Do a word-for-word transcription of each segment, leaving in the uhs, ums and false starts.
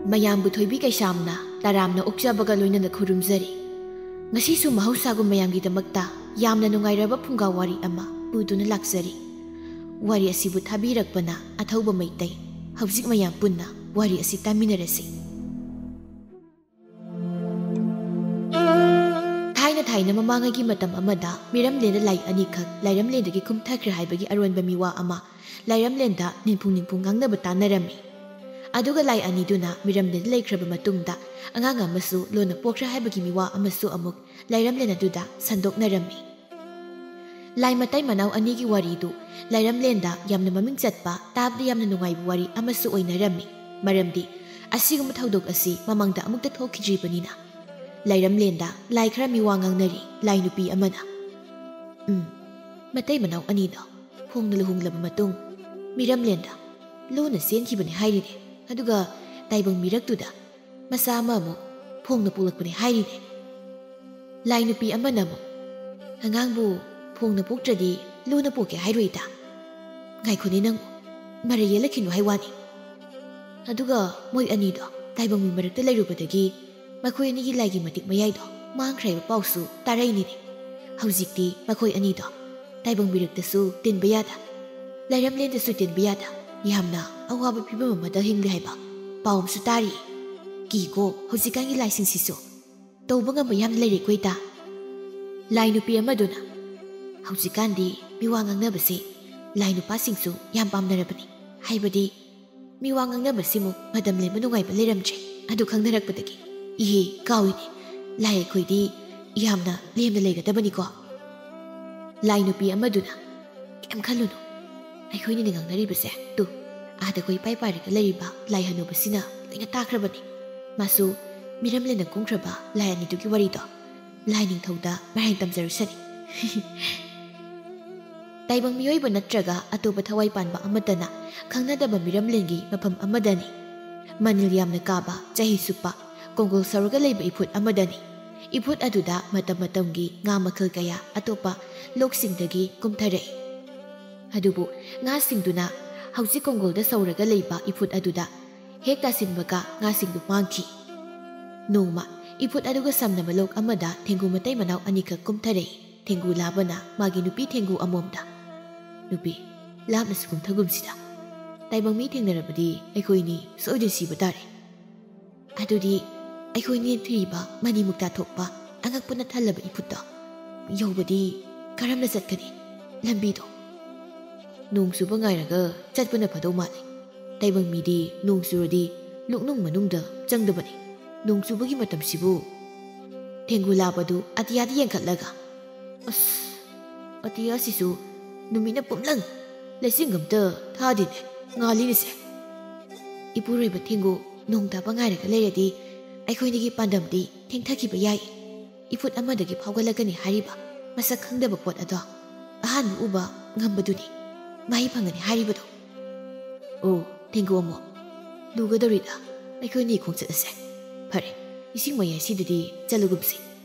ꯃꯌꯥꯝꯕꯨ ꯊꯣꯏꯕꯤ ꯀꯩꯁꯥꯝꯅ ꯇꯔꯥꯝꯅ ꯑꯣꯛꯆꯕꯒ ꯂꯣꯏꯅꯅ ꯈꯨꯔꯨꯝꯖꯔꯤ꯫ ꯉꯁꯤꯁꯨ ꯃꯍꯧꯁꯥꯒꯨꯝ ꯃꯌꯥꯝꯒꯤꯗꯃꯛꯇ ꯌꯥꯝꯅ ꯅꯨꯡꯉꯥꯏꯔꯕ ꯐꯨꯡꯒꯥ ꯋꯥꯔꯤ ꯑꯃ ꯄꯨꯗꯨꯅ ꯂꯥꯛꯆꯔꯤ꯫ ꯋꯥꯔꯤ ꯑꯁꯤꯕꯨ ꯊꯥꯕꯤꯔꯛꯄꯅ ꯑꯊꯧꯕ ꯃꯩꯇꯩ꯫ ꯍꯧꯖꯤꯛ ꯃꯌꯥꯝ ꯄꯨꯟꯅ ꯋꯥꯔꯤ ꯑꯁꯤ ꯇꯥꯃꯤꯟꯅꯔꯁꯤ꯫ ꯊꯥꯏꯅ ꯊꯥꯏꯅ ꯃꯃꯥꯡꯉꯩꯒꯤ ꯃꯇꯝ ꯑꯃꯗ ꯃꯤꯔꯝꯂꯦꯟꯗ ꯂꯥꯏ ꯑꯅꯤꯈꯛ ꯂꯥꯏꯔꯝꯂꯦꯟꯗꯒꯤ ꯀꯨꯝꯊꯈ꯭ꯔꯦ ꯍꯥꯏꯕꯒꯤ ꯑꯔꯣꯟꯕ ꯃꯤꯋꯥ ꯑꯃ ꯂꯥꯏꯔꯝꯂꯦꯟꯗ ꯅꯤꯡꯐꯨꯡ ꯅꯤꯡꯐꯨꯡ ꯉꯥꯡꯅꯕ ꯇꯥꯟꯅꯔꯝꯃꯤ꯫ ꯑꯗꯨꯒ ꯂꯥꯏ ꯑꯅꯤꯗꯨꯅ ꯃꯤꯔꯝꯂꯦꯟꯗ ꯂꯩꯈ꯭ꯔꯕ ꯃꯇꯨꯡꯗ ꯑꯉꯥꯡ ꯑꯃꯁꯨ ꯂꯣꯟꯅ ꯄꯣꯛꯈ꯭ꯔꯦ ꯍꯥꯏꯕꯒꯤ ꯃꯤꯋꯥ ꯑꯃꯁꯨ ꯑꯃꯨꯛ ꯂꯥꯏꯔꯝꯂꯦꯟ ꯑꯗꯨꯗ ꯁꯟꯗꯣꯛꯅꯔꯝꯃꯤ꯫ ꯂꯥꯏ ꯃꯇꯩ ꯃꯅꯥꯎ ꯑꯅꯤꯒꯤ ꯋꯥꯔꯤꯗꯨ ꯂꯥꯏꯔꯝꯂꯦꯟꯗ ꯌꯥꯝꯅ ꯃꯃꯤꯡ ꯆꯠꯄ, ꯇꯥꯕꯗ ꯌꯥꯝꯅ ꯅꯨꯡꯉꯥꯏꯕ ꯋꯥꯔꯤ ꯑꯃꯁꯨ ꯑꯣꯏꯅꯔꯝꯃꯤ꯫ ꯃꯔꯝꯗꯤ ꯑꯁꯤꯒꯨꯝꯕ ꯊꯧꯗꯣꯛ ꯑꯁꯤ ꯃꯃꯥꯡꯗ ꯑꯃꯨꯛꯇ ꯊꯣꯛꯈꯤꯗ꯭ꯔꯤꯕꯅꯤꯅ꯫ ꯂꯥꯏꯔꯝꯂꯦꯟꯗ ꯂꯥꯏ ꯈꯔ ꯃꯤꯋꯥ ꯉꯥꯡꯅꯔꯤ꯫ ꯂꯥꯏ ꯅꯨꯄꯤ ꯑꯃꯅ, "ꯎꯝ, ꯃꯇꯩ ꯃꯅꯥꯎ ꯑꯅꯤꯗꯣ ꯐꯣꯡꯅ ꯂꯨꯍꯣꯡꯂꯕ ꯃꯇꯨꯡ ꯃꯤꯔꯝꯂꯦꯟꯗ ꯂꯨꯅ ꯆꯦꯟꯈꯤꯕꯅꯤ ꯍꯥꯏꯔꯤꯅꯦ꯫ ꯑꯗꯨꯒ ꯇꯥꯏꯕꯪ ꯃꯤꯔꯛꯇꯨꯗ ꯃꯆꯥ ꯑꯃ ꯑꯃꯨꯛ ꯐꯣꯡꯅ ꯄꯣꯛꯂꯛꯄꯅꯤ ꯍꯥꯏꯔꯤꯅꯦ꯫" ꯂꯥꯏ ꯅꯨꯄꯤ ꯑꯃꯅ ꯑꯃꯨꯛ, "ꯑꯉꯥꯡꯕꯨ ꯐꯣꯡꯅ ꯄꯣꯛꯇ꯭ꯔꯗꯤ ꯂꯨꯅ ꯄꯣꯛꯀꯦ ꯍꯥꯏꯔꯣꯏꯗ꯫ ꯉꯥꯏꯈꯣꯅꯦ ꯅꯪꯕꯨ, ꯃꯔꯩ ꯌꯦꯠꯂꯛꯈꯤꯅꯨ ꯍꯥꯏ ꯋꯥꯅꯤ꯫ ꯑꯗꯨꯒ ꯃꯣꯏ ꯑꯅꯤꯗꯣ ꯇꯥꯏꯕꯪ ꯃꯤ ꯃꯔꯛꯇ ꯂꯩꯔꯨꯕꯗꯒꯤ ꯃꯈꯣꯏ ꯑꯅꯤꯒꯤ ꯂꯥꯏꯒꯤ ꯃꯇꯤꯛ ꯃꯌꯥꯏꯗꯣ ꯃꯥꯡꯈ꯭ꯔꯦ ꯍꯥꯏꯕ ꯄꯥꯎꯁꯨ ꯇꯥꯔꯛꯏꯅꯤꯅꯦ꯫ ꯍꯧꯖꯤꯛꯇꯤ ꯃꯈꯣꯏ ꯑꯅꯤꯗꯣ ꯇꯥꯏꯕꯪ ꯃꯤꯔꯛꯇꯁꯨ ꯇꯤꯟꯕ ꯌꯥꯗ, ꯂꯥꯏꯔꯝꯂꯦꯟꯗꯁꯨ ꯇꯤꯟꯕ ꯌꯥꯗ, ꯌꯥꯝꯅ ꯑꯋꯥꯕ ꯐꯤꯕꯝ ꯑꯃꯗ ꯍꯤꯡꯂꯤ ꯍꯥꯏꯕ ꯄꯥꯎ ꯑꯃꯁꯨ ꯇꯥꯔꯤꯌꯦ꯫ ꯀꯤꯀꯣ ꯍꯧꯖꯤꯛꯀꯥꯟꯒꯤ ꯂꯥꯏꯁꯤꯡꯁꯤꯁꯨ꯫ ꯇꯧꯕ ꯉꯝꯕ ꯌꯥꯝꯅ ꯂꯩꯔꯦꯀꯣ ꯏꯇꯥ꯫" ꯂꯥꯏ ꯅꯨꯄꯤ ꯑꯃꯗꯨꯅ, "ꯍꯧꯖꯤꯛꯀꯥꯟꯗꯤ ꯃꯤꯋꯥ ꯉꯥꯡꯅꯕꯁꯤ ꯂꯥꯏ ꯅꯨꯄꯥꯁꯤꯡꯁꯨ ꯌꯥꯝ ꯄꯥꯝꯅꯔꯕꯅꯤ꯫ ꯍꯥꯏꯕꯗꯤ ꯃꯤꯋꯥ ꯉꯥꯡꯅꯕꯁꯤꯃꯨꯛ ꯃꯇꯝ ꯂꯦꯟꯕ ꯅꯨꯡꯉꯥꯏꯕ ꯂꯩꯔꯝꯗ꯭ꯔꯦ꯫ ꯑꯗꯨ ꯈꯪꯅꯔꯛꯄꯗꯒꯤ, ꯏꯍꯦ, ꯀꯥꯎꯏꯅꯦ, ꯂꯥꯏ ꯑꯩꯈꯣꯏꯗꯤ ꯌꯥꯝꯅ ꯂꯦꯝꯅ ꯂꯩꯒꯗꯕꯅꯤꯀꯣ꯫" ꯂꯥꯏ ꯅꯨꯄꯤ ꯑꯃꯗꯨꯅ, "ꯀꯩꯝ ꯈꯜꯂꯨꯅꯨ, ꯑꯩꯈꯣꯏꯅꯤꯅ ꯉꯥꯡꯅꯔꯤꯕꯁꯦ ꯇꯨ, ꯑꯥꯗ ꯀꯣꯏꯄꯥꯏ ꯄꯥꯏꯔꯒ ꯂꯩꯔꯤꯕ ꯂꯥꯏ ꯍꯅꯨꯕꯁꯤꯅ ꯂꯣꯏꯅ ꯇꯥꯈ꯭ꯔꯕꯅꯤ꯫ ꯃꯥꯁꯨ ꯃꯤꯔꯝꯂꯦꯟꯗ ꯀꯨꯝꯈ꯭ꯔꯕ ꯂꯥꯏ ꯑꯅꯤꯗꯨꯒꯤ ꯋꯥꯔꯤꯗꯣ ꯂꯥꯏ ꯅꯤꯡꯊꯧꯗ ꯃꯔꯥꯏꯅ ꯇꯝꯖꯔꯨꯁꯅꯤ꯫" ꯇꯥꯏꯕꯪ ꯃꯤꯑꯣꯏꯕ ꯅꯠꯇ꯭ꯔꯒ ꯑꯇꯣꯞꯄ ꯊꯋꯥꯏ ꯄꯥꯟꯕ ꯑꯃꯠꯇꯅ ꯈꯪꯅꯗꯕ ꯃꯤꯔꯝꯂꯦꯟꯒꯤ ꯃꯐꯝ ꯑꯃꯗꯅꯤ꯫ ꯃꯅꯤꯜ ꯌꯥꯝꯅ ꯀꯥꯕ, ꯆꯍꯤ ꯆꯨꯞꯄ ꯀꯣꯡꯒꯣꯜ ꯁꯧꯔꯒ ꯂꯩꯕ ꯏꯐꯨꯠ ꯑꯃꯗꯅꯤ꯫ ꯏꯐꯨꯠ ꯑꯗꯨꯗ ꯃꯇꯝ ꯃꯇꯝꯒꯤ ꯉꯥ ꯃꯈꯜ ꯀꯌꯥ ꯑꯇꯣꯞꯄ ꯂꯣꯛꯁꯤꯡꯗꯒꯤ ꯀꯨꯝꯊꯔꯛꯏ꯫ ꯑꯗꯨꯕꯨ ꯉꯥꯁꯤꯡꯗꯨꯅ ꯍꯧꯖꯤꯛ ꯀꯣꯡꯒꯣꯜꯗ ꯁꯧꯔꯒ ꯂꯩꯕ ꯏꯐꯨꯠ ꯑꯗꯨꯗ ꯍꯦꯛ ꯇꯥꯁꯤꯟꯕꯒ ꯉꯥꯁꯤꯡꯗꯨ ꯃꯥꯡꯈꯤ꯫ ꯅꯣꯡꯃ ꯏꯐꯨꯠ ꯑꯗꯨꯒ ꯁꯝꯅꯕ ꯂꯣꯛ ꯑꯃꯗ ꯊꯦꯡꯒꯨ ꯃꯇꯩ ꯃꯅꯥꯎ ꯑꯅꯤꯈꯛ ꯀꯨꯝꯊꯔꯛꯏ꯫ ꯊꯦꯡꯒꯨ ꯂꯥꯕꯅ ꯃꯥꯒꯤ ꯅꯨꯄꯤ ꯊꯦꯡꯒꯨ ꯑꯃꯣꯝꯗ, "ꯅꯨꯄꯤ, ꯂꯥꯞꯅꯁꯨ ꯀꯨꯝꯊꯒꯨꯝꯁꯤꯗ꯫ ꯇꯥꯏꯕꯪ ꯃꯤ ꯊꯦꯡꯅꯔꯕꯗꯤ ꯑꯩꯈꯣꯏꯅꯤ ꯁꯣꯏꯗꯅ ꯁꯤꯕ ꯇꯥꯔꯦ꯫ ꯑꯗꯨꯗꯤ ꯑꯩꯈꯣꯏ ꯅꯦꯟꯊꯔꯤꯕ ꯃꯅꯤꯃꯨꯛꯇ ꯊꯣꯛꯄ ꯑꯉꯛꯄꯅ ꯊꯜꯂꯕ ꯏꯐꯨꯠꯇꯣ ꯌꯧꯕꯗꯤ ꯀꯔꯝꯅ ꯆꯠꯀꯅꯤ? ꯂꯝꯕꯤꯗꯣ?" "ꯅꯣꯡ ꯆꯨꯕ ꯉꯥꯏꯔꯒ ꯆꯠꯄꯅ ꯐꯗꯧ ꯃꯥꯜꯂꯤ꯫ ꯇꯥꯏꯕꯪ ꯃꯤꯗꯤ ꯅꯣꯡ ꯆꯨꯔꯗꯤ ꯂꯣꯛꯅꯨꯡ ꯃꯅꯨꯡꯗ ꯆꯪꯗꯕꯅꯤ꯫ ꯅꯣꯡ ꯆꯨꯕꯒꯤ ꯃꯇꯝꯁꯤꯕꯨ?" ꯊꯦꯡꯒꯨ ꯂꯥꯕꯗꯨ ꯑꯇꯤꯌꯥꯗ ꯌꯦꯡꯈꯠꯂꯒ, "ꯑꯁ, ꯑꯇꯤꯌꯥꯁꯤꯁꯨ ꯅꯨꯃꯤꯠꯅ ꯄꯨꯝꯂꯪ, ꯂꯩꯆꯤꯟ ꯑꯝꯇ ꯊꯥꯗꯦꯅꯦ, ꯉꯥꯜꯂꯤꯅꯦꯁꯦ꯫ ꯏꯄꯨꯔꯣꯏꯕ ꯊꯦꯡꯒꯨ, ꯅꯣꯡ ꯇꯥꯕ ꯉꯥꯏꯔꯒ ꯂꯩꯔꯗꯤ ꯑꯩꯈꯣꯏꯅꯤꯒꯤ ꯄꯥꯟꯗꯝꯗꯤ ꯊꯦꯡꯊꯈꯤꯕ ꯌꯥꯏ꯫ ꯏꯐꯨꯠ ꯑꯃꯗꯒꯤ ꯐꯥꯎꯒꯠꯂꯛꯀꯅꯤ ꯍꯥꯏꯔꯤꯕ ꯃꯁꯛ ꯈꯪꯗꯕ ꯄꯣꯠ ꯑꯗꯣ ꯑꯍꯥꯟꯕ ꯎꯕ ꯉꯝꯕꯗꯨꯅꯤ ꯃꯍꯩ ꯐꯪꯒꯅꯤ ꯍꯥꯏꯔꯤꯕꯗꯣ꯫ ꯑꯣ, ꯊꯦꯡꯒꯨ ꯑꯃꯣꯝ, ꯂꯨꯒꯗꯧꯔꯤꯗ ꯑꯩꯈꯣꯏꯅꯤ ꯈꯣꯡꯆꯠ ꯑꯁꯦ꯫ ꯐꯔꯦ, ꯏꯁꯤꯡ ꯃꯌꯥꯏꯁꯤꯗꯗꯤ ꯆꯠꯂꯒꯨꯝꯁꯤ꯫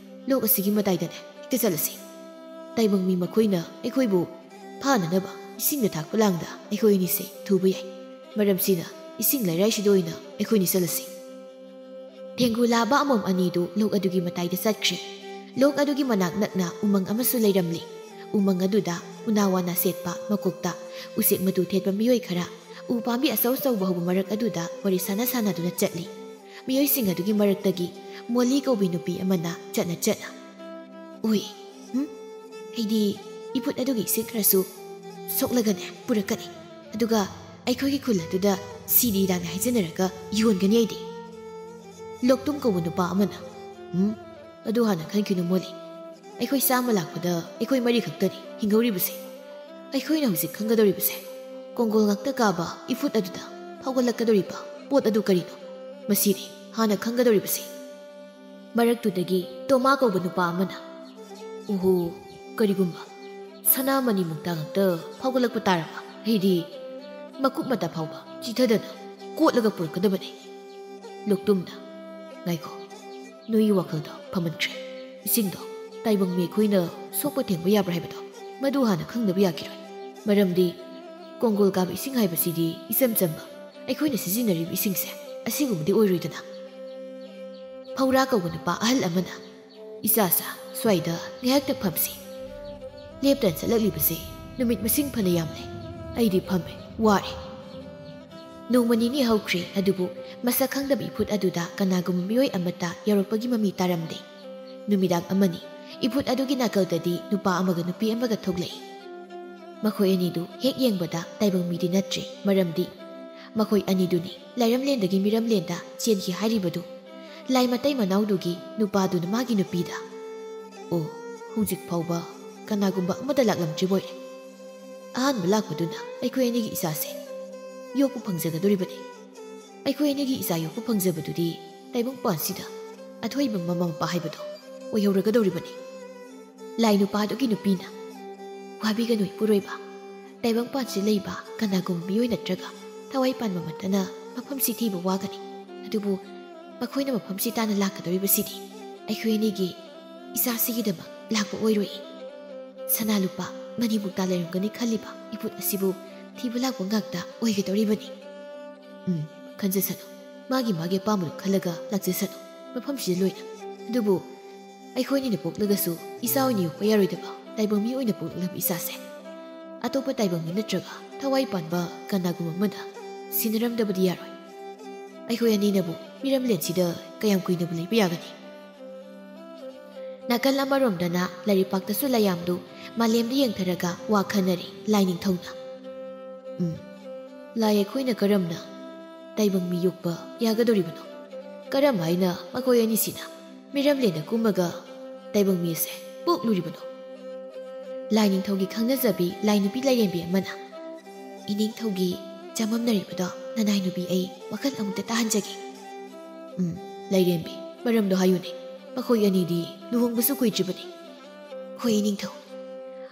ꯂꯣꯛ ꯑꯁꯤꯒꯤ ꯃꯇꯥꯏꯗꯅꯦ ꯍꯦꯛꯇ ꯆꯠꯂꯁꯤ꯫ ꯇꯥꯏꯕꯪ ꯃꯤ ꯃꯈꯣꯏꯅ ꯑꯩꯈꯣꯏꯕꯨ ꯐꯥꯅꯅꯕ ꯏꯁꯤꯡꯗ ꯊꯥꯛꯄ ꯂꯥꯡꯗ ꯑꯩꯈꯣꯏ ꯑꯅꯤꯁꯦ ꯊꯨꯕ ꯌꯥꯏ꯫ ꯃꯔꯝꯁꯤꯅ ꯏꯁꯤꯡ ꯂꯩꯔꯥꯏꯁꯤꯗ ꯑꯣꯏꯅ ꯑꯩꯈꯣꯏꯅꯤ ꯆꯠꯂꯁꯤ꯫" ꯊꯦꯡꯒꯨ ꯂꯥꯕ ꯑꯃꯣꯝ ꯑꯅꯤꯗꯨ ꯂꯣꯛ ꯑꯗꯨꯒꯤ ꯃꯇꯥꯏꯗ ꯆꯠꯈ꯭ꯔꯦ꯫ ꯂꯣꯛ ꯑꯗꯨꯒꯤ ꯃꯅꯥꯛ ꯅꯛꯅ ꯎꯃꯪ ꯑꯃꯁꯨ ꯂꯩꯔꯝꯂꯤ꯫ ꯎꯃꯪ ꯑꯗꯨꯗ ꯎꯅꯥ ꯋꯥꯅ ꯁꯦꯠꯄ ꯃꯀꯣꯛꯇ ꯎꯆꯦꯛ ꯃꯇꯨ ꯊꯦꯠꯄ ꯃꯤꯑꯣꯏ ꯈꯔ ꯎ ꯄꯥꯝꯕꯤ ꯑꯆꯧ ꯑꯆꯧꯕ ꯍꯧꯕ ꯃꯔꯛ ꯑꯗꯨꯗ ꯋꯥꯔꯤ ꯁꯥꯟꯅ ꯁꯥꯟꯅꯗꯨꯅ ꯆꯠꯂꯤ꯫ ꯃꯤꯑꯣꯏꯁꯤꯡ ꯑꯗꯨꯒꯤ ꯃꯔꯛꯇꯒꯤ ꯃꯣꯂꯤ ꯀꯧꯕꯤ ꯅꯨꯄꯤ ꯑꯃꯅ ꯆꯠꯅ ꯆꯠꯅ, "ꯎꯏ, ꯎꯝ, ꯑꯩꯗꯤ ꯏꯐꯨꯠ ꯑꯗꯨꯒꯤ ꯏꯁꯤꯡ ꯈꯔꯁꯨ ꯁꯣꯛꯂꯒꯅꯦ ꯄꯨꯔꯛꯀꯅꯤ꯫ ꯑꯗꯨꯒ ꯑꯩꯈꯣꯏꯒꯤ ꯈꯨꯜ ꯑꯗꯨꯗ ꯁꯤꯗꯤ ꯂꯥꯟꯅ ꯍꯥꯏꯖꯅꯔꯒ ꯌꯣꯟꯒꯅꯤ ꯑꯩꯗꯤ꯫" ꯂꯣꯛꯇꯨꯝ ꯀꯧꯕ ꯅꯨꯄꯥ ꯑꯃꯅ, "ꯎꯝ, ꯑꯗꯨ ꯍꯥꯟꯅ ꯈꯟꯈꯤꯅꯨ ꯃꯣꯂꯤ꯫ ꯑꯩꯈꯣꯏ ꯆꯥꯝꯃ ꯂꯥꯛꯄꯗ ꯑꯩꯈꯣꯏ ꯃꯔꯤ ꯈꯛꯇꯅꯤ ꯍꯤꯡꯍꯧꯔꯤꯕꯁꯦ꯫ ꯑꯩꯈꯣꯏꯅ ꯍꯧꯖꯤꯛ ꯈꯪꯒꯗꯧꯔꯤꯕꯁꯦ ꯀꯣꯡꯒꯣꯜ ꯉꯥꯛꯇ ꯀꯥꯕ ꯏꯐꯨꯠ ꯑꯗꯨꯗ ꯐꯥꯎꯒꯠꯂꯛꯀꯗꯧꯔꯤꯕ ꯄꯣꯠ ꯑꯗꯨ ꯀꯔꯤꯅꯣ? ꯃꯁꯤꯅꯤ ꯍꯥꯟꯅ ꯈꯪꯒꯗꯧꯔꯤꯕꯁꯦ꯫" ꯃꯔꯛꯇꯨꯗꯒꯤ ꯇꯣꯃꯥ ꯀꯧꯕ ꯅꯨꯄꯥ ꯑꯃꯅ, "ꯑꯣꯍꯣ, ꯀꯔꯤꯒꯨꯝꯕ ꯁꯅꯥ ꯃꯅꯤ ꯃꯨꯛꯇꯥ ꯉꯥꯛꯇ ꯐꯥꯎꯒꯠꯂꯛꯄ ꯇꯥꯔꯕ? ꯑꯩꯗꯤ ꯃꯀꯨꯞ ꯃꯇꯥ ꯐꯥꯎꯕ ꯆꯤꯊꯗꯅ ꯀꯣꯠꯂꯒ ꯄꯨꯔꯛꯀꯗꯕꯅꯤ꯫" ꯂꯣꯛꯇꯨꯝꯅ, "ꯉꯥꯏꯈꯣ, ꯅꯣꯏꯒꯤ ꯋꯥꯈꯜꯗꯣ ꯐꯃꯟꯈ꯭ꯔꯦ꯫ ꯏꯁꯤꯡꯗꯣ ꯇꯥꯏꯕꯪ ꯃꯤ ꯑꯩꯈꯣꯏꯅ ꯁꯣꯛꯄ ꯊꯦꯡꯕ ꯌꯥꯕ꯭ꯔꯥ ꯍꯥꯏꯕꯗꯣ ꯃꯗꯨ ꯍꯥꯟꯅ ꯈꯪꯗꯕ ꯌꯥꯈꯤꯔꯣꯏ꯫ ꯃꯔꯝꯗꯤ ꯀꯣꯡꯒꯣꯜ ꯀꯥꯕ ꯏꯁꯤꯡ ꯍꯥꯏꯕꯁꯤꯗꯤ ꯏꯆꯝ ꯆꯝꯕ ꯑꯩꯈꯣꯏꯅ ꯁꯤꯖꯤꯟꯅꯔꯤꯕ ꯏꯁꯤꯡꯁꯦ ꯑꯁꯤꯒꯨꯝꯕꯗꯤ ꯑꯣꯏꯔꯣꯏꯗꯅ꯫ ꯐꯧꯔꯥ ꯀꯧꯕ ꯅꯨꯄꯥ ꯑꯍꯜ ꯑꯃꯅ, "ꯏꯆꯥꯁꯥ, ꯁ꯭ꯋꯥꯏꯗ ꯉꯥꯏꯍꯥꯛꯇ ꯐꯝꯁꯤ꯫ ꯂꯦꯞꯇꯅ ꯆꯠꯂꯛꯂꯤꯕꯁꯤ ꯅꯨꯃꯤꯠ ꯃꯁꯤꯡ ꯐꯅ ꯌꯥꯝꯂꯦ꯫ ꯑꯩꯗꯤ ꯐꯝꯃꯦ, ꯋꯥꯔꯦ꯫" ꯅꯣꯡꯃ ꯅꯤꯅꯤ ꯍꯧꯈ꯭ꯔꯦ, ꯑꯗꯨꯕꯨ ꯃꯁꯛ ꯈꯪꯗꯕ ꯏꯐꯨꯠ ꯑꯗꯨꯗ ꯀꯅꯥꯒꯨꯝꯕ ꯃꯤꯑꯣꯏ ꯑꯃꯠꯇ ꯌꯧꯔꯛꯄꯒꯤ ꯃꯃꯤ ꯇꯥꯔꯝꯗꯦ꯫ ꯅꯨꯃꯤꯗꯥꯡ ꯑꯃꯅꯤ, ꯏꯐꯨꯠ ꯑꯗꯨꯒꯤ ꯅꯥꯀꯜꯗꯗꯤ ꯅꯨꯄꯥ ꯑꯃꯒ ꯅꯨꯄꯤ ꯑꯃꯒ ꯊꯣꯛꯂꯛꯏ꯫ ꯃꯈꯣꯏ ꯑꯅꯤꯗꯨ ꯍꯦꯛ ꯌꯦꯡꯕꯗ ꯇꯥꯏꯕꯪ ꯃꯤꯗꯤ ꯅꯠꯇ꯭ꯔꯦ, ꯃꯔꯝꯗꯤ ꯃꯈꯣꯏ ꯑꯅꯤꯗꯨꯅꯤ ꯂꯥꯏꯔꯝꯂꯦꯟꯗꯒꯤ ꯃꯤꯔꯝꯂꯦꯟꯗ ꯆꯦꯟꯈꯤ ꯍꯥꯏꯔꯤꯕꯗꯨ꯫ ꯂꯥꯏ ꯃꯇꯩ ꯃꯅꯥꯎꯗꯨꯒꯤ ꯅꯨꯄꯥꯗꯨꯅ ꯃꯥꯒꯤ ꯅꯨꯄꯤꯗ, "ꯑꯣ, ꯍꯧꯖꯤꯛ ꯐꯥꯎꯕ ꯀꯅꯥꯒꯨꯝꯕ ꯑꯃꯠꯇ ꯂꯥꯛꯂꯝꯗ꯭ꯔꯤꯕꯣꯏꯔꯦ꯫ ꯑꯍꯥꯟꯕ ꯂꯥꯛꯄꯗꯨꯅ ꯑꯩꯈꯣꯏ ꯑꯅꯤꯒꯤ ꯏꯆꯥꯁꯦ ꯌꯣꯛꯄ ꯐꯪꯖꯒꯗꯧꯔꯤꯕꯅꯤ꯫ ꯑꯩꯈꯣꯏ ꯑꯅꯤꯒꯤ ꯏꯆꯥ ꯌꯣꯛꯄ ꯐꯪꯖꯕꯗꯨꯗꯤ ꯇꯥꯏꯕꯪꯄꯥꯟꯁꯤꯗ ꯑꯊꯣꯏꯕ ꯃꯃꯥ ꯃꯄꯥ ꯍꯥꯏꯕꯗꯣ ꯑꯣꯏꯍꯧꯔꯒꯗꯧꯔꯤꯕꯅꯤ꯫" ꯂꯥꯏ ꯅꯨꯄꯥꯗꯨꯒꯤ ꯅꯨꯄꯤꯅ, "ꯋꯥꯕꯤꯒꯅꯨ ꯏꯄꯨꯔꯣꯏꯕ, ꯇꯥꯏꯕꯪꯄꯥꯟꯁꯤꯗ ꯂꯩꯕ ꯀꯅꯥꯒꯨꯝꯕ ꯃꯤꯑꯣꯏ ꯅꯠꯇ꯭ꯔꯒ ꯊꯋꯥꯏ ꯄꯥꯟꯕ ꯑꯃꯠꯇꯅ ꯃꯐꯝꯁꯤ ꯊꯤꯕ ꯋꯥꯒꯅꯤ꯫ ꯑꯗꯨꯕꯨ ꯃꯈꯣꯏꯅ ꯃꯐꯝꯁꯤ ꯇꯥꯟꯅ ꯂꯥꯛꯀꯗꯧꯔꯤꯕꯁꯤꯗꯤ ꯑꯩꯈꯣꯏ ꯑꯅꯤꯒꯤ ꯏꯆꯥꯁꯤꯒꯤꯗꯃꯛ ꯂꯥꯛꯄ ꯑꯣꯏꯔꯣꯏ꯫ ꯁꯅꯥ ꯂꯨꯄꯥ ꯃꯅꯤ ꯃꯨꯛꯇꯥ ꯂꯩꯔꯝꯒꯅꯤ ꯈꯜꯂꯤꯕ ꯏꯐꯨꯠ ꯑꯁꯤꯕꯨ ꯊꯤꯕ ꯂꯥꯛꯄ ꯉꯥꯛꯇ ꯑꯣꯏꯒꯗꯧꯔꯤꯕꯅꯤ꯫ ꯎꯝ, ꯈꯟꯖꯁꯅꯨ꯫ ꯃꯥꯒꯤ ꯃꯥꯒꯤ ꯑꯄꯥꯝꯕꯗꯨ ꯈꯜꯂꯒ ꯂꯥꯛꯆꯁꯅꯨ꯫ ꯃꯐꯝꯁꯤꯗ ꯂꯣꯏꯅ꯫ ꯑꯗꯨꯕꯨ ꯑꯩꯈꯣꯏꯅꯤꯅ ꯄꯣꯛꯂꯒꯁꯨ ꯏꯆꯥ ꯑꯣꯏꯅ ꯌꯣꯛꯄ ꯌꯥꯔꯣꯏꯗꯕ ꯇꯥꯏꯕꯪ ꯃꯤ ꯑꯣꯏꯅ ꯄꯣꯛꯂꯛꯂꯕ ꯏꯆꯥꯁꯦ ꯑꯇꯣꯞꯄ ꯇꯥꯏꯕꯪ ꯃꯤ ꯅꯠꯇ꯭ꯔꯒ ꯊꯋꯥꯏ ꯄꯥꯟꯕ ꯀꯅꯥꯒꯨꯝꯕ ꯑꯃꯅ ꯁꯤꯟꯅꯔꯝꯗꯕꯗꯤ ꯌꯥꯔꯣꯏ꯫ ꯑꯩꯈꯣꯏ ꯑꯅꯤꯅꯕꯨ ꯃꯤꯔꯝꯂꯦꯟꯁꯤꯗ ꯀꯌꯥꯝ ꯀꯨꯏꯅꯕꯨ ꯂꯩꯕ ꯌꯥꯒꯅꯤ?" ꯅꯥꯀꯜ ꯑꯃꯔꯣꯝꯗꯅ ꯂꯥꯏꯔꯤꯛꯄꯥꯛꯇꯁꯨ ꯂꯥꯏꯌꯥꯝꯗꯨ ꯃꯥꯂꯦꯝꯗ ꯌꯦꯡꯊꯔꯒ ꯋꯥ ꯈꯟꯅꯔꯤ ꯂꯥꯏꯅꯤꯡꯊꯧꯅ꯫ "ꯎꯝ, ꯂꯥꯏ ꯑꯩꯈꯣꯏꯅ ꯀꯔꯝꯅ ꯇꯥꯏꯕꯪ ꯃꯤ ꯌꯣꯛꯄ ꯌꯥꯒꯗꯧꯔꯤꯕꯅꯣ? ꯀꯔꯝ ꯍꯥꯏꯅ ꯃꯈꯣꯏ ꯑꯅꯤꯁꯤꯅ ꯃꯤꯔꯝꯂꯦꯟꯗ ꯀꯨꯝꯃꯒ ꯇꯥꯏꯕꯪ ꯃꯤ ꯑꯁꯦ ꯄꯣꯛꯂꯨꯔꯤꯕꯅꯣ?" ꯂꯥꯏꯅꯤꯡꯊꯧꯒꯤ ꯈꯪꯅꯖꯕꯤ ꯂꯥꯏ ꯅꯨꯄꯤ ꯂꯥꯏꯔꯦꯝꯕꯤ ꯑꯃꯅ, "ꯏꯅꯤꯡꯊꯧꯒꯤ ꯆꯃꯝꯅꯔꯤꯕꯗꯣ ꯅꯅꯥꯏ ꯅꯨꯄꯤ ꯑꯩ ꯋꯥꯈꯜ ꯑꯃꯨꯛꯇ ꯇꯥꯍꯟꯖꯒꯦ꯫" "ꯎꯝ, ꯂꯥꯏꯔꯦꯝꯕꯤ, ꯃꯔꯝꯗꯣ ꯍꯥꯏꯌꯨꯅꯦ꯫ ꯃꯈꯣꯏ ꯑꯅꯤꯗꯤ ꯂꯨꯍꯣꯡꯕꯁꯨ ꯀꯨꯏꯗ꯭ꯔꯤꯕꯅꯤ꯫" "ꯍꯣꯏ ꯏꯅꯤꯡꯊꯧ,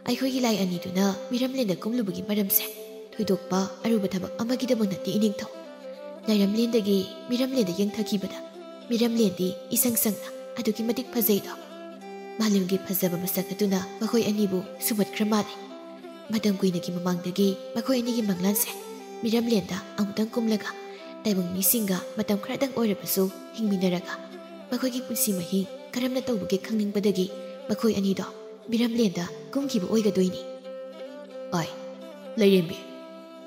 ꯑꯩꯈꯣꯏꯒꯤ ꯂꯥꯏ ꯑꯅꯤꯗꯨꯅ ꯃꯤꯔꯝꯂꯦꯟꯗ ꯀꯨꯝꯂꯨꯕꯒꯤ ꯃꯔꯝꯁꯦ ꯊꯣꯏꯗꯣꯛꯄ ꯑꯔꯨꯕ ꯊꯕꯛ ꯑꯃꯒꯤꯗꯃꯛ ꯅꯠꯇꯦ ꯏꯅꯤꯡꯊꯧ꯫ ꯂꯥꯏꯔꯝꯂꯦꯟꯗꯒꯤ ꯃꯤꯔꯝꯂꯦꯟꯗ ꯌꯦꯡꯊꯈꯤꯕꯗ ꯃꯤꯔꯝꯂꯦꯟꯗꯤ ꯏꯁꯪ ꯁꯪꯅ ꯑꯗꯨꯛꯀꯤ ꯃꯇꯤꯛ ꯐꯖꯩꯗꯣ꯫ ꯃꯥꯂꯦꯝꯒꯤ ꯐꯖꯕ ꯃꯁꯛ ꯑꯗꯨꯅ ꯃꯈꯣꯏ ꯑꯅꯤꯕꯨ ꯁꯨꯝꯍꯠꯈ꯭ꯔ ꯃꯥꯜꯂꯦ꯫ ꯃꯇꯝ ꯀꯨꯏꯅꯒꯤ ꯃꯃꯥꯡꯗꯒꯤ ꯃꯈꯣꯏ ꯑꯅꯤꯒꯤ ꯃꯪꯂꯥꯟꯁꯦ ꯃꯤꯔꯝꯂꯦꯟꯗ ꯑꯃꯨꯛꯇꯪ ꯀꯨꯝꯂꯒ ꯇꯥꯏꯕꯪ ꯃꯤꯁꯤꯡꯒ ꯃꯇꯝ ꯈꯔꯗꯪ ꯑꯣꯏꯔꯕꯁꯨ ꯍꯤꯡꯃꯤꯟꯅꯔꯒ ꯃꯈꯣꯏꯒꯤ ꯄꯨꯟꯁꯤ ꯃꯍꯤꯡ ꯀꯔꯝꯅ ꯇꯧꯕꯒꯦ ꯈꯪꯅꯤꯡꯕꯗꯒꯤ ꯃꯈꯣꯏ ꯑꯅꯤꯗꯣ ꯃꯤꯔꯝꯂꯦꯟꯗ ꯀꯨꯝꯈꯤꯕ ꯑꯣꯏꯒꯗꯣꯏꯅꯤ꯫ ꯑꯥꯏ, ꯂꯥꯏꯔꯦꯝꯕꯤ,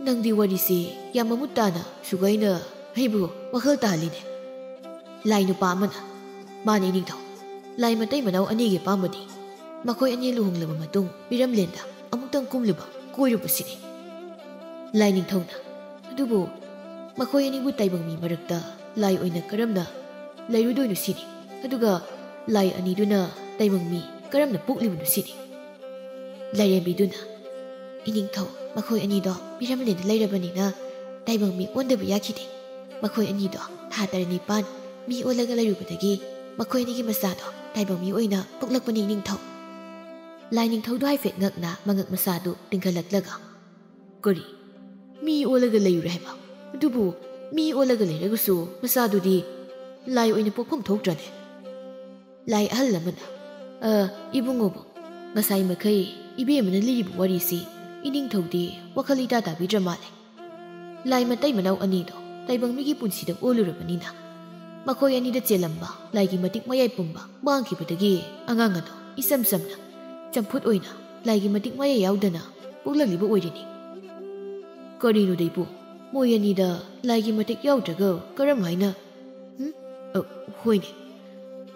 ꯅꯪꯗꯤ ꯋꯥꯔꯤꯁꯤ ꯌꯥꯝ ꯃꯃꯨꯠ ꯇꯥꯅ ꯁꯨꯒꯥꯏꯅ ꯑꯩꯕꯨ ꯋꯥꯈꯜ ꯇꯥꯍꯜꯂꯤꯅꯦ꯫ ꯂꯥꯏ ꯅꯨꯄꯥ ꯑꯃꯅ, ꯃꯥꯅ ꯏꯅꯤꯡꯊꯧ, ꯂꯥꯏ ꯃꯇꯩ ꯃꯅꯥꯎ ꯑꯅꯤꯒꯤ ꯑꯄꯥꯝꯕꯗꯤ ꯃꯈꯣꯏ ꯑꯅꯤ ꯂꯨꯍꯣꯡꯂꯕ ꯃꯇꯨꯡ ꯃꯤꯔꯝꯂꯦꯟꯗ ꯑꯃꯨꯛꯇꯪ ꯀꯨꯝꯂꯨꯕ, ꯀꯣꯏꯔꯨꯕꯁꯤꯅꯤ꯫ ꯂꯥꯏ ꯅꯤꯡꯊꯧꯅ, ꯑꯗꯨꯕꯨ ꯃꯈꯣꯏ ꯑꯅꯤꯕꯨ ꯇꯥꯏꯕꯪ ꯃꯤ ꯃꯔꯛꯇ ꯂꯥꯏ ꯑꯣꯏꯅ ꯀꯔꯝꯅ ꯂꯩꯔꯨꯗꯣꯏꯅꯣ ꯁꯤꯅꯤ, ꯑꯗꯨꯒ ꯂꯥꯏ ꯑꯅꯤꯗꯨꯅ ꯇꯥꯏꯕꯪ ꯃꯤ ꯀꯔꯝꯅ ꯄꯣꯛꯂꯤꯕꯅꯣ ꯁꯤꯅꯤ꯫ ꯂꯥꯏꯔꯦꯝꯕꯤꯗꯨꯅ, ꯏꯅꯤꯡꯊꯧ, ꯃꯈꯣꯏ ꯑꯅꯤꯗꯣ ꯃꯤꯔꯝꯂꯦꯟꯗ ꯂꯩꯔꯕꯅꯤꯅ ꯇꯥꯏꯕꯪ ꯃꯤ ꯑꯣꯟꯗꯕ ꯌꯥꯈꯤꯗꯦ꯫ ꯃꯈꯣꯏ ꯑꯅꯤꯗꯣ ꯊꯥ ꯇꯔꯦꯠ ꯅꯤꯄꯥꯟ ꯃꯤ ꯑꯣꯜꯂꯒ ꯂꯩꯔꯨꯕꯗꯒꯤ ꯃꯈꯣꯏ ꯑꯅꯤꯒꯤ ꯃꯆꯥꯗꯣ ꯇꯥꯏꯕꯪ ꯃꯤ ꯑꯣꯏꯅ ꯄꯣꯛꯂꯛꯄꯅꯤ ꯏꯅꯤꯡꯊꯧ꯫ ꯂꯥꯏ ꯅꯤꯡꯊꯧꯗꯣ ꯍꯥꯏꯐꯦꯠ ꯉꯛꯅ ꯃꯉꯛ ꯃꯁꯥꯗꯨ ꯇꯤꯡꯈꯠꯂꯛꯂꯒ, ꯀꯔꯤ? ꯃꯤ ꯑꯣꯜꯂꯒ ꯂꯩꯔꯨꯔꯦ ꯍꯥꯏꯕ? ꯑꯗꯨꯕꯨ ꯃꯤ ꯑꯣꯜꯂꯒ ꯂꯩꯔꯒꯁꯨ ꯃꯆꯥꯗꯨꯗꯤ ꯂꯥꯏ ꯑꯣꯏꯅ ꯄꯣꯛꯐꯝ ꯊꯣꯛꯇ꯭ꯔꯅꯦ? ꯂꯥꯏ ꯑꯍꯜ ꯑꯃꯅ, "ꯑ, ꯏꯕꯨꯡꯉꯣꯕꯨ, ꯉꯁꯥꯏ ꯃꯈꯩ ꯏꯕꯦꯝꯃꯅ ꯂꯤꯔꯤꯕ ꯋꯥꯔꯤꯁꯤ ꯏꯅꯤꯡꯊꯧꯗꯤ ꯋꯥꯈꯜ ꯏꯇꯥ ꯇꯥꯕꯤꯗ꯭ꯔ ꯃꯥꯜꯂꯦ꯫ ꯂꯥꯏ ꯃꯇꯩ ꯃꯅꯥꯎ ꯑꯅꯤꯗꯣ ꯇꯥꯏꯕꯪ ꯃꯤꯒꯤ ꯄꯨꯟꯁꯤꯗ ꯑꯣꯜꯂꯨꯔꯕꯅꯤꯅ ꯃꯈꯣꯏ ꯑꯅꯤꯗ ꯆꯦꯜꯂꯝꯕ ꯂꯥꯏꯒꯤ ꯃꯇꯤꯛ ꯃꯌꯥꯏ ꯄꯨꯝꯕ ꯃꯥꯡꯈꯤꯕꯗꯒꯤ ꯑꯉꯥꯡ ꯑꯗꯣ ꯏꯆꯝ ꯆꯝꯅ ꯆꯝꯐꯨꯠ ꯑꯣꯏꯅ ꯂꯥꯏꯒꯤ ꯃꯇꯤꯛ ꯃꯌꯥꯏ ꯌꯥꯎꯗꯅ ꯄꯣꯛꯂꯛꯂꯤꯕ ꯑꯣꯏꯔꯤꯅꯤ꯫" "ꯀꯔꯤꯅꯣꯗ ꯏꯕꯨꯡ, ꯃꯣꯏ ꯑꯅꯤꯗ ꯂꯥꯏꯒꯤ ꯃꯇꯤꯛ ꯌꯥꯎꯗ꯭ꯔꯒ ꯀꯔꯝ ꯍꯥꯏꯅ?" ꯎꯝ? ꯑ, ꯍꯣꯏꯅꯦ꯫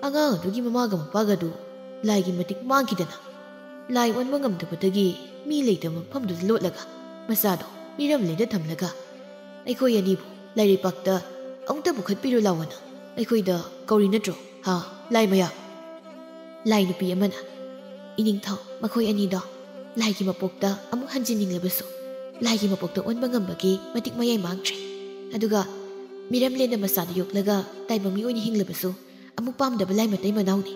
ꯑꯉꯥꯡ ꯑꯗꯨꯒꯤ ꯃꯃꯥꯒ ꯃꯄꯥꯒꯗꯨ ꯂꯥꯏꯒꯤ ꯃꯇꯤꯛ ꯃꯥꯡꯈꯤꯗꯅ ꯂꯥꯏ ꯑꯣꯟꯕ ꯉꯝꯗꯕꯗꯒꯤ ꯃꯤ ꯂꯩꯇꯕ ꯃꯐꯝꯗꯨꯗ ꯂꯣꯠꯂꯒ ꯃꯆꯥꯗꯣ ꯃꯤꯔꯝꯂꯦꯟꯗ ꯊꯝꯂꯒ ꯑꯩꯈꯣꯏ ꯑꯅꯤꯕꯨ ꯂꯥꯏꯔꯩꯄꯥꯛꯇ ꯑꯃꯨꯛꯇ ꯄꯨꯈꯠꯄꯤꯔꯨ ꯂꯥꯎꯑꯣꯅ ꯑꯩꯈꯣꯏꯗ ꯀꯧꯔꯤ ꯅꯠꯇ꯭ꯔꯣ? ꯍꯥ, ꯂꯥꯏ ꯃꯌꯥ? ꯂꯥꯏ ꯅꯨꯄꯤ ꯑꯃꯅ, "ꯏꯅꯤꯡꯊꯧ, ꯃꯈꯣꯏ ꯑꯅꯤꯗꯣ ꯂꯥꯏꯒꯤ ꯃꯄꯣꯛꯇ ꯑꯃꯨꯛ ꯍꯟꯖꯤꯟꯅꯤꯡꯂꯕꯁꯨ ꯂꯥꯏꯒꯤ ꯃꯄꯣꯛꯇ ꯑꯣꯟꯕ ꯉꯝꯕꯒꯤ ꯃꯇꯤꯛ ꯃꯌꯥꯏ ꯃꯥꯡꯈ꯭ꯔꯦ꯫ ꯑꯗꯨꯒ ꯃꯤꯔꯝꯂꯦꯟꯗ ꯃꯆꯥꯗꯨ ꯌꯣꯛꯂꯒ ꯇꯥꯏꯕꯪ ꯃꯤ ꯑꯣꯏꯅ ꯍꯤꯡꯂꯕꯁꯨ ꯑꯃꯨꯛ ꯄꯥꯝꯗꯕ ꯂꯥꯏ ꯃꯇꯩ ꯃꯅꯥꯎꯅꯤ꯫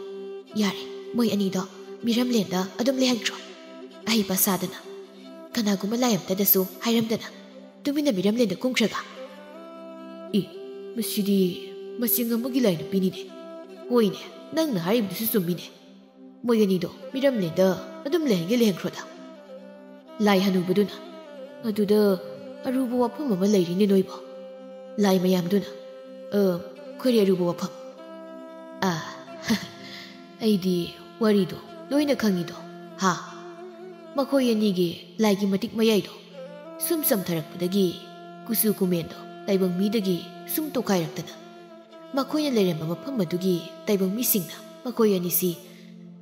ꯌꯥꯔꯦ, ꯃꯣꯏ ꯑꯅꯤꯗꯣ ꯃꯤꯔꯝꯂꯦꯟꯗ ꯑꯗꯨꯝ ꯂꯩꯍꯟꯈ꯭ꯔꯣ꯫ ꯑꯍꯩꯄꯥ ꯁꯥꯗꯅ, ꯀꯅꯥꯒꯨꯝꯕ ꯂꯥꯏ ꯑꯝꯇꯗꯁꯨ ꯍꯥꯏꯔꯝꯗꯅ ꯇꯨꯃꯤꯟꯅ ꯃꯤꯔꯝꯂꯦꯟꯗ ꯀꯨꯝꯈ꯭ꯔꯒ?" "ꯏ, ꯃꯁꯤꯗꯤ ꯃꯆꯤꯡ ꯑꯃꯒꯤ ꯂꯥꯏ ꯅꯨꯄꯤꯅꯤꯅꯦ꯫ ꯍꯣꯏꯅꯦ, ꯅꯪꯅ ꯍꯥꯏꯔꯤꯕꯗꯨꯁꯨ ꯆꯨꯝꯃꯤꯅꯦ꯫ ꯃꯣꯏ ꯑꯅꯤꯗꯣ ꯃꯤꯔꯝꯂꯦꯟꯗ ꯑꯗꯨꯝ ꯂꯩꯍꯟꯒꯦ ꯂꯩꯍꯟꯈ꯭ꯔꯣꯗ꯫" ꯂꯥꯏ ꯍꯅꯨꯕꯗꯨꯅ, "ꯑꯗꯨꯗ ꯑꯔꯨꯕ ꯋꯥꯐꯝ ꯑꯃ ꯂꯩꯔꯤꯅꯦ ꯅꯣꯏꯕꯣ꯫ ꯂꯥꯏ ꯃꯌꯥꯝꯗꯨꯅ, ꯑ, ꯀꯔꯤ ꯑꯔꯨꯕ ꯋꯥꯐꯝ? ꯑ, ꯑꯩꯗꯤ ꯋꯥꯔꯤꯗꯣ ꯂꯣꯏꯅ ꯈꯪꯉꯤꯗꯣ, ꯍꯥ? ꯃꯈꯣꯏ ꯑꯅꯤꯒꯤ ꯂꯥꯏꯒꯤ ꯃꯇꯤꯛ ꯃꯌꯥꯏꯗꯣ ꯁꯨꯝ ꯆꯝꯊꯔꯛꯄꯗꯒꯤ ꯀꯨꯆꯨ ꯀꯨꯃꯦꯟꯗꯣ ꯇꯥꯏꯕꯪ ꯃꯤꯗꯒꯤ ꯁꯨꯝ ꯇꯣꯈꯥꯏꯔꯛꯇꯅ ꯃꯈꯣꯏꯅ ꯂꯩꯔꯝꯕ ꯃꯐꯝ ꯑꯗꯨꯒꯤ ꯇꯥꯏꯕꯪ ꯃꯤꯁꯤꯡꯅ ꯃꯈꯣꯏ ꯑꯅꯤꯁꯤ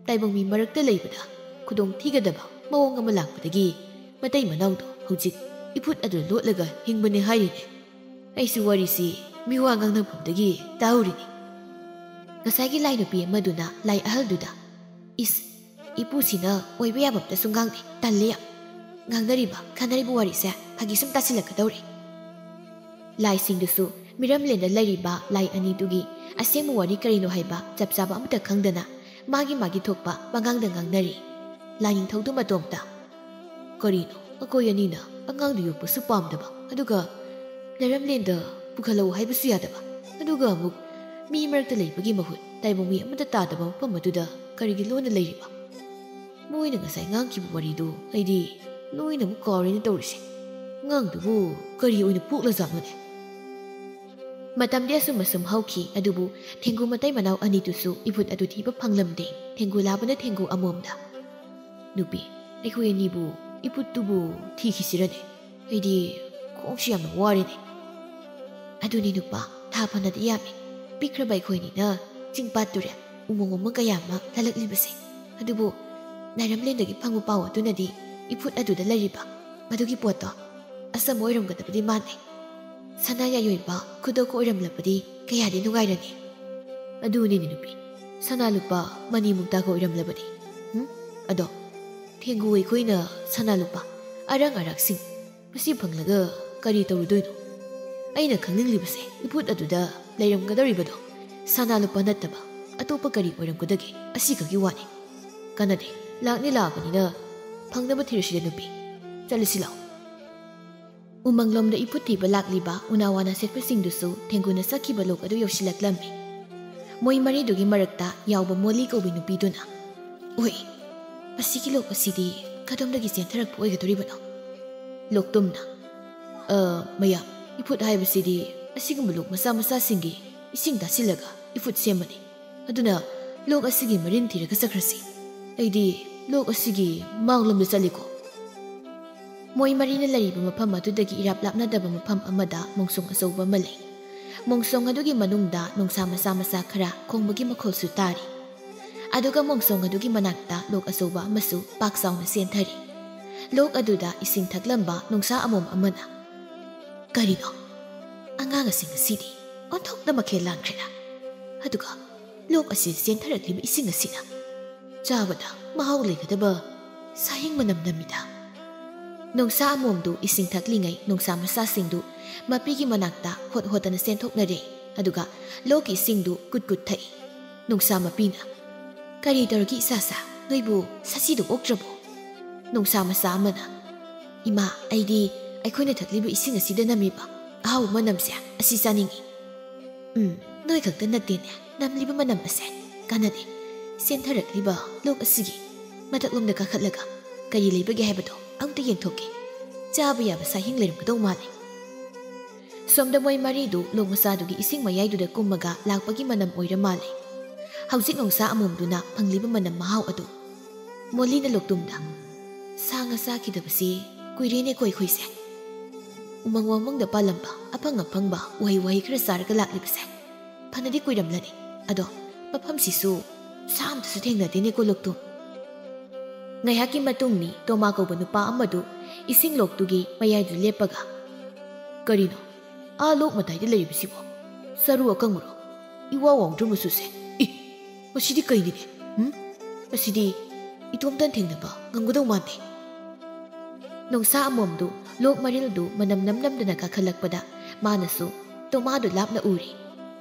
ꯇꯥꯏꯕꯪ ꯃꯤ ꯃꯔꯛꯇ ꯂꯩꯕꯗ ꯈꯨꯗꯣꯡ ꯊꯤꯒꯗꯕ ꯃꯑꯣꯡ ꯑꯃ ꯂꯥꯛꯄꯗꯒꯤ ꯃꯇꯩ ꯃꯅꯥꯎꯗꯣ ꯍꯧꯖꯤꯛ ꯏꯐꯨꯠ ꯑꯗꯨ ꯂꯣꯠꯂꯒ ꯍꯤꯡꯕꯅꯦ ꯍꯥꯏꯔꯤꯅꯦ꯫ ꯑꯩꯁꯨ ꯋꯥꯔꯤꯁꯤ ꯃꯤꯋꯥ ꯉꯥꯡꯅꯐꯝꯗꯒꯤ ꯇꯥꯍꯧꯔꯤꯅꯤ꯫ ꯉꯁꯥꯏꯒꯤ ꯂꯥꯏ ꯅꯨꯄꯤ ꯑꯃꯗꯨꯅ ꯂꯥꯏ ꯑꯍꯜꯗꯨꯗ, "ꯏꯁ, ꯏꯄꯨꯁꯤꯅ ꯑꯣꯏꯕ ꯌꯥꯕ ꯑꯝꯇꯁꯨ ꯉꯥꯡꯗꯦ, ꯇꯜꯂꯦ ꯌꯥꯝ꯫ ꯉꯥꯡꯅꯔꯤꯕ ꯈꯟꯅꯔꯤꯕ ꯋꯥꯔꯤꯁꯦ ꯐꯥꯒꯤ ꯁꯨꯝ ꯇꯥꯁꯤꯜꯂꯛꯀꯗꯧꯔꯦ"꯫ ꯂꯥꯏꯁꯤꯡꯗꯨꯁꯨ ꯃꯤꯔꯝꯂꯦꯟꯗ ꯂꯩꯔꯤꯕ ꯂꯥꯏ ꯑꯅꯤꯗꯨꯒꯤ ꯑꯁꯦꯡꯕ ꯋꯥꯔꯤ ꯀꯔꯤꯅꯣ ꯍꯥꯏꯕ ꯆꯞ ꯆꯥꯕ ꯑꯃꯠꯇ ꯈꯪꯗꯅ ꯃꯥꯒꯤ ꯃꯥꯒꯤ ꯊꯣꯛꯄ ꯄꯉꯥꯡꯗ ꯉꯥꯡꯅꯔꯤ꯫ ꯂꯥꯏꯅꯤꯡꯊꯧꯗꯨ ꯃꯇꯣꯝꯇ, "ꯀꯔꯤꯅꯣ, ꯑꯩꯈꯣꯏ ꯑꯅꯤꯅ ꯑꯉꯥꯡꯗꯨ ꯌꯣꯛꯄꯁꯨ ꯄꯥꯝꯗꯕ, ꯑꯗꯨꯒ ꯂꯩꯔꯝꯂꯦꯟꯗ ꯄꯨꯈꯠꯂꯛꯎ ꯍꯥꯏꯕꯁꯨ ꯌꯥꯗꯕ, ꯑꯗꯨꯒ ꯑꯃꯨꯛ ꯃꯤ ꯃꯔꯛꯇ ꯂꯩꯕꯒꯤ ꯃꯍꯨꯠ ꯇꯥꯏꯕꯪ ꯃꯤ ꯑꯃꯠꯇ ꯇꯥꯗꯕ ꯃꯐꯝ ꯑꯗꯨꯗ ꯀꯔꯤꯒꯤ ꯂꯣꯟꯅ ꯂꯩꯔꯤꯕ? ꯃꯣꯏꯅ ꯉꯁꯥꯏ ꯉꯥꯡꯈꯤꯕ ꯋꯥꯔꯤꯗꯨ ꯑꯩꯗꯤ ꯂꯣꯏꯅꯃꯛ ꯀꯥꯎꯔꯦꯅ ꯇꯧꯔꯤꯁꯦ꯫ ꯑꯉꯥꯡꯗꯨꯕꯨ ꯀꯔꯤ ꯑꯣꯏꯅ ꯄꯣꯛꯂꯖꯥꯠꯅꯣꯅꯦ?" ꯃꯇꯝꯗꯤ ꯑꯁꯨꯝ ꯑꯁꯨꯝ ꯍꯧꯈꯤ, ꯑꯗꯨꯕꯨ ꯊꯦꯡꯒꯨ ꯃꯇꯩ ꯃꯅꯥꯎ ꯑꯅꯤꯗꯨꯁꯨ ꯏꯐꯨꯠ ꯑꯗꯨ ꯊꯤꯕ ꯐꯪꯂꯝꯗꯦ꯫ ꯊꯦꯡꯒꯨ ꯂꯥꯕꯅ ꯊꯦꯡꯒꯨ ꯑꯃꯣꯝꯗ, "ꯅꯨꯄꯤ, ꯑꯩꯈꯣꯏ ꯑꯅꯤꯕꯨ ꯏꯐꯨꯠꯇꯨꯕꯨ ꯊꯤꯈꯤꯁꯤꯔꯅꯦ? ꯑꯩꯗꯤ ꯈꯣꯡꯁꯤ ꯌꯥꯝꯅ ꯋꯥꯔꯦꯅꯦ"꯫ "ꯑꯗꯨꯅꯤ ꯅꯨꯄꯥ, ꯊꯥ ꯐꯅꯗꯤ ꯌꯥꯝꯃꯤ꯫ ꯄꯤꯛꯈ꯭ꯔꯕ ꯑꯩꯈꯣꯏꯅꯤꯅ ꯆꯤꯡꯄꯥꯠ ꯇꯨꯔꯦꯜ, ꯎꯃꯪ ꯋꯥꯃꯪ ꯀꯌꯥ ꯑꯃ ꯂꯥꯜꯂꯛꯂꯤꯕꯁꯦ꯫ ꯑꯗꯨꯕꯨ ꯂꯥꯏꯔꯝꯂꯦꯟꯗꯒꯤ ꯐꯪꯕ ꯄꯥꯎ ꯑꯗꯨꯅꯗꯤ ꯏꯐꯨꯠ ꯑꯗꯨꯗ ꯂꯩꯔꯤꯕ ꯃꯗꯨꯒꯤ ꯄꯣꯠꯇꯣ ꯑꯆꯝꯕ ꯑꯣꯏꯔꯝꯒꯗꯕꯗꯤ ꯃꯥꯟꯗꯦ꯫ ꯁꯅꯥ ꯌꯥꯏꯑꯣꯏꯕ ꯈꯨꯗꯣꯞꯀ ꯑꯣꯏꯔꯝꯂꯕꯗꯤ ꯀꯌꯥꯗꯤ ꯅꯨꯡꯉꯥꯏꯔꯅꯤ"꯫ "ꯑꯗꯨꯅꯤꯅꯦ ꯅꯨꯄꯤ, ꯁꯅꯥ ꯂꯨꯄꯥ ꯃꯅꯤ ꯃꯨꯛꯇꯥꯒ ꯑꯣꯏꯔꯝꯂꯕꯗꯤ꯫ ꯎꯝ? ꯑꯗꯣ ꯊꯦꯡꯒꯨ ꯑꯩꯈꯣꯏꯅ ꯁꯅꯥ ꯂꯨꯄꯥ ꯑꯔꯪ ꯑꯔꯥꯛꯁꯤꯡ ꯃꯁꯤ ꯐꯪꯂꯒ ꯀꯔꯤ ꯇꯧꯔꯨꯗꯣꯏꯅꯣ? ꯑꯩꯅ ꯈꯪꯅꯤꯡꯂꯤꯕꯁꯦ ꯏꯐꯨꯠ ꯑꯗꯨꯗ ꯂꯩꯔꯝꯒꯗꯧꯔꯤꯕꯗꯣ ꯁꯅꯥ ꯂꯨꯄꯥ ꯅꯠꯇꯕ ꯑꯇꯣꯞꯄ ꯀꯔꯤ ꯑꯣꯏꯔꯝꯒꯗꯒꯦ? ꯑꯁꯤꯈꯛꯀꯤ ꯋꯥꯅꯤ꯫ ꯀꯥꯟꯅꯗꯦ, ꯂꯥꯛꯅꯤ ꯂꯥꯛꯑꯕꯅꯤꯅ ꯐꯪꯅꯕ ꯊꯤꯔꯁꯤꯗ ꯅꯨꯄꯤ꯫ ꯆꯠꯂꯁꯤ ꯂꯥꯛꯑꯣ"꯫ ꯎꯃꯪꯂꯣꯝꯗ ꯏꯐꯨꯠ ꯊꯤꯕ ꯂꯥꯛꯂꯤꯕ ꯎꯅꯥ ꯋꯥꯅ ꯁꯦꯠꯄꯁꯤꯡꯗꯨꯁꯨ ꯊꯦꯡꯒꯨꯅ ꯆꯠꯈꯤꯕ ꯂꯣꯛ ꯑꯗꯨ ꯌꯧꯁꯤꯜꯂꯛꯂꯝꯃꯤ꯫ ꯃꯣꯏ ꯃꯔꯤꯗꯨꯒꯤ ꯃꯔꯛꯇ ꯌꯥꯎꯕ ꯃꯣꯂꯤ ꯀꯧꯕꯤ ꯅꯨꯄꯤꯗꯨꯅ, "ꯑꯣꯏ, ꯑꯁꯤꯒꯤ ꯂꯣꯛ ꯑꯁꯤꯗꯤ ꯀꯗꯣꯝꯗꯒꯤ ꯆꯦꯟꯊꯔꯛꯄ ꯑꯣꯏꯒꯗꯧꯔꯤꯕꯅꯣ?" ꯂꯣꯛꯇꯨꯝꯅ, ꯑ, ꯃꯌꯥꯝ, ꯏꯐꯨꯠ ꯍꯥꯏꯕꯁꯤꯗꯤ ꯑꯁꯤꯒꯨꯝꯕ ꯂꯣꯛ ꯃꯆꯥ ꯃꯆꯥꯁꯤꯡꯒꯤ ꯏꯁꯤꯡ ꯇꯥꯁꯤꯜꯂꯒ ꯏꯐꯨꯠ ꯁꯦꯝꯕꯅꯤ꯫ ꯑꯗꯨꯅ ꯂꯣꯛ ꯑꯁꯤꯒꯤ ꯃꯔꯤꯟ ꯊꯤꯔꯒ ꯆꯠꯈ꯭ꯔꯁꯤ꯫ ꯑꯩꯗꯤ ꯂꯣꯛ ꯑꯁꯤꯒꯤ ꯃꯥꯡꯂꯣꯝꯗ ꯆꯠꯂꯤꯀꯣ꯫ ꯃꯣꯏ ꯃꯔꯤꯅ ꯂꯩꯔꯤꯕ ꯃꯐꯝ ꯑꯗꯨꯗꯒꯤ ꯏꯔꯥꯞ ꯂꯥꯞꯅꯗꯕ ꯃꯐꯝ ꯑꯃꯗ ꯃꯣꯡꯁꯣꯡ ꯑꯆꯧꯕ ꯑꯃ ꯂꯩ꯫ ꯃꯣꯡꯁꯣꯡ ꯑꯗꯨꯒꯤ ꯃꯅꯨꯡꯗ ꯅꯣꯡꯁꯥ ꯃꯆꯥ ꯃꯆꯥ ꯈꯔ ꯈꯣꯡꯕꯒꯤ ꯃꯈꯣꯜꯁꯨ ꯇꯥꯔꯤ꯫ ꯑꯗꯨꯒ ꯃꯣꯡꯁꯣꯡ ꯑꯗꯨꯒꯤ ꯃꯅꯥꯛꯇ ꯂꯣꯛ ꯑꯆꯧꯕ ꯑꯃꯁꯨ ꯄꯥꯛ ꯆꯥꯎꯅ ꯆꯦꯟꯊꯔꯤ꯫ ꯂꯣꯛ ꯑꯗꯨꯗ ꯏꯁꯤꯡ ꯊꯛꯂꯝꯕ ꯅꯣꯡꯁꯥ ꯑꯃꯣꯝ ꯑꯃꯅ, "ꯀꯔꯤꯅꯣ? ꯑꯉꯥꯡ ꯑꯁꯤ ꯉꯁꯤꯗꯤ ꯑꯣꯟꯊꯣꯛꯅ ꯃꯈꯦꯜ ꯂꯥꯡꯈ꯭ꯔꯦꯗ꯫ ꯑꯗꯨꯒ ꯂꯣꯛ ꯑꯁꯤ ꯆꯦꯟꯊꯔꯛꯂꯤꯕ ꯏꯁꯤꯡ ꯑꯁꯤꯅ ꯆꯥꯕꯗ ꯃꯍꯥꯎ ꯂꯩꯒꯗꯕ ꯁꯥꯍꯤꯡ ꯃꯅꯝ ꯅꯝꯃꯤꯗ꯫" ꯅꯣꯡꯁꯥ ꯑꯃꯣꯝꯗꯨ ꯏꯁꯤꯡ ꯊꯛꯂꯤꯉꯩ ꯅꯣꯡꯁꯥ ꯃꯆꯥꯁꯤꯡꯗꯨ ꯃꯄꯤꯒꯤ ꯃꯅꯥꯛꯇ ꯍꯣꯠ ꯍꯣꯠꯇꯅ ꯆꯦꯟꯊꯣꯛꯅꯔꯦ꯫ ꯑꯗꯨꯒ ꯂꯣꯛꯀꯤ ꯏꯁꯤꯡꯗꯨ ꯀꯨꯠ ꯀꯨꯠ ꯊꯛꯏ꯫ ꯅꯣꯡꯁꯥ ꯃꯄꯤꯅ, "ꯀꯔꯤ ꯇꯧꯔꯒꯦ ꯏꯆꯥꯁꯥ? ꯅꯣꯏꯕꯨ ꯁꯥꯁꯤꯗꯨ ꯑꯣꯛꯇ꯭ꯔꯕꯣ?" ꯅꯣꯡꯁꯥ ꯃꯆꯥ ꯑꯃꯅ, "ꯏꯃꯥ, ꯑꯩꯗꯤ ꯑꯩꯈꯣꯏꯅ ꯊꯛꯂꯤꯕ ꯏꯁꯤꯡ ꯑꯁꯤꯗ ꯅꯝꯃꯤꯕ ꯑꯍꯥꯎꯕ ꯃꯅꯝꯁꯦ ꯑꯁꯤ ꯆꯥꯅꯤꯡꯏ꯫" "ꯎꯝ, ꯅꯣꯏ ꯈꯛꯇ ꯅꯠꯇꯦꯅꯦ ꯅꯝꯂꯤꯕ ꯃꯅꯝ ꯑꯁꯦ꯫ ꯀꯥꯟꯅꯗꯦ, ꯆꯦꯟꯊꯔꯛꯂꯤꯕ ꯂꯣꯛ ꯑꯁꯤꯒꯤ ꯃꯊꯛꯂꯣꯝꯗ ꯀꯥꯈꯠꯂꯒ ꯀꯔꯤ ꯂꯩꯕꯒꯦ ꯍꯥꯏꯕꯗꯣ ꯑꯝꯇ ꯌꯦꯡꯊꯣꯛꯀꯦ꯫ ꯆꯥꯕ ꯌꯥꯕ ꯁꯥꯍꯤꯡ ꯂꯩꯔꯝꯒꯗꯧ ꯃꯥꯜꯂꯤ꯫" ꯁꯣꯝꯗ ꯃꯣꯏ ꯃꯔꯤꯗꯨ ꯂꯣꯛ ꯃꯆꯥꯗꯨꯒꯤ ꯏꯁꯤꯡ ꯃꯌꯥꯏꯗꯨꯗ ꯀꯨꯝꯃꯒ ꯂꯥꯛꯄꯒꯤ ꯃꯅꯝ ꯑꯣꯏꯔ ꯃꯥꯜꯂꯦ꯫ ꯍꯧꯖꯤꯛ ꯅꯣꯡꯁꯥ ꯑꯃꯣꯝꯗꯨꯅ ꯐꯪꯂꯤꯕ ꯃꯅꯝ ꯃꯍꯥꯎ ꯑꯗꯨ꯫ ꯃꯣꯂꯤꯅ ꯂꯣꯛꯇꯨꯝꯗ, "ꯁꯥ ꯉꯥ ꯆꯥꯈꯤꯗꯕꯁꯤ ꯀꯨꯏꯔꯦꯅꯦꯀꯣ ꯑꯩꯈꯣꯏꯁꯦ꯫ ꯎꯃꯪ ꯋꯥꯃꯪꯗ ꯄꯥꯜꯂꯝꯕ ꯑꯐꯪ ꯑꯐꯪꯕ ꯎꯍꯩ ꯋꯥꯍꯩ ꯈꯔ ꯆꯥꯔꯒ ꯂꯥꯛꯂꯤꯕꯁꯦ ꯐꯅꯗꯤ ꯀꯨꯏꯔꯝꯂꯅꯤ꯫ ꯑꯗꯣ ꯃꯐꯝꯁꯤꯁꯨ ꯁꯥ ꯑꯝꯇꯁꯨ ꯊꯦꯡꯅꯗꯦꯅꯦꯀꯣ ꯂꯣꯛꯇꯨꯝ꯫" ꯉꯥꯏꯍꯥꯛꯀꯤ ꯃꯇꯨꯡꯅꯤ ꯇꯣꯃꯥ ꯀꯧꯕ ꯅꯨꯄꯥ ꯑꯃꯗꯨ ꯏꯁꯤꯡ ꯂꯣꯛꯇꯨꯒꯤ ꯃꯌꯥꯏꯗꯨ ꯂꯦꯞꯄꯒ, "ꯀꯔꯤꯅꯣ? ꯑꯥ ꯂꯣꯛ ꯃꯇꯥꯏꯗ ꯂꯩꯔꯤꯕꯁꯤꯕꯣ? ꯆꯔꯨ ꯑꯀꯪꯕꯔꯣ? ꯏꯋꯥ ꯋꯥꯎꯗ꯭ꯔꯣ ꯃꯆꯨꯁꯦ? ꯏ, ꯃꯁꯤꯗꯤ ꯀꯩꯅꯤꯅꯦ? ꯎꯝ? ꯃꯁꯤꯗꯤ ꯏꯇꯣꯝꯇꯅ ꯊꯦꯡꯅꯕ ꯉꯝꯒꯗꯧ ꯃꯥꯟꯗꯦ꯫" ꯅꯣꯡꯁꯥ ꯑꯃꯣꯝꯗꯨ ꯂꯣꯛ ꯃꯔꯤꯜꯗꯨ ꯃꯅꯝ ꯅꯝ ꯅꯝꯗꯅ ꯀꯥꯈꯠꯂꯛꯄꯗ ꯃꯥꯅꯁꯨ ꯇꯣꯃꯥꯗꯨ ꯂꯥꯞꯅ ꯎꯔꯦ꯫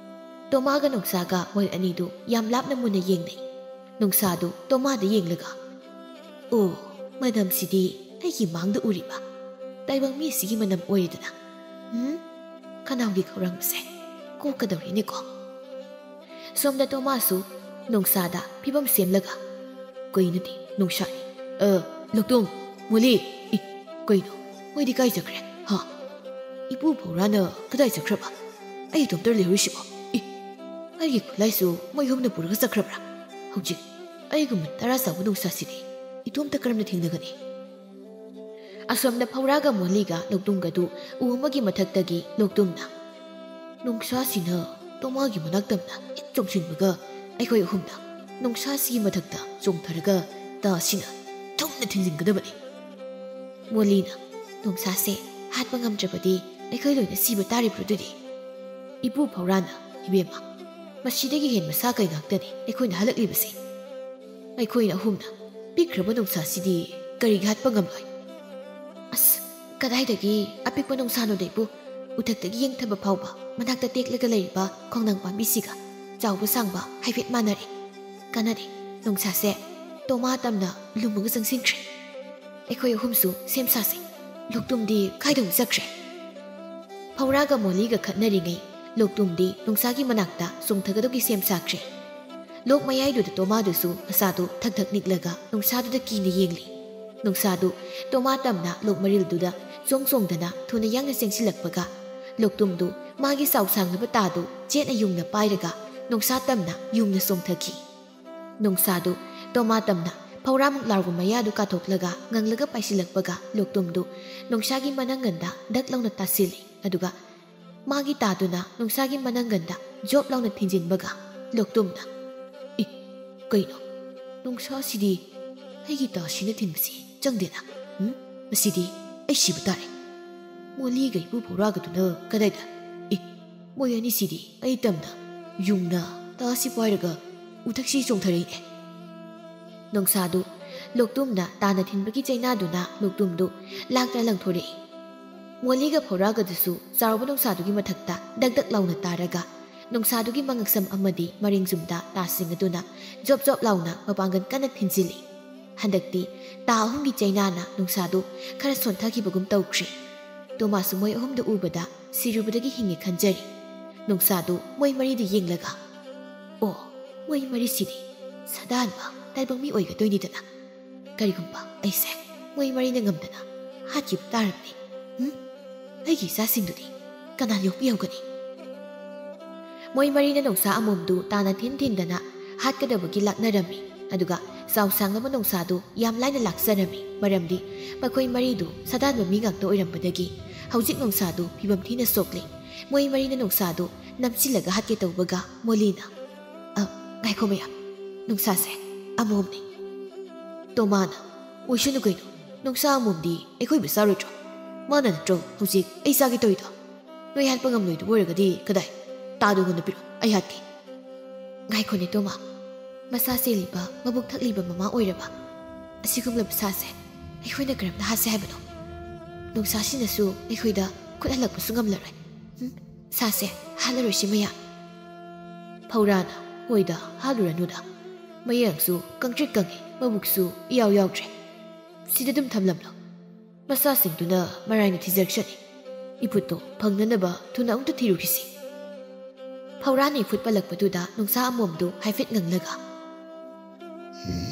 ꯇꯣꯃꯥꯒ ꯅꯣꯡꯁꯥꯒ ꯃꯣꯏ ꯑꯅꯤꯗꯨ ꯌꯥꯝ ꯂꯥꯞꯅ ꯃꯨꯟꯅ ꯌꯦꯡꯅꯩ꯫ ꯅꯣꯡꯁꯥꯗꯨ ꯇꯣꯃꯥꯗ ꯌꯦꯡꯂꯒ, "ꯑꯣ, ꯃꯅꯝꯁꯤꯗꯤ ꯑꯩꯒꯤ ꯃꯥꯡꯗ ꯎꯔꯤꯕ ꯇꯥꯏꯕꯪ ꯃꯤꯁꯤꯒꯤ ꯃꯅꯝ ꯑꯣꯏꯔꯦꯗꯅ꯫ ꯎꯝ, ꯈꯅꯥꯎꯒꯤ ꯈꯧꯔꯥꯡꯕꯁꯦ ꯀꯣꯛꯀꯗꯧꯔꯤꯅꯦꯀꯣ꯫" ꯁꯣꯝꯗ ꯇꯣꯃꯥꯁꯨ ꯅꯣꯡꯁꯥꯗ ꯐꯤꯕꯝ ꯁꯦꯝꯂꯒ, "ꯀꯩꯅꯣꯅꯦ, ꯅꯣꯡꯁꯥꯅꯤ? ꯑ, ꯂꯣꯛꯇꯣꯝ, ꯃꯣꯂꯤ, ꯏ, ꯀꯩꯅꯣ? ꯃꯣꯏꯗꯤ ꯀꯥꯏ ꯆꯠꯈ꯭ꯔꯦ? ꯍꯥ?" "ꯏꯄꯨ ꯐꯧꯔꯥꯅ ꯀꯗꯥꯏ ꯆꯠꯈ꯭ꯔꯕ? ꯑꯩ ꯏꯇꯣꯝꯇ ꯂꯩꯍꯧꯔꯤꯁꯤꯕꯣ? ꯏ, ꯑꯩꯒꯤ ꯈꯨꯠꯂꯥꯏꯁꯨ ꯃꯣꯏ ꯑꯍꯨꯝꯅ ꯄꯨꯔꯒ ꯆꯠꯈ꯭ꯔꯕ꯭ꯔꯥ? ꯍꯧꯖꯤꯛ ꯑꯩꯒꯨꯝꯕ ꯇꯔꯥ ꯆꯥꯎꯕ ꯅꯨꯡꯁꯥꯁꯤꯗꯤ ꯏꯇꯣꯝꯇ ꯀꯔꯝꯅ ꯊꯦꯡꯅꯒꯅꯤ?" ꯑꯁꯣꯝꯗ ꯐꯧꯔꯥꯒ ꯃꯣꯂꯤꯒ ꯂꯣꯛꯇꯨꯝꯒꯗꯨ ꯎ ꯑꯃꯒꯤ ꯃꯊꯛꯇꯒꯤ ꯂꯣꯛꯇꯨꯝꯅ, "ꯅꯨꯡꯁꯥꯁꯤꯅ ꯇꯣꯃꯥꯒꯤ ꯃꯅꯥꯛ ꯇꯝꯅ ꯍꯦꯛ ꯆꯣꯡꯁꯤꯟꯕꯒ ꯑꯩꯈꯣꯏ ꯑꯍꯨꯝꯅ ꯅꯨꯡꯁꯥꯁꯤꯒꯤ ꯃꯊꯛꯇ ꯆꯣꯡꯊꯔꯒ ꯇꯥꯁꯤꯅ ꯊꯨꯝꯅ ꯊꯤꯟꯖꯤꯟꯒꯗꯕꯅꯤ꯫" ꯃꯣꯂꯤꯅ, "ꯅꯨꯡꯁꯥꯁꯦ ꯍꯥꯠꯄ ꯉꯝꯗ꯭ꯔꯕꯗꯤ ꯑꯩꯈꯣꯏ ꯂꯣꯏꯅ ꯁꯤꯕ ꯇꯥꯔꯤꯕ꯭ꯔꯣ ꯑꯗꯨꯗꯤ?" ꯏꯄꯨ ꯐꯧꯔꯥꯅ, "ꯏꯕꯦꯝꯃ, ꯃꯁꯤꯗꯒꯤ ꯍꯦꯟꯕ ꯁꯥ ꯀꯩ ꯉꯥꯛꯇꯅꯤ ꯑꯩꯈꯣꯏꯅ ꯍꯜꯂꯛꯂꯤꯕꯁꯦ꯫ ꯑꯩꯈꯣꯏꯅ ꯑꯍꯨꯝꯅ ꯄꯤꯛꯈ꯭ꯔꯕ ꯅꯨꯡꯁꯥꯁꯤꯗꯤ ꯀꯔꯤꯒꯤ ꯍꯥꯠꯄ ꯉꯝꯂꯣꯏ?" "ꯑꯁ, ꯀꯗꯥꯏꯗꯒꯤ ꯑꯄꯤꯛꯄ ꯅꯨꯡꯁꯥꯅꯣꯗ ꯏꯄꯨ? ꯎꯊꯛꯇꯒꯤ ꯌꯦꯡꯊꯕ ꯐꯥꯎꯕ ꯃꯅꯥꯛꯇ ꯇꯦꯛꯂꯒ ꯂꯩꯔꯤꯕ ꯈꯣꯡꯅꯥꯡ ꯄꯥꯝꯕꯤꯁꯤꯒ ꯆꯥꯎꯕ ꯁꯥꯡꯕ ꯍꯥꯏꯐꯦꯠ ꯃꯥꯟꯅꯔꯦ꯫ ꯀꯥꯟꯅꯗꯦ, ꯅꯨꯡꯁꯥꯁꯦ ꯇꯣꯃꯥ ꯇꯝꯅ ꯂꯨꯝꯃꯒ ꯆꯪꯁꯤꯟꯈ꯭ꯔꯦ꯫ ꯑꯩꯈꯣꯏ ꯑꯍꯨꯝꯁꯨ ꯁꯦꯝ ꯁꯥꯁꯦ꯫ ꯂꯣꯛꯇꯨꯝꯗꯤ ꯀꯥꯏꯗ ꯑꯃꯨꯛ ꯆꯠꯈ꯭ꯔꯦ?" ꯐꯧꯔꯥꯒ ꯃꯣꯂꯤꯒ ꯈꯠꯅꯔꯤꯉꯩ ꯂꯣꯛꯇꯨꯝꯗꯤ ꯅꯨꯡꯁꯥꯒꯤ ꯃꯅꯥꯛꯇ ꯆꯣꯡꯊꯒꯗꯧꯒꯤ ꯁꯦꯝ ꯁꯥꯈ꯭ꯔꯦ꯫ ꯂꯣꯛ ꯃꯌꯥꯏꯗꯨꯗ ꯇꯣꯃꯥꯗꯨꯁꯨ ꯃꯁꯥꯗꯨ ꯊꯛ ꯊꯛ ꯅꯤꯛꯂꯒ ꯅꯨꯡꯁꯥꯗꯨꯗ ꯀꯤꯅ ꯌꯦꯡꯂꯤ꯫ ꯅꯨꯡꯁꯥꯗꯨ ꯇꯣꯃꯥ ꯇꯝꯅ ꯂꯣꯛ ꯃꯔꯤꯜꯗꯨꯗ ꯆꯣꯡ ꯆꯣꯡꯗꯅ ꯊꯨꯅ ꯌꯥꯡꯅ ꯆꯦꯟꯁꯤꯜꯂꯛꯄꯒ ꯂꯣꯛꯇꯨꯝꯗꯨ ꯃꯥꯒꯤ ꯆꯥꯎ ꯁꯥꯡꯂꯕ ꯇꯥꯗꯨ ꯆꯦꯠꯅ ꯌꯨꯡꯅ ꯄꯥꯏꯔꯒ ꯅꯨꯡꯁꯥ ꯇꯝꯅ ꯌꯨꯡꯅ ꯆꯣꯡꯊꯈꯤ꯫ ꯅꯨꯡꯁꯥꯗꯨ ꯇꯣꯃꯥ ꯇꯝꯅ ꯐꯧꯔꯥꯃꯨꯛ ꯂꯥꯎꯕ ꯃꯌꯥꯗꯨ ꯀꯥꯊꯣꯛꯂꯒ ꯉꯪꯂꯒ ꯄꯥꯏꯁꯤꯜꯂꯛꯄꯒ ꯂꯣꯛꯇꯨꯝꯗꯨ ꯅꯨꯡꯁꯥꯒꯤ ꯃꯅꯪꯒꯟꯗ ꯗꯛ ꯂꯥꯎꯅ ꯇꯥꯁꯤꯜꯂꯤ꯫ ꯑꯗꯨꯒ ꯃꯥꯒꯤ ꯇꯥꯗꯨꯅ ꯅꯨꯡꯁꯥꯒꯤ ꯃꯅꯪꯒꯟꯗ ꯖꯣꯞ ꯂꯥꯎꯅ ꯊꯤꯟꯖꯤꯟꯕꯒ ꯂꯣꯛꯇꯨꯝꯅ, "ꯏ, ꯀꯩꯅꯣ? ꯅꯨꯡꯁꯥꯁꯤꯗꯤ ꯑꯩꯒꯤ ꯇꯥꯁꯤꯅ ꯊꯤꯟꯕꯁꯤ ꯆꯪꯗꯦꯅ꯫ ꯎꯝ? ꯃꯁꯤꯗꯤ ꯑꯩ ꯁꯤꯕ ꯇꯥꯔꯦ꯫ ꯃꯣꯂꯤꯒ ꯏꯄꯨ ꯐꯧꯔꯥꯒꯗꯨꯅ ꯀꯗꯥꯏꯗ? ꯏ, ꯃꯣꯏ ꯑꯅꯤꯁꯤꯗꯤ ꯑꯩ ꯇꯝꯅ ꯌꯨꯡꯅ ꯇꯥꯁꯤ ꯄꯥꯏꯔꯒ ꯎꯊꯛꯁꯤ ꯆꯣꯡꯊꯔꯛꯏꯅꯦ꯫" ꯅꯨꯡꯁꯥꯗꯨ ꯂꯣꯛꯇꯨꯝꯅ ꯇꯥꯅ ꯊꯤꯟꯕꯒꯤ ꯆꯩꯅꯥꯗꯨꯅ ꯂꯣꯛꯇꯨꯝꯗꯨ ꯂꯥꯛꯇ ꯂꯪꯊꯣꯔꯛꯏ꯫ ꯃꯣꯂꯤꯒ ꯐꯧꯔꯥꯒꯗꯨꯁꯨ ꯆꯥꯎꯔꯕ ꯅꯨꯡꯁꯥꯗꯨꯒꯤ ꯃꯊꯛꯇ ꯗꯛ ꯗꯛ ꯂꯥꯎꯅ ꯇꯥꯔꯒ ꯅꯨꯡꯁꯥꯗꯨꯒꯤ ꯃꯉꯛꯁꯝ ꯑꯃꯗꯤ ꯃꯔꯤꯡꯖꯨꯝꯗ ꯇꯥꯁꯤꯡ ꯑꯗꯨꯅ ꯖꯣꯞ ꯖꯣꯞ ꯂꯥꯎꯅ ꯃꯄꯥꯡꯒꯜ ꯀꯟꯅ ꯊꯤꯟꯖꯤꯜꯂꯤ꯫ ꯍꯟꯗꯛꯇꯤ ꯇꯥ ꯑꯍꯨꯝꯒꯤ ꯆꯩꯅꯥꯅ ꯅꯨꯡꯁꯥꯗꯨ ꯈꯔ ꯁꯣꯟꯊꯈꯤꯕꯒꯨꯝ ꯇꯧꯈ꯭ꯔꯦ꯫ ꯇꯣꯃꯥꯁꯨ ꯃꯣꯏ ꯑꯍꯨꯝꯗꯨ ꯎꯕꯗ ꯁꯤꯔꯨꯕꯗꯒꯤ ꯍꯤꯡꯉꯦ ꯈꯟꯖꯔꯤ꯫ ꯅꯨꯡꯁꯥꯗꯨ ꯃꯣꯏ ꯃꯔꯤꯗ ꯌꯦꯡꯂꯒ, "ꯑꯣ, ꯃꯣꯏ ꯃꯔꯤꯁꯤꯗꯤ ꯁꯗꯥꯟꯕ ꯇꯥꯏꯕꯪ ꯃꯤ ꯑꯣꯏꯒꯗꯣꯏꯅꯤꯗꯅ꯫ ꯀꯔꯤꯒꯨꯝꯕ ꯑꯩꯁꯦ ꯃꯣꯏ ꯃꯔꯤꯅ ꯉꯝꯗꯅ ꯍꯥꯠꯈꯤꯕ ꯇꯥꯔꯕꯗꯤ, ꯎꯝ?" ꯑꯩꯒꯤ ꯏꯆꯥꯁꯤꯡꯗꯨꯗꯤ ꯀꯅꯥ ꯌꯣꯛꯄꯤꯍꯧꯒꯅꯤ? ꯃꯣꯏ ꯃꯔꯤꯅ ꯅꯣꯡꯁꯥ ꯑꯃꯣꯝꯗꯨ ꯇꯥꯅ ꯊꯤꯟ ꯊꯤꯟꯗꯅ ꯍꯥꯠꯀꯗꯕꯒꯤ ꯂꯥꯛꯅꯔꯝꯃꯤ꯫ ꯑꯗꯨꯒ ꯆꯥꯎ ꯁꯥꯡꯂꯕ ꯅꯣꯡꯁꯥꯗꯨ ꯌꯥꯝ ꯂꯥꯏꯅ ꯂꯥꯛꯆꯔꯝꯃꯤ, ꯃꯔꯝꯗꯤ ꯃꯈꯣꯏ ꯃꯔꯤꯗꯨ ꯁꯥꯗꯥꯟꯕ ꯃꯤ ꯉꯥꯛꯇ ꯑꯣꯏꯔꯝꯕꯗꯒꯤ ꯍꯧꯖꯤꯛ ꯅꯣꯡꯁꯥꯗꯨ ꯐꯤꯕꯝ ꯊꯤꯅ ꯁꯣꯛꯂꯤ꯫ ꯃꯣꯏ ꯃꯔꯤꯅ ꯅꯣꯡꯁꯥꯗꯨ ꯅꯝꯁꯤꯜꯂꯒ ꯍꯥꯠꯀꯦ ꯇꯧꯕꯒ ꯃꯣꯂꯤꯅ, "ꯑ, ꯉꯥꯏꯈꯣ ꯃꯌꯥꯝ, ꯅꯣꯡꯁꯥꯁꯦ ꯑꯃꯣꯝꯅꯤ꯫" ꯇꯣꯃꯥꯅ, "ꯑꯣꯏꯁꯅꯨ ꯀꯩꯅꯣ, ꯅꯣꯡꯁꯥ ꯑꯃꯣꯝꯗꯤ ꯑꯩꯈꯣꯏꯕꯨ ꯆꯥꯔꯣꯏꯗ꯭ꯔꯣ? ꯃꯥꯅ ꯅꯠꯇ꯭ꯔꯣ ꯍꯧꯖꯤꯛ ꯑꯩ ꯆꯥꯒꯦ ꯇꯧꯔꯤꯗꯣ? ꯅꯣꯏ ꯍꯥꯠꯄ ꯉꯝꯂꯣꯏꯗꯕ ꯑꯣꯏꯔꯒꯗꯤ ꯀꯗꯥꯏ? ꯇꯥꯗꯨ ꯉꯟꯅ ꯄꯤꯔꯛꯑꯣ, ꯑꯩ ꯍꯥꯠꯀꯦ꯫" "ꯉꯥꯏꯈꯣꯅꯦ ꯇꯣꯃꯥ, ꯃꯁꯥ ꯁꯦꯜꯂꯤꯕ, ꯃꯕꯨꯛ ꯊꯛꯂꯤꯕ ꯃꯃꯥ ꯑꯣꯏꯔꯕ ꯑꯁꯤꯒꯨꯝꯂꯕ ꯁꯥꯁꯦ ꯑꯩꯈꯣꯏꯅ ꯀꯔꯝꯅ ꯍꯥꯠꯁꯦ ꯍꯥꯏꯕꯅꯣ? ꯅꯣꯡꯁꯥꯁꯤꯅꯁꯨ ꯑꯩꯈꯣꯏꯗ ꯈꯨꯠ ꯍꯜꯂꯛꯄꯁꯨ ꯉꯝꯂꯔꯣꯏ꯫ ꯍꯨꯝ, ꯁꯥꯁꯦ ꯍꯥꯠꯂꯔꯣꯏꯁꯤ ꯃꯌꯥꯝ꯫" ꯐꯧꯔꯥꯅ, "ꯍꯣꯏꯗ, ꯍꯥꯠꯂꯨꯔꯅꯨꯗ꯫ ꯃꯌꯥꯡꯁꯨ ꯀꯪꯇ꯭ꯔꯤꯛ ꯀꯪꯉꯤ, ꯃꯕꯨꯛꯁꯨ ꯏꯌꯥꯎ ꯌꯥꯎꯗ꯭ꯔꯦ꯫ ꯁꯤꯗ ꯑꯗꯨꯝ ꯊꯝꯂꯝꯂꯣ꯫ ꯃꯁꯥꯁꯤꯡꯗꯨꯅ ꯃꯔꯥꯏꯅ ꯊꯤꯖꯔꯛꯁꯅꯤ꯫ ꯏꯐꯨꯠꯇꯣ ꯐꯪꯅꯅꯕ ꯊꯨꯅ ꯑꯃꯨꯛꯇ ꯊꯤꯔꯨꯈꯤꯁꯤ꯫" ꯐꯧꯔꯥꯅ ꯏꯐꯨꯠ ꯄꯜꯂꯛꯄꯗꯨꯗ ꯅꯣꯡꯁꯥ ꯑꯃꯣꯝꯗꯨ ꯍꯥꯏꯐꯦꯠ ꯉꯪꯂꯒ, "ꯍꯝ,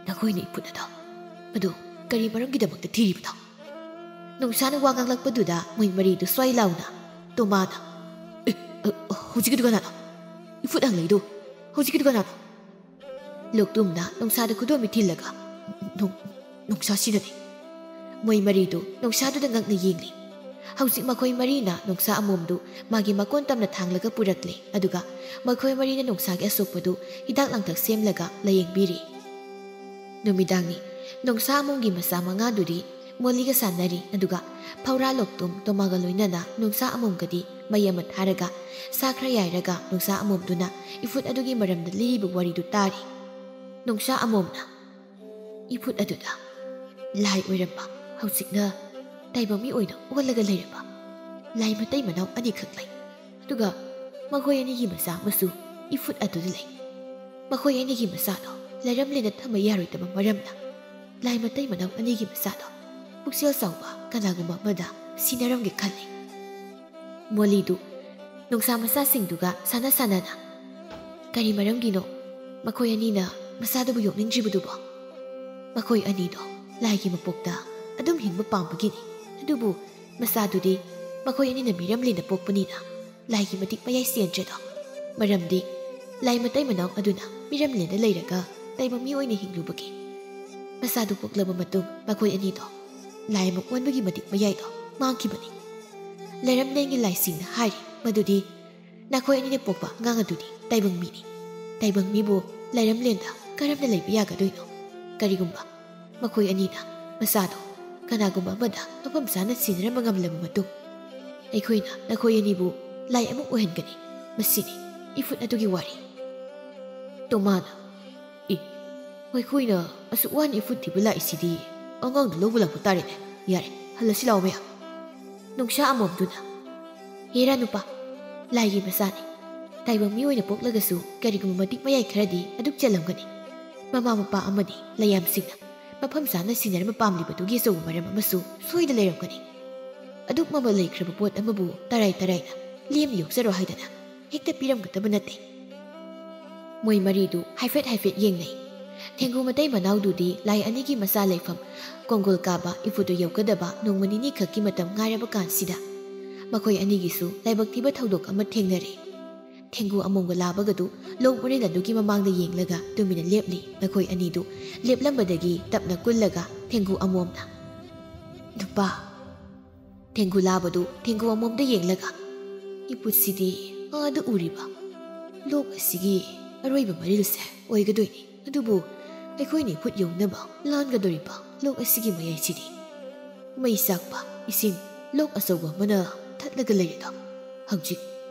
ꯅꯈꯣꯏꯅ ꯏꯐꯨꯠ ꯑꯗꯣ, ꯑꯗꯨ ꯀꯔꯤ ꯃꯔꯝꯒꯤꯗꯃꯛꯇ ꯊꯤꯔꯤꯕꯅꯣ?" ꯅꯣꯡꯁꯥꯅ ꯋꯥ ꯉꯥꯡꯂꯛꯄꯗꯨꯗ ꯃꯣꯏ ꯃꯔꯤꯗꯨ ꯁ꯭ꯋꯥꯏ ꯂꯥꯎꯅ ꯇꯣꯃꯥꯗ, "ꯑꯦ, ꯑ, ꯍꯧꯖꯤꯛꯀꯤꯗꯨ ꯀꯅꯥꯅꯣ? ꯏꯐꯨꯠ ꯍꯪꯂꯛꯏꯗꯨ ꯍꯧꯖꯤꯛꯀꯤꯗꯨ ꯀꯅꯥꯅꯣ?" ꯂꯣꯛꯇꯨꯝꯅ ꯅꯣꯡꯁꯥꯗ ꯈꯨꯗꯣꯝꯕꯤ ꯊꯤꯜꯂꯒ, "ꯅꯣꯡ-, ꯅꯣꯡꯁꯥꯁꯤꯅꯅꯤ꯫" ꯃꯣꯏ ꯃꯔꯤꯗꯨ ꯅꯣꯡꯁꯥꯗꯨꯗ ꯉꯛꯅ ꯌꯦꯡꯂꯤ꯫ ꯍꯧꯖꯤꯛ ꯃꯈꯣꯏ ꯃꯔꯤꯅ ꯅꯣꯡꯁꯥ ꯑꯃꯣꯝꯗꯨ ꯃꯥꯒꯤ ꯃꯀꯣꯟ ꯇꯝꯅ ꯊꯥꯡꯂꯒ ꯄꯨꯔꯛꯂꯦ, ꯑꯗꯨꯒ ꯃꯈꯣꯏ ꯃꯔꯤꯅ ꯅꯣꯡꯁꯥꯒꯤ ꯑꯁꯣꯛꯄꯗꯨ ꯍꯤꯗꯥꯛ ꯂꯥꯡꯊꯛ ꯁꯦꯝꯂꯒ ꯂꯥꯌꯦꯡꯕꯤꯔꯤ꯫ ꯅꯨꯃꯤꯗꯥꯡꯅꯤ꯫ ꯅꯣꯡꯁꯥ ꯑꯃꯣꯝꯒꯤ ꯃꯆꯥ ꯃꯉꯥꯗꯨꯗꯤ ꯃꯣꯂꯤꯒ ꯁꯥꯟꯅꯔꯤ, ꯑꯗꯨꯒ ꯐꯧꯔꯥ ꯂꯣꯛꯇꯨꯝ ꯇꯣꯃꯥꯒ ꯂꯣꯏꯅꯅ ꯅꯣꯡꯁꯥ ꯑꯃꯣꯝꯒꯗꯤ ꯃꯩ ꯑꯃ ꯊꯥꯔꯒ ꯁꯥ ꯈꯔ ꯌꯥꯏꯔꯒ ꯅꯣꯡꯁꯥ ꯑꯃꯣꯝꯗꯨꯅ ꯏꯐꯨꯠ ꯑꯗꯨꯒꯤ ꯃꯔꯝꯗ ꯂꯤꯔꯤꯕ ꯋꯥꯔꯤꯗꯨ ꯇꯥꯔꯤ꯫ ꯅꯣꯡꯁꯥ ꯑꯃꯣꯝꯅ, "ꯏꯐꯨꯠ ꯑꯗꯨꯗ ꯂꯥꯏ ꯑꯣꯏꯔꯝꯕ, ꯍꯧꯖꯤꯛꯅ ꯇꯥꯏꯕꯪ ꯃꯤ ꯑꯣꯏꯅ ꯑꯣꯜꯂꯒ ꯂꯩꯔꯕ ꯂꯥꯏ ꯃꯇꯩ ꯃꯅꯥꯎ ꯑꯅꯤꯈꯛ ꯂꯩ꯫ ꯑꯗꯨꯒ ꯃꯈꯣꯏ ꯑꯅꯤꯒꯤ ꯃꯆꯥ ꯑꯃꯁꯨ ꯏꯐꯨꯠ ꯑꯗꯨꯗ ꯂꯩ꯫ ꯃꯈꯣꯏ ꯑꯅꯤꯒꯤ ꯃꯆꯥꯗꯣ ꯂꯩꯔꯝꯂꯦꯅ ꯊꯝꯕ ꯌꯥꯔꯣꯏꯗꯕ ꯃꯔꯝꯅ ꯂꯥꯏ ꯃꯇꯩ ꯃꯅꯥꯎ ꯑꯅꯤꯒꯤ ꯃꯆꯥꯗꯣ ꯄꯨꯛꯆꯦꯜ ꯆꯥꯎꯕ ꯀꯅꯥꯒꯨꯝꯕ ꯑꯃꯗ ꯁꯤꯟꯅꯔꯝꯒꯦ ꯈꯜꯂꯤ꯫" ꯃꯣꯂꯤꯗꯨ ꯅꯣꯡꯁꯥ ꯃꯆꯥꯁꯤꯡꯗꯨꯒ ꯁꯥꯟꯅ ꯁꯥꯟꯅꯅ, "ꯀꯔꯤ ꯃꯔꯝꯒꯤꯅꯣ ꯃꯈꯣꯏ ꯑꯅꯤꯅ ꯃꯆꯥꯗꯨꯕꯨ ꯌꯣꯛꯅꯤꯡꯗ꯭ꯔꯤꯕꯗꯨꯕꯣ? ꯃꯈꯣꯏ ꯑꯅꯤꯗꯣ ꯂꯥꯏꯒꯤ ꯃꯄꯣꯛꯇ ꯑꯗꯨꯝ ꯍꯤꯡꯕ ꯄꯥꯝꯕꯒꯤꯅꯤ꯫ ꯑꯗꯨꯕꯨ ꯃꯆꯥꯗꯨꯗꯤ ꯃꯈꯣꯏ ꯑꯅꯤꯅ ꯃꯤꯔꯝꯂꯦꯟꯗ ꯄꯣꯛꯄꯅꯤꯅ ꯂꯥꯏꯒꯤ ꯃꯇꯤꯛ ꯃꯌꯥꯏ ꯆꯦꯟꯗ꯭ꯔꯦꯗꯣ꯫ ꯃꯔꯝꯗꯤ ꯂꯥꯏ ꯃꯇꯩ ꯃꯅꯥꯎ ꯑꯗꯨꯅ ꯃꯤꯔꯝꯂꯦꯟꯗ ꯂꯩꯔꯒ ꯇꯥꯏꯕꯪ ꯃꯤ ꯑꯣꯏꯅ ꯍꯤꯡꯂꯨꯕꯒꯤ꯫ ꯃꯆꯥꯗꯨ ꯄꯣꯛꯂꯕ ꯃꯇꯨꯡ ꯃꯈꯣꯏ ꯑꯅꯤꯗꯣ ꯂꯥꯏ ꯑꯃ ꯑꯣꯟꯕꯒꯤ ꯃꯇꯤꯛ ꯃꯌꯥꯏꯗꯣ ꯃꯥꯡꯈꯤꯕꯅꯤ꯫ ꯂꯩꯔꯝꯂꯦꯟꯒꯤ ꯂꯥꯏꯁꯤꯡꯅ ꯍꯥꯏꯔꯤ ꯃꯗꯨꯗꯤ ꯅꯈꯣꯏ ꯑꯅꯤꯅ ꯄꯣꯛꯄ ꯑꯉꯥꯡ ꯑꯗꯨꯗꯤ ꯇꯥꯏꯕꯪ ꯃꯤꯅꯤ꯫ ꯇꯥꯏꯕꯪ ꯃꯤꯕꯨ ꯂꯩꯔꯝꯂꯦꯟꯗ ꯀꯔꯝꯅ ꯂꯩꯕ ꯌꯥꯒꯗꯣꯏꯅꯣ? ꯀꯔꯤꯒꯨꯝꯕ ꯃꯈꯣꯏ ꯑꯅꯤꯅ ꯃꯆꯥꯗꯣ ꯀꯅꯥꯒꯨꯝꯕ ꯑꯃꯗ ꯃꯐꯝ ꯆꯥꯅ ꯁꯤꯟꯅꯔꯝꯕ ꯉꯝꯂꯕ ꯃꯇꯨꯡ, ꯑꯩꯈꯣꯏꯅ ꯅꯈꯣꯏ ꯑꯅꯤꯕꯨ ꯂꯥꯏ ꯑꯃ ꯑꯣꯏꯍꯟꯒꯅꯤ꯫ ꯃꯁꯤꯅꯤ ꯏꯐꯨꯠ ꯑꯗꯨꯒꯤ ꯋꯥꯔꯤ꯫ ꯇꯣꯃꯥꯅ, "ꯏ, ꯑꯩꯈꯣꯏꯅ ꯑꯁꯨꯛ ꯋꯥꯅ ꯏꯐꯨꯠ ꯊꯤꯕ ꯂꯥꯛꯏꯁꯤꯗꯤ ꯑꯉꯥꯡꯗꯨ ꯂꯧꯕ ꯂꯥꯛꯄ ꯇꯥꯔꯦꯅꯦ꯫ ꯌꯥꯔꯦ, ꯍꯜꯂꯁꯤ ꯂꯥꯛꯑꯣ ꯃꯌꯥꯝ꯫" ꯅꯨꯡꯁꯥ ꯑꯃꯣꯝꯗꯨꯅ, "ꯍꯦꯔꯥ ꯅꯨꯄꯥ, ꯂꯥꯏꯒꯤ ꯃꯆꯥꯅꯤ꯫ ꯇꯥꯏꯕꯪ ꯃꯤ ꯑꯣꯏꯅ ꯄꯣꯛꯂꯒꯁꯨ ꯀꯔꯤꯒꯨꯝꯕ ꯃꯇꯤꯛ ꯃꯌꯥꯏ ꯈꯔꯗꯤ ꯑꯗꯨꯝ ꯆꯦꯜꯂꯝꯒꯅꯤ꯫ ꯃꯃꯥ ꯃꯄꯥ ꯑꯃꯗꯤ ꯂꯩꯌꯥꯝꯁꯤꯡꯅ ꯃꯐꯝ ꯆꯥꯅ ꯁꯤꯟꯅꯔꯝꯕ ꯄꯥꯝꯂꯤꯕꯗꯨꯒꯤ ꯑꯆꯧꯕ ꯃꯔꯝ ꯑꯃꯁꯨ ꯁꯣꯏꯗ ꯂꯩꯔꯝꯒꯅꯤ꯫ ꯑꯗꯨꯛ ꯃꯃꯜ ꯂꯩꯈ꯭ꯔꯕ ꯄꯣꯠ ꯑꯃꯕꯨ ꯇꯔꯥꯏ ꯇꯔꯥꯏꯅ ꯂꯦꯝꯅ ꯌꯣꯛꯆꯔꯣ ꯍꯥꯏꯗꯅ ꯍꯦꯛꯇ ꯄꯤꯔꯝꯒꯗꯕ ꯅꯠꯇꯦ꯫" ꯃꯣꯏ ꯃꯔꯤꯗꯨ ꯍꯥꯏꯐꯦꯠ ꯍꯥꯏꯐꯦꯠ ꯌꯦꯡꯅꯩ꯫ ꯊꯦꯡꯒꯨ ꯃꯇꯩ ꯃꯅꯥꯎꯗꯨꯗꯤ ꯂꯥꯏ ꯑꯅꯤꯒꯤ ꯃꯆꯥ ꯂꯩꯐꯝ ꯀꯣꯡꯒꯣꯜ ꯀꯥꯕ ꯏꯐꯨꯠꯇꯨ ꯌꯧꯒꯗꯕ ꯅꯣꯡꯃ ꯅꯤꯅꯤ ꯈꯛꯀꯤ ꯃꯇꯝ ꯉꯥꯏꯔꯕ ꯀꯥꯟꯁꯤꯗ ꯃꯈꯣꯏ ꯑꯅꯤꯒꯤꯁꯨ ꯂꯥꯏꯕꯛ ꯊꯤꯕ ꯊꯧꯗꯣꯛ ꯑꯃ ꯊꯦꯡꯅꯔꯦ꯫ ꯊꯦꯡꯒꯨ ꯑꯃꯣꯝꯒ ꯂꯥꯕꯒꯗꯨ ꯂꯣꯛ ꯃꯔꯤꯜ ꯑꯗꯨꯒꯤ ꯃꯃꯥꯡꯗ ꯌꯦꯡꯂꯒ ꯇꯨꯃꯤꯟꯅ ꯂꯦꯞꯂꯤ꯫ ꯃꯈꯣꯏ ꯑꯅꯤꯗꯨ ꯂꯦꯞꯂꯝꯕꯗꯒꯤ ꯇꯞꯅ ꯀꯨꯜꯂꯒ ꯊꯦꯡꯒꯨ ꯑꯃꯣꯝꯅ, "ꯅꯨꯄꯥ꯫" ꯊꯦꯡꯒꯨ ꯂꯥꯕꯗꯨ ꯊꯦꯡꯒꯨ ꯑꯃꯣꯝꯗ ꯌꯦꯡꯂꯒ, "ꯏꯐꯨꯠꯁꯤꯗꯤ ꯑꯥꯗ ꯎꯔꯤꯕ ꯂꯣꯛ ꯑꯁꯤꯒꯤ ꯑꯔꯣꯏꯕ ꯃꯔꯤꯜꯁꯦ ꯑꯣꯏꯒꯗꯣꯏꯅꯤ꯫ ꯑꯗꯨꯕꯨ ꯑꯩꯈꯣꯏꯅ ꯏꯐꯨꯠ ꯌꯧꯅꯕ ꯂꯥꯟꯒꯗꯧꯔꯤꯕ ꯂꯣꯛ ꯑꯁꯤꯒꯤ ꯃꯌꯥꯏꯁꯤꯗꯤ ꯃꯩ ꯆꯥꯛꯄ ꯏꯁꯤꯡ ꯂꯣꯛ ꯑꯆꯧꯕ ꯑꯃꯅ ꯊꯠꯂꯒ ꯂꯩꯔꯦꯗꯣ꯫ ꯍꯧꯖꯤꯛ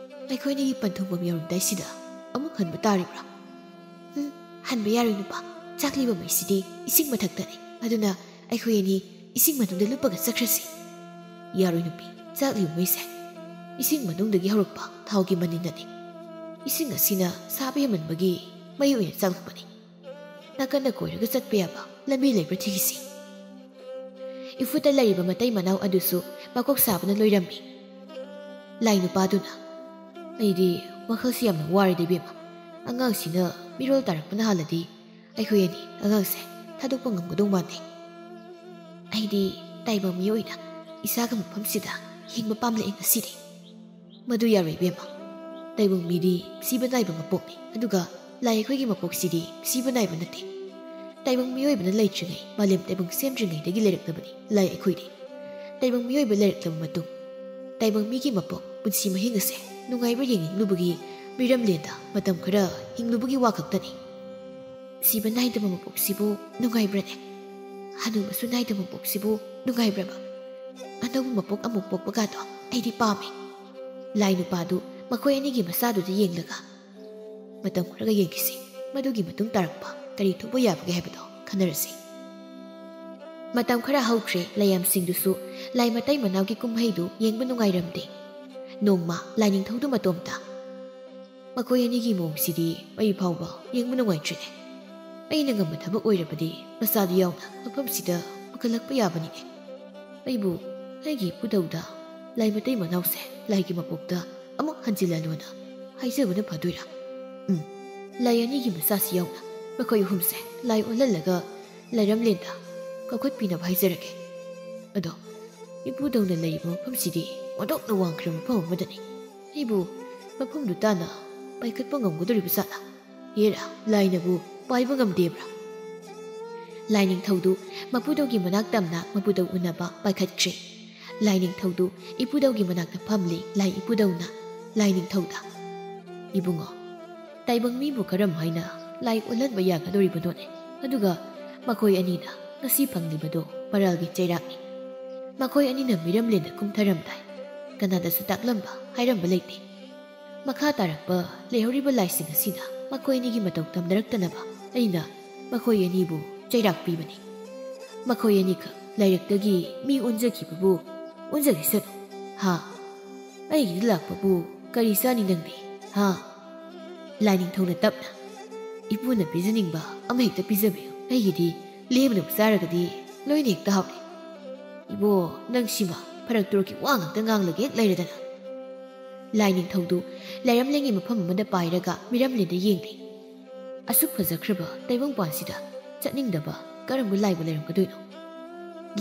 ꯑꯩꯈꯣꯏꯅꯤꯒꯤ ꯄꯟꯊꯨꯡꯐꯝ ꯌꯧꯔꯝꯗꯥꯏꯁꯤꯗ ꯑꯃꯨꯛ ꯍꯟꯕ ꯇꯥꯔꯤꯕ꯭ꯔꯥ?" "ꯎꯝ, ꯍꯟꯕ ꯌꯥꯔꯣꯏ ꯅꯨꯄꯥ꯫ ꯆꯥꯛꯂꯤꯕ ꯃꯩꯁꯤꯗꯤ ꯏꯁꯤꯡ ꯃꯊꯛꯇꯅꯤ꯫ ꯑꯗꯨꯅ ꯑꯩꯈꯣꯏ ꯑꯅꯤ ꯏꯁꯤꯡ ꯃꯅꯨꯡꯗ ꯂꯨꯞꯄꯒ ꯆꯠꯈ꯭ꯔꯁꯤ꯫" "ꯌꯥꯔꯣꯏ ꯅꯨꯄꯤ, ꯆꯥꯛꯂꯤꯕ ꯃꯩꯁꯦ ꯏꯁꯤꯡ ꯃꯅꯨꯡꯗꯒꯤ ꯍꯧꯔꯛꯄ ꯊꯥꯎꯒꯤ ꯃꯅꯤꯟꯅꯅꯤ꯫ ꯏꯁꯤꯡ ꯑꯁꯤꯅ ꯁꯥꯕ ꯍꯦꯟꯃꯟꯕꯒꯤ ꯃꯩ ꯑꯣꯏꯅ ꯆꯥꯛꯂꯛꯄꯅꯤ꯫ ꯅꯥꯀꯟꯗ ꯀꯣꯏꯔꯒ ꯆꯠꯄ ꯌꯥꯕ ꯂꯝꯕꯤ ꯂꯩꯕ꯭ꯔꯥ ꯊꯤꯈꯤꯁꯤ꯫" ꯏꯐꯨꯠꯇ ꯂꯩꯔꯤꯕ ꯃꯇꯩ ꯃꯅꯥꯎ ꯑꯗꯨꯁꯨ ꯃꯀꯣꯛ ꯁꯥꯕꯅ ꯂꯣꯏꯔꯝꯃꯤ꯫ ꯂꯥꯏ ꯅꯨꯄꯥꯗꯨꯅ, "ꯑꯩꯗꯤ ꯋꯥꯈꯜꯁꯤ ꯌꯥꯝꯅ ꯋꯥꯔꯦꯗ ꯏꯕꯦꯝꯃ꯫ ꯑꯉꯥꯡꯁꯤꯅ ꯃꯤꯔꯣꯜ ꯇꯥꯔꯛꯄꯅ ꯍꯥꯜꯂꯗꯤ ꯑꯩꯈꯣꯏ ꯑꯅꯤ ꯑꯉꯥꯡꯁꯦ ꯊꯥꯗꯣꯛꯄ ꯉꯝꯒꯗꯧ ꯃꯥꯟꯗꯦ꯫ ꯑꯩꯗꯤ ꯇꯥꯏꯕꯪ ꯃꯤ ꯑꯣꯏꯅ ꯏꯁꯥꯒ ꯃꯐꯝꯁꯤꯗ ꯍꯤꯡꯕ ꯄꯥꯝꯂꯛꯑꯦ ꯉꯁꯤꯗꯤ꯫ ꯃꯗꯨ ꯌꯥꯔꯣꯏ ꯏꯕꯦꯝꯃ꯫ ꯇꯥꯏꯕꯪ ꯃꯤꯗꯤ ꯁꯤꯕ ꯅꯥꯏꯕ ꯃꯄꯣꯛꯅꯤ, ꯑꯗꯨꯒ ꯂꯥꯏ ꯑꯩꯈꯣꯏꯒꯤ ꯃꯄꯣꯛꯁꯤꯗꯤ ꯁꯤꯕ ꯅꯥꯏꯕ ꯅꯠꯇꯦ꯫ ꯇꯥꯏꯕꯪ ꯃꯤꯑꯣꯏꯕꯅ ꯂꯩꯇ꯭ꯔꯤꯉꯩ, ꯃꯥꯂꯦꯝ ꯇꯥꯏꯕꯪ ꯁꯦꯝꯗ꯭ꯔꯤꯉꯩꯗꯒꯤ ꯂꯩꯔꯛꯂꯕꯅꯤ ꯂꯥꯏ ꯑꯩꯈꯣꯏꯗꯤ꯫ ꯇꯥꯏꯕꯪ ꯃꯤꯑꯣꯏꯕ ꯂꯩꯔꯛꯂꯕ ꯃꯇꯨꯡ, ꯇꯥꯏꯕꯪ ꯃꯤꯒꯤ ꯃꯄꯣꯛ ꯄꯨꯟꯁꯤ ꯃꯍꯤꯡ ꯑꯁꯦ ꯅꯨꯡꯉꯥꯏꯕ ꯌꯦꯡꯅꯤꯡꯂꯨꯕꯒꯤ ꯃꯤꯔꯝꯂꯦꯟꯗ ꯃꯇꯝ ꯈꯔ ꯍꯤꯡꯂꯨꯕꯒꯤ ꯋꯥ ꯈꯛꯇꯅꯤ꯫ ꯁꯤꯕ ꯅꯥꯏꯗꯕ ꯃꯄꯣꯛꯁꯤꯕꯨ ꯅꯨꯡꯉꯥꯏꯕ꯭ꯔꯅꯦ? ꯍꯅꯨꯕꯁꯨ ꯅꯥꯏꯗꯕ ꯃꯄꯣꯛꯁꯤꯕꯨ ꯅꯨꯡꯉꯥꯏꯕ꯭ꯔꯕ? ꯑꯅꯧꯕ ꯃꯄꯣꯛ ꯑꯃꯨꯛ ꯄꯣꯛꯄꯒꯗꯣ ꯑꯩꯗꯤ ꯄꯥꯝꯃꯦ꯫ ꯂꯥꯏ ꯅꯨꯄꯥꯗꯨ ꯃꯈꯣꯏ ꯑꯅꯤꯒꯤ ꯃꯆꯥꯗꯨꯗ ꯌꯦꯡꯂꯒ, "ꯃꯇꯝ ꯈꯔꯒ ꯌꯦꯡꯈꯤꯁꯤ, ꯃꯗꯨꯒꯤ ꯃꯇꯨꯡ ꯇꯥꯔꯛꯄ ꯀꯔꯤ ꯊꯣꯛꯄ ꯌꯥꯕꯒꯦ ꯍꯥꯏꯕꯗꯣ ꯈꯟꯅꯔꯁꯤ"꯫ ꯃꯇꯝ ꯈꯔ ꯍꯧꯈ꯭ꯔꯦ, ꯂꯥꯏꯌꯥꯝꯁꯤꯡꯗꯨꯁꯨ ꯂꯥꯏ ꯃꯇꯩ ꯃꯅꯥꯎꯒꯤ ꯀꯨꯝꯍꯩꯗꯨ ꯌꯦꯡꯕ ꯅꯨꯡꯉꯥꯏꯔꯝꯗꯦ꯫ ꯅꯣꯡꯃ ꯂꯥꯏꯅꯤꯡꯊꯧꯗꯨ ꯃꯇꯣꯝꯇ ꯃꯈꯣꯏ ꯑꯅꯤꯒꯤ ꯃꯑꯣꯡꯁꯤꯗꯤ ꯑꯩ ꯐꯥꯎꯕ ꯌꯦꯡꯕ ꯅꯨꯡꯉꯥꯏꯇ꯭ꯔꯤꯅꯦ꯫ ꯑꯩꯅ ꯉꯝꯕ ꯊꯕꯛ ꯑꯣꯏꯔꯕꯗꯤ ꯃꯆꯥꯗꯨ ꯌꯥꯎꯅ ꯃꯐꯝꯁꯤꯗ ꯄꯨꯈꯠꯂꯛꯄ ꯌꯥꯕꯅꯤꯅꯦ꯫ ꯑꯩꯕꯨ ꯑꯩꯒꯤ ꯏꯄꯨꯗꯧꯗ ꯂꯥꯏ ꯃꯇꯩ ꯃꯅꯥꯎꯁꯦ ꯂꯥꯏꯒꯤ ꯃꯄꯣꯛꯇ ꯑꯃꯨꯛ ꯍꯟꯖꯤꯜꯍꯜꯂꯣꯅ ꯍꯥꯏꯖꯕꯅ ꯐꯗꯣꯏꯔꯥ? ꯎꯝ, ꯂꯥꯏ ꯑꯅꯤꯒꯤ ꯃꯆꯥꯁꯤ ꯌꯥꯎꯅ ꯃꯈꯣꯏ ꯑꯍꯨꯝꯁꯦ ꯂꯥꯏ ꯑꯣꯜꯍꯜꯂꯒ ꯂꯥꯏꯔꯝꯂꯦꯟꯗ ꯀꯧꯈꯠꯄꯤꯅꯕ ꯍꯥꯏꯖꯔꯒꯦ꯫ ꯑꯗꯣ ꯏꯄꯨꯗꯧꯅ ꯂꯩꯔꯤꯕ ꯃꯐꯝꯁꯤꯗꯤ ꯑꯣꯟꯊꯣꯛꯅ ꯋꯥꯡꯈ꯭ꯔꯕ ꯃꯐꯝ ꯑꯃꯗꯅꯤ꯫ ꯑꯩꯕꯨ ꯃꯐꯝꯗꯨ ꯇꯥꯅ ꯄꯥꯏꯈꯠꯄ ꯉꯝꯒꯗꯧꯔꯤꯕ ꯖꯥꯠꯂꯥ? ꯍꯦꯔꯥ, ꯂꯥꯏꯅꯕꯨ ꯄꯥꯏꯕ ꯉꯝꯗꯦꯕ꯭ꯔꯥ? ꯂꯥꯏꯅꯤꯡꯊꯧꯗꯨ ꯃꯄꯨꯗꯧꯒꯤ ꯃꯅꯥꯛ ꯇꯝꯅ ꯃꯄꯨꯗꯧ ꯎꯅꯕ ꯄꯥꯏꯈꯠꯈ꯭ꯔꯦ꯫ ꯂꯥꯏꯅꯤꯡꯊꯧꯗꯨ ꯏꯄꯨꯗꯧꯒꯤ ꯃꯅꯥꯛꯇ ꯐꯝꯂꯤ꯫ ꯂꯥꯏ ꯏꯄꯨꯗꯧꯅ ꯂꯥꯏꯅꯤꯡꯊꯧꯗ, "ꯏꯕꯨꯡꯉꯣ, ꯇꯥꯏꯕꯪ ꯃꯤꯕꯨ ꯀꯔꯝ ꯍꯥꯏꯅ ꯂꯥꯏ ꯑꯣꯜꯍꯟꯕ ꯌꯥꯒꯗꯧꯔꯤꯕꯅꯣꯅꯦ? ꯑꯗꯨꯒ ꯃꯈꯣꯏ ꯑꯅꯤꯅ ꯉꯁꯤ ꯐꯪꯂꯤꯕꯗꯣ ꯃꯔꯥꯜꯒꯤ ꯆꯩꯔꯥꯛꯅꯤ꯫ ꯃꯈꯣꯏ ꯑꯅꯤꯅ ꯃꯤꯔꯝꯂꯦꯟꯗ ꯀꯨꯝꯊꯔꯝꯗꯥꯏ ꯀꯅꯥꯗꯁꯨ ꯇꯥꯛꯂꯝꯕ ꯍꯥꯏꯔꯝꯕ ꯂꯩꯇꯦ꯫ ꯃꯈꯥ ꯇꯥꯔꯛꯄ ꯂꯩꯍꯧꯔꯤꯕ ꯂꯥꯏꯁꯤꯡ ꯑꯁꯤꯅ ꯃꯈꯣꯏ ꯑꯅꯤꯒꯤ ꯃꯇꯧ ꯇꯝꯅꯔꯛꯇꯅꯕ ꯑꯩꯅ ꯃꯈꯣꯏ ꯑꯅꯤꯕꯨ ꯆꯩꯔꯥꯛ ꯄꯤꯕꯅꯤ꯫ ꯃꯈꯣꯏ ꯑꯅꯤꯈꯛ ꯂꯥꯏꯔꯛꯇꯒꯤ ꯃꯤ ꯑꯣꯟꯖꯈꯤꯕꯕꯨ ꯑꯣꯟꯖꯈꯤꯁꯅꯨ꯫ ꯍꯥ? ꯑꯩꯒꯤꯗ ꯂꯥꯛꯄꯕꯨ ꯀꯔꯤ ꯆꯥꯅꯤ ꯅꯪꯗꯤ? ꯍꯥ?" ꯂꯥꯏꯅꯤꯡꯊꯧꯅ ꯇꯞꯅ, "ꯏꯄꯨꯅ ꯄꯤꯖꯅꯤꯡꯕ ꯑꯃꯍꯦꯛꯇ ꯄꯤꯖꯕꯤꯌꯨ꯫ ꯑꯩꯒꯤꯗꯤ ꯂꯦꯝꯅꯕꯨ ꯆꯥꯔꯒꯗꯤ ꯂꯣꯏꯅ ꯍꯦꯛꯇ ꯍꯥꯎꯏ꯫ ꯏꯕꯣ, ꯅꯪ ꯁꯤꯃ ꯐꯔꯛ ꯇꯨꯔꯛꯀꯤ ꯋꯥ ꯉꯥꯛꯇ ꯉꯥꯡꯂꯒ ꯍꯦꯛ ꯂꯩꯔꯗꯅ"꯫ ꯂꯥꯏꯅꯤꯡꯊꯧꯗꯨ ꯂꯥꯏꯔꯝꯂꯦꯟꯒꯤ ꯃꯐꯝ ꯑꯃꯗ ꯄꯥꯏꯔꯒ ꯃꯤꯔꯝꯂꯦꯟꯗ ꯌꯦꯡꯂꯤ꯫ ꯑꯁꯨꯛ ꯐꯖꯈ꯭ꯔꯕ ꯇꯥꯏꯕꯪꯄꯥꯟꯁꯤꯗ ꯆꯠꯅꯤꯡꯗꯕ ꯀꯔꯝꯕ ꯂꯥꯏꯕꯨ ꯂꯩꯔꯝꯒꯗꯣꯏꯅꯣ?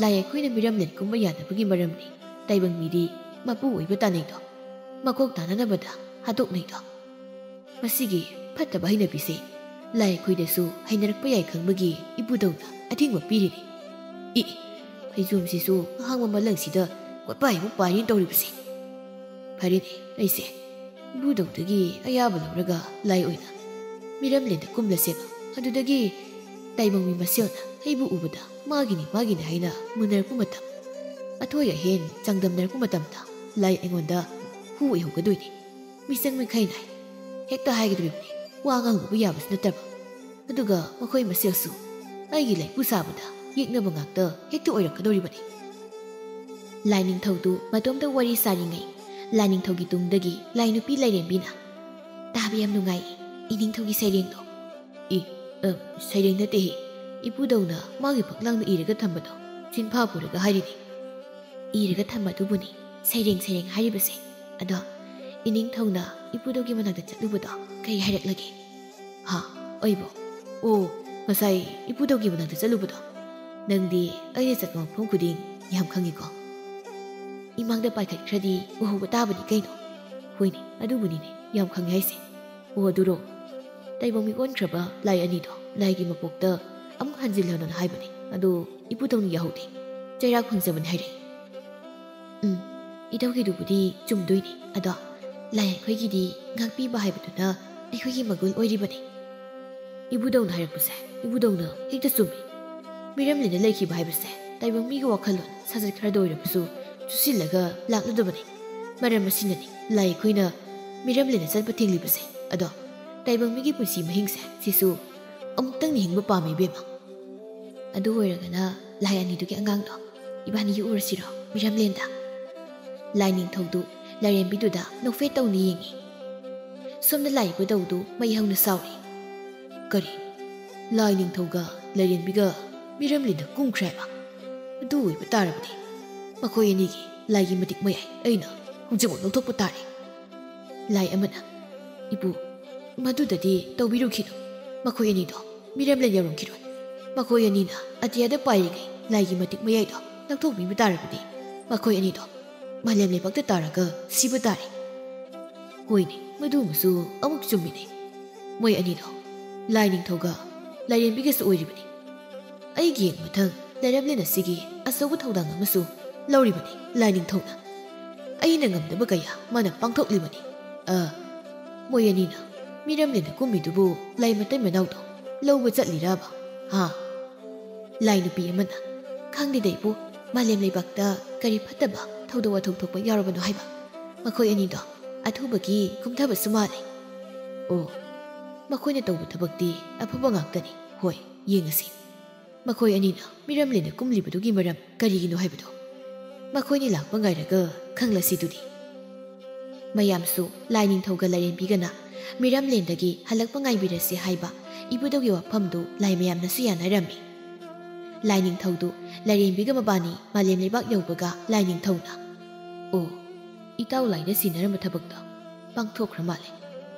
ꯂꯥꯏ ꯑꯩꯈꯣꯏꯅ ꯃꯤꯔꯝꯂꯦꯟ ꯀꯨꯝꯕ ꯌꯥꯗꯕꯒꯤ ꯃꯔꯝꯅꯤ ꯇꯥꯏꯕꯪ ꯃꯤꯗꯤ ꯃꯄꯨ ꯑꯣꯏꯕ ꯇꯥꯅꯩꯗꯣ, ꯃꯀꯣꯛ ꯇꯥꯅꯅꯕꯗ ꯍꯥꯠꯇꯣꯛꯅꯩꯗꯣ꯫ ꯃꯁꯤꯒꯤ ꯐꯠꯇꯕ ꯍꯩꯅꯕꯤꯁꯦ ꯂꯥꯏ ꯑꯩꯈꯣꯏꯗꯁꯨ ꯍꯩꯅꯔꯛꯄ ꯌꯥꯏ ꯈꯪꯕꯒꯤ ꯏꯄꯨꯗꯧꯅ ꯑꯊꯤꯡꯕ ꯄꯤꯔꯤꯅꯤ꯫ ꯏ, ꯐꯩꯖꯣꯝꯁꯤꯁꯨ ꯑꯍꯥꯡꯕ ꯃꯂꯪꯁꯤꯗ ꯀꯣꯠꯄꯥꯏ ꯑꯃ ꯄꯥꯏꯔꯤꯅ ꯇꯧꯔꯤꯕꯁꯦ꯫ ꯐꯔꯦꯅꯦ, ꯑꯩꯁꯦ ꯏꯄꯨꯗꯧꯗꯒꯤ ꯑꯌꯥꯕ ꯂꯧꯔꯒ ꯂꯥꯏ ꯑꯣꯏꯅ ꯃꯤꯔꯝꯂꯦꯟꯗ ꯀꯨꯝꯂꯁꯦꯕ꯫ ꯑꯗꯨꯗꯒꯤ ꯇꯥꯏꯕꯪ ꯃꯤ ꯃꯁꯦꯜꯅ ꯑꯩꯕꯨ ꯎꯕꯗ ꯃꯥꯒꯤꯅꯤ, ꯃꯥꯒꯤꯅꯤ ꯍꯥꯏꯅ ꯃꯨꯟꯅꯔꯛꯄ ꯃꯇꯝ, ꯑꯊꯣꯏ ꯑꯍꯦꯟ ꯆꯥꯡꯗꯝꯅꯔꯛꯄ ꯃꯇꯝꯗ ꯂꯥꯏ ꯑꯩꯉꯣꯟꯗ ꯍꯨ ꯑꯣꯏꯍꯧꯒꯗꯣꯏꯅꯤ꯫ ꯃꯤꯆꯪ ꯃꯤꯈꯥꯏ ꯅꯥꯏ꯫ ꯍꯦꯛꯇ ꯍꯥꯏꯒꯗꯧꯔꯤꯕꯅꯤ, ꯋꯥ ꯉꯥꯡꯂꯨꯕ ꯌꯥꯕꯁꯨ ꯅꯠꯇꯕ꯫ ꯑꯗꯨꯒ ꯃꯈꯣꯏ ꯃꯁꯦꯜꯁꯨ ꯑꯩꯒꯤ ꯂꯥꯏꯄꯨ ꯁꯥꯕꯗ ꯌꯦꯛꯅꯕ ꯉꯥꯛꯇ ꯍꯦꯛꯇ ꯑꯣꯏꯔꯛꯀꯗꯧꯔꯤꯕꯅꯤ꯫ ꯂꯥꯏꯅꯤꯡꯊꯧꯗꯨ ꯃꯇꯣꯝꯇ ꯋꯥꯔꯤ ꯁꯥꯔꯤꯉꯩ, ꯂꯥꯏꯅꯤꯡꯊꯧꯒꯤ ꯇꯨꯡꯗꯒꯤ ꯂꯥꯏ ꯅꯨꯄꯤ ꯂꯥꯏꯔꯦꯝꯕꯤꯅ, "ꯇꯥꯕ ꯌꯥꯝ ꯅꯨꯡꯉꯥꯏ, ꯏꯅꯤꯡꯊꯧꯒꯤ ꯁꯩꯔꯦꯡꯗꯣ꯫" "ꯏ, ꯑ, ꯁꯩꯔꯦꯡ ꯅꯠꯇꯦꯍꯦ, ꯏꯄꯨꯗꯧꯅ ꯃꯥꯒꯤ ꯐꯛꯂꯥꯡꯗ ꯏꯔꯒ ꯊꯝꯕꯗꯣ ꯆꯤꯟꯐꯥ ꯄꯨꯔꯒ ꯍꯥꯏꯔꯤꯅꯤ꯫" "ꯏꯔꯒ ꯊꯝꯕꯗꯨꯕꯨꯅꯤ ꯁꯩꯔꯦꯡ, ꯁꯩꯔꯦꯡ ꯍꯥꯏꯔꯤꯕꯁꯦ꯫ ꯑꯗꯣ ꯏꯅꯤꯡꯊꯧꯅ ꯏꯄꯨꯗꯧꯒꯤ ꯃꯅꯥꯛꯇ ꯆꯠꯂꯨꯕꯗꯣ ꯀꯩ ꯍꯥꯏꯔꯛꯂꯒꯦ?" "ꯍꯥ, ꯑꯩꯕꯣ? ꯑꯣ, ꯉꯁꯥꯏ ꯏꯄꯨꯗꯧꯒꯤ ꯃꯅꯥꯛꯇ ꯆꯠꯂꯨꯕꯗꯣ꯫ ꯅꯪꯗꯤ ꯑꯩꯅ ꯆꯠꯄ ꯃꯐꯝ ꯈꯨꯗꯤꯡ ꯌꯥꯝ ꯈꯪꯉꯤꯀꯣ꯫ ꯏꯃꯥꯡꯗ ꯄꯥꯏꯈꯠꯈ꯭ꯔꯗꯤ ꯎꯍꯧꯕ ꯇꯥꯕꯅꯤ ꯀꯩꯅꯣ꯫" "ꯍꯣꯏꯅꯦ, ꯑꯗꯨꯕꯨꯅꯤꯅꯦ ꯌꯥꯝ ꯈꯪꯉꯦ ꯍꯥꯏꯁꯦ꯫ ꯑꯣ, ꯑꯗꯨꯔꯣ? ꯇꯥꯏꯕꯪ ꯃꯤ ꯑꯣꯟꯈ꯭ꯔꯕ ꯂꯥꯏ ꯑꯅꯤꯗꯣ ꯂꯥꯏꯒꯤ ꯃꯄꯣꯛꯇ ꯑꯃꯨꯛ ꯍꯟꯖꯤꯜꯂꯅꯨꯅ ꯍꯥꯏꯕꯅꯦ꯫ ꯑꯗꯣ ꯏꯄꯨꯗꯧꯅ ꯌꯥꯍꯧꯗꯦ꯫ ꯆꯩꯔꯥꯛ ꯐꯪꯖꯕꯅꯤ ꯍꯥꯏꯔꯛꯏ꯫" "ꯎꯝ, ꯏꯙꯧꯒꯤꯗꯨꯕꯨꯗꯤ ꯆꯨꯝꯗꯣꯏꯅꯤ꯫ ꯑꯗꯣ ꯂꯥꯏ ꯑꯩꯈꯣꯏꯒꯤꯗꯤ ꯉꯥꯛꯄꯤꯕ ꯍꯥꯏꯕꯗꯨꯅ ꯑꯩꯈꯣꯏꯒꯤ ꯃꯒꯨꯟ ꯑꯣꯏꯔꯤꯕꯅꯤ꯫" "ꯏꯕꯨꯗꯧꯅ ꯍꯥꯏꯔꯛꯄꯁꯦ ꯏꯕꯨꯗꯧꯅ ꯍꯦꯛꯇ ꯆꯨꯝꯃꯤ꯫ ꯃꯤꯔꯝꯂꯦꯟꯗ ꯂꯩꯈꯤꯕ ꯍꯥꯏꯕꯁꯦ ꯇꯥꯏꯕꯪ ꯃꯤꯒꯤ ꯋꯥꯈꯜꯂꯣꯟ ꯁꯥꯖꯠ ꯈꯔꯗ ꯑꯣꯏꯔꯕꯁꯨ ꯆꯨꯁꯤꯜꯂꯒ ꯂꯥꯛꯂꯗꯕꯅꯤ꯫ ꯃꯔꯝ ꯑꯁꯤꯅꯅꯤ ꯂꯥꯏ ꯑꯩꯈꯣꯏꯅ ꯃꯤꯔꯝꯂꯦꯟꯗ ꯆꯠꯄ ꯊꯤꯡꯂꯤꯕꯁꯦ꯫ ꯑꯗꯣ ꯇꯥꯏꯕꯪ ꯃꯤꯒꯤ ꯄꯨꯟꯁꯤ ꯃꯍꯤꯡꯁꯦ ꯁꯤꯁꯨ ꯑꯃꯨꯛꯇꯪꯗꯤ ꯍꯤꯡꯕ ꯄꯥꯝꯃꯤ ꯏꯕꯦꯝꯃ꯫ ꯑꯗꯨ ꯑꯣꯏꯔꯒꯅ ꯂꯥꯏ ꯑꯅꯤꯗꯨꯒꯤ ꯑꯉꯥꯡꯗꯣ ꯏꯕꯥꯅꯤ ꯌꯣꯛꯎꯔꯁꯤꯔꯣ ꯃꯤꯔꯝꯂꯦꯟꯗ?" ꯂꯥꯏꯅꯤꯡꯊꯧꯗꯨ ꯂꯥꯏꯔꯦꯝꯕꯤꯗꯨꯗ ꯅꯣꯛꯐꯦꯠ ꯇꯧꯅ ꯌꯦꯡꯉꯤ꯫ ꯁꯣꯝꯗ ꯂꯥꯏ ꯏꯕꯨꯗꯧꯗꯨ ꯃꯩ ꯍꯧꯅ ꯁꯥꯎꯔꯤ꯫ "ꯀꯔꯤ? ꯂꯥꯏꯅꯤꯡꯊꯧꯒ ꯂꯥꯏꯔꯦꯝꯕꯤꯒ ꯃꯤꯔꯝꯂꯦꯟꯗ ꯀꯨꯝꯈ꯭ꯔꯦ ꯍꯥꯏꯕ? ꯑꯗꯨ ꯑꯣꯏꯕ ꯇꯥꯔꯕꯗꯤ ꯃꯈꯣꯏ ꯑꯅꯤꯒꯤ ꯂꯥꯏꯒꯤ ꯃꯇꯤꯛ ꯃꯌꯥꯏ ꯑꯩꯅ ꯍꯧꯖꯤꯛꯃꯛ ꯂꯧꯊꯣꯛꯄ ꯇꯥꯔꯦ꯫" ꯂꯥꯏ ꯑꯃꯅ, "ꯏꯄꯨ, ꯃꯗꯨꯗꯗꯤ ꯇꯧꯕꯤꯔꯨꯈꯤꯅꯨ꯫ ꯃꯈꯣꯏ ꯑꯅꯤꯗꯣ ꯃꯤꯔꯝꯂꯦꯟ ꯌꯧꯔꯝꯈꯤꯔꯣꯏ꯫ ꯃꯈꯣꯏ ꯑꯅꯤꯅ ꯑꯇꯤꯌꯥꯗ ꯄꯥꯏꯔꯤꯉꯩ ꯂꯥꯏꯒꯤ ꯃꯇꯤꯛ ꯃꯌꯥꯏꯗꯣ ꯂꯧꯊꯣꯛꯄꯤꯕ ꯇꯥꯔꯕꯗꯤ ꯃꯈꯣꯏ ꯑꯅꯤꯗꯣ ꯃꯥꯂꯦꯝ ꯂꯩꯕꯥꯛꯇ ꯇꯥꯔꯒ ꯁꯤꯕ ꯇꯥꯔꯦ꯫ ꯍꯣꯏꯅꯦ, ꯃꯗꯨꯃꯁꯨ ꯑꯃꯨꯛ ꯆꯨꯝꯃꯤꯅꯦ꯫ ꯃꯣꯏ ꯑꯅꯤꯗꯣ ꯂꯥꯏ ꯅꯤꯡꯊꯧꯒ ꯂꯥꯏꯔꯦꯝꯕꯤꯒꯁꯨ ꯑꯣꯏꯔꯤꯕꯅꯤ꯫ ꯑꯩꯒꯤ ꯃꯊꯪ ꯂꯩꯔꯝꯂꯦꯟ ꯑꯁꯤꯒꯤ ꯑꯆꯧꯕ ꯊꯧꯗꯥꯡ ꯑꯃꯁꯨ ꯂꯧꯔꯤꯕꯅꯤ ꯂꯥꯏ ꯅꯤꯡꯊꯧꯅ꯫ ꯑꯩꯅ ꯉꯝꯗꯕ ꯀꯌꯥ ꯃꯥꯅ ꯄꯥꯡꯊꯣꯛꯂꯤꯕꯅꯤ꯫ ꯑ, ꯃꯣꯏ ꯑꯅꯤꯅ ꯃꯤꯔꯝꯂꯦꯟꯗ ꯀꯨꯝꯃꯤꯗꯨꯕꯨ ꯂꯥꯏ ꯃꯇꯩ ꯃꯅꯥꯎꯗꯣ ꯂꯧꯕ ꯆꯠꯂꯤꯔꯕ? ꯍꯥ? ꯂꯥꯏ ꯅꯨꯄꯤ ꯑꯃꯅ, "ꯈꯪꯗꯦꯗ ꯏꯄꯨ, ꯃꯥꯂꯦꯝ ꯂꯩꯕꯥꯛꯇ ꯀꯔꯤ ꯐꯠꯇꯕ ꯊꯧꯗꯣꯛ ꯋꯥꯊꯣꯛ ꯊꯣꯛꯄ ꯌꯥꯎꯔꯕꯅꯣ ꯍꯥꯏꯕ? ꯃꯈꯣꯏ ꯑꯅꯤꯗꯣ ꯑꯊꯨꯕꯒꯤ ꯀꯨꯝꯊꯕꯁꯨ ꯃꯥꯜꯂꯦ꯫ ꯑꯣ, ꯃꯈꯣꯏꯅ ꯇꯧꯕ ꯊꯕꯛꯇꯤ ꯑꯐꯕ ꯉꯥꯛꯇꯅꯤ꯫ ꯍꯣꯏ, ꯌꯦꯡꯉꯁꯤ꯫ ꯃꯈꯣꯏ ꯑꯅꯤꯅ ꯃꯤꯔꯝꯂꯦꯟꯗ ꯀꯨꯝꯂꯤꯕꯗꯨꯒꯤ ꯃꯔꯝ ꯀꯔꯤꯒꯤꯅꯣ ꯍꯥꯏꯕꯗꯣ ꯃꯈꯣꯏꯅꯤ ꯂꯥꯛꯄ ꯉꯥꯏꯔꯒ ꯈꯪꯂꯁꯤꯗꯨꯗꯤ꯫" ꯃꯌꯥꯝꯁꯨ ꯂꯥꯏ ꯅꯤꯡꯊꯧꯒ ꯂꯥꯏꯔꯦꯝꯕꯤꯒꯅ ꯃꯤꯔꯝꯂꯦꯟꯗꯒꯤ ꯍꯜꯂꯛꯄ ꯉꯥꯏꯕꯤꯔꯁꯤ ꯍꯥꯏꯕ ꯏꯕꯨꯙꯧꯒꯤ ꯋꯥꯐꯝꯗꯨ ꯂꯥꯏ ꯃꯌꯥꯝꯅꯁꯨ ꯌꯥꯅꯔꯝꯃꯤ꯫ ꯂꯥꯏ ꯅꯤꯡꯊꯧꯗꯨ ꯂꯥꯏꯔꯦꯝꯕꯤꯒ ꯃꯕꯥꯅꯤ ꯃꯥꯂꯦꯝ ꯂꯩꯕꯥꯛ ꯌꯧꯕꯒ ꯂꯥꯏ ꯅꯤꯡꯊꯧꯅ, "ꯑꯣ, ꯏꯇꯥꯎ ꯂꯥꯏꯗ ꯁꯤꯟꯅꯔꯝꯕ ꯊꯕꯛꯇꯣ ꯄꯥꯡꯊꯣꯛꯈ꯭ꯔ ꯃꯥꯜꯂꯦ꯫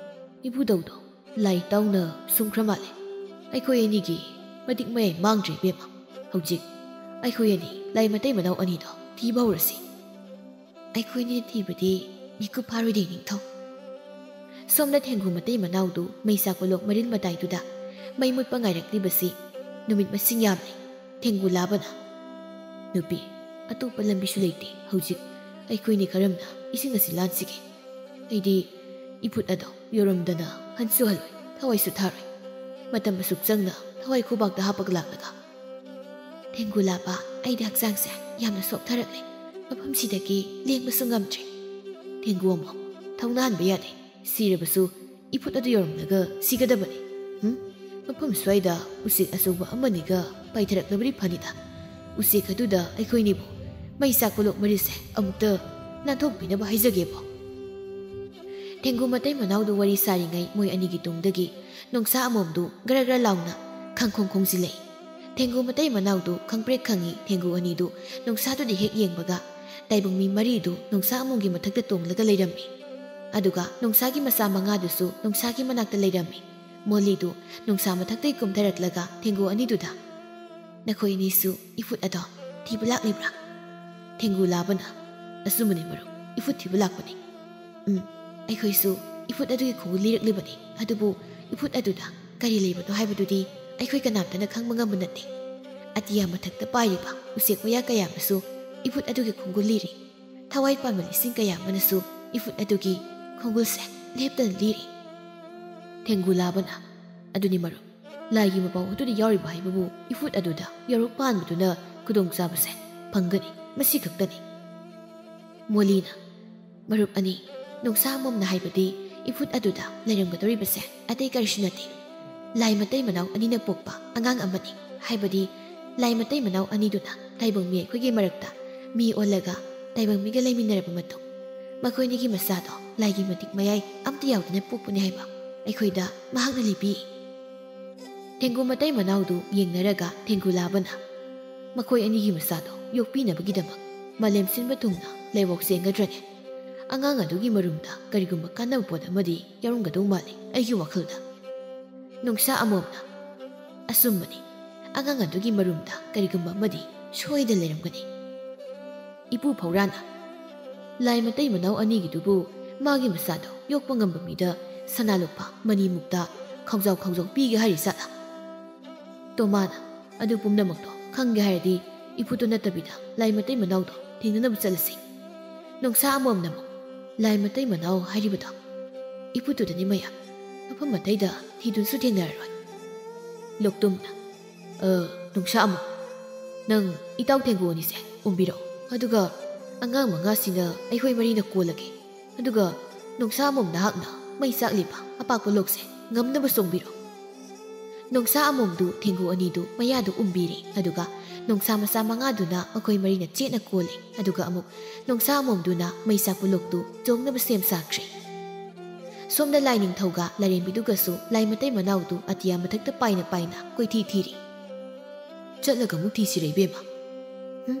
ꯏꯕꯨꯙꯧꯗꯣ ꯂꯥꯏ ꯇꯥꯎꯅ ꯁꯨꯝꯈ꯭ꯔ ꯃꯥꯜꯂꯦ꯫ ꯑꯩꯈꯣꯏ ꯑꯅꯤꯒꯤ ꯃꯇꯤꯛ ꯃꯌꯥꯏ ꯃꯥꯡꯗ꯭ꯔꯦ ꯏꯕꯦꯝꯃ꯫ ꯍꯧꯖꯤꯛ ꯑꯩꯈꯣꯏ ꯑꯅꯤ ꯂꯥꯏ ꯃꯇꯩ ꯃꯅꯥꯎ ꯑꯅꯤꯗꯣ ꯊꯤꯕ ꯍꯧꯔꯁꯤ꯫" "ꯑꯩꯈꯣꯏꯅ ꯊꯤꯕꯗꯤ ꯃꯤꯀꯨꯞ ꯐꯥꯔꯣꯏꯗꯦ ꯅꯤꯡꯊꯧ꯫" ꯁꯣꯝꯗ ꯊꯦꯡꯒꯨ ꯃꯇꯩ ꯃꯅꯥꯎꯗꯨ ꯃꯩ ꯆꯥꯛꯄ ꯂꯣꯛ ꯃꯔꯤꯜ ꯃꯇꯥꯏꯗꯨꯗ ꯃꯩ ꯃꯨꯠꯄ ꯉꯥꯏꯔꯛꯂꯤꯕꯁꯤ ꯅꯨꯃꯤꯠ ꯃꯁꯤꯡ ꯌꯥꯝꯂꯦ꯫ ꯊꯦꯡꯒꯨ ꯂꯥꯕꯅ, "ꯅꯨꯄꯤ, ꯑꯇꯣꯞꯄ ꯂꯝꯕꯤꯁꯨ ꯂꯩꯇꯦ꯫ ꯍꯧꯖꯤꯛ ꯑꯩꯈꯣꯏꯅꯤ ꯀꯔꯝꯅ ꯏꯁꯤꯡ ꯑꯁꯤ ꯂꯥꯟꯁꯤꯒꯦ? ꯑꯩꯗꯤ ꯏꯐꯨꯠ ꯑꯗꯣ ꯌꯧꯔꯝꯗꯅ ꯍꯟꯁꯨ ꯍꯜꯂꯣꯏ, ꯊꯋꯥꯏꯁꯨ ꯊꯥꯔꯣꯏ꯫ ꯃꯇꯝ ꯑꯁꯨꯛ ꯆꯪꯅ ꯊꯋꯥꯏ ꯈꯨꯕꯥꯛꯇ ꯍꯥꯞꯄꯒ ꯂꯥꯛꯂꯒ꯫" "ꯊꯦꯡꯒꯨ ꯂꯥꯕ, ꯑꯩꯗꯤ ꯍꯛꯆꯥꯡꯁꯦ ꯌꯥꯝꯅ ꯁꯣꯛꯊꯔꯛꯂꯦ꯫ ꯃꯐꯝꯁꯤꯗꯒꯤ ꯂꯦꯡꯕꯁꯨ ꯉꯝꯗ꯭ꯔꯦ꯫" "ꯊꯦꯡꯒꯨ ꯑꯃ ꯊꯧꯅꯥꯍꯟꯕ ꯌꯥꯗꯦ꯫ ꯁꯤꯔꯕꯁꯨ ꯏꯐꯨꯠ ꯑꯗꯨ ꯌꯧꯔꯝꯂꯒ ꯁꯤꯒꯗꯕꯅꯤ꯫ ꯍꯨꯝ? ꯃꯐꯝ ꯁ꯭ꯋꯥꯏꯗ ꯎꯆꯦꯛ ꯑꯆꯧꯕ ꯑꯃꯅꯤꯒ ꯄꯥꯏꯊꯔꯛꯂꯕꯗꯤ ꯐꯅꯤꯗ꯫ ꯎꯆꯦꯛ ꯑꯗꯨꯗ ꯑꯩꯈꯣꯏꯅꯤꯕꯨ ꯃꯩ ꯆꯥꯛꯄ ꯂꯣꯛ ꯃꯔꯤꯁꯦ ꯑꯃꯨꯛꯇ ꯅꯥꯟꯊꯣꯛꯄꯤꯅꯕ ꯍꯥꯏꯖꯒꯦꯕꯣ꯫" ꯊꯦꯡꯒꯨ ꯃꯇꯩ ꯃꯅꯥꯎꯗꯨ ꯋꯥꯔꯤ ꯁꯥꯔꯤꯉꯩ ꯃꯣꯏ ꯑꯅꯤꯒꯤ ꯇꯨꯡꯗꯒꯤ ꯅꯣꯡꯁꯥ ꯑꯃꯣꯝꯗꯨ ꯒꯔ ꯒꯔ ꯂꯥꯎꯅ ꯈꯪꯈꯣꯡ ꯈꯣꯡꯖꯤꯜꯂꯛꯏ꯫ ꯊꯦꯡꯒꯨ ꯃꯇꯩ ꯃꯅꯥꯎꯗꯨ ꯈꯪꯄ꯭ꯔꯦꯛ ꯈꯪꯏ꯫ ꯊꯦꯡꯒꯨ ꯑꯅꯤꯗꯨ ꯅꯣꯡꯁꯥꯗꯨꯗ ꯍꯦꯛ ꯌꯦꯡꯕꯒ ꯇꯥꯏꯕꯪ ꯃꯤ ꯃꯔꯤꯗꯨ ꯅꯣꯡꯁꯥ ꯑꯃꯣꯝꯒꯤ ꯃꯊꯛꯇ ꯇꯣꯡꯂꯒ ꯂꯩꯔꯝꯃꯤ꯫ ꯑꯗꯨꯒ ꯅꯣꯡꯁꯥꯒꯤ ꯃꯆꯥ ꯃꯉꯥꯗꯨꯁꯨ ꯅꯣꯡꯁꯥꯒꯤ ꯃꯅꯥꯛꯇ ꯂꯩꯔꯝꯃꯤ꯫ ꯃꯣꯂꯤꯗꯨ ꯅꯣꯡꯁꯥ ꯃꯊꯛꯇꯒꯤ ꯀꯨꯝꯊꯔꯛꯂꯒ ꯊꯦꯡꯒꯨ ꯑꯅꯤꯗꯨꯗ, ꯅꯈꯣꯏ ꯑꯅꯤꯁꯨ ꯏꯐꯨꯠ ꯑꯗꯣ ꯊꯤꯕ ꯂꯥꯛꯂꯤꯕ꯭ꯔꯥ? ꯊꯦꯡꯒꯨ ꯂꯥꯕꯅ, ꯑꯆꯨꯝꯕꯅꯤ ꯃꯔꯨꯞ, ꯏꯐꯨꯠ ꯊꯤꯕ ꯂꯥꯛꯄꯅꯤ꯫ ꯎꯝ, ꯑꯩꯈꯣꯏꯁꯨ ꯏꯐꯨꯠ ꯑꯗꯨꯒꯤ ꯈꯣꯡꯒꯨꯜ ꯂꯤꯔꯛꯂꯤꯕꯅꯤ꯫ ꯑꯗꯨꯕꯨ ꯏꯐꯨꯠ ꯑꯗꯨꯗ ꯀꯔꯤ ꯂꯩꯕꯅꯣ ꯍꯥꯏꯕꯗꯨꯗꯤ ꯑꯩꯈꯣꯏ ꯀꯅꯥꯝꯇꯅ ꯈꯪꯕ ꯉꯝꯕ ꯅꯠꯇꯦ꯫ ꯑꯇꯤꯌꯥ ꯃꯊꯛꯇ ꯄꯥꯏꯔꯤꯕ ꯎꯆꯦꯛ ꯋꯥꯌꯥ ꯀꯌꯥ ꯑꯃꯁꯨ ꯏꯐꯨꯠ ꯑꯗꯨꯒꯤ ꯈꯣꯡꯒꯨꯜ ꯂꯤꯔꯤ꯫ ꯊꯋꯥꯏ ꯄꯥꯟꯕ ꯂꯤꯁꯤꯡ ꯀꯌꯥ ꯑꯃꯅꯁꯨ ꯏꯐꯨꯠ ꯑꯗꯨꯒꯤ ꯈꯣꯡꯒꯨꯜꯁꯦ ꯂꯦꯞꯇꯅ ꯂꯤꯔꯤ꯫ ꯊꯦꯡꯒꯨ ꯂꯥꯕꯅ, ꯑꯗꯨꯅꯤ ꯃꯔꯨꯞ, ꯂꯥꯏꯒꯤ ꯃꯄꯥꯎ ꯑꯗꯨꯗ ꯌꯥꯎꯔꯤꯕ ꯍꯥꯏꯕꯕꯨ ꯏꯐꯨꯠ ꯑꯗꯨꯗ ꯌꯥꯔꯨꯛ ꯄꯥꯟꯕꯗꯨꯅ ꯈꯨꯗꯣꯡꯆꯥꯕꯁꯦ ꯐꯪꯒꯅꯤ, ꯃꯁꯤ ꯈꯛꯇꯅꯤ꯫ ꯃꯣꯂꯤꯅ, ꯃꯔꯨꯞ ꯑꯅꯤ, ꯅꯣꯡꯁꯥ ꯑꯃꯃꯝꯅ ꯍꯥꯏꯕꯗꯤ ꯏꯐꯨꯠ ꯑꯗꯨꯗ ꯂꯩꯔꯝꯒꯗꯧꯔꯤꯕꯁꯦ ꯑꯇꯩ ꯀꯔꯤꯁꯨ ꯅꯠꯇꯦ, ꯂꯥꯏ ꯃꯇꯩ ꯃꯅꯥꯎ ꯑꯅꯤꯅ ꯄꯣꯛꯄ ꯑꯉꯥꯡ ꯑꯃꯅꯤ꯫ ꯍꯥꯏꯕꯗꯤ ꯂꯥꯏ ꯃꯇꯩ ꯃꯅꯥꯎ ꯑꯅꯤꯗꯨꯅ ꯇꯥꯏꯕꯪ ꯃꯤ ꯑꯩꯈꯣꯏꯒꯤ ꯃꯔꯛꯇ ꯃꯤ ꯑꯣꯜꯂꯒ ꯇꯥꯏꯕꯪ ꯃꯤꯒ ꯂꯩꯃꯤꯟꯅꯔꯕ ꯃꯇꯨꯡ, ꯃꯈꯣꯏ ꯑꯅꯤꯒꯤ ꯃꯆꯥꯗꯣ ꯂꯥꯏꯒꯤ ꯃꯇꯤꯛ ꯃꯌꯥꯏ ꯑꯝꯇ ꯌꯥꯎꯗꯅ ꯄꯣꯛꯄꯅꯤ ꯍꯥꯏꯕ ꯑꯩꯈꯣꯏꯗ ꯃꯍꯥꯛꯅ ꯂꯤꯕꯤ꯫ ꯊꯦꯡꯒꯨ ꯃꯇꯩ ꯃꯅꯥꯎꯗꯨ ꯌꯦꯡꯅꯔꯒ ꯊꯦꯡꯒꯨ ꯂꯥꯕꯅ, ꯃꯈꯣꯏ ꯑꯅꯤꯒꯤ ꯃꯆꯥꯗꯣ ꯌꯣꯛꯄꯤꯅꯕꯒꯤꯗꯃꯛ ꯃꯥꯂꯦꯝ ꯁꯤꯟꯕ ꯊꯨꯡꯅ ꯂꯩꯋꯥꯎ ꯆꯦꯟꯒꯗ꯭ꯔꯅꯦ? ꯑꯉꯥꯡ ꯑꯗꯨꯒꯤ ꯃꯔꯨꯝꯗ ꯀꯔꯤꯒꯨꯝꯕ ꯀꯥꯟꯅꯕ ꯄꯣꯠ ꯑꯃꯗꯤ ꯌꯥꯎꯔꯝꯒꯗꯧ ꯃꯥꯜꯂꯤ ꯑꯩꯒꯤ ꯋꯥꯈꯜꯗ꯫ ꯅꯣꯡꯁꯥ ꯑꯃꯣꯝꯅ, ꯑꯆꯨꯝꯕꯅꯤ, ꯑꯉꯥꯡ ꯑꯗꯨꯒꯤ ꯃꯔꯨꯝꯗ ꯀꯔꯤꯒꯨꯝꯕ ꯑꯃꯗꯤ ꯁꯣꯏꯗ ꯂꯩꯔꯝꯒꯅꯤ꯫ ꯏꯄꯨ ꯐꯧꯔꯥꯅ, ꯂꯥꯏ ꯃꯇꯩ ꯃꯅꯥꯎ ꯑꯅꯤꯒꯤꯗꯨꯕꯨ ꯃꯥꯒꯤ ꯃꯆꯥꯗꯣ ꯌꯣꯛꯄ ꯉꯝꯕ ꯃꯤꯗ ꯁꯅꯥ ꯂꯨꯄꯥ ꯃꯅꯤ ꯃꯨꯛꯇ ꯈꯥꯎꯖꯥꯎ ꯈꯥꯎꯖꯥꯎ ꯄꯤꯒꯦ ꯍꯥꯏꯔꯤ ꯖꯥꯠꯂꯥ? ꯇꯣꯃꯥꯅ, ꯑꯗꯨ ꯄꯨꯝꯅꯃꯛꯇꯣ ꯈꯪꯒꯦ ꯍꯥꯏꯔꯗꯤ ꯏꯐꯨꯠꯇꯨ ꯅꯠꯇꯕꯤꯗ ꯂꯥꯏ ꯃꯇꯩ ꯃꯅꯥꯎꯗꯣ ꯊꯦꯡꯅꯅꯕ ꯆꯠꯂꯁꯤ꯫ ꯅꯣꯡꯁꯥ ꯑꯃꯣꯝꯅ ꯑꯃꯨꯛ, ꯂꯥꯏ ꯃꯇꯩ ꯃꯅꯥꯎ ꯍꯥꯏꯔꯤꯕꯗꯣ ꯏꯐꯨꯠꯇꯨꯗꯅꯤ ꯃꯌꯥꯝ, ꯃꯐꯝ ꯑꯇꯩꯗ ꯊꯤꯗꯨꯅꯁꯨ ꯊꯦꯡꯅꯔꯔꯣꯏ꯫ ꯂꯣꯛꯇꯨꯝꯅ, ꯑ, ꯅꯣꯡꯁꯥ ꯑꯃꯣꯝ, ꯅꯪ ꯏꯇꯥꯎ ꯊꯦꯡꯒꯨ ꯑꯅꯤꯁꯦ ꯎꯝꯕꯤꯔꯛꯑꯣ, ꯑꯗꯨꯒ ꯑꯉꯥꯡ ꯃꯉꯥꯁꯤꯅ ꯑꯩꯈꯣꯏ ꯃꯔꯤꯅ ꯀꯣꯜꯂꯒꯦ꯫ ꯑꯗꯨꯒ ꯅꯣꯡꯁꯥ ꯑꯃꯣꯝ ꯅꯍꯥꯛꯅ ꯃꯩ ꯆꯥꯛꯂꯤꯕ ꯑꯄꯥꯛꯄ ꯂꯣꯛꯁꯦ ꯉꯝꯅꯕ ꯆꯣꯡꯕꯤꯔꯣ꯫ ꯅꯣꯡꯁꯥ ꯑꯃꯣꯝꯗꯨ ꯊꯦꯡꯒꯨ ꯑꯅꯤꯗꯨ ꯃꯌꯥꯗ ꯎꯝꯕꯤꯔꯦ, ꯑꯗꯨꯒ ꯅꯣꯡꯁꯥ ꯃꯆꯥ ꯃꯉꯥꯗꯨꯅ ꯃꯈꯣꯏ ꯃꯔꯤꯅ ꯆꯦꯠꯅ ꯀꯣꯜꯂꯦ, ꯑꯗꯨꯒ ꯑꯃꯨꯛ ꯅꯣꯡꯁꯥ ꯑꯃꯣꯝꯗꯨꯅ ꯃꯩ ꯆꯥꯛꯄ ꯂꯣꯛꯇꯨ ꯆꯣꯡꯅꯕ ꯁꯦꯝ ꯁꯥꯈ꯭ꯔꯦ꯫ ꯁꯣꯝꯗ ꯂꯥꯏꯅꯤꯡꯊꯧꯒ ꯂꯥꯏꯔꯦꯝꯕꯤꯗꯨꯒꯁꯨ ꯂꯥꯏ ꯃꯇꯩ ꯃꯅꯥꯎꯗꯨ ꯑꯇꯤꯌꯥ ꯃꯊꯛꯇ ꯄꯥꯏꯅ ꯄꯥꯏꯅ ꯀꯣꯏꯊꯤ ꯊꯤꯔꯤ꯫ ꯆꯠꯂꯒ ꯑꯃꯨꯛ ꯊꯤꯁꯤꯔ ꯏꯕꯦꯝꯃ? ꯍꯨꯝ?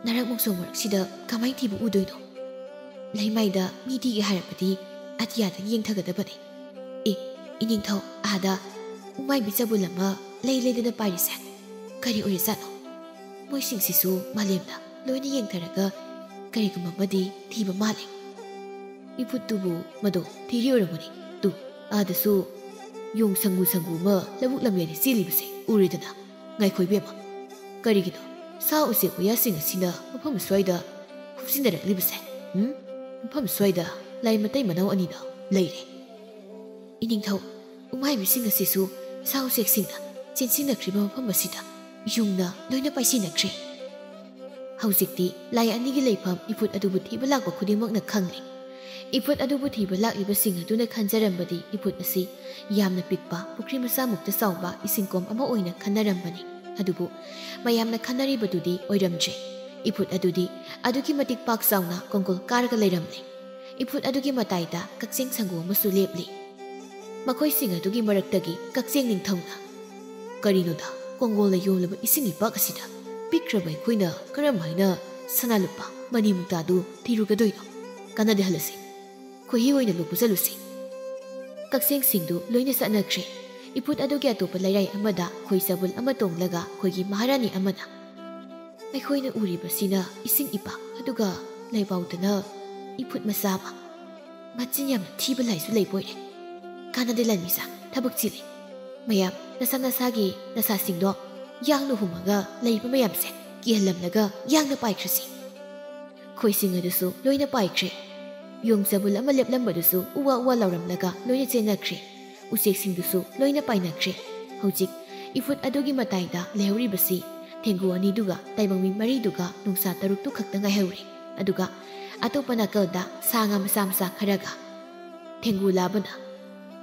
ꯅꯔꯛ ꯃꯣꯡꯁꯣꯡ ꯃꯔꯛꯁꯤꯗ ꯀꯃꯥꯏꯅ ꯊꯤꯕ ꯎꯗꯣꯏꯅꯣ? ꯂꯩꯃꯥꯏꯗ ꯃꯤ ꯊꯤꯒꯦ ꯍꯥꯏꯔꯕꯗꯤ ꯑꯇꯤꯌꯥꯗꯒꯤ ꯌꯦꯡꯊꯒꯗꯕꯅꯤ꯫ ꯑꯦ, ꯏꯅꯤꯡꯊꯧ, ꯑꯥꯗ ꯎꯃꯥꯏꯕꯤ ꯆꯕꯨꯜ ꯑꯃ ꯂꯩ ꯂꯩꯗꯅ ꯄꯥꯏꯔꯤꯁꯦ, ꯀꯔꯤ ꯑꯣꯏꯔꯖꯥꯠꯅꯣ? ꯃꯣꯏꯁꯤꯡꯁꯤꯁꯨ ꯃꯥꯂꯦꯝꯗ ꯂꯣꯏꯅ ꯌꯦꯡꯊꯔꯒ ꯀꯔꯤꯒꯨꯝꯕ ꯑꯃꯗꯤ ꯊꯤꯕ ꯃꯥꯜꯂꯦ꯫ ꯏꯐꯨꯠꯇꯨꯕꯨ ꯃꯗꯣ ꯊꯤꯔꯤ ꯑꯣꯏꯔꯝꯒꯅꯤ꯫ ꯇꯨ, ꯑꯥꯗꯁꯨ ꯌꯣꯡ ꯁꯪꯒꯨ ꯁꯪꯒꯨ ꯑꯃ ꯂꯧꯕꯨꯛ ꯂꯝꯌꯥꯏꯗ ꯆꯦꯜꯂꯤꯕꯁꯦ ꯎꯔꯦꯗꯅ꯫ ꯉꯥꯏꯈꯣ ꯏꯕꯦꯝꯃ, ꯀꯔꯤꯒꯤꯅꯣ ꯁꯥ ꯎꯆꯦꯛ ꯋꯥꯌꯥꯁꯤꯡ ꯑꯁꯤꯅ ꯃꯐꯝ ꯑꯁ꯭ꯋꯥꯏꯗ ꯍꯨꯞꯆꯤꯟꯅꯔꯛꯂꯤꯕꯁꯦ? ꯎꯝ? ꯃꯐꯝ ꯑꯁ꯭ꯋꯥꯏꯗ ꯂꯥꯏ ꯃꯇꯩ ꯃꯅꯥꯎ ꯑꯅꯤꯗꯣ ꯂꯩꯔꯦ꯫ ꯏꯅꯤꯡꯊꯧ, ꯎꯃꯥꯏꯕꯤꯁꯤꯡ ꯑꯁꯤꯁꯨ ꯁꯥ ꯎꯆꯦꯛꯁꯤꯡꯅ ꯆꯦꯟꯁꯤꯟꯅꯈ꯭ꯔꯤꯕ ꯃꯐꯝ ꯑꯁꯤꯗ ꯌꯨꯡꯅ ꯂꯣꯏꯅ ꯄꯥꯏꯁꯤꯟꯅꯈ꯭ꯔꯦ꯫ ꯍꯧꯖꯤꯛꯇꯤ ꯂꯥꯏ ꯑꯅꯤꯒꯤ ꯂꯩꯐꯝ ꯏꯐꯨꯠ ꯑꯗꯨꯕꯨ ꯊꯤꯕ ꯂꯥꯛꯄ ꯈꯨꯗꯤꯡꯃꯛꯅ ꯈꯪꯂꯦ꯫ ꯏꯐꯨꯠ ꯑꯗꯨꯕꯨ ꯊꯤꯕ ꯂꯥꯛꯂꯤꯕꯁꯤꯡ ꯑꯗꯨꯅ ꯈꯟꯖꯔꯝꯕꯗꯤ ꯏꯐꯨꯠ ꯑꯁꯤ ꯌꯥꯝꯅ ꯄꯤꯛꯄ, ꯄꯨꯈ꯭ꯔꯤ ꯃꯆꯥꯃꯨꯛꯇ ꯆꯥꯎꯕ ꯏꯁꯤꯡꯀꯣꯝ ꯑꯃ ꯑꯣꯏꯅ ꯈꯟꯅꯔꯝꯕꯅꯤ꯫ ꯑꯗꯨꯕꯨ ꯃꯌꯥꯝꯅ ꯈꯟꯅꯔꯤꯕꯗꯨꯗꯤ ꯑꯣꯏꯔꯝꯗ꯭ꯔꯦ꯫ ꯏꯐꯨꯠ ꯑꯗꯨꯗꯤ ꯑꯗꯨꯛꯀꯤ ꯃꯇꯤꯛ ꯄꯥꯛ ꯆꯥꯎꯅ ꯀꯣꯡꯒꯣꯜ ꯀꯥꯔꯒ ꯂꯩꯔꯝꯂꯦ꯫ ꯏꯐꯨꯠ ꯑꯗꯨꯒꯤ ꯃꯇꯥꯏꯗ ꯀꯛꯆꯦꯡ ꯁꯪꯒꯨ ꯑꯃꯁꯨ ꯂꯦꯞꯂꯤ꯫ ꯃꯈꯣꯏꯁꯤꯡ ꯑꯗꯨꯒꯤ ꯃꯔꯛꯇꯒꯤ ꯀꯛꯆꯦꯡ ꯅꯤꯡꯊꯧꯅ, "ꯀꯔꯤꯅꯣꯗ, ꯀꯣꯡꯒꯣꯜꯅ ꯌꯣꯝꯂꯕ ꯏꯁꯤꯡ ꯏꯄꯥꯛ ꯑꯁꯤꯗ ꯄꯤꯛꯈ꯭ꯔꯕ ꯑꯩꯈꯣꯏꯅ ꯀꯔꯝ ꯍꯥꯏꯅ ꯁꯅꯥ ꯂꯨꯄꯥ ꯃꯅꯤ ꯃꯨꯛꯇꯥꯗꯨ ꯊꯤꯔꯨꯒꯗꯣꯏꯅꯣ? ꯀꯥꯟꯅꯗꯦ, ꯍꯜꯂꯁꯤ꯫ ꯈꯣꯏꯍꯤ ꯑꯣꯏꯅ ꯂꯣꯛꯄ ꯆꯠꯂꯨꯁꯤ꯫" ꯀꯛꯆꯦꯡꯁꯤꯡꯗꯨ ꯂꯣꯏꯅ ꯆꯠꯅꯈ꯭ꯔꯦ꯫ ꯏꯐꯨꯠ ꯑꯗꯨꯒꯤ ꯑꯇꯣꯞꯄ ꯂꯩꯔꯥꯏ ꯑꯃꯗ ꯈꯣꯏ ꯆꯕꯨꯜ ꯑꯃ ꯇꯣꯡꯂꯒ ꯈꯣꯏꯒꯤ ꯃꯍꯥꯔꯥꯅꯤ ꯑꯃꯅ, "ꯑꯩꯈꯣꯏꯅ ꯎꯔꯤꯕꯁꯤꯅ ꯏꯁꯤꯡ ꯏꯄꯥꯛ ꯑꯗꯨꯒ ꯂꯩꯕꯥꯎꯗꯅ ꯏꯐꯨꯠ ꯃꯆꯥ ꯑꯃ꯫ ꯃꯆꯤꯟ ꯌꯥꯝꯅ ꯊꯤꯕ ꯂꯥꯏꯁꯨ ꯂꯩꯕ ꯑꯣꯏꯔꯦ꯫ ꯀꯥꯟꯅꯗꯦ ꯂꯥꯟꯃꯤꯁꯥ, ꯊꯕꯛ ꯆꯤꯜꯂꯤ꯫ ꯃꯌꯥꯝ ꯅꯁꯥ ꯅꯁꯥꯒꯤ ꯅꯁꯥꯁꯤꯡꯗꯣ ꯌꯥꯡꯅ ꯍꯨꯝꯃꯒ ꯂꯩꯕ ꯃꯌꯥꯝꯁꯦ ꯀꯤꯍꯜꯂꯝꯂꯒ ꯌꯥꯡꯅ ꯄꯥꯏꯈ꯭ꯔꯁꯤ꯫" ꯈꯣꯏꯁꯤꯡ ꯑꯗꯨꯁꯨ ꯂꯣꯏꯅ ꯄꯥꯏꯈ꯭ꯔꯦ꯫ ꯌꯣꯡ ꯆꯕꯨꯜ ꯑꯃ ꯂꯦꯞꯂꯝꯕꯗꯨꯁꯨ ꯎꯋꯥ ꯎꯋꯥ ꯂꯥꯎꯔꯝꯂꯒ ꯂꯣꯏꯅ ꯆꯦꯟꯅꯈ꯭ꯔꯦ꯫ ꯎꯆꯦꯛꯁꯤꯡꯗꯨꯁꯨ ꯂꯣꯏꯅ ꯄꯥꯏꯅꯈ꯭ꯔꯦ꯫ ꯍꯧꯖꯤꯛ ꯏꯐꯨꯠ ꯑꯗꯨꯒꯤ ꯃꯇꯥꯏꯗ ꯂꯩꯍꯧꯔꯤꯕꯁꯤ ꯊꯦꯡꯒꯨ ꯑꯅꯤꯗꯨꯒ ꯇꯥꯏꯕꯪ ꯃꯤ ꯃꯔꯤꯗꯨꯒ ꯅꯣꯡꯁꯥ ꯇꯔꯨꯛꯇꯨ ꯈꯛꯇ ꯉꯥꯏꯍꯧꯔꯦ꯫ ꯑꯗꯨꯒ ꯑꯇꯣꯞꯄ ꯅꯥꯀꯜꯗ ꯁꯥ ꯉꯥ ꯃꯆꯥ ꯃꯆꯥ ꯈꯔꯒ꯫ ꯊꯦꯡꯒꯨ ꯂꯥꯕꯅ,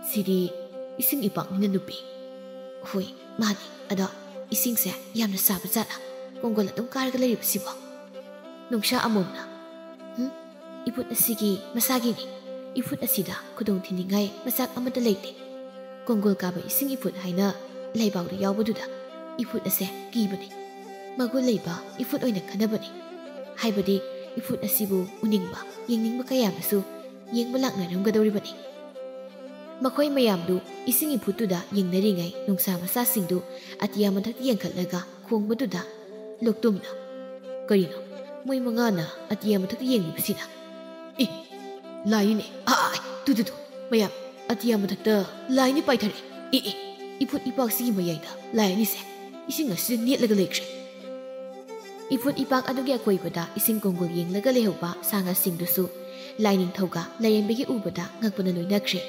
"ꯁꯤꯗꯤ ꯏꯁꯤꯡ ꯏꯄꯥꯛꯅꯤꯅ ꯅꯨꯄꯤ꯫" "ꯍꯣꯏ, ꯃꯥꯅꯤ꯫ ꯑꯗꯣ ꯏꯁꯤꯡꯁꯦ ꯌꯥꯝꯅ ꯁꯥꯕ ꯖꯥꯠꯂꯥ ꯀꯣꯡꯒꯣꯜ ꯑꯗꯨꯝ ꯀꯥꯔꯒ ꯂꯩꯔꯤꯕꯁꯤꯕꯣ?" ꯅꯨꯡꯁꯥ ꯑꯃꯣꯝꯅ, "ꯍꯨꯝ, ꯏꯐꯨꯠ ꯑꯁꯤꯒꯤ ꯃꯁꯥꯒꯤꯅꯤ꯫ ꯏꯐꯨꯠ ꯑꯁꯤꯗ ꯈꯨꯗꯣꯡ ꯊꯤꯅꯤꯡꯉꯥꯏ ꯃꯆꯥꯛ ꯑꯃꯠꯇ ꯂꯩꯇꯦ꯫ ꯀꯣꯡꯒꯣꯜ ꯀꯥꯕ ꯏꯁꯤꯡ ꯏꯐꯨꯠ ꯍꯥꯏꯅ ꯂꯩꯕꯥꯎꯗ ꯌꯥꯎꯕꯗꯨꯗ ꯏꯐꯨꯠ ꯑꯁꯦ ꯀꯤꯕꯅꯤ꯫ ꯃꯒꯨꯟ ꯂꯩꯕ ꯏꯐꯨꯠ ꯑꯣꯏꯅ ꯈꯟꯅꯕꯅꯤ꯫ ꯍꯥꯏꯕꯗꯤ ꯏꯐꯨꯠ ꯑꯁꯤꯕꯨ ꯎꯅꯤꯡꯕ, ꯌꯦꯡꯅꯤꯡꯕ ꯀꯌꯥ ꯑꯃꯁꯨ ꯌꯦꯡꯕ ꯂꯥꯛꯅꯔꯝꯒꯗꯧꯔꯤꯕꯅꯤ꯫" ꯃꯈꯣꯏ ꯃꯌꯥꯝꯗꯨ ꯏꯁꯤꯡ ꯏꯐꯨꯠꯇꯨꯗ ꯌꯦꯡꯅꯔꯤꯉꯩ ꯅꯣꯡꯁꯥ ꯃꯆꯥꯁꯤꯡꯗꯨ ꯑꯇꯤꯌꯥ ꯃꯊꯛꯇ ꯌꯦꯡꯈꯠꯂꯒ ꯈꯣꯡꯕꯗꯨꯗ ꯂꯣꯛꯇꯨꯝꯅ, "ꯀꯔꯤꯅꯣ ꯃꯣꯏ ꯃꯉꯥꯅ ꯑꯇꯤꯌꯥ ꯃꯊꯛꯇ ꯌꯦꯡꯂꯤꯕꯁꯤꯅ? ꯑꯦ, ꯂꯥꯏꯅꯤꯅꯦ! ꯑꯥꯏ, ꯇꯨ, ꯇꯨ, ꯇꯨ, ꯃꯌꯥꯝ, ꯑꯇꯤꯌꯥ ꯃꯊꯛꯇ ꯂꯥꯏꯅꯤ ꯄꯥꯏꯊꯔꯛꯑꯦ! ꯑꯦ, ꯑꯦ, ꯏꯐꯨꯠ ꯏꯄꯥꯛꯁꯤꯒꯤ ꯃꯌꯥꯏꯗ ꯂꯥꯏ ꯑꯅꯤꯁꯦ ꯏꯁꯤꯡ ꯑꯁꯤꯗ ꯅꯦꯠꯂꯒ ꯂꯩꯈ꯭ꯔꯦ!" ꯏꯐꯨꯠ ꯏꯄꯥꯛ ꯑꯗꯨꯒꯤ ꯑꯀꯣꯏꯕꯗ ꯏꯁꯤꯡ ꯀꯣꯡꯒꯣꯜ ꯌꯦꯡꯂꯒ ꯂꯩꯍꯧꯕ ꯁꯥ ꯉꯥꯁꯤꯡꯗꯨꯁꯨ ꯂꯥꯏꯅꯤꯡꯊꯧꯒ ꯂꯥꯏꯔꯦꯝꯕꯤꯒꯤ ꯎꯕꯗ ꯉꯛꯄꯅ ꯂꯣꯏꯅꯈ꯭ꯔꯦ꯫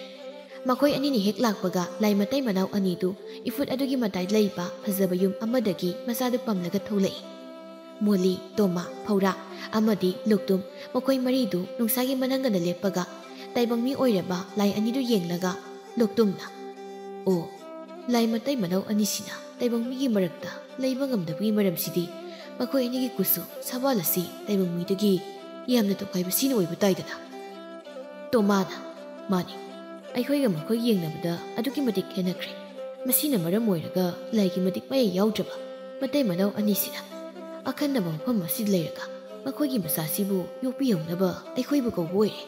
ꯃꯈꯣꯏ ꯑꯅꯤꯅ ꯍꯦꯛ ꯂꯥꯛꯄꯒ ꯂꯥꯏ ꯃꯇꯩ ꯃꯅꯥꯎ ꯑꯅꯤꯗꯨ ꯏꯐꯨꯠ ꯑꯗꯨꯒꯤ ꯃꯇꯥꯏꯗ ꯂꯩꯕ ꯐꯖꯕ ꯌꯨꯝ ꯑꯃꯗꯒꯤ ꯃꯆꯥꯗꯨ ꯄꯝꯂꯒ ꯊꯣꯛꯂꯛꯏ꯫ ꯃꯣꯂꯤ, ꯇꯣꯃꯥ, ꯐꯧꯔꯥ ꯑꯃꯗꯤ ꯂꯣꯛꯇꯨꯝ, ꯃꯈꯣꯏ ꯃꯔꯤꯗꯨ ꯅꯨꯡꯁꯥꯒꯤ ꯃꯅꯪꯒꯟꯗ ꯂꯦꯞꯄꯒ ꯇꯥꯏꯕꯪ ꯃꯤ ꯑꯣꯏꯔꯕ ꯂꯥꯏ ꯑꯅꯤꯗꯨ ꯌꯦꯡꯂꯒ ꯂꯣꯛꯇꯨꯝꯅ, "ꯑꯣ, ꯂꯥꯏ ꯃꯇꯩ ꯃꯅꯥꯎ ꯑꯅꯤꯁꯤꯅ ꯇꯥꯏꯕꯪ ꯃꯤꯒꯤ ꯃꯔꯛꯇ ꯂꯩꯕ ꯉꯝꯗꯕꯒꯤ ꯃꯔꯝꯁꯤꯗꯤ ꯃꯈꯣꯏ ꯑꯅꯤꯒꯤ ꯀꯨꯆꯨ ꯁꯕꯥꯜ ꯑꯁꯤ ꯇꯥꯏꯕꯪ ꯃꯤꯗꯒꯤ ꯌꯥꯝꯅ ꯇꯣꯈꯥꯏꯕ ꯁꯤꯅ ꯑꯣꯏꯕ ꯇꯥꯏꯗꯅ?" ꯇꯣꯃꯥꯅ, "ꯃꯥꯅꯤ, ꯑꯩꯈꯣꯏꯒ ꯃꯈꯣꯏ ꯌꯦꯡꯅꯕꯗ ꯑꯗꯨꯛꯀꯤ ꯃꯇꯤꯛ ꯈꯦꯠꯅꯈ꯭ꯔꯦ꯫ ꯃꯁꯤꯅ ꯃꯔꯝ ꯑꯣꯏꯔꯒ ꯂꯥꯏꯒꯤ ꯃꯇꯤꯛ ꯃꯌꯥꯏ ꯌꯥꯎꯗ꯭ꯔꯕ ꯃꯇꯩ ꯃꯅꯥꯎ ꯑꯅꯤꯁꯤꯅ ꯑꯈꯟꯅꯕ ꯃꯐꯝ ꯑꯁꯤꯗ ꯂꯩꯔꯒ ꯃꯈꯣꯏꯒꯤ ꯃꯆꯥꯁꯤꯕꯨ ꯌꯣꯛꯄꯤꯍꯧꯅꯕ ꯑꯩꯈꯣꯏꯕꯨ ꯀꯧꯕ ꯑꯣꯏꯔꯦ꯫"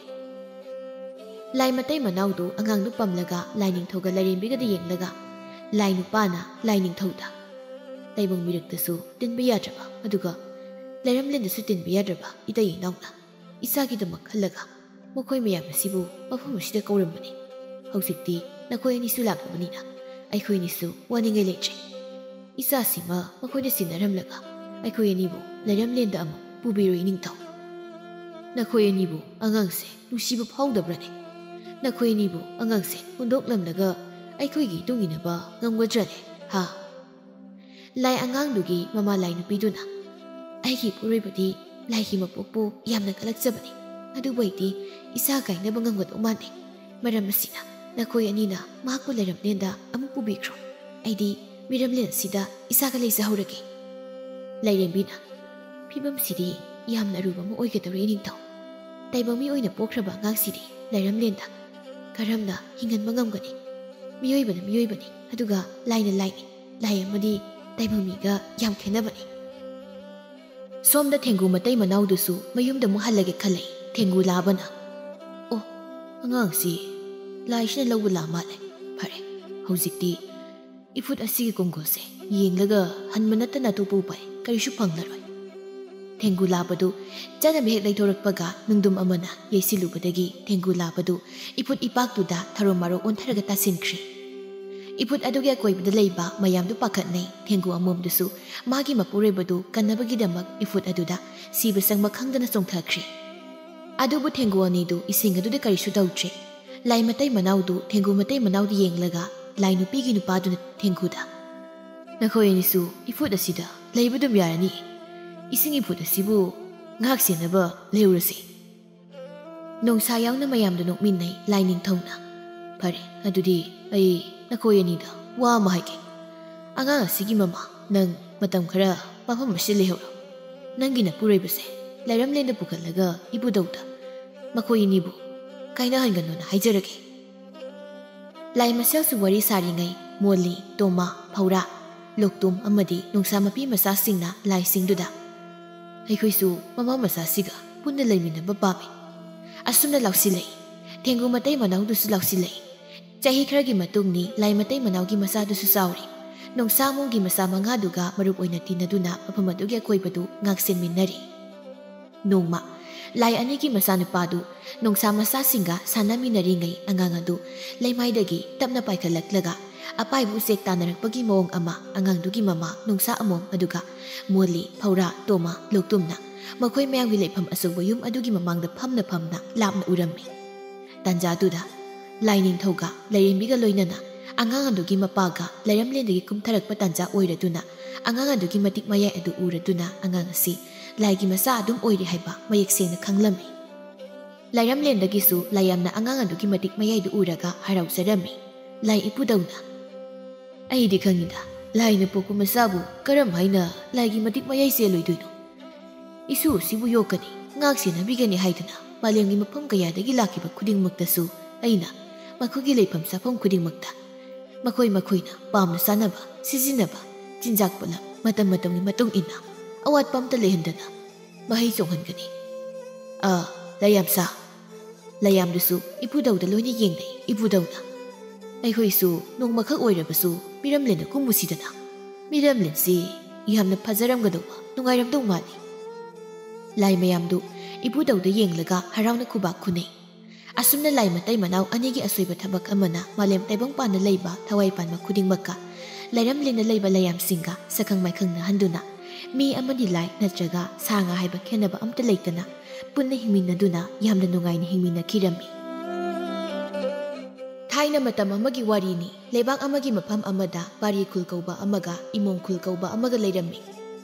ꯂꯥꯏ ꯃꯇꯩ ꯃꯅꯥꯎꯗꯨ ꯑꯉꯥꯡꯗꯨ ꯄꯝꯂꯒ ꯂꯥꯏꯅꯤꯡꯊꯧꯒ ꯂꯥꯏꯔꯦꯝꯕꯤꯒꯗ ꯌꯦꯡꯂꯒ, ꯂꯥꯏ ꯅꯨꯄꯥꯅ ꯂꯥꯏꯅꯤꯡꯊꯧꯗ, "ꯇꯥꯏꯕꯪ ꯃꯤꯔꯛꯇꯁꯨ ꯇꯤꯟꯕ ꯌꯥꯗ꯭ꯔꯕ, ꯑꯗꯨꯒ ꯂꯩꯔꯝꯂꯦꯟꯗꯁꯨ ꯇꯤꯟꯕ ꯌꯥꯗ꯭ꯔꯕ ꯏꯇꯩ ꯏꯅꯥꯎꯅ ꯏꯆꯥꯒꯤꯗꯃꯛ ꯈꯜꯂꯒ ꯃꯈꯣꯏ ꯃꯌꯥꯝ ꯑꯁꯤꯕꯨ ꯃꯐꯝ ꯑꯁꯤꯗ ꯀꯧꯔꯝꯕꯅꯤ꯫ ꯍꯧꯖꯤꯛꯇꯤ ꯅꯈꯣꯏ ꯑꯅꯤꯁꯨ ꯂꯥꯛꯂꯕꯅꯤꯅ ꯑꯩꯈꯣꯏ ꯑꯅꯤꯁꯨ ꯋꯥꯅꯤꯡꯉꯥꯏ ꯂꯩꯇ꯭ꯔꯦ꯫ ꯏꯆꯥꯁꯤꯃ ꯃꯈꯣꯏꯗ ꯁꯤꯟꯅꯔꯝꯂꯒ ꯑꯩꯈꯣꯏ ꯑꯅꯤꯕꯨ ꯂꯩꯔꯝꯂꯦꯟꯗ ꯑꯃꯨꯛ ꯄꯨꯕꯤꯔꯣꯏ ꯅꯤꯡꯊꯧ꯫ ꯅꯈꯣꯏ ꯑꯅꯤꯕꯨ ꯑꯉꯥꯡꯁꯦ ꯅꯨꯡꯁꯤꯕ ꯐꯥꯎꯗꯕ꯭ꯔꯅꯦ? ꯅꯈꯣꯏ ꯑꯅꯤꯕꯨ ꯑꯉꯥꯡꯁꯦ ꯍꯨꯟꯗꯣꯛꯂꯝꯂꯒ ꯑꯩꯈꯣꯏꯒꯤ ꯏꯇꯨꯡ ꯏꯟꯅꯕ ꯉꯝꯒꯗ꯭ꯔꯅꯦ? ꯍꯥ?" ꯂꯥꯏ ꯑꯉꯥꯡꯗꯨꯒꯤ ꯃꯃꯥ ꯂꯥꯏ ꯅꯨꯄꯤꯗꯨꯅ, "ꯑꯩꯒꯤ ꯏꯄꯨꯔꯣꯏꯕꯗꯤ ꯂꯥꯏꯒꯤ ꯃꯄꯣꯛꯄꯨ ꯌꯥꯝꯅ ꯀꯜꯂꯛꯆꯕꯅꯤ꯫ ꯑꯗꯨꯕꯨ ꯑꯩꯗꯤ ꯏꯆꯥ ꯀꯥꯏꯅꯕ ꯉꯝꯒꯗꯧ ꯃꯥꯟꯗꯦ꯫ ꯃꯔꯝ ꯑꯁꯤꯅ ꯅꯈꯣꯏ ꯑꯅꯤꯅ ꯃꯍꯥꯛꯄꯨ ꯂꯩꯔꯝꯂꯦꯟꯗ ꯑꯃꯨꯛ ꯄꯨꯕꯤꯈ꯭ꯔꯣ꯫ ꯑꯩꯗꯤ ꯃꯤꯔꯝꯂꯦꯟ ꯑꯁꯤꯗ ꯏꯆꯥꯒ ꯂꯩꯖꯍꯧꯔꯒꯦ꯫" ꯂꯥꯏꯔꯦꯝꯕꯤꯅ, "ꯐꯤꯕꯝꯁꯤꯗꯤ ꯌꯥꯝꯅ ꯑꯔꯨꯕ ꯑꯃ ꯑꯣꯏꯒꯗꯧꯔꯤ ꯅꯤꯡꯊꯧ꯫ ꯇꯥꯏꯕꯪ ꯃꯤ ꯑꯣꯏꯅ ꯄꯣꯛꯈ꯭ꯔꯕ ꯑꯉꯥꯡꯁꯤꯗꯤ ꯂꯩꯔꯝꯂꯦꯟꯗ ꯀꯔꯝꯅ ꯍꯤꯡꯍꯟꯕ ꯉꯝꯒꯅꯤ? ꯃꯤꯑꯣꯏꯕꯅ ꯃꯤꯑꯣꯏꯕꯅꯤ, ꯑꯗꯨꯒ ꯂꯥꯏꯅ ꯂꯥꯏꯅꯤ꯫ ꯂꯥꯏ ꯑꯃꯗꯤ ꯇꯥꯏꯕꯪ ꯃꯤꯒ ꯌꯥꯝ ꯈꯦꯠꯅꯕꯅꯤ꯫" ꯁꯣꯝꯗ ꯊꯦꯡꯒꯨ ꯃꯇꯩ ꯃꯅꯥꯎꯗꯨꯁꯨ ꯃꯌꯨꯝꯗ ꯑꯃꯨꯛ ꯍꯜꯂꯒꯦ ꯈꯜꯂꯛꯏ꯫ ꯊꯦꯡꯒꯨ ꯂꯥꯕꯅ, "ꯑꯣ, ꯑꯉꯥꯡꯁꯤ ꯂꯥꯏꯁꯤꯅ ꯂꯧꯕ ꯂꯥ ꯃꯥꯜꯂꯦ꯫ ꯐꯔꯦ, ꯍꯧꯖꯤꯛꯇꯤ ꯏꯐꯨꯠ ꯑꯁꯤꯒꯤ ꯀꯣꯡꯒꯣꯜꯁꯦ ꯌꯦꯡꯂꯒ ꯍꯟꯕ ꯅꯠꯇꯅ ꯑꯇꯣꯞꯄ ꯎꯄꯥꯏ ꯀꯔꯤꯁꯨ ꯐꯪꯂꯔꯣꯏ꯫ ꯊꯦꯡꯒꯨ ꯂꯥꯕꯗꯨ ꯆꯠꯅꯕ ꯍꯦꯛ ꯂꯩꯊꯣꯔꯛꯄꯒ ꯅꯨꯡꯗꯨꯝ ꯑꯃꯅ ꯌꯩꯁꯤꯜꯂꯨꯕꯗꯒꯤ ꯊꯦꯡꯒꯨ ꯂꯥꯕꯗꯨ ꯏꯐꯨꯠ ꯏꯄꯥꯛꯇꯨꯗ ꯊꯔꯣ ꯃꯥꯔꯣ ꯑꯣꯟꯊꯔꯒ ꯇꯥꯁꯤꯟꯈ꯭ꯔꯦ꯫ ꯏꯐꯨꯠ ꯑꯗꯨꯒꯤ ꯑꯀꯣꯏꯕꯗ ꯂꯩꯕ ꯃꯌꯥꯝꯗꯨ ꯄꯥꯈꯠꯅꯩ꯫ ꯊꯦꯡꯒꯨ ꯑꯃꯣꯝꯗꯨꯁꯨ ꯃꯥꯒꯤ ꯃꯄꯨꯔꯣꯏꯕꯗꯨ ꯀꯟꯅꯕꯒꯤꯗꯃꯛ ꯏꯐꯨꯠ ꯑꯗꯨꯗ ꯁꯤꯕ ꯆꯪꯕ ꯈꯪꯗꯅ ꯆꯣꯡꯊꯈ꯭ꯔꯦ꯫ ꯑꯗꯨꯕꯨ ꯊꯦꯡꯒꯨ ꯑꯅꯤꯗꯨ ꯏꯁꯤꯡ ꯑꯗꯨꯗ ꯀꯔꯤꯁꯨ ꯇꯧꯗ꯭ꯔꯦ꯫ ꯂꯥꯏ ꯃꯇꯩ ꯃꯅꯥꯎꯗꯨ ꯊꯦꯡꯒꯨ ꯃꯇꯩ ꯃꯅꯥꯎꯗꯨ ꯌꯦꯡꯂꯒ ꯂꯥꯏ ꯅꯨꯄꯤꯒꯤ ꯅꯨꯄꯥꯗꯨꯅ ꯊꯦꯡꯒꯨꯗ, "ꯅꯈꯣꯏ ꯑꯅꯤꯁꯨ ꯏꯐꯨꯠ ꯑꯁꯤꯗ ꯂꯩꯕ ꯑꯗꯨꯝ ꯌꯥꯔꯅꯤ꯫ ꯏꯁꯤꯡ ꯏꯐꯨꯠ ꯑꯁꯤꯕꯨ ꯉꯥꯛ ꯁꯦꯟꯅꯕ ꯂꯩꯍꯧꯔꯁꯤ꯫" ꯅꯣꯡꯁꯥ ꯌꯥꯎꯅ ꯃꯌꯥꯝꯗꯨ ꯅꯣꯛꯃꯤꯟꯅꯩ꯫ ꯂꯥꯏ ꯅꯤꯡꯊꯧꯅ, "ꯐꯔꯦ, ꯑꯗꯨꯗꯤ ꯑꯩ ꯅꯈꯣꯏ ꯑꯅꯤꯗ ꯋꯥ ꯑꯃ ꯍꯥꯏꯒꯦ꯫ ꯑꯉꯥꯡ ꯑꯁꯤꯒꯤ ꯃꯃꯥ, ꯅꯪ ꯃꯇꯝ ꯈꯔ ꯃꯐꯝ ꯑꯁꯤꯗ ꯂꯩꯍꯧꯔꯣ꯫ ꯅꯪꯒꯤ ꯅꯄꯨꯔꯣꯏꯕꯁꯦ ꯂꯥꯏꯔꯝꯂꯦꯟꯗ ꯄꯨꯈꯠꯂꯒ ꯏꯕꯨꯙꯧꯗ ꯃꯈꯣꯏ ꯑꯅꯤꯕꯨ ꯀꯥꯏꯅꯍꯟꯒꯅꯨꯅ ꯍꯥꯏꯖꯔꯒꯦ꯫" ꯂꯥꯏ ꯃꯁꯦꯜꯁꯨ ꯋꯥꯔꯤ ꯁꯥꯔꯤꯉꯩ ꯃꯣꯂꯤ, ꯇꯣꯃꯥ, ꯐꯧꯔꯥ, ꯂꯣꯛꯇꯨꯝ ꯑꯃꯗꯤ ꯅꯣꯡꯁꯥ ꯃꯄꯤ ꯃꯆꯥꯁꯤꯡꯅ ꯂꯥꯏꯁꯤꯡꯗꯨꯗ, "ꯑꯩꯈꯣꯏꯁꯨ ꯃꯃꯥ ꯃꯆꯥꯁꯤꯒ ꯄꯨꯟꯅ ꯂꯩꯃꯤꯟꯅꯕ ꯄꯥꯝꯃꯤ꯫" ꯑꯁꯨꯝꯅ ꯂꯥꯎꯁꯤꯜꯂꯛꯏ꯫ ꯊꯦꯡꯒꯨ ꯃꯇꯩ ꯃꯅꯥꯎꯗꯨꯁꯨ ꯂꯥꯎꯁꯤꯜꯂꯛꯏ꯫ ꯆꯍꯤ ꯈꯔꯒꯤ ꯃꯇꯨꯡꯅꯤ ꯂꯥꯏ ꯃꯇꯩ ꯃꯅꯥꯎꯒꯤ ꯃꯆꯥꯗꯨꯁꯨ ꯆꯥꯎꯔꯦ꯫ ꯅꯣꯡꯁꯥ ꯑꯃꯣꯝꯒꯤ ꯃꯆꯥ ꯃꯉꯥꯗꯨꯒ ꯃꯔꯨꯞ ꯑꯣꯏꯅ ꯇꯤꯟꯅꯗꯨꯅ ꯃꯐꯝ ꯑꯗꯨꯒꯤ ꯑꯀꯣꯏꯕꯗꯨ ꯉꯥꯛ ꯁꯦꯟꯃꯤꯟꯅꯔꯤ꯫ ꯅꯣꯡꯃ ꯂꯥꯏ ꯑꯅꯤꯒꯤ ꯃꯆꯥꯅꯨꯄꯥꯗꯨ ꯅꯣꯡꯁꯥ ꯃꯆꯥꯁꯤꯡꯒ ꯁꯥꯟꯅꯃꯤꯟꯅꯔꯤꯉꯩ ꯑꯉꯥꯡ ꯑꯗꯨ ꯂꯩꯃꯥꯏꯗꯒꯤ ꯇꯞꯅ ꯄꯥꯏꯈꯠꯂꯛꯂꯒ ꯑꯄꯥꯏꯕ ꯎꯆꯦꯛ ꯇꯥꯟꯅꯔꯛꯄꯒꯤ ꯃꯑꯣꯡ ꯑꯃ ꯑꯉꯥꯡꯗꯨꯒꯤ ꯃꯃꯥ ꯅꯣꯡꯁꯥ ꯑꯃꯣꯝ ꯑꯗꯨꯒ ꯃꯣꯂꯤ, ꯐꯧꯔꯥ, ꯇꯣꯃꯥ, ꯂꯣꯛꯇꯨꯝꯅ ꯃꯈꯣꯏ ꯃꯌꯥꯝꯒꯤ ꯂꯩꯐꯝ ꯑꯆꯧꯕ ꯌꯨꯝ ꯑꯗꯨꯒꯤ ꯃꯃꯥꯡꯗ ꯐꯝꯅ ꯐꯝꯅ ꯂꯥꯞꯅ ꯎꯔꯝꯃꯤ꯫ ꯇꯥꯟꯖꯥꯗꯨꯗ ꯂꯥꯏꯅꯤꯡꯊꯧꯒ ꯂꯥꯏꯔꯦꯝꯕꯤꯒ ꯂꯣꯏꯅꯅ ꯑꯉꯥꯡ ꯑꯗꯨꯒꯤ ꯃꯄꯥꯒ ꯂꯩꯔꯝꯂꯦꯟꯗꯒꯤ ꯀꯨꯝꯊꯔꯛꯄ ꯇꯥꯟꯖꯥ ꯑꯣꯏꯔꯗꯨꯅ ꯑꯉꯥꯡ ꯑꯗꯨꯒꯤ ꯃꯇꯤꯛ ꯃꯌꯥꯏ ꯑꯗꯨ ꯎꯔꯗꯨꯅ ꯑꯉꯥꯡ ꯑꯁꯤ ꯂꯥꯏꯒꯤ ꯃꯆꯥ ꯑꯗꯨꯝ ꯑꯣꯏꯔꯤ ꯍꯥꯏꯕ ꯃꯌꯦꯛ ꯁꯦꯡꯅ ꯈꯪꯂꯝꯃꯤ꯫ ꯂꯥꯏꯔꯝꯂꯦꯟꯗꯒꯤꯁꯨ ꯂꯥꯏꯌꯥꯝꯅ ꯑꯉꯥꯡ ꯑꯗꯨꯒꯤ ꯃꯇꯤꯛ ꯃꯌꯥꯏꯗꯨ ꯎꯔꯒ ꯍꯔꯥꯎꯖꯔꯝꯃꯤ꯫ ꯂꯥꯏ ꯏꯄꯨꯗꯧꯅ, "ꯑꯩꯗꯤ ꯈꯪꯉꯤꯗ, ꯂꯥꯏꯅ ꯄꯣꯛꯄ ꯃꯆꯥꯕꯨ ꯀꯔꯝ ꯍꯥꯏꯅ ꯂꯥꯏꯒꯤ ꯃꯇꯤꯛ ꯃꯌꯥꯏ ꯆꯦꯜꯂꯣꯏꯗꯣꯏꯅꯣ? ꯏꯁꯨ ꯑꯁꯤꯕꯨ ꯌꯣꯛꯀꯅꯤ, ꯉꯥꯛ ꯁꯦꯟꯅꯕꯤꯒꯅꯤ ꯍꯥꯏꯗꯨꯅ ꯃꯥꯂꯦꯝꯒꯤ ꯃꯐꯝ ꯀꯌꯥꯗꯒꯤ ꯂꯥꯛꯈꯤꯕ ꯈꯨꯗꯤꯡꯃꯛꯇꯁꯨ ꯑꯩꯅ ꯃꯈꯣꯏꯒꯤ ꯂꯩꯐꯝ ꯆꯥꯐꯝ ꯈꯨꯗꯤꯡꯃꯛꯇ ꯃꯈꯣꯏ ꯃꯈꯣꯏꯅ ꯄꯥꯝꯅ ꯆꯥꯅꯕ, ꯁꯤꯖꯤꯟꯅꯕ ꯆꯤꯟꯖꯥꯛ ꯄꯣꯠꯂꯝ ꯃꯇꯝ ꯃꯇꯝꯒꯤ ꯃꯇꯨꯡ ꯏꯟꯅ ꯑꯋꯥꯠꯄ ꯑꯝꯇ ꯂꯩꯍꯟꯗꯅ ꯃꯍꯩ ꯆꯣꯡꯍꯟꯒꯅꯤ꯫" ꯑ, ꯂꯥꯏꯌꯥꯝꯁꯥ꯫ ꯂꯥꯏꯌꯥꯝꯗꯨꯁꯨ ꯏꯄꯨꯗꯧꯗ ꯂꯣꯏꯅ ꯌꯦꯡꯅꯩ꯫ ꯏꯄꯨꯗꯧꯅ, "ꯑꯩꯈꯣꯏꯁꯨ ꯅꯣꯡꯃꯈꯛ ꯑꯣꯏꯔꯕꯁꯨ ꯃꯤꯔꯝꯂꯦꯟꯗ ꯀꯨꯝꯃꯨꯁꯤꯗꯅ꯫" ꯃꯤꯔꯝꯂꯦꯟꯁꯤ ꯌꯥꯝꯅ ꯐꯖꯔꯝꯒꯗꯧꯕ, ꯅꯨꯡꯉꯥꯏꯔꯝꯗꯧ ꯃꯥꯜꯂꯤ꯫ ꯂꯥꯏ ꯃꯌꯥꯝꯗꯨ ꯏꯕꯨꯙꯧꯗ ꯌꯦꯡꯂꯒ ꯍꯔꯥꯎꯅ ꯈꯨꯕꯥꯛ ꯈꯨꯅꯩ꯫ ꯑꯁꯨꯝꯅ ꯂꯥꯏ ꯃꯇꯩ ꯃꯅꯥꯎ ꯑꯅꯤꯒꯤ ꯑꯁꯣꯏꯕ ꯊꯕꯛ ꯑꯃꯅ ꯃꯥꯂꯦꯝ ꯇꯥꯏꯕꯪ ꯄꯥꯟꯗ ꯂꯩꯕ ꯊꯋꯥꯏ ꯄꯥꯟꯕ ꯈꯨꯗꯤꯡꯃꯛꯀ, ꯂꯥꯏꯔꯝꯂꯦꯟꯅ ꯂꯩꯕ ꯂꯥꯏꯌꯥꯝꯁꯤꯡꯒ ꯁꯛꯈꯪ ꯃꯥꯏꯈꯪꯅꯍꯟꯗꯨꯅ, ꯃꯤ ꯑꯃꯗꯤ ꯂꯥꯏ ꯅꯠꯇ꯭ꯔꯒ ꯁꯥ ꯉꯥ ꯍꯥꯏꯕ ꯈꯦꯠꯅꯕ ꯑꯝꯇ ꯂꯩꯇꯅ ꯄꯨꯟꯅ ꯍꯤꯡꯃꯤꯟꯅꯗꯨꯅ ꯌꯥꯝꯅ ꯅꯨꯡꯉꯥꯏꯅ ꯍꯤꯡꯃꯤꯟꯅꯈꯤꯔꯝꯃꯤ꯫ ꯊꯥꯏꯅ ꯃꯇꯝ ꯑꯃꯒꯤ ꯋꯥꯔꯤꯅꯤ꯫ ꯂꯩꯕꯥꯛ ꯑꯃꯒꯤ ꯃꯐꯝ ꯑꯃꯗ ꯄꯥꯔꯤ ꯈꯨꯜ ꯀꯧꯕ ꯑꯃꯒ ꯏꯃꯣꯝ ꯈꯨꯜ ꯀꯧꯕ ꯑꯃꯒ ꯂꯩꯔꯝꯃꯤ꯫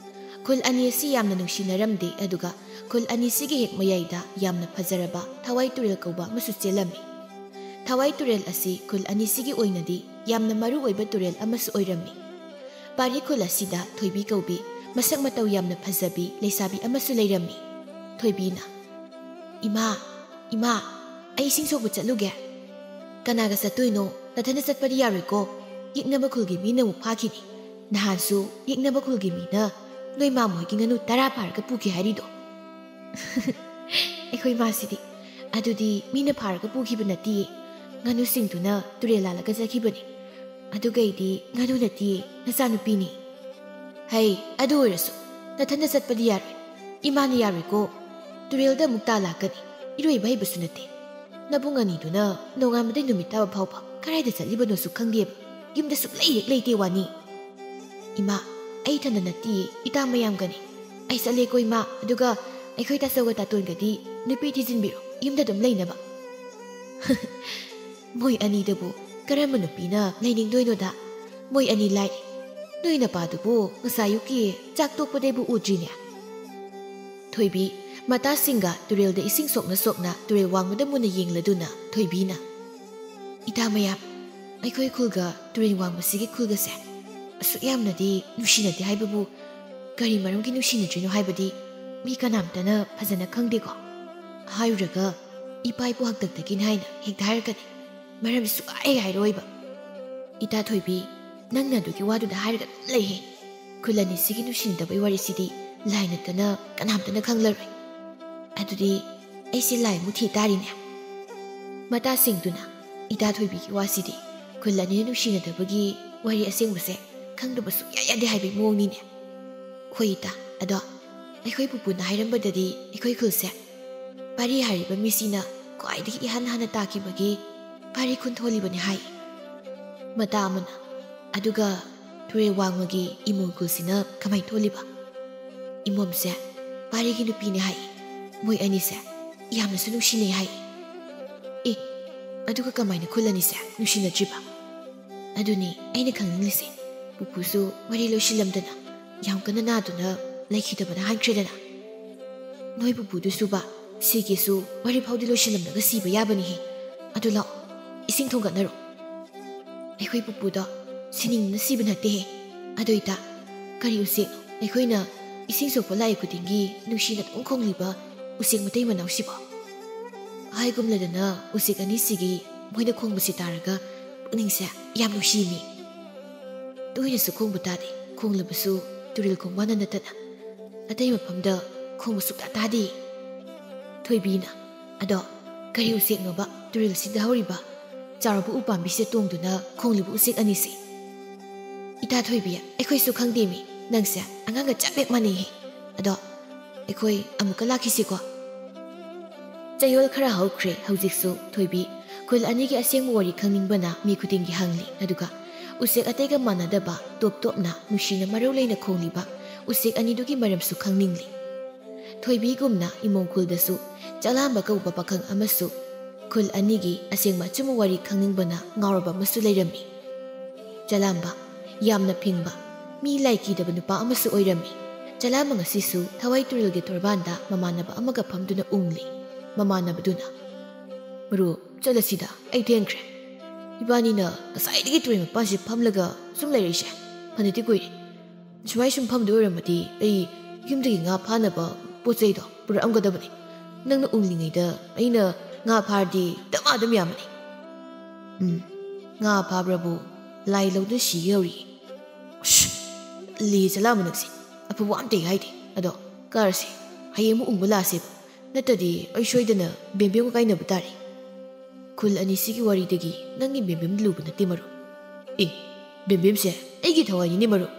ꯈꯨꯜ ꯑꯅꯤ ꯑꯁꯤ ꯌꯥꯝꯅ ꯅꯨꯡꯁꯤꯅꯔꯝꯗꯦ, ꯑꯗꯨꯒ ꯈꯨꯜ ꯑꯅꯤꯁꯤꯒꯤ ꯍꯦꯛ ꯃꯌꯥꯏꯗ ꯌꯥꯝꯅ ꯐꯖꯔꯕ ꯊꯋꯥꯏ ꯇꯨꯔꯦꯜ ꯀꯧꯕ ꯑꯃꯁꯨ ꯆꯦꯜꯂꯝꯃꯤ꯫ ꯊꯋꯥꯏ ꯇꯨꯔꯦꯜ ꯑꯁꯤ ꯈꯨꯜ ꯑꯅꯤꯁꯤꯒꯤ ꯑꯣꯏꯅꯗꯤ ꯌꯥꯝꯅ ꯃꯔꯨ ꯑꯣꯏꯕ ꯇꯨꯔꯦꯜ ꯑꯃꯁꯨ ꯑꯣꯏꯔꯝꯃꯤ꯫ ꯄꯥꯔꯤ ꯈꯨꯜ ꯑꯁꯤꯗ ꯊꯣꯏꯕꯤ ꯀꯧꯕꯤ ꯃꯁꯛ ꯃꯇꯧ ꯌꯥꯝꯅ ꯐꯖꯕꯤ ꯂꯩꯁꯥꯕꯤ ꯑꯃꯁꯨ ꯂꯩꯔꯝꯃꯤ꯫ ꯊꯣꯏꯕꯤꯅ, "ꯏꯃꯥ, ꯏꯃꯥ, ꯑꯩ ꯏꯁꯤꯡ ꯁꯣꯛꯄ ꯆꯠꯂꯨꯒꯦ꯫" "ꯀꯅꯥꯒ ꯆꯠꯇꯣꯏꯅꯣ? ꯅꯊꯟꯗ ꯆꯠꯄꯗꯤ ꯌꯥꯔꯣꯏꯀꯣ꯫ ꯌꯦꯛꯅꯕ ꯈꯨꯜꯒꯤ ꯃꯤꯅ ꯑꯃꯨꯛ ꯐꯥꯈꯤꯅꯤ꯫ ꯅꯍꯥꯟꯁꯨ ꯌꯦꯛꯅꯕ ꯈꯨꯜꯒꯤ ꯃꯤꯅ ꯅꯣꯏ ꯃꯥꯃꯣꯏꯒꯤ ꯉꯥꯅꯨ ꯇꯔꯥ ꯐꯥꯔꯒ ꯄꯨꯈꯤ ꯍꯥꯏꯔꯤꯗꯣ꯫" "ꯑꯩꯈꯣꯏ ꯃꯥꯁꯤꯗꯤ, ꯑꯗꯨꯗꯤ ꯃꯤꯅ ꯐꯥꯔꯒ ꯄꯨꯈꯤꯕ ꯅꯠꯇꯤꯌꯦ꯫ ꯉꯥꯅꯨꯁꯤꯡꯗꯨꯅ ꯇꯨꯔꯦꯜ ꯂꯥꯜꯂꯒ ꯆꯠꯈꯤꯕꯅꯤ꯫ ꯑꯗꯨꯒ ꯑꯩꯗꯤ ꯉꯥꯅꯨ ꯅꯠꯇꯤꯌꯦ, ꯅꯆꯥꯅꯨꯄꯤꯅꯤ꯫" "ꯍꯩ, ꯑꯗꯨ ꯑꯣꯏꯔꯁꯨ ꯅꯊꯟꯗ ꯆꯠꯄꯗꯤ ꯌꯥꯔꯣꯏ꯫ ꯏꯃꯥꯅ ꯌꯥꯔꯣꯏꯀꯣ꯫ ꯇꯨꯔꯦꯜꯗ ꯑꯃꯨꯛ ꯇꯥ ꯂꯥꯛꯀꯅꯤ꯫ ꯏꯔꯣꯏꯕ ꯍꯩꯕꯁꯨ ꯅꯠꯇꯦ꯫ ꯅꯕꯨꯡ ꯑꯅꯤꯗꯨꯅ ꯅꯣꯡꯉꯥꯟꯕꯗꯩ ꯅꯨꯃꯤꯠ ꯇꯥꯕ ꯐꯥꯎꯕ ꯀꯗꯥꯏꯗ ꯆꯠꯂꯤꯕꯅꯣꯁꯨ ꯈꯪꯗꯦꯕ꯫ ꯌꯨꯝꯗ ꯁꯨꯛꯂꯩ ꯍꯦꯛ ꯂꯩꯇꯦ ꯋꯥꯅꯤ꯫" "ꯏꯃꯥ, ꯑꯩ ꯏꯊꯟꯗ ꯅꯠꯇꯤꯌꯦ, ꯏꯇꯥ ꯃꯌꯥꯝꯒꯅꯤ꯫ ꯑꯩ ꯆꯠꯂꯦꯀꯣ ꯏꯃꯥ, ꯑꯗꯨꯒ ꯑꯩꯈꯣꯏ ꯇꯥꯆꯧꯒ ꯇꯥꯇꯣꯟꯒꯗꯤ ꯅꯨꯄꯤ ꯊꯤꯖꯤꯟꯕꯤꯔꯣ, ꯌꯨꯝꯗ ꯑꯗꯨꯝ ꯂꯩꯅꯕ꯫" "ꯃꯣꯏ ꯑꯅꯤꯗꯕꯨ ꯀꯔꯝꯕ ꯅꯨꯄꯤꯅ ꯂꯩꯅꯤꯡꯗꯣꯏꯅꯣꯗ? ꯃꯣꯏ ꯑꯅꯤ ꯂꯥꯏꯔꯤ꯫ ꯅꯣꯏ ꯅꯄꯥꯗꯨꯕꯨ ꯉꯁꯥꯏ ꯑꯌꯨꯛꯀꯤ ꯆꯥꯛ ꯇꯣꯛꯄꯗꯩꯕꯨ ꯎꯗ꯭ꯔꯤꯅꯦ꯫" ꯊꯣꯏꯕꯤ ꯃꯇꯥꯁꯤꯡꯒ ꯇꯨꯔꯦꯜꯗ ꯏꯁꯤꯡ ꯁꯣꯛꯅ ꯁꯣꯛꯅ ꯇꯨꯔꯦꯜ ꯋꯥꯡꯃꯗ ꯃꯨꯟꯅ ꯌꯦꯡꯂꯗꯨꯅ ꯊꯣꯏꯕꯤꯅ, "ꯏꯇꯥ ꯃꯌꯥꯝ, ꯑꯩꯈꯣꯏ ꯈꯨꯜꯒ ꯇꯨꯔꯦꯜ ꯋꯥꯡꯃꯁꯤꯒꯤ ꯈꯨꯜꯒꯁꯦ ꯑꯁꯨꯛ ꯌꯥꯝꯅꯗꯤ ꯅꯨꯡꯁꯤꯅꯗꯦ ꯍꯥꯏꯕꯕꯨ ꯀꯔꯤ ꯃꯔꯝꯒꯤ ꯅꯨꯡꯁꯤꯅꯗ꯭ꯔꯤꯅꯣ ꯍꯥꯏꯕꯗꯤ ꯃꯤ ꯀꯅꯥꯝꯇꯅ ꯐꯖꯅ ꯈꯪꯗꯦꯀꯣ꯫ ꯍꯥꯏꯔꯨꯔꯒ ꯏꯄꯥ ꯏꯄꯨ ꯍꯥꯛꯇꯛꯇꯒꯤꯅꯤ ꯍꯥꯏꯅ ꯍꯦꯛꯇ ꯍꯥꯏꯔꯛꯀꯅꯤ꯫ ꯃꯔꯝꯗꯤ ꯁꯨꯛꯍꯥꯏ ꯍꯥꯏꯔꯣꯏꯕ꯫ ꯏꯇꯥ ꯊꯣꯏꯕꯤ, ꯅꯪꯅ ꯑꯗꯨꯒꯤ ꯋꯥꯗꯨꯗ ꯍꯥꯏꯔꯒ ꯑꯗꯨꯝ ꯂꯩꯍꯦ꯫ ꯈꯨꯜ ꯑꯅꯤꯁꯤꯒꯤ ꯅꯨꯡꯁꯤꯅꯗꯕꯩ ꯋꯥꯔꯤꯁꯤꯗꯤ ꯂꯥꯏ ꯅꯠꯇꯅ ꯀꯅꯥꯝꯇꯅ ꯈꯪꯂꯔꯣꯏ꯫ ꯑꯗꯨꯗꯤ ꯑꯩꯁꯦ ꯂꯥꯏ ꯑꯃꯨꯛ ꯊꯤ ꯇꯥꯔꯤꯅꯦ꯫" ꯃꯇꯥꯁꯤꯡꯗꯨꯅ, "ꯏꯇꯥ ꯊꯣꯏꯕꯤꯒꯤ ꯋꯥꯁꯤꯗꯤ ꯈꯨꯜ ꯑꯅꯤꯅ ꯅꯨꯡꯁꯤꯅꯗꯕꯒꯤ ꯋꯥꯔꯤ ꯑꯁꯦꯡꯕꯁꯦ ꯈꯪꯗꯕ ꯁꯨꯡꯌꯥ ꯌꯥꯗꯦ ꯍꯥꯏꯕꯒꯤ ꯃꯑꯣꯡꯅꯤꯅꯦ꯫ ꯍꯣꯏ ꯏꯇꯥ, ꯑꯗꯣ ꯑꯩꯈꯣꯏ ꯄꯨꯄꯨꯅ ꯍꯥꯏꯔꯝꯕꯗꯗꯤ ꯑꯩꯈꯣꯏ ꯈꯨꯜꯁꯦ ꯄꯥꯔꯤ ꯍꯥꯏꯔꯤꯕ ꯃꯤꯁꯤꯅ ꯈ꯭ꯋꯥꯏꯗꯒꯤ ꯏꯍꯥꯟ ꯍꯥꯟꯅ ꯇꯥꯈꯤꯕꯒꯤ ꯄꯥꯔꯤ ꯈꯨꯟ ꯊꯣꯜꯂꯤꯕꯅꯤ ꯍꯥꯏ꯫ ꯃꯇꯥ ꯑꯃꯅ꯫ ꯑꯗꯨꯒ ꯇꯨꯔꯦꯜ ꯋꯥꯡꯃꯒꯤ ꯏꯃꯣꯝ ꯈꯨꯜꯁꯤꯅ ꯀꯃꯥꯏ ꯊꯣꯜꯂꯤꯕ? ꯏꯃꯣꯝꯁꯦ ꯄꯥꯔꯤꯒꯤ ꯅꯨꯄꯤꯅꯦ ꯍꯥꯏ꯫ ꯃꯣꯏ ꯑꯅꯤꯁꯦ ꯌꯥꯝꯅꯁꯨ ꯅꯨꯡꯁꯤꯅꯩ ꯍꯥꯏ꯫ ꯑꯦ, ꯑꯗꯨꯒ ꯀꯃꯥꯏꯅ ꯈꯨꯜ ꯑꯅꯤꯁꯦ ꯅꯨꯡꯁꯤꯅꯗ꯭ꯔꯤꯕ? ꯑꯗꯨꯅꯤ ꯑꯩꯅ ꯈꯪꯅꯤꯡꯂꯤꯁꯦ꯫ ꯄꯨꯄꯨꯁꯨ ꯋꯥꯔꯤ ꯂꯣꯏꯁꯤꯜꯂꯝꯗꯅ ꯌꯥꯝ ꯀꯟꯅ ꯅꯥꯗꯨꯅ ꯂꯩꯈꯤꯗꯕꯅ ꯍꯥꯟꯈ꯭ꯔꯦꯗꯅ꯫ ꯅꯣꯏ ꯄꯨꯄꯨꯗꯨꯁꯨꯕ ꯁꯤꯒꯦꯁꯨ ꯋꯥꯔꯤ ꯐꯥꯎꯗꯤ ꯂꯣꯏꯁꯤꯜꯂꯝꯂꯒ ꯁꯤꯕ ꯌꯥꯕꯅꯤꯍꯦ꯫ ꯑꯗꯨ ꯂꯥꯛꯑꯣ, ꯏꯁꯤꯡ ꯊꯣꯡꯒꯠꯅꯔꯣ꯫ ꯑꯩꯈꯣꯏ ꯄꯨꯄꯨꯗꯣ ꯁꯤꯅꯤꯡꯗꯅ ꯁꯤꯕ ꯅꯠꯇꯦꯍꯦ꯫ ꯑꯗꯨ ꯏꯇꯥ, ꯀꯔꯤ ꯎꯆꯦꯛꯅꯣ? ꯑꯩꯈꯣꯏꯅ ꯏꯁꯤꯡ ꯁꯣꯛꯄ ꯂꯥꯛꯏ ꯈꯨꯗꯤꯡꯒꯤ ꯅꯨꯡꯁꯤꯅ ꯑꯗꯨꯝ ꯈꯣꯡꯂꯤꯕ ꯎꯆꯦꯛ ꯃꯇꯩ ꯃꯅꯥꯎꯁꯤꯕꯣ? ꯍꯥꯏꯒꯨꯝꯂꯗꯅ ꯎꯆꯦꯛ ꯑꯅꯤꯁꯤꯒꯤ ꯃꯣꯏꯅ ꯈꯣꯡꯕꯁꯤ ꯇꯥꯔꯒ ꯄꯨꯛꯅꯤꯡꯁꯦ ꯌꯥꯝ ꯅꯨꯡꯁꯤꯃꯤ꯫ ꯇꯣꯏꯅꯁꯨ ꯈꯣꯡꯕ ꯇꯥꯗꯦ, ꯈꯣꯡꯂꯕꯁꯨ ꯇꯨꯔꯦꯜ ꯈꯣꯡꯕꯥꯟꯗ ꯅꯠꯇꯅ ꯑꯇꯩ ꯃꯐꯝꯗ ꯈꯣꯡꯕ ꯁꯨꯛꯇꯥ ꯇꯥꯗꯦ꯫ ꯊꯣꯏꯕꯤꯅ, "ꯑꯗꯣ ꯀꯔꯤ ꯎꯆꯦꯛꯅꯣꯕ ꯇꯨꯔꯦꯜꯁꯤꯗ ꯍꯧꯔꯤꯕ ꯆꯥꯎꯔꯕ ꯎꯄꯥꯝꯕꯤꯁꯦ ꯇꯣꯡꯗꯨꯅ ꯈꯣꯡꯂꯤꯕ ꯎꯆꯦꯛ ꯑꯅꯤꯁꯦ?" "ꯏꯇꯥ ꯊꯣꯏꯕꯤ, ꯑꯩꯈꯣꯏꯁꯨ ꯈꯪꯗꯦꯃꯤ, ꯅꯪꯁꯦ ꯑꯉꯥꯡꯒ ꯆꯞ ꯍꯦꯛ ꯃꯥꯟꯅꯩꯍꯦ꯫ ꯑꯗꯣ ꯑꯩꯈꯣꯏ ꯑꯃꯨꯛꯀ ꯂꯥꯛꯈꯤꯁꯤꯀꯣ?" ꯆꯌꯣꯜ ꯈꯔ ꯍꯧꯈ꯭ꯔꯦ꯫ ꯍꯧꯖꯤꯛꯁꯨ ꯊꯣꯏꯕꯤ ꯈꯨꯜ ꯑꯅꯤꯒꯤ ꯑꯁꯦꯡꯕ ꯋꯥꯔꯤ ꯈꯪꯅꯤꯡꯕꯅ ꯃꯤ ꯈꯨꯗꯤꯡꯒꯤ ꯍꯪꯂꯤ꯫ ꯑꯗꯨꯒ ꯎꯆꯦꯛ ꯑꯇꯩꯒ ꯃꯥꯟꯅꯗꯕ ꯇꯣꯞ ꯇꯣꯞꯅ ꯅꯨꯡꯁꯤꯅ ꯃꯔꯧ ꯂꯩꯅ ꯈꯣꯡꯂꯤꯕ ꯎꯆꯦꯛ ꯑꯅꯤꯗꯨꯒꯤ ꯃꯔꯝꯁꯨ ꯈꯪꯅꯤꯡꯂꯤ꯫ ꯊꯣꯏꯕꯤꯒꯨꯝꯅ ꯏꯃꯣꯝ ꯈꯨꯜꯗꯁꯨ ꯆꯂꯥꯝꯕ ꯀꯧꯕ ꯄꯥꯈꯪ ꯑꯃꯁꯨ ꯈꯨꯜ ꯑꯅꯤꯒꯤ ꯑꯁꯦꯡꯕ ꯑꯆꯨꯝꯕ ꯋꯥꯔꯤ ꯈꯪꯅꯤꯡꯕꯅ ꯉꯥꯎꯔꯕ ꯑꯃꯁꯨ ꯂꯩꯔꯝꯃꯤ꯫ ꯆꯂꯥꯝꯕ, ꯌꯥꯝꯅ ꯐꯤꯡꯕ, ꯃꯤ ꯂꯥꯏ ꯀꯤꯗꯕ ꯅꯨꯄꯥ ꯑꯃꯁꯨ ꯑꯣꯏꯔꯝꯃꯤ꯫ ꯆꯂꯥꯝꯕ ꯉꯁꯤꯁꯨ ꯊꯋꯥꯏ ꯇꯨꯔꯦꯜꯒꯤ ꯇꯣꯔꯕꯥꯟꯗ ꯃꯃꯥꯟꯅꯕ ꯑꯃꯒ ꯐꯝꯗꯨꯅ ꯎꯪꯂꯤ꯫ ꯃꯃꯥꯟꯅꯕꯗꯨꯅ, "ꯃꯔꯨꯞ, ꯆꯠꯂꯁꯤꯗ, ꯑꯩ ꯊꯦꯡꯈ꯭ꯔꯦ꯫ ꯏꯕꯥꯅꯤꯅ ꯉꯁꯥꯏꯗꯒꯤ ꯇꯨꯔꯦꯜ ꯃꯄꯥꯟꯁꯤ ꯐꯝꯂꯒ ꯁꯨꯝ ꯂꯩꯔꯛꯏꯁꯦ ꯐꯅꯗꯤ ꯀꯨꯏꯔꯦ꯫ ꯁꯨꯃꯥꯏ ꯁꯨꯝ ꯐꯝꯗꯣꯏ ꯑꯣꯏꯔꯝꯃꯗꯤ ꯑꯩ ꯌꯨꯝꯗꯒꯤ ꯉꯥ ꯐꯥꯅꯕ ꯄꯣꯠ ꯆꯩꯗꯣ ꯄꯨꯔꯛꯑꯝꯒꯗꯕꯅꯤ꯫ ꯅꯪꯅ ꯎꯪꯂꯤꯉꯩꯗ ꯑꯩꯅ ꯉꯥ ꯐꯥꯔꯗꯤ ꯗꯃꯥ ꯑꯗꯨꯝ ꯌꯥꯝꯃꯅꯤ꯫" "ꯎꯝ, ꯉꯥ ꯐꯥꯕ꯭ꯔꯕꯨ ꯂꯥꯏ ꯂꯧꯗꯨꯅ ꯁꯤꯒꯦ ꯍꯧꯔꯤ꯫" "ꯎꯁ, ꯂꯤ ꯆꯂꯥꯝꯕ ꯅꯪꯁꯦ꯫ ꯑꯐꯕ ꯑꯝꯇ ꯍꯥꯏꯗꯦ꯫ ꯑꯗꯣ ꯀꯥꯔꯁꯦ, ꯍꯌꯦꯡ ꯑꯃꯨꯛ ꯎꯪꯕ ꯂꯥꯛꯑꯁꯦꯕ꯫ ꯅꯠꯇ꯭ꯔꯗꯤ ꯑꯩ ꯁꯣꯏꯗꯅ ꯕꯦꯝꯕꯦꯝꯒ ꯀꯥꯏꯅꯕ ꯇꯥꯔꯦ꯫" "ꯈꯨꯜ ꯑꯅꯤꯁꯤꯒꯤ ꯋꯥꯔꯤꯗꯒꯤ ꯅꯪꯒꯤ ꯕꯦꯝꯕꯦꯝ ꯂꯨꯕ ꯅꯠꯇꯦ ꯃꯔꯨꯞ꯫ ꯑꯦ, ꯕꯦꯝꯕꯦꯝꯁꯦ ꯑꯩꯒꯤ ꯊꯋꯥꯏꯅꯤꯅꯦ ꯃꯔꯨꯞ꯫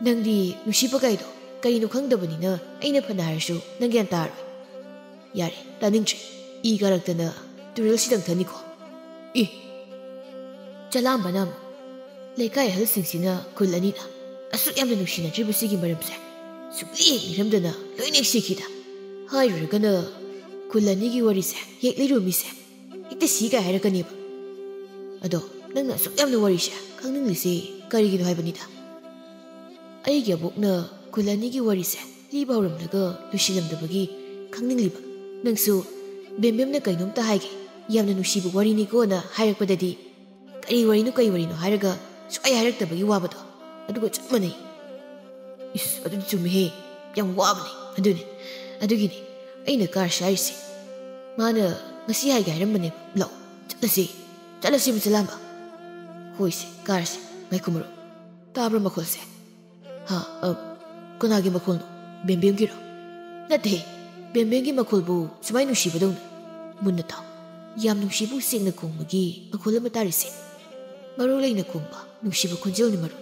ꯅꯪꯗꯤ ꯅꯨꯡꯁꯤꯕ ꯀꯥꯏꯗꯣ ꯀꯔꯤꯅꯣ ꯈꯪꯗꯕꯅꯤꯅ ꯑꯩꯅ ꯐꯅ ꯍꯥꯏꯔꯁꯨ ꯅꯪ ꯒ꯭ꯌꯥꯟ ꯇꯥꯔꯣꯏ꯫ ꯌꯥꯔꯦ, ꯇꯥꯅꯤꯡꯗ꯭ꯔꯦ꯫ ꯏ ꯀꯥꯔꯛꯇꯅ ꯇꯨꯔꯦꯜꯁꯤꯗꯪ ꯊꯅꯤꯀꯣ꯫ ꯏ! ꯆꯂꯥꯝꯕꯅ ꯑꯃꯨꯛ, ꯂꯩꯀꯥꯏ ꯑꯍꯜꯁꯤꯡꯁꯤꯅ ꯈꯨꯜ ꯑꯅꯤꯅ ꯑꯁꯨꯛ ꯌꯥꯝꯅ ꯅꯨꯡꯁꯤꯅꯗ꯭ꯔꯤꯕꯁꯤꯒꯤ ꯃꯔꯝꯁꯦ ꯁꯨꯛꯂꯤ ꯍꯦꯛ ꯂꯤꯔꯝꯗꯅ ꯂꯣꯏꯅ ꯍꯦꯛ ꯁꯤꯈꯤꯗ꯫ ꯍꯥꯏꯔꯨꯔꯒꯅ ꯈꯨꯜ ꯑꯅꯤꯒꯤ ꯋꯥꯔꯤꯁꯦ ꯍꯦꯛ ꯂꯤꯔꯨꯃꯤꯁꯦ ꯍꯦꯛꯇ ꯁꯤ ꯀꯥꯏ ꯍꯥꯏꯔꯛꯀꯅꯦꯕ꯫ ꯑꯗꯣ ꯅꯪꯅ ꯑꯁꯨꯛ ꯌꯥꯝꯅ ꯋꯥꯔꯤꯁꯦ ꯈꯪꯅꯤꯡꯂꯤꯁꯦ ꯀꯔꯤꯒꯤꯅꯣ ꯍꯥꯏꯕꯅꯤꯗ꯫ ꯑꯩꯒꯤ ꯑꯕꯣꯛꯅ ꯈꯨꯜ ꯑꯅꯤꯒꯤ ꯋꯥꯔꯤꯁꯦ ꯂꯤꯕ ꯍꯧꯔꯝꯂꯒ ꯂꯣꯏꯁꯤꯜꯂꯝꯗꯕꯒꯤ ꯈꯪꯅꯤꯡꯂꯤꯕ꯫ ꯅꯪꯁꯨ ꯕꯦꯝꯕꯦꯝꯅ ꯀꯩꯅꯣꯝꯇ ꯍꯥꯏꯒꯦ, ꯌꯥꯝꯅ ꯅꯨꯡꯁꯤꯕ ꯋꯥꯔꯤꯅꯤꯀꯣꯅ ꯍꯥꯏꯔꯛꯄꯗꯗꯤ ꯀꯔꯤ ꯋꯥꯔꯤꯅꯣ, ꯀꯔꯤ ꯋꯥꯔꯤꯅꯣ ꯍꯥꯏꯔꯒ ꯁꯨꯛꯍꯥꯏ ꯍꯥꯏꯔꯛꯇꯕꯒꯤ ꯋꯥꯕꯗꯣ ꯑꯗꯨꯒ ꯆꯞ ꯃꯥꯟꯅꯩ꯫ ꯏꯁ, ꯑꯗꯨꯗꯤ ꯆꯨꯝꯃꯤꯍꯦ, ꯌꯥꯝ ꯋꯥꯕꯅꯦ꯫ ꯑꯗꯨꯅꯦ, ꯑꯗꯨꯒꯤꯅꯦ ꯑꯩꯅ ꯀꯥꯔꯁꯦ ꯍꯥꯏꯔꯤꯁꯦ꯫ ꯃꯥꯅ ꯉꯁꯤ ꯍꯥꯏꯒꯦ ꯍꯥꯏꯔꯝꯕꯅꯦꯕ꯫ ꯂꯥꯛꯑꯣ, ꯆꯠꯂꯁꯤ, ꯆꯠꯂꯁꯤ ꯃꯆꯥꯂꯥꯝꯕ꯫ ꯍꯣꯏꯁꯦ, ꯀꯥꯔꯁꯦ꯫ ꯉꯥꯏꯈꯣ ꯃꯔꯨꯞ, ꯇꯥꯕ꯭ꯔꯥ ꯃꯈꯣꯜꯁꯦ? ꯍꯥ? ꯑ, ꯀꯅꯥꯒꯤ ꯃꯈꯣꯜꯅꯣ? ꯕꯦꯝꯕꯦꯝꯒꯤꯔꯣ? ꯅꯠꯇꯦ, ꯕꯦꯝꯕꯦꯝꯒꯤ ꯃꯈꯣꯜꯕꯨ ꯁꯨꯃꯥꯏ ꯅꯨꯡꯁꯤꯕꯗꯧꯅ꯫ ꯃꯨꯟꯅ ꯇꯥꯎ, ꯌꯥꯝ ꯅꯨꯡꯁꯤꯕ ꯎꯆꯦꯛꯅ ꯈꯣꯡꯕꯒꯤ ꯃꯈꯣꯜ ꯑꯃ ꯇꯥꯔꯤꯁꯦ꯫ ꯃꯔꯧ ꯂꯩꯅ ꯈꯣꯡꯕ ꯅꯨꯡꯁꯤꯕ ꯈꯣꯟꯖꯦꯜꯅꯤ ꯃꯔꯨꯞ꯫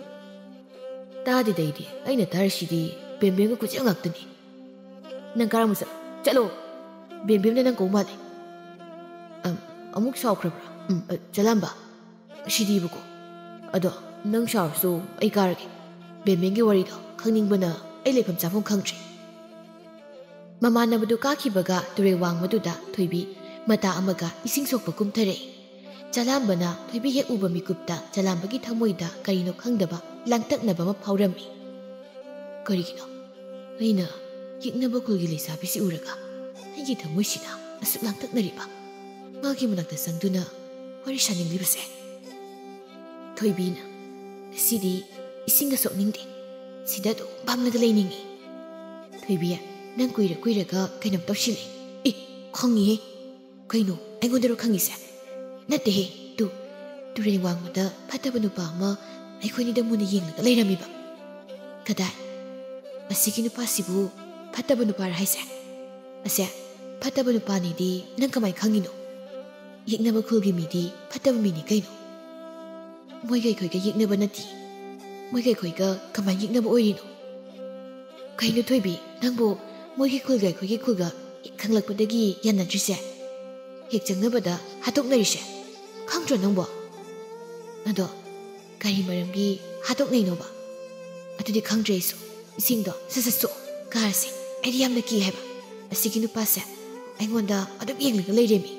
ꯇꯥꯗꯦꯗ ꯑꯩꯗꯤ, ꯑꯩꯅ ꯇꯥꯔꯤꯁꯤꯗꯤ ꯕꯦꯝꯕꯦꯝꯒ ꯈꯣꯟꯖꯦꯜ ꯉꯥꯛꯇꯅꯤ꯫ ꯅꯪ ꯀꯔꯝꯕ ꯆꯠ-, ꯆꯠꯂꯣ꯫ ꯕꯦꯝꯕꯦꯝꯅ ꯅꯪ ꯀꯧ ꯃꯥꯜꯂꯦ꯫ ꯑꯝ, ꯑꯃꯨꯛ ꯁꯥꯎꯈ꯭ꯔꯕ꯭ꯔꯥ? ꯎꯝ, ꯑ, ꯆꯂꯥꯝꯕ꯫ ꯁꯤꯗꯤꯕꯀꯣ꯫ ꯑꯗꯣ ꯅꯪ ꯁꯥꯎꯔꯁꯨ ꯑꯩ ꯀꯥꯔꯒꯦ꯫ ꯕꯦꯝꯕꯦꯝꯒꯤ ꯋꯥꯔꯤꯗꯣ ꯈꯪꯅꯤꯡꯕꯅ ꯑꯩ ꯂꯩꯐꯝ ꯆꯥꯐꯝ ꯈꯪꯗ꯭ꯔꯦ꯫ ꯃꯃꯥꯟꯅꯕꯗꯨ ꯀꯥꯈꯤꯕꯒ ꯇꯨꯔꯦꯜ ꯋꯥꯡꯃꯗꯨꯗ ꯊꯣꯏꯕꯤ ꯃꯇꯥ ꯑꯃꯒ ꯏꯁꯤꯡ ꯁꯣꯛꯄ ꯀꯨꯝꯊꯔꯛꯏ꯫ ꯆꯂꯥꯝꯕꯅ ꯊꯣꯏꯕꯤ ꯍꯦꯛ ꯎꯕ ꯃꯤꯀꯨꯞꯇ ꯆꯂꯥꯝꯕꯒꯤ ꯊꯃꯣꯏꯗ ꯀꯔꯤꯅꯣ ꯈꯪꯗꯕ ꯂꯥꯡꯇꯛꯅꯕ ꯑꯃ ꯐꯥꯎꯔꯝꯃꯤ꯫ ꯀꯔꯤꯒꯤꯅꯣ ꯑꯩꯅ ꯌꯦꯛꯅꯕ ꯈꯨꯜꯒꯤ ꯂꯩꯁꯥꯕꯤꯁꯤ ꯎꯔꯒ ꯑꯩꯒꯤ ꯊꯃꯣꯏꯁꯤꯅ ꯑꯁꯨꯛ ꯂꯥꯡꯇꯛꯅꯔꯤꯕ? ꯃꯥꯒꯤ ꯃꯅꯥꯛꯇ ꯆꯪꯗꯨꯅ ꯋꯥꯔꯤ ꯁꯥꯅꯤꯡꯂꯤꯕꯁꯦ꯫ ꯊꯣꯏꯕꯤꯅ, ꯉꯁꯤꯗꯤ ꯏꯁꯤꯡꯒ ꯁꯣꯛꯅꯤꯡꯗꯦ, ꯁꯤꯗ ꯑꯗꯨꯝ ꯐꯝꯂꯒ ꯂꯩꯅꯤꯡꯉꯤ꯫ ꯊꯣꯏꯕꯤ, ꯅꯪ ꯀꯨꯏꯔ ꯀꯨꯏꯔꯒ ꯀꯩꯅꯣꯝ ꯇꯧꯁꯤꯜꯂꯦ꯫ ꯑꯦ, ꯈꯪꯉꯤꯍꯦ꯫ ꯀꯩꯅꯣ, ꯑꯩꯉꯣꯟꯗꯔꯣ ꯈꯪꯉꯤꯁꯦ? ꯅꯠꯇꯦꯍꯦ, ꯇꯨ, ꯇꯨꯔꯦꯜ ꯋꯥꯡꯃꯗ ꯐꯠꯇꯕ ꯅꯨꯄꯥ ꯑꯃ ꯑꯩꯈꯣꯏꯅꯤꯗ ꯃꯨꯟꯅ ꯌꯦꯡꯂꯒ ꯂꯩꯔꯝꯃꯤꯕ꯫ ꯀꯗꯥꯏ? ꯑꯁꯤꯒꯤ ꯅꯨꯄꯥꯁꯤꯕꯨ ꯐꯠꯇꯕ ꯅꯨꯄꯥꯔ ꯍꯥꯏꯁꯦ? ꯑꯁꯦ, ꯐꯠꯇꯕ ꯅꯨꯄꯥꯅꯤꯗꯤ ꯅꯪ ꯀꯃꯥꯏ ꯈꯪꯉꯤꯅꯣ? ꯌꯦꯛꯅꯕ ꯈꯨꯜꯒꯤ ꯃꯤꯗꯤ ꯐꯠꯇꯕ ꯃꯤꯅꯤ ꯀꯩꯅꯣ꯫ ꯃꯣꯏꯒ ꯑꯩꯈꯣꯏꯒ ꯌꯦꯛꯅꯕ ꯅꯠꯇꯦ꯫ ꯃꯣꯏꯒ ꯑꯩꯈꯣꯏꯒ ꯀꯃꯥꯏꯅ ꯌꯦꯛꯅꯕ ꯑꯣꯏꯔꯤꯅꯣ? ꯀꯩꯅꯣ ꯊꯣꯏꯕꯤ, ꯅꯪꯕꯨ ꯃꯣꯏꯒꯤ ꯈꯨꯜꯒ ꯑꯩꯈꯣꯏꯒꯤ ꯈꯨꯜꯒ ꯍꯦꯛ ꯈꯪꯂꯛꯄꯗꯒꯤ ꯌꯥꯅꯗ꯭ꯔꯤꯁꯦ? ꯍꯦꯛ ꯆꯪꯅꯕꯗ ꯍꯥꯠꯇꯣꯛꯅꯔꯤꯁꯦ ꯈꯪꯗ꯭ꯔꯣ ꯅꯪꯕꯣ? ꯑꯗꯣ ꯀꯔꯤ ꯃꯔꯝꯒꯤ ꯍꯥꯠꯇꯣꯛꯅꯩꯅꯣꯕ? ꯑꯗꯨꯗꯤ ꯈꯪꯗ꯭ꯔꯦ ꯑꯩꯁꯨ꯫ ꯏꯁꯤꯡꯗꯣ ꯁꯠ ꯁꯠ ꯁꯣꯛ ꯀꯥꯔꯁꯦ꯫ ꯑꯩꯗꯤ ꯌꯥꯝꯅ ꯀꯤ ꯍꯥꯏꯕ꯫ ꯑꯁꯤꯒꯤ ꯅꯨꯄꯥꯁꯦ ꯑꯩꯉꯣꯟꯗ ꯑꯗꯨꯝ ꯌꯦꯡꯂꯒ ꯂꯩꯔꯦꯃꯤ꯫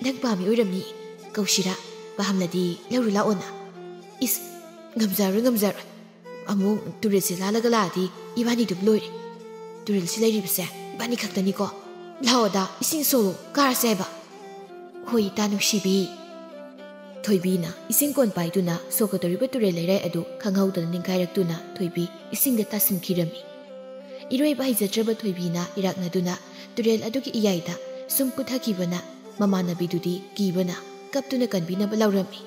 ꯅꯪ ꯄꯥꯝꯃꯤ ꯑꯣꯏꯔꯝꯅꯤ꯫ ꯀꯧꯁꯤꯔꯥ? ꯄꯥꯝꯂꯗꯤ ꯂꯧꯔꯨ ꯂꯥꯛꯑꯣꯅ꯫ ꯏꯁ, ꯉꯝꯖꯔꯣꯏ, ꯉꯝꯖꯔꯣꯏ꯫ ꯑꯃꯨꯛ ꯇꯨꯔꯦꯜꯁꯦ ꯂꯥꯜꯂꯒ ꯂꯥꯛꯑꯗꯤ ꯏꯕꯥꯅꯤ ꯑꯗꯨꯝ ꯂꯣꯏꯔꯦ꯫ ꯇꯨꯔꯦꯜꯁꯤ ꯂꯩꯔꯤꯕꯁꯦ ꯏꯕꯥꯅꯤ ꯈꯛꯇꯅꯤꯀꯣ꯫ ꯂꯥꯛꯑꯣꯗ, ꯏꯁꯤꯡ ꯁꯣꯛꯎ, ꯀꯥꯔꯁꯦ ꯍꯥꯏꯕ꯫ ꯍꯣꯏ, ꯏꯇꯥ ꯅꯨꯡꯁꯤꯕꯤ꯫ ꯊꯣꯏꯕꯤꯅ ꯏꯁꯤꯡ ꯀꯣꯟ ꯄꯥꯏꯗꯨꯅ ꯁꯣꯛꯀꯗꯧꯔꯤꯕ ꯇꯨꯔꯦꯜ ꯂꯩꯔꯥꯏ ꯑꯗꯨ ꯈꯪꯍꯧꯗꯅ ꯅꯤꯡꯈꯥꯏꯔꯛꯇꯨꯅ ꯊꯣꯏꯕꯤ ꯏꯁꯤꯡꯗ ꯇꯥꯁꯤꯟꯈꯤꯔꯝꯃꯤ꯫ ꯏꯔꯣꯏꯕ ꯍꯩꯖꯗ꯭ꯔꯕ ꯊꯣꯏꯕꯤꯅ ꯏꯔꯥꯛꯅꯗꯨꯅ ꯇꯨꯔꯦꯜ ꯑꯗꯨꯒꯤ ꯏꯌꯥꯏꯗ ꯁꯨꯝ ꯄꯨꯊꯈꯤꯕꯅ ꯃꯃꯥꯟꯅꯕꯤꯗꯨꯗꯤ ꯀꯤꯕꯅ ꯀꯞꯇꯨꯅ ꯀꯟꯕꯤꯅꯕ ꯂꯥꯎꯔꯝꯃꯤ꯫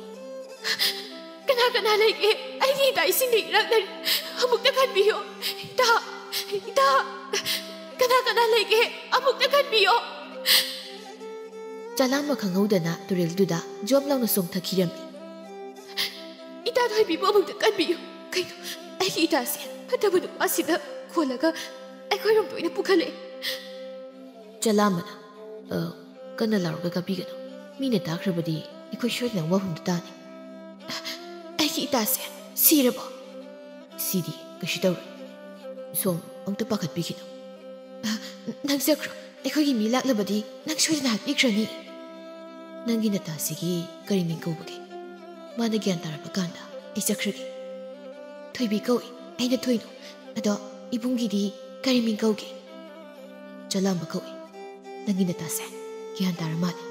"ꯀꯅꯥ ꯀꯅꯥ ꯂꯩꯒꯦ? ꯑꯩꯒꯤ ꯏꯇꯥ ꯏꯁꯤꯡꯗ ꯏꯔꯥꯛꯅꯔꯦ꯫ ꯑꯃꯨꯛꯇ ꯀꯟꯕꯤꯌꯣ꯫ ꯏꯇꯥ, ꯏꯇꯥ, ꯀꯅꯥ ꯀꯅꯥ ꯂꯩꯒꯦ? ꯑꯃꯨꯛꯇ ꯀꯟꯕꯤꯌꯣ!" ꯆꯂꯥꯝꯕ ꯈꯪꯍꯧꯗꯅ ꯇꯨꯔꯦꯜꯗꯨꯗ ꯖꯣꯝ ꯂꯥꯎꯅ ꯆꯣꯡꯊꯈꯤꯔꯝꯃꯤ꯫ "ꯏꯇꯥ ꯊꯣꯏꯕꯤꯕꯨ ꯑꯃꯨꯛꯇ ꯀꯟꯕꯤꯌꯨ꯫ ꯀꯩꯅꯣ, ꯑꯩꯒꯤ ꯏꯇꯥꯁꯦ ꯐꯠꯇꯕ ꯅꯨꯄꯥꯁꯤꯅ ꯈꯣꯜꯂꯒ ꯑꯩꯈꯣꯏꯔꯣꯝꯗ ꯑꯣꯏꯅ ꯄꯨꯈꯠꯂꯛꯑꯦ꯫" ꯆꯂꯥꯝꯕꯅ, "ꯑ, ꯀꯟꯅ ꯂꯥꯎꯔꯒ ꯀꯥꯞꯄꯤꯒꯅꯨ꯫ ꯃꯤꯅ ꯇꯥꯈ꯭ꯔꯕꯗꯤ ꯑꯩꯈꯣꯏ ꯁꯣꯏꯗꯅ ꯋꯥꯐꯝꯗ ꯇꯥꯅꯤ꯫" "ꯑꯩꯒꯤ ꯏꯇꯥꯁꯦ ꯁꯤꯔꯕꯣ?" "ꯁꯤꯗꯤ ꯀꯩꯁꯨ ꯇꯧꯔꯣꯏ꯫ ꯁꯣꯝ ꯑꯃꯨꯛꯇ ꯄꯥꯈꯠꯄꯤꯈꯤꯅꯨ꯫" "ꯑ, ꯅꯪ ꯆꯠꯈ꯭ꯔꯣ꯫ ꯑꯩꯈꯣꯏꯒꯤ ꯃꯤ ꯂꯥꯛꯂꯕꯗꯤ ꯅꯪ ꯁꯣꯏꯗꯅ ꯍꯥꯠꯄꯤꯈ꯭ꯔꯅꯤ꯫" "ꯅꯪꯒꯤ ꯅꯇꯥꯁꯤꯒꯤ ꯀꯔꯤ ꯃꯤꯡ ꯀꯧꯕꯒꯦ? ꯃꯥꯅ ꯒ꯭ꯌꯥꯟ ꯇꯥꯔꯛꯄ ꯀꯥꯟꯗ ꯑꯩ ꯆꯠꯈ꯭ꯔꯒꯦ꯫" "ꯊꯣꯏꯕꯤ ꯀꯧꯏ, ꯑꯩꯅ ꯊꯣꯏꯅꯨ꯫ ꯑꯗꯣ ꯏꯕꯨꯡꯒꯤꯗꯤ ꯀꯔꯤ ꯃꯤꯡ ꯀꯧꯒꯦ?" "ꯆꯂꯥꯝꯕ ꯀꯧꯏ꯫ ꯅꯪꯒꯤ ꯅꯇꯥꯁꯦ ꯒ꯭ꯌꯥꯟ ꯇꯥꯔ ꯃꯥꯜꯂꯦ꯫"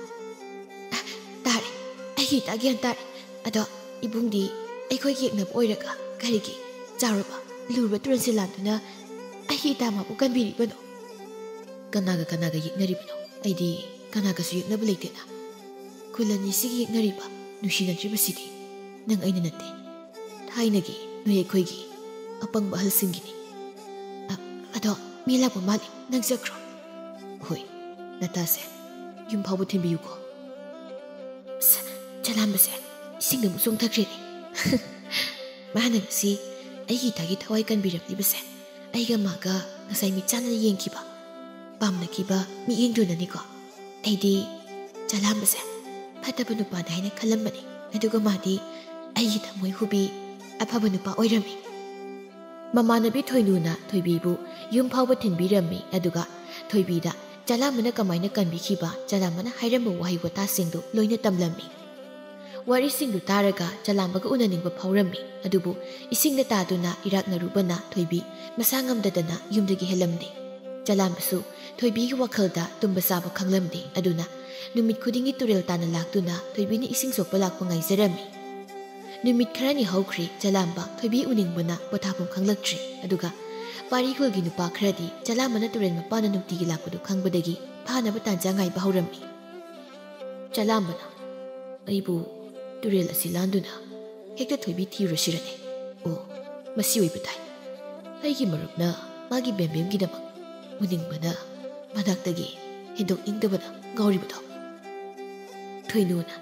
"ꯑ, ꯇꯥꯔꯦ, ꯑꯩꯒꯤ ꯏꯇꯥ ꯒ꯭ꯌꯥꯟ ꯇꯥꯔꯦ꯫ ꯑꯗꯣ ꯏꯕꯨꯡꯗꯤ ꯑꯩꯈꯣꯏꯒꯤ ꯌꯦꯛꯅꯕ ꯑꯣꯏꯔꯒ ꯀꯔꯤꯒꯤ ꯆꯥꯎꯔꯕ ꯂꯨꯔꯕ ꯇꯨꯔꯦꯜꯁꯦ ꯂꯥꯟꯗꯨꯅ ꯑꯩꯒꯤ ꯏꯇꯥ ꯃꯥꯕꯨ ꯀꯟꯕꯤꯔꯤꯕꯅꯣ?" "ꯀꯅꯥꯒ ꯀꯅꯥꯒ ꯌꯦꯛꯅꯔꯤꯕꯅꯣ? ꯑꯩꯗꯤ ꯀꯅꯥꯒꯁꯨ ꯌꯦꯛꯅꯕ ꯂꯩꯇꯦꯅ꯫ ꯈꯨꯜ ꯑꯅꯤꯁꯤꯒꯤ ꯌꯦꯛꯅꯔꯤꯕ, ꯅꯨꯡꯁꯤꯅꯗ꯭ꯔꯤꯕꯁꯤꯗꯤ ꯅꯪ ꯑꯩꯅ ꯅꯠꯇꯦ꯫ ꯊꯥꯏꯅꯒꯤ ꯅꯣꯏ ꯑꯩꯈꯣꯏꯒꯤ ꯑꯄꯪꯕ ꯑꯍꯜꯁꯤꯡꯒꯤꯅꯤ꯫ ꯑ, ꯑꯗꯣ ꯃꯤ ꯂꯥꯛꯄ ꯃꯥꯜꯂꯦ, ꯅꯪ ꯆꯠꯈ꯭ꯔꯣ꯫" "ꯍꯣꯏ, ꯅꯇꯥꯁꯦ ꯌꯨꯝ ꯐꯥꯎꯕ ꯊꯤꯟꯕꯤꯌꯨꯀꯣ꯫" "ꯑꯁ, ꯆꯂꯥꯝꯕꯁꯦ ꯏꯁꯤꯡꯗ ꯑꯃꯨꯛ ꯆꯣꯡꯊꯈ꯭ꯔꯦꯅꯦ꯫ ꯃꯥꯅ ꯉꯁꯤ ꯑꯩꯒꯤ ꯏꯇꯥꯒꯤ ꯊꯋꯥꯏ ꯀꯟꯕꯤꯔꯝꯂꯤꯕꯁꯦ ꯑꯩꯒ ꯃꯥꯒ ꯉꯁꯥꯏ ꯃꯤꯠ ꯆꯥꯟꯅꯅ ꯌꯦꯡꯈꯤꯕ, ꯄꯥꯝꯅꯈꯤꯕ ꯃꯤꯠꯌꯦꯡꯗꯨꯅꯅꯤꯀꯣ꯫ ꯑꯩꯗꯤ ꯆꯂꯥꯝꯕꯁꯦ ꯐꯠꯇꯕ ꯅꯨꯄꯥꯅꯤ ꯍꯥꯏꯅ ꯈꯜꯂꯝꯕꯅꯤ, ꯑꯗꯨꯒ ꯃꯥꯗꯤ ꯑꯩꯒꯤ ꯊꯃꯣꯏ ꯍꯨꯕꯤ ꯑꯐꯕ ꯅꯨꯄꯥ ꯑꯣꯏꯔꯝꯃꯤ꯫ ꯃꯃꯥꯟꯅꯕꯤ ꯊꯣꯏꯅꯨꯅ ꯊꯣꯏꯕꯤꯕꯨ ꯌꯨꯝ ꯐꯥꯎꯕ ꯊꯤꯟꯕꯤꯔꯝꯃꯤ, ꯑꯗꯨꯒ ꯊꯣꯏꯕꯤꯗ ꯆꯂꯥꯝꯕꯅ ꯀꯃꯥꯏꯅ ꯀꯟꯕꯤꯈꯤꯕ, ꯆꯂꯥꯝꯕꯅ ꯍꯥꯏꯔꯝꯕ ꯋꯥꯍꯩ ꯋꯥꯇꯥꯁꯤꯡꯗꯨ ꯂꯣꯏꯅ ꯇꯝꯂꯝꯃꯤ꯫ ꯋꯥꯔꯤꯁꯤꯡꯗꯨ ꯇꯥꯔꯒ ꯆꯂꯥꯝꯕꯒ ꯎꯅꯅꯤꯡꯕ ꯐꯥꯎꯔꯝꯃꯤ, ꯑꯗꯨꯕꯨ ꯏꯁꯤꯡꯗ ꯇꯥꯗꯨꯅ ꯏꯔꯥꯛꯅꯔꯨꯕꯅ ꯊꯣꯏꯕꯤ ꯃꯁꯥ ꯉꯝꯗꯗꯅ ꯌꯨꯝꯗꯒꯤ ꯍꯦꯜꯂꯝꯗꯦ꯫ ꯆꯂꯥꯝꯕꯁꯨ ꯊꯣꯏꯕꯤꯒꯤ ꯋꯥꯈꯜꯗ ꯇꯨꯝꯕ ꯆꯥꯕ ꯈꯪꯂꯝꯗꯦ, ꯑꯗꯨꯅ ꯅꯨꯃꯤꯠ ꯈꯨꯗꯤꯡꯒꯤ ꯇꯨꯔꯦꯜ ꯇꯥꯟꯅ ꯂꯥꯛꯇꯨꯅ ꯊꯣꯏꯕꯤꯅ ꯏꯁꯤꯡ ꯁꯣꯛꯄ ꯂꯥꯛꯄ ꯉꯥꯏꯖꯔꯝꯃꯤ꯫ ꯅꯨꯃꯤꯠ ꯈꯔꯅꯤ ꯍꯧꯈ꯭ꯔꯦ, ꯆꯂꯥꯝꯕ ꯊꯣꯏꯕꯤ ꯎꯅꯤꯡꯕꯅ ꯄꯣꯊꯥꯐꯝ ꯈꯪꯂꯛꯇ꯭ꯔꯦ꯫ ꯑꯗꯨꯒ ꯄꯥꯔꯤꯈꯨꯜꯒꯤ ꯅꯨꯄꯥ ꯈꯔꯗꯤ ꯆꯂꯥꯝꯕꯅ ꯇꯨꯔꯦꯜ ꯃꯄꯥꯟꯗ ꯅꯨꯡꯇꯤꯒꯤ ꯂꯥꯛꯄꯗꯨ ꯈꯪꯕꯗꯒꯤ ꯐꯥꯅꯕ ꯇꯥꯟꯖꯥ ꯉꯥꯏꯕ ꯍꯧꯔꯝꯃꯤ꯫ ꯆꯂꯥꯝꯕꯅ, "ꯑꯩꯕꯨ ꯇꯨꯔꯦꯜ ꯑꯁꯤ ꯂꯥꯟꯗꯨꯅ ꯍꯦꯛꯇ ꯊꯣꯏꯕꯤ ꯊꯤꯔꯨꯔꯁꯤꯔꯅꯦ? ꯑꯣ, ꯃꯁꯤ ꯑꯣꯏꯕ ꯇꯥꯏ꯫ ꯑꯩꯒꯤ ꯃꯔꯨꯞꯅ ꯃꯥꯒꯤ ꯕꯦꯝꯕꯦꯝꯒꯤꯗꯃꯛ ꯎꯅꯤꯡꯕꯅ ꯃꯅꯥꯛꯇꯒꯤ ꯍꯦꯟꯗꯣꯛꯅꯤꯡꯗꯕꯅ ꯉꯥꯎꯔꯤꯕꯗꯣ꯫" ꯊꯣꯏꯅꯨꯅ,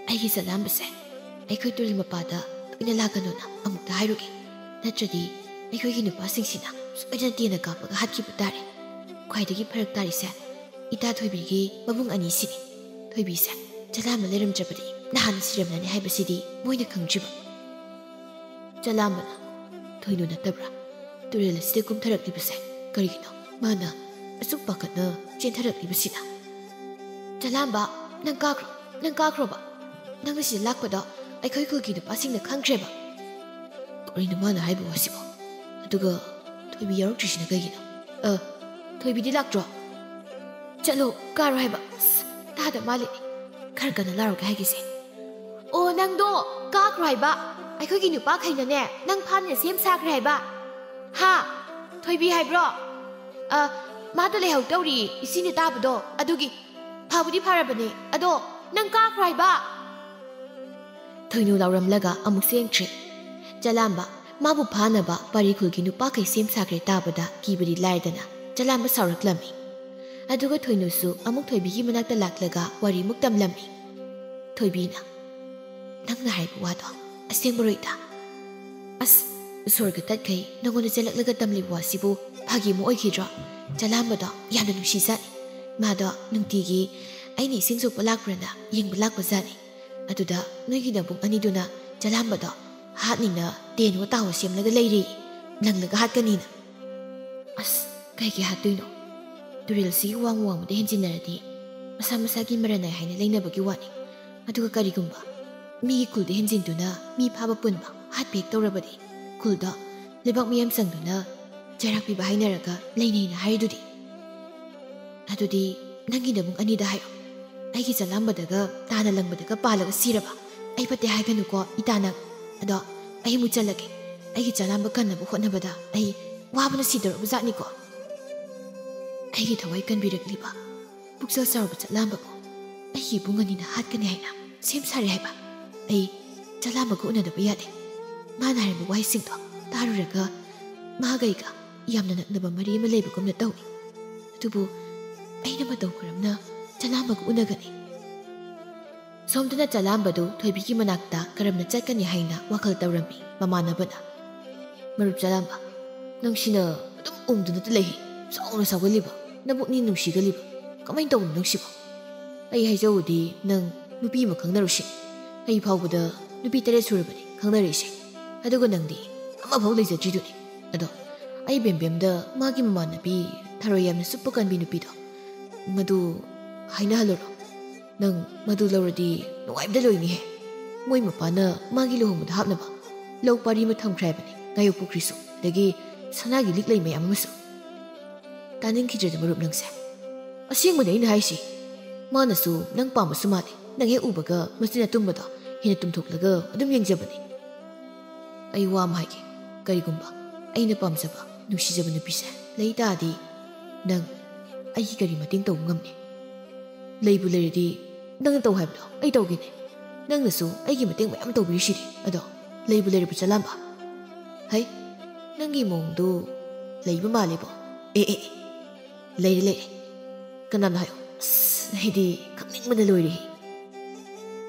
"ꯑꯩꯒꯤ ꯆꯂꯥꯝꯕꯁꯦ ꯑꯩꯈꯣꯏ ꯇꯨꯔꯦꯜ ꯃꯄꯥꯗ ꯇꯣꯏꯅ ꯂꯥꯛꯀꯅꯨꯅ ꯑꯃꯨꯛꯇ ꯍꯥꯏꯔꯨꯒꯦ, ꯅꯠꯇ꯭ꯔꯗꯤ ꯑꯩꯈꯣꯏꯒꯤ ꯅꯨꯄꯥꯁꯤꯡꯁꯤꯅ ꯁꯣꯏꯗꯅ ꯇꯦꯟꯅ ꯀꯥꯞꯄꯒ ꯍꯥꯠꯈꯤꯕ ꯇꯥꯔꯦ꯫ ꯈ꯭ꯋꯥꯏꯗꯒꯤ ꯐꯔꯛ ꯇꯥꯔꯤꯁꯦ ꯏꯇꯥ ꯊꯣꯏꯕꯤꯒꯤ ꯃꯕꯨꯡ ꯑꯅꯤꯁꯤꯅꯤ꯫ ꯊꯣꯏꯕꯤꯁꯦ ꯆꯂꯥꯝꯕ ꯂꯩꯔꯝꯗ꯭ꯔꯕꯗꯤ ꯅꯍꯥꯟ ꯁꯤꯔꯝꯂꯅꯤ ꯍꯥꯏꯕꯁꯤꯗꯤ ꯃꯣꯏꯅ ꯈꯪꯗ꯭ꯔꯤꯕ꯫" ꯆꯂꯥꯝꯕꯅ, "ꯊꯣꯏꯅꯨ ꯅꯠꯇꯕ꯭ꯔꯥ ꯇꯨꯔꯦꯜ ꯑꯁꯤꯗ ꯀꯨꯝꯊꯔꯛꯂꯤꯕꯁꯦ? ꯀꯔꯤꯒꯤꯅꯣ ꯃꯥꯅ ꯑꯁꯨꯛ ꯄꯥꯈꯠꯅ ꯆꯦꯟꯊꯔꯛꯂꯤꯕꯁꯤꯅ?" "ꯆꯂꯥꯝꯕ, ꯅꯪ ꯀꯥꯈ꯭ꯔꯣ, ꯅꯪ ꯀꯥꯈ꯭ꯔꯣꯕ꯫ ꯅꯪ ꯑꯁꯤꯗ ꯂꯥꯛꯄꯗꯣ ꯑꯩꯈꯣꯏ ꯈꯨꯜꯒꯤ ꯅꯨꯄꯥꯁꯤꯡꯅ ꯈꯪꯈ꯭ꯔꯦꯕ꯫" "ꯀꯔꯤꯅꯣ ꯃꯥꯅ ꯍꯥꯏꯕ ꯋꯥꯁꯤꯕꯣ? ꯑꯗꯨꯒ ꯊꯣꯏꯕꯤ ꯌꯥꯎꯔꯛꯇ꯭ꯔꯤꯁꯤꯅ ꯀꯩꯒꯤꯅꯣ? ꯑ, ꯊꯣꯏꯕꯤꯗꯤ ꯂꯥꯛꯇ꯭ꯔꯣ?" "ꯆꯠꯂꯣ, ꯀꯥꯔꯣ ꯍꯥꯏꯕ꯫" ꯑꯁ, ꯇꯥꯗ ꯃꯥꯜꯂꯦ꯫ ꯈꯔ ꯀꯟꯅ ꯂꯥꯎꯔꯒ ꯍꯥꯏꯒꯦꯁꯦ꯫ "ꯑꯣ, ꯅꯪꯗꯣ ꯀꯥꯈ꯭ꯔꯣ ꯍꯥꯏꯕ꯫ ꯑꯩꯈꯣꯏꯒꯤ ꯅꯨꯄꯥꯈꯩꯅꯅꯦ, ꯅꯪ ꯐꯥꯅ ꯁꯦꯝ ꯁꯥꯈ꯭ꯔꯦ ꯍꯥꯏꯕ꯫" "ꯍꯥ? ꯊꯣꯏꯕꯤ ꯍꯥꯏꯕ꯭ꯔꯣ?" "ꯑ, ꯃꯥꯗꯣ ꯂꯩꯍꯧ ꯇꯧꯔꯤ, ꯏꯆꯦꯅ ꯇꯥꯕꯗꯣ꯫ ꯑꯗꯨꯒꯤ ꯐꯕꯨꯗꯤ ꯐꯔꯕꯅꯦ, ꯑꯗꯣ ꯅꯪ ꯀꯥꯈ꯭ꯔꯣ ꯍꯥꯏꯕ꯫" ꯊꯣꯏꯅꯨ ꯂꯥꯎꯔꯝꯂꯒ ꯑꯃꯨꯛ ꯆꯦꯟꯈ꯭ꯔꯦ꯫ ꯆꯂꯥꯝꯕ ꯃꯥꯕꯨ ꯐꯥꯅꯕ ꯄꯥꯔꯤꯈꯨꯜꯒꯤ ꯅꯨꯄꯥꯈꯩ ꯁꯦꯝ ꯁꯥꯈ꯭ꯔꯦ ꯇꯥꯕꯗ ꯀꯤꯕꯗꯤ ꯂꯥꯏꯔꯗꯅ ꯆꯂꯥꯝꯕ ꯁꯥꯎꯔꯛꯂꯝꯃꯤ꯫ ꯑꯗꯨꯒ ꯊꯣꯏꯅꯨꯁꯨ ꯑꯃꯨꯛ ꯊꯣꯏꯕꯤꯒꯤ ꯃꯅꯥꯛꯇ ꯂꯥꯛꯂꯒ ꯋꯥꯔꯤꯃꯨꯛ ꯇꯝꯂꯝꯃꯤ꯫ ꯊꯣꯏꯕꯤꯅ, "ꯅꯪꯅ ꯍꯥꯏꯕ ꯋꯥꯗꯣ ꯑꯁꯦꯡꯕꯔꯣ ꯏꯇꯥ?" "ꯑꯁ, ꯁꯣꯔꯒ ꯇꯠꯈꯩ ꯅꯉꯣꯟꯗ ꯆꯦꯜꯂꯛꯂꯒ ꯇꯝꯂꯤꯕ ꯋꯥꯁꯤꯕꯨ ꯐꯥꯒꯤ ꯑꯃ ꯑꯣꯏꯈꯤꯗ꯭ꯔꯣ? ꯆꯂꯥꯝꯕꯗꯣ ꯌꯥꯝꯅ ꯅꯨꯡꯁꯤꯖꯥꯠꯅꯤ꯫ ꯃꯥꯗꯣ ꯅꯨꯡꯇꯤꯒꯤ ꯑꯩꯅ ꯏꯁꯤꯡ ꯁꯣꯛꯄ ꯂꯥꯛꯄ꯭ꯔꯅ ꯌꯦꯡꯕ ꯂꯥꯛꯄꯖꯥꯠꯅꯤ꯫ ꯑꯗꯨꯗ ꯅꯣꯏꯒꯤ ꯅꯕꯨꯡ ꯑꯅꯤꯗꯨꯅ ꯆꯂꯥꯝꯕꯗꯣ ꯍꯥꯠꯅꯤꯡꯅ ꯇꯦꯟꯋꯣ ꯇꯥꯋꯣ ꯁꯦꯝꯂꯒ ꯂꯩꯔꯦ, ꯂꯪꯂꯒ ꯍꯥꯠꯀꯅꯤꯅ꯫" "ꯑꯁ, ꯀꯩꯒꯤ ꯍꯥꯠꯇꯣꯏꯅꯣ? ꯇꯨꯔꯦꯜꯁꯤꯒꯤ ꯋꯥꯡꯃ ꯋꯥꯡꯃꯗ ꯍꯦꯟꯖꯤꯟꯅꯔꯗꯤ ꯃꯁꯥ ꯃꯁꯥꯒꯤ ꯃꯔꯟ ꯅꯥꯏ ꯍꯥꯏꯅ ꯂꯩꯅꯕꯒꯤ ꯋꯥꯅꯤ꯫ ꯑꯗꯨꯒ ꯀꯔꯤꯒꯨꯝꯕ ꯃꯤꯒꯤ ꯈꯨꯜꯗ ꯍꯦꯟꯖꯤꯟꯗꯨꯅ ꯃꯤ ꯐꯥꯕ ꯄꯨꯟꯕ ꯍꯥꯠꯄ ꯍꯦꯛ ꯇꯧꯔꯕꯗꯤ, ꯈꯨꯜꯗ ꯂꯩꯕꯥꯛ ꯃꯤꯌꯥꯝ ꯆꯪꯗꯨꯅ ꯆꯩꯔꯥꯛ ꯄꯤꯕ ꯍꯥꯏꯅꯔꯒ ꯂꯩꯅꯩꯅ ꯍꯥꯏꯔꯤꯗꯨꯗꯤ꯫ ꯑꯗꯨꯗꯤ ꯅꯪꯒꯤ ꯅꯕꯨꯡ ꯑꯅꯤꯗ ꯍꯥꯏꯌꯣ, ꯑꯩꯒꯤ ꯆꯂꯥꯝꯕꯗꯒ ꯇꯥꯅ ꯂꯪꯕꯗꯒ ꯄꯥꯜꯂꯒ ꯁꯤꯔꯕ ꯑꯩ ꯐꯠꯇꯦ ꯍꯥꯏꯒꯅꯨꯀꯣ ꯏꯇꯥ ꯅꯪ꯫ ꯑꯗꯣ ꯑꯩ ꯑꯃꯨꯛ ꯆꯠꯂꯒꯦ꯫ ꯑꯩꯒꯤ ꯆꯂꯥꯝꯕ ꯀꯟꯅꯕ ꯍꯣꯠꯅꯕꯗ ꯑꯩ ꯋꯥꯕꯅ ꯁꯤꯗꯧꯔꯕ ꯖꯥꯠꯅꯤꯀꯣ꯫ ꯑꯩꯒꯤ ꯊꯋꯥꯏ ꯀꯟꯕꯤꯔꯛꯂꯤꯕ ꯄꯨꯛꯆꯦꯜ ꯆꯥꯎꯔꯕ ꯆꯂꯥꯝꯕꯕꯨ ꯑꯩꯒꯤ ꯏꯕꯨꯡ ꯑꯅꯤꯅ ꯍꯥꯠꯀꯅꯤ ꯍꯥꯏꯅ ꯁꯦꯝ ꯁꯥꯔꯦ ꯍꯥꯏꯕ꯫ ꯑꯩ ꯆꯂꯥꯝꯕꯒ ꯎꯅꯗꯕ ꯌꯥꯗꯦ꯫" ꯃꯥꯅ ꯍꯥꯏꯔꯝꯕ ꯋꯥꯍꯩꯁꯤꯡꯗꯣ ꯇꯥꯔꯨꯔꯒ ꯃꯥꯒ ꯑꯩꯒ ꯌꯥꯝꯅ ꯅꯛꯅꯕ ꯃꯔꯤ ꯑꯃ ꯂꯩꯕꯒꯨꯝꯅ ꯇꯧꯏ꯫ ꯑꯗꯨꯕꯨ ꯑꯩꯅ ꯃꯇꯧ ꯀꯔꯝꯅ ꯆꯂꯥꯝꯕꯒ ꯎꯅꯒꯅꯤ? ꯁꯣꯝꯗꯅ ꯆꯂꯥꯝꯕꯗꯨ ꯊꯣꯏꯕꯤꯒꯤ ꯃꯅꯥꯛꯇ ꯀꯔꯝꯅ ꯆꯠꯀꯅꯤ ꯍꯥꯏꯅ ꯋꯥꯈꯜ ꯇꯧꯔꯝꯃꯤ ꯃꯃꯥꯟꯅꯕꯅ꯫ "ꯃꯔꯨꯞ ꯆꯂꯥꯝꯕ, ꯅꯪꯁꯤꯅ ꯑꯗꯨꯝ ꯎꯪꯗꯨꯅꯇ ꯂꯩ꯫ ꯆꯥꯎꯅ ꯁꯥꯎꯒꯜꯂꯤꯕ, ꯅꯕꯨꯛꯅꯤ ꯅꯨꯡꯁꯤꯒꯜꯂꯤꯕ꯫ ꯀꯃꯥꯏꯅ ꯇꯧꯕꯅꯣ ꯅꯪꯁꯤꯕꯣ? ꯑꯩ ꯍꯥꯏꯖꯧꯗꯤ ꯅꯪ ꯅꯨꯄꯤ ꯑꯃ ꯈꯪꯅꯔꯨꯁꯤ꯫ ꯑꯩ ꯐꯥꯎꯕꯗ ꯅꯨꯄꯤ ꯇꯔꯦꯠ ꯁꯨꯔꯕꯅꯤ ꯈꯪꯅꯔꯛꯏꯁꯦ꯫ ꯑꯗꯨꯒ ꯅꯪꯗꯤ ꯑꯃꯐꯥꯎ ꯂꯩꯖꯗ꯭ꯔꯤꯗꯨꯅꯤ꯫ ꯑꯗꯣ ꯑꯩ ꯕꯦꯝꯕꯦꯝꯗ ꯃꯥꯒꯤ ꯃꯃꯥꯟꯅꯕꯤ ꯊꯔꯣꯏ ꯌꯥꯝꯅ ꯆꯨꯞꯄ ꯀꯟꯕꯤ ꯅꯨꯄꯤꯗꯣ, ꯃꯗꯨ ꯍꯥꯏꯅꯍꯜꯂꯨꯔꯣ꯫ ꯅꯪ ꯃꯗꯨ ꯂꯧꯔꯗꯤ ꯅꯨꯡꯉꯥꯏꯕꯗ ꯂꯣꯏꯅꯤꯍꯦ꯫ ꯃꯣꯏ ꯃꯄꯥꯅ ꯃꯥꯒꯤ ꯂꯨꯍꯣꯡꯕꯗ ꯍꯥꯞꯅꯕ ꯂꯧ ꯄꯥꯔꯤ ꯑꯃ ꯊꯝꯈ꯭ꯔꯦ ꯍꯥꯏꯕꯅꯤ ꯉꯥꯌꯣꯛ ꯄꯨꯈ꯭ꯔꯤꯁꯨ, ꯑꯗꯒꯤ ꯁꯅꯥꯒꯤ ꯂꯤꯛꯂꯩ ꯃꯌꯥꯝ ꯑꯃꯁꯨ꯫" "ꯇꯥꯅꯤꯡꯈꯤꯗ꯭ꯔꯦꯗ ꯃꯔꯨꯞ ꯅꯪꯁꯦ꯫ ꯑꯁꯦꯡꯕꯅꯦ ꯑꯩꯅ ꯍꯥꯏꯁꯤ꯫ ꯃꯥꯅꯁꯨ ꯅꯪ ꯄꯥꯝꯕꯁꯨ ꯃꯥꯜꯂꯦ꯫ ꯅꯪ ꯍꯦꯛ ꯎꯕꯒ ꯃꯆꯤꯟ ꯑꯇꯨꯝꯕꯗꯣ ꯍꯦꯟꯅ ꯇꯨꯝꯊꯣꯛꯂꯒ ꯑꯗꯨꯝ ꯌꯦꯡꯖꯕꯅꯦ꯫ ꯑꯩ ꯋꯥ ꯑꯃ ꯍꯥꯏꯒꯦ꯫ ꯀꯔꯤꯒꯨꯝꯕ ꯑꯩꯅ ꯄꯥꯝꯖꯕ, ꯅꯨꯡꯁꯤꯖꯕ ꯅꯨꯄꯤꯁꯦ ꯂꯩ ꯇꯥꯔꯗꯤ ꯅꯪ ꯑꯩꯒꯤ ꯀꯔꯤ ꯃꯇꯦꯡ ꯇꯧꯕ ꯉꯝꯅꯤ? ꯂꯩꯕꯨ ꯂꯩꯔꯗꯤ ꯅꯪꯅ ꯇꯧ ꯍꯥꯏꯕꯗꯣ ꯑꯩ ꯇꯧꯒꯦꯅꯦ꯫ ꯅꯪꯅꯁꯨ ꯑꯩꯒꯤ ꯃꯇꯦꯡ ꯃꯌꯥꯝ ꯇꯧꯕꯤꯔꯤꯁꯤꯗꯤ꯫ ꯑꯗꯣ ꯂꯩꯕꯨ ꯂꯩꯔꯕ ꯆꯂꯥꯝꯕ?" "ꯍꯩ, ꯅꯪꯒꯤ ꯃꯑꯣꯡꯗꯨ ꯂꯩꯕ ꯃꯥꯜꯂꯦꯕꯣ꯫ ꯑꯦ, ꯑꯦ, ꯑꯦ, ꯂꯩꯔꯦ, ꯂꯩꯔꯦ꯫ ꯀꯅꯥꯅꯣ ꯍꯥꯏꯌꯣ꯫ ꯑꯁ, ꯑꯩꯗꯤ ꯈꯪꯅꯤꯡꯕꯅ ꯂꯣꯏꯔꯦꯍꯦ꯫"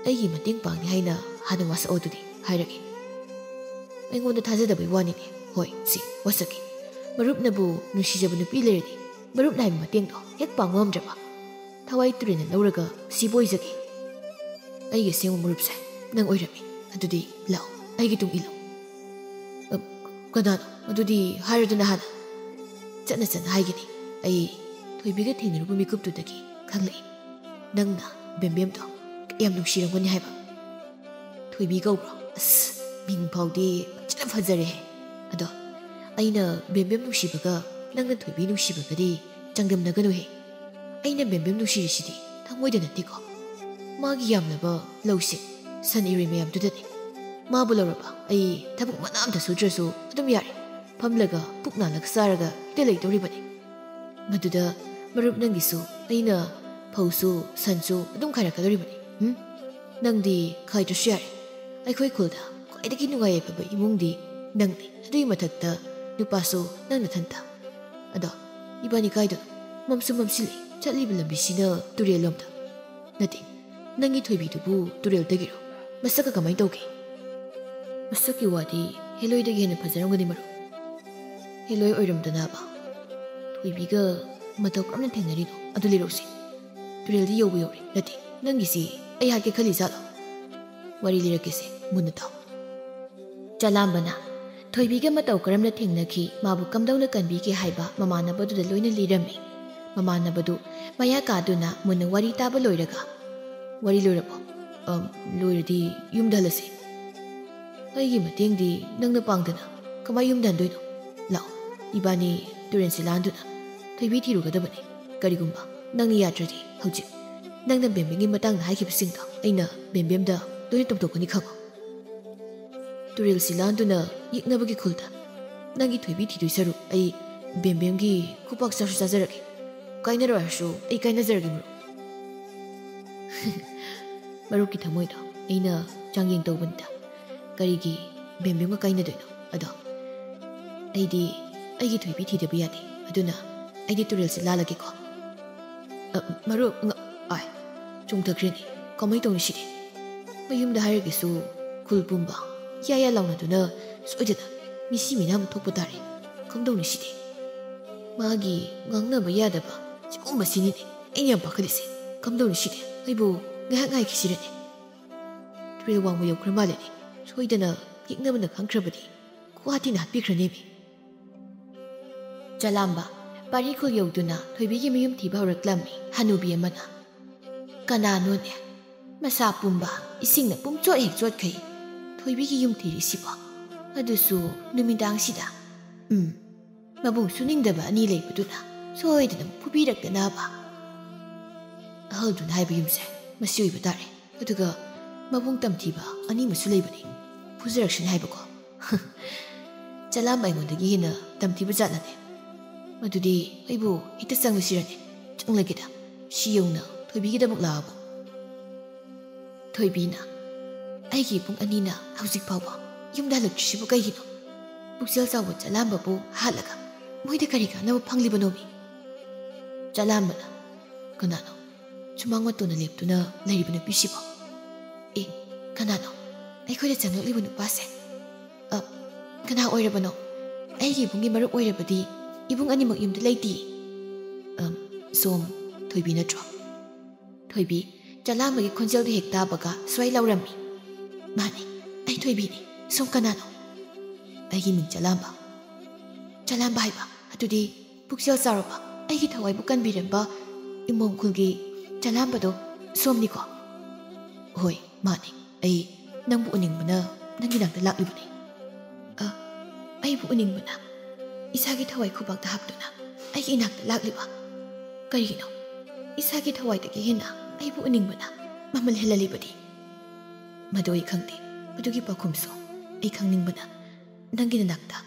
ꯑꯩꯒꯤ ꯃꯇꯦꯡ ꯄꯥꯡꯅꯤ ꯍꯥꯏꯅ ꯍꯥꯟꯅ ꯋꯥꯁꯛꯑꯣ, ꯑꯗꯨꯗꯤ ꯍꯥꯏꯔꯒꯦ꯫ ꯑꯩꯉꯣꯟꯗ ꯊꯥꯖꯗꯕꯩ ꯋꯥꯅꯤꯅꯦ꯫ ꯍꯣꯏ, ꯁꯤ ꯋꯥꯁꯛꯀꯦ꯫ ꯃꯔꯨꯞꯅꯕꯨ ꯅꯨꯡꯁꯤꯖꯕ ꯅꯨꯄꯤ ꯂꯩꯔꯗꯤ ꯃꯔꯨꯞꯅ ꯍꯥꯏꯕ ꯃꯇꯦꯡꯗꯣ ꯍꯦꯛ ꯄꯥꯡꯕ ꯉꯝꯗ꯭ꯔꯕ? ꯊꯋꯥꯏ ꯇꯨꯔꯦꯜꯅ ꯂꯧꯔꯒ ꯁꯤꯕ ꯑꯣꯏꯖꯒꯦ꯫ ꯑꯩꯒꯤ ꯑꯁꯦꯡꯕ ꯃꯔꯨꯞꯁꯦ ꯅꯪ ꯑꯣꯏꯔꯝꯃꯤ꯫ ꯑꯗꯨꯗꯤ ꯂꯥꯛꯑꯣ, ꯑꯩꯒꯤ ꯇꯨꯡ ꯏꯜꯂꯣ꯫ "ꯑ, ꯀꯅꯥꯅꯣ? ꯑꯗꯨꯗꯤ ꯍꯥꯏꯔꯗꯅ ꯍꯥꯟꯅ?" "ꯆꯠꯅ ꯆꯠꯅ ꯍꯥꯏꯒꯅꯤ꯫ ꯑꯩ ꯊꯣꯏꯕꯤꯒ ꯊꯦꯡꯅꯔꯨꯕ ꯃꯤꯀꯨꯞꯇꯨꯗꯒꯤ ꯈꯪꯂꯛꯏ꯫ ꯅꯪꯅ ꯕꯦꯝꯕꯦꯝꯗꯣ ꯌꯥꯝ ꯅꯨꯡꯁꯤꯔꯝꯒꯅꯤ ꯍꯥꯏꯕ꯫" "ꯊꯣꯏꯕꯤ ꯀꯧꯕ꯭ꯔꯣ? ꯑꯁ, ꯃꯤꯡ ꯐꯥꯎꯗꯤ ꯐꯖꯅ ꯐꯖꯔꯦꯍꯦ꯫ ꯑꯗꯣ ꯑꯩꯅ ꯕꯦꯝꯕꯦꯝ ꯅꯨꯡꯁꯤꯕꯒ ꯅꯪꯅ ꯊꯣꯏꯕꯤ ꯅꯨꯡꯁꯤꯕꯒꯗꯤ ꯆꯥꯡꯗꯝꯅꯒꯅꯨꯍꯦ꯫ ꯑꯩꯅ ꯕꯦꯝꯕꯦꯝ ꯅꯨꯡꯁꯤꯔꯤꯁꯤꯗꯤ ꯊꯃꯣꯏꯗ ꯅꯠꯇꯦꯀꯣ꯫ ꯃꯥꯒꯤ ꯌꯥꯝꯂꯕ ꯂꯧꯁꯤꯡ, ꯁꯟ ꯏꯔꯣꯏ ꯃꯌꯥꯝꯗꯨꯗꯅꯤ꯫ ꯃꯥꯕꯨ ꯂꯧꯔꯕ ꯑꯩ ꯊꯕꯛ ꯃꯅꯥ ꯑꯝꯇ ꯁꯨꯗ꯭ꯔꯁꯨ ꯑꯗꯨꯝ ꯌꯥꯔꯦ꯫ ꯐꯝꯂꯒ ꯄꯨꯛ ꯅꯥꯜꯂꯒ ꯆꯥꯔꯒ ꯍꯦꯛꯇ ꯂꯩꯗꯧꯔꯤꯕꯅꯤ꯫ ꯃꯗꯨꯗ ꯃꯔꯨꯞ ꯅꯪꯒꯤꯁꯨ ꯑꯩꯅ ꯐꯧꯁꯨ ꯁꯟꯁꯨ ꯑꯗꯨꯝ ꯈꯥꯏꯔꯛꯀꯗꯧꯔꯤꯕꯅꯤ꯫ ꯎꯝ? ꯅꯪꯗꯤ ꯈꯥꯏꯗ꯭ꯔꯁꯨ ꯌꯥꯔꯦ꯫ ꯑꯩꯈꯣꯏ ꯈꯨꯜꯗ ꯈ꯭ꯋꯥꯏꯗꯒꯤ ꯅꯨꯡꯉꯥꯏ ꯌꯥꯏꯐꯕ ꯏꯃꯨꯡꯗꯤ ꯅꯪꯅꯤ꯫ ꯑꯗꯨꯒꯤ ꯃꯊꯛꯇ ꯅꯨꯄꯥꯁꯨ ꯅꯪ ꯅꯊꯟꯇ꯫ ꯑꯗꯣ ꯏꯕꯥꯅꯤ ꯀꯥꯏꯗꯅꯣ? ꯃꯝꯁꯨ ꯃꯝꯁꯤꯜꯂꯦ꯫ ꯆꯠꯂꯤꯕ ꯂꯝꯕꯤꯁꯤꯅ ꯇꯨꯔꯦꯜ ꯂꯣꯝꯗ꯫ ꯅꯠꯇꯦ, ꯅꯪꯒꯤ ꯊꯣꯏꯕꯤꯗꯨꯕꯨ ꯇꯨꯔꯦꯜꯗꯒꯤꯔꯣ? ꯃꯁꯛꯀ ꯀꯃꯥꯏꯅ ꯇꯧꯒꯦ?" "ꯃꯁꯛꯀꯤ ꯋꯥꯗꯤ ꯍꯦꯂꯣꯏꯗꯒꯤ ꯍꯦꯟꯅ ꯐꯖꯔꯝꯒꯅꯤ ꯃꯔꯨꯞ꯫" "ꯍꯦꯂꯣꯏ ꯑꯣꯏꯔꯝꯗꯅꯕ ꯊꯣꯏꯕꯤꯒ ꯃꯇꯧ ꯀꯔꯝꯅ ꯊꯦꯡꯅꯔꯤꯅꯣ? ꯑꯗꯨ ꯂꯤꯔꯛꯎꯁꯦ꯫ ꯇꯨꯔꯦꯜꯗꯤ ꯌꯧꯕ ꯌꯧꯔꯦ꯫ ꯅꯠꯇꯦ, ꯅꯪꯒꯤꯁꯤ ꯑꯩ ꯍꯥꯠꯀꯦ ꯈꯜꯂꯤ ꯖꯥꯠꯂꯣ?" "ꯋꯥꯔꯤ ꯂꯤꯔꯛꯀꯦꯁꯦ, ꯃꯨꯟꯅ ꯇꯥꯎ꯫" ꯆꯂꯥꯝꯕꯅ ꯊꯣꯏꯕꯤꯒ ꯃꯇꯧ ꯀꯔꯝꯅ ꯊꯦꯡꯅꯈꯤ, ꯃꯥꯕꯨ ꯀꯝꯗꯧꯅ ꯀꯟꯕꯤꯒꯦ ꯍꯥꯏꯕ ꯃꯃꯥꯟꯅꯕꯗꯨꯗ ꯂꯣꯏꯅ ꯂꯤꯔꯝꯃꯤ꯫ ꯃꯃꯥꯟꯅꯕꯗꯨ ꯃꯌꯥ ꯀꯥꯗꯨꯅ ꯃꯨꯟꯅ ꯋꯥꯔꯤ ꯇꯥꯕ ꯂꯣꯏꯔꯒ, "ꯋꯥꯔꯤ ꯂꯣꯏꯔꯕꯣ? ꯑꯝ, ꯂꯣꯏꯔꯗꯤ ꯌꯨꯝꯗ ꯍꯜꯂꯁꯤ꯫ ꯑꯩꯒꯤ ꯃꯇꯦꯡꯗꯤ ꯅꯪꯅ ꯄꯥꯡꯗꯅ ꯀꯃꯥꯏ ꯌꯨꯝꯗ ꯍꯟꯗꯣꯏꯅꯣ? ꯂꯥꯛꯑꯣ, ꯏꯕꯥꯅꯤ ꯇꯨꯔꯦꯜꯁꯤ ꯂꯥꯟꯗꯨꯅ ꯊꯣꯏꯕꯤ ꯊꯤꯔꯨꯒꯗꯕꯅꯤ꯫ ꯀꯔꯤꯒꯨꯝꯕ ꯅꯪꯅ ꯌꯥꯗ꯭ꯔꯗꯤ ꯍꯧꯖꯤꯛ ꯅꯪꯅ ꯕꯦꯝꯕꯦꯝꯒꯤ ꯃꯇꯥꯡꯗ ꯍꯥꯏꯈꯤꯕꯁꯤꯡꯗꯣ ꯑꯩꯅ ꯕꯦꯝꯕꯦꯝꯗ ꯂꯣꯏꯅ ꯇꯝꯊꯣꯛꯀꯅꯤ, ꯈꯪꯉꯣ꯫" "ꯇꯨꯔꯦꯜꯁꯤ ꯂꯥꯟꯗꯨꯅ ꯌꯦꯛꯅꯕꯒꯤ ꯈꯨꯜꯗ ꯅꯪꯒꯤ ꯊꯣꯏꯕꯤ ꯊꯤꯗꯣꯏ ꯁꯔꯨꯛ ꯑꯩ ꯕꯦꯝꯕꯦꯝꯒꯤ ꯈꯨꯄꯥꯛ ꯆꯥꯁꯨ ꯆꯥꯖꯔꯒꯦ꯫ ꯀꯥꯏꯅꯔꯣ ꯍꯥꯏꯔꯁꯨ ꯑꯩ ꯀꯥꯏꯅꯖꯔꯒꯦ, ꯃꯔꯨꯞ꯫" "ꯃꯔꯨꯞꯀꯤ ꯊꯃꯣꯏꯗꯣ ꯑꯩꯅ ꯆꯥꯡꯌꯦꯡ ꯇꯧꯕꯅꯤꯗ꯫ ꯀꯔꯤꯒꯤ ꯕꯦꯝꯕꯦꯝꯒ ꯀꯥꯏꯅꯗꯣꯏꯅꯣ? ꯑꯗꯣ ꯑꯩꯗꯤ ꯑꯩꯒꯤ ꯊꯣꯏꯕꯤ ꯊꯤꯗꯕ ꯌꯥꯗꯦ꯫ ꯑꯗꯨꯅ ꯑꯩꯗꯤ ꯇꯨꯔꯦꯜꯁꯤ ꯂꯥꯜꯂꯒꯦꯀꯣ꯫" "ꯑ, ꯃꯔꯨꯞ, ꯉ-, ꯑꯥꯏ, ꯆꯣꯡꯊꯈ꯭ꯔꯦꯅꯦ꯫ ꯀꯃꯥꯏ ꯇꯧꯅꯤ ꯁꯤꯗꯤ?" ꯃꯌꯨꯝꯗ ꯍꯥꯏꯔꯒꯁꯨ ꯈꯨꯜ ꯄꯨꯝꯕ ꯌꯥ ꯌꯥ ꯂꯥꯎꯅꯗꯨꯅ ꯁꯣꯏꯗꯅ ꯃꯤꯁꯤ ꯃꯤꯅꯥ ꯑꯃ ꯊꯣꯛꯄ ꯇꯥꯔꯦ꯫ ꯀꯝꯗꯧꯅꯤ ꯁꯤꯗꯤ? ꯃꯥꯒꯤ ꯉꯥꯡꯅꯕ ꯌꯥꯗꯕ ꯁꯤꯒꯨꯝꯕꯁꯤꯅꯤꯅꯦ ꯑꯩꯅ ꯌꯥꯝ ꯄꯥꯈꯠꯂꯤꯁꯦ꯫ ꯀꯝꯗꯧꯅꯤ ꯁꯤꯗꯤ? ꯑꯩꯕꯨ ꯉꯥꯏꯍꯥꯛ ꯉꯥꯏꯈꯤꯁꯤꯔꯅꯦ? ꯇꯨꯔꯦꯜ ꯋꯥꯡꯃ ꯌꯧꯈ꯭ꯔ ꯃꯥꯜꯂꯦꯅꯦ꯫ ꯁꯣꯏꯗꯅ ꯌꯦꯛꯅꯕꯅ ꯈꯪꯈ꯭ꯔꯕꯗꯤ ꯒꯨꯋꯥꯍꯥꯇꯤꯅ ꯍꯥꯠꯄꯤꯈ꯭ꯔꯅꯦꯃꯤ꯫ ꯆꯂꯥꯝꯕ ꯄꯥꯔꯤ ꯈꯨꯜ ꯌꯧꯗꯨꯅ ꯊꯣꯏꯕꯤꯒꯤ ꯃꯌꯨꯝ ꯊꯤꯕ ꯍꯧꯔꯛꯂꯝꯃꯤ꯫ ꯍꯅꯨꯕꯤ ꯑꯃꯅ, "ꯀꯅꯥꯅꯣꯅꯦ? ꯃꯁꯥ ꯄꯨꯝꯕ ꯏꯁꯤꯡꯅ ꯄꯨꯝꯆꯣꯠ ꯍꯦꯛ ꯆꯣꯠꯈꯩ ꯊꯣꯏꯕꯤꯒꯤ ꯌꯨꯝ ꯊꯤꯔꯤꯁꯤꯕꯣ? ꯑꯗꯨꯁꯨ ꯅꯨꯃꯤꯗꯥꯡꯁꯤꯗ꯫ ꯎꯝ, ꯃꯕꯨꯡ ꯁꯨꯅꯤꯡꯗꯕ ꯑꯅꯤ ꯂꯩꯕꯗꯨꯅ ꯁꯣꯏꯗꯅ ꯐꯨꯕꯤꯔꯛꯇꯅꯕ꯫ ꯑꯍꯜꯗꯨꯅ ꯍꯥꯏꯕ ꯌꯨꯝꯁꯦ ꯃꯁꯤ ꯑꯣꯏꯕ ꯇꯥꯔꯦ꯫ ꯑꯗꯨꯒ ꯃꯕꯨꯡ ꯇꯝꯊꯤꯕ ꯑꯅꯤ ꯑꯃꯁꯨ ꯂꯩꯕꯅꯤ, ꯐꯨꯖꯔꯛꯁꯅꯤ ꯍꯥꯏꯕꯀꯣ꯫" ꯆꯂꯥꯝꯕ ꯑꯩꯉꯣꯟꯗꯒꯤ ꯍꯦꯟꯅ ꯇꯝꯊꯤꯕ ꯖꯥꯠꯂꯅꯦ? ꯃꯗꯨꯗꯤ ꯑꯩꯕꯨ ꯍꯦꯛꯇ ꯆꯪꯂꯁꯤꯔꯅꯦ? ꯆꯪꯂꯒꯦꯗ, ꯁꯤ ꯌꯧꯅ ꯊꯣꯏꯕꯤꯒꯤꯗꯃꯛ ꯂꯥꯛꯑꯕ꯫ ꯊꯣꯏꯕꯤꯅ, "ꯑꯩꯒꯤ ꯏꯕꯨꯡ ꯑꯅꯤꯅ ꯍꯧꯖꯤꯛ ꯐꯥꯎꯕ ꯌꯨꯝꯗ ꯍꯜꯂꯛꯇ꯭ꯔꯤꯁꯤꯕꯨ ꯀꯩꯒꯤꯅꯣ? ꯄꯨꯛꯆꯦꯜ ꯆꯥꯎꯕ ꯆꯂꯥꯝꯕꯕꯨ ꯍꯥꯠꯂꯒ ꯃꯣꯏꯗ ꯀꯔꯤ ꯀꯥꯟꯅꯕ ꯐꯪꯂꯤꯕꯅꯣꯃꯤ?" ꯆꯂꯥꯝꯕꯅ, "ꯀꯅꯥꯅꯣ ꯁꯨꯃꯥꯡ ꯃꯇꯣꯟꯗ ꯂꯦꯞꯇꯨꯅ ꯂꯩꯔꯤꯕ ꯅꯨꯄꯤꯁꯤꯕꯣ? ꯑꯦ, ꯀꯅꯥꯅꯣ ꯑꯩꯈꯣꯏꯗ ꯆꯪꯂꯛꯂꯤꯕ ꯅꯨꯄꯥꯁꯦ? ꯑ, ꯀꯅꯥ ꯑꯣꯏꯔꯕꯅꯣ? ꯑꯩꯒꯤ ꯏꯕꯨꯡꯒꯤ ꯃꯔꯨꯞ ꯑꯣꯏꯔꯕꯗꯤ ꯏꯕꯨꯡ ꯑꯅꯤꯃꯛ ꯌꯨꯝꯗ ꯂꯩꯇꯦ꯫" "ꯑꯝ, ꯁꯣꯝ ꯊꯣꯏꯕꯤ ꯅꯠꯇ꯭ꯔꯣ?" ꯊꯣꯏꯕꯤ ꯆꯂꯥꯝꯕꯒꯤ ꯈꯣꯟꯖꯦꯜꯗꯨ ꯍꯦꯛ ꯇꯥꯕꯒ ꯁ꯭ꯋꯥꯏ ꯂꯥꯎꯔꯝꯃꯤ꯫ "ꯃꯥꯅꯤ, ꯑꯩ ꯊꯣꯏꯕꯤꯅꯤ꯫ ꯁꯣꯝ ꯀꯅꯥꯅꯣ?" "ꯑꯩꯒꯤ ꯃꯤꯡ ꯆꯂꯥꯝꯕ꯫" "ꯆꯂꯥꯝꯕ ꯍꯥꯏꯕ? ꯑꯗꯨꯗꯤ ꯄꯨꯛꯆꯦꯜ ꯆꯥꯎꯔꯕ, ꯑꯩꯒꯤ ꯊꯋꯥꯏꯕꯨ ꯀꯟꯕꯤꯔꯝꯕ ꯏꯃꯣꯝ ꯈꯨꯜꯒꯤ ꯆꯂꯥꯝꯕꯗꯣ ꯁꯣꯝꯅꯤꯀꯣ?" "ꯍꯣꯏ, ꯃꯥꯅꯤ꯫ ꯑꯩ ꯅꯪꯕꯨ ꯎꯅꯤꯡꯕꯅ ꯅꯪꯒꯤ ꯅꯥꯛꯇ ꯂꯥꯛꯂꯤꯕꯅꯤ꯫" "ꯑ, ꯑꯩꯕꯨ ꯎꯅꯤꯡꯕꯅ ꯏꯁꯥꯒꯤ ꯊꯋꯥꯏ ꯈꯨꯕꯥꯛꯇ ꯍꯥꯞꯇꯨꯅ ꯑꯩꯒꯤ ꯏꯅꯥꯛꯇ ꯂꯥꯛꯂꯤꯕ? ꯀꯔꯤꯒꯤꯅꯣ ꯏꯁꯥꯒꯤ ꯊꯋꯥꯏꯗꯒꯤ ꯍꯦꯟꯅ ꯑꯩꯕꯨ ꯎꯅꯤꯡꯕꯅ ꯃꯃꯜ ꯍꯦꯜꯍꯜꯂꯤꯕꯗꯤ?" "ꯃꯗꯨ ꯑꯩ ꯈꯪꯗꯦ꯫ ꯃꯗꯨꯒꯤ ꯄꯥꯎꯈꯨꯝꯁꯨ ꯑꯩ ꯈꯪꯅꯤꯡꯕꯅ ꯅꯪꯒꯤ ꯅꯅꯥꯛꯇ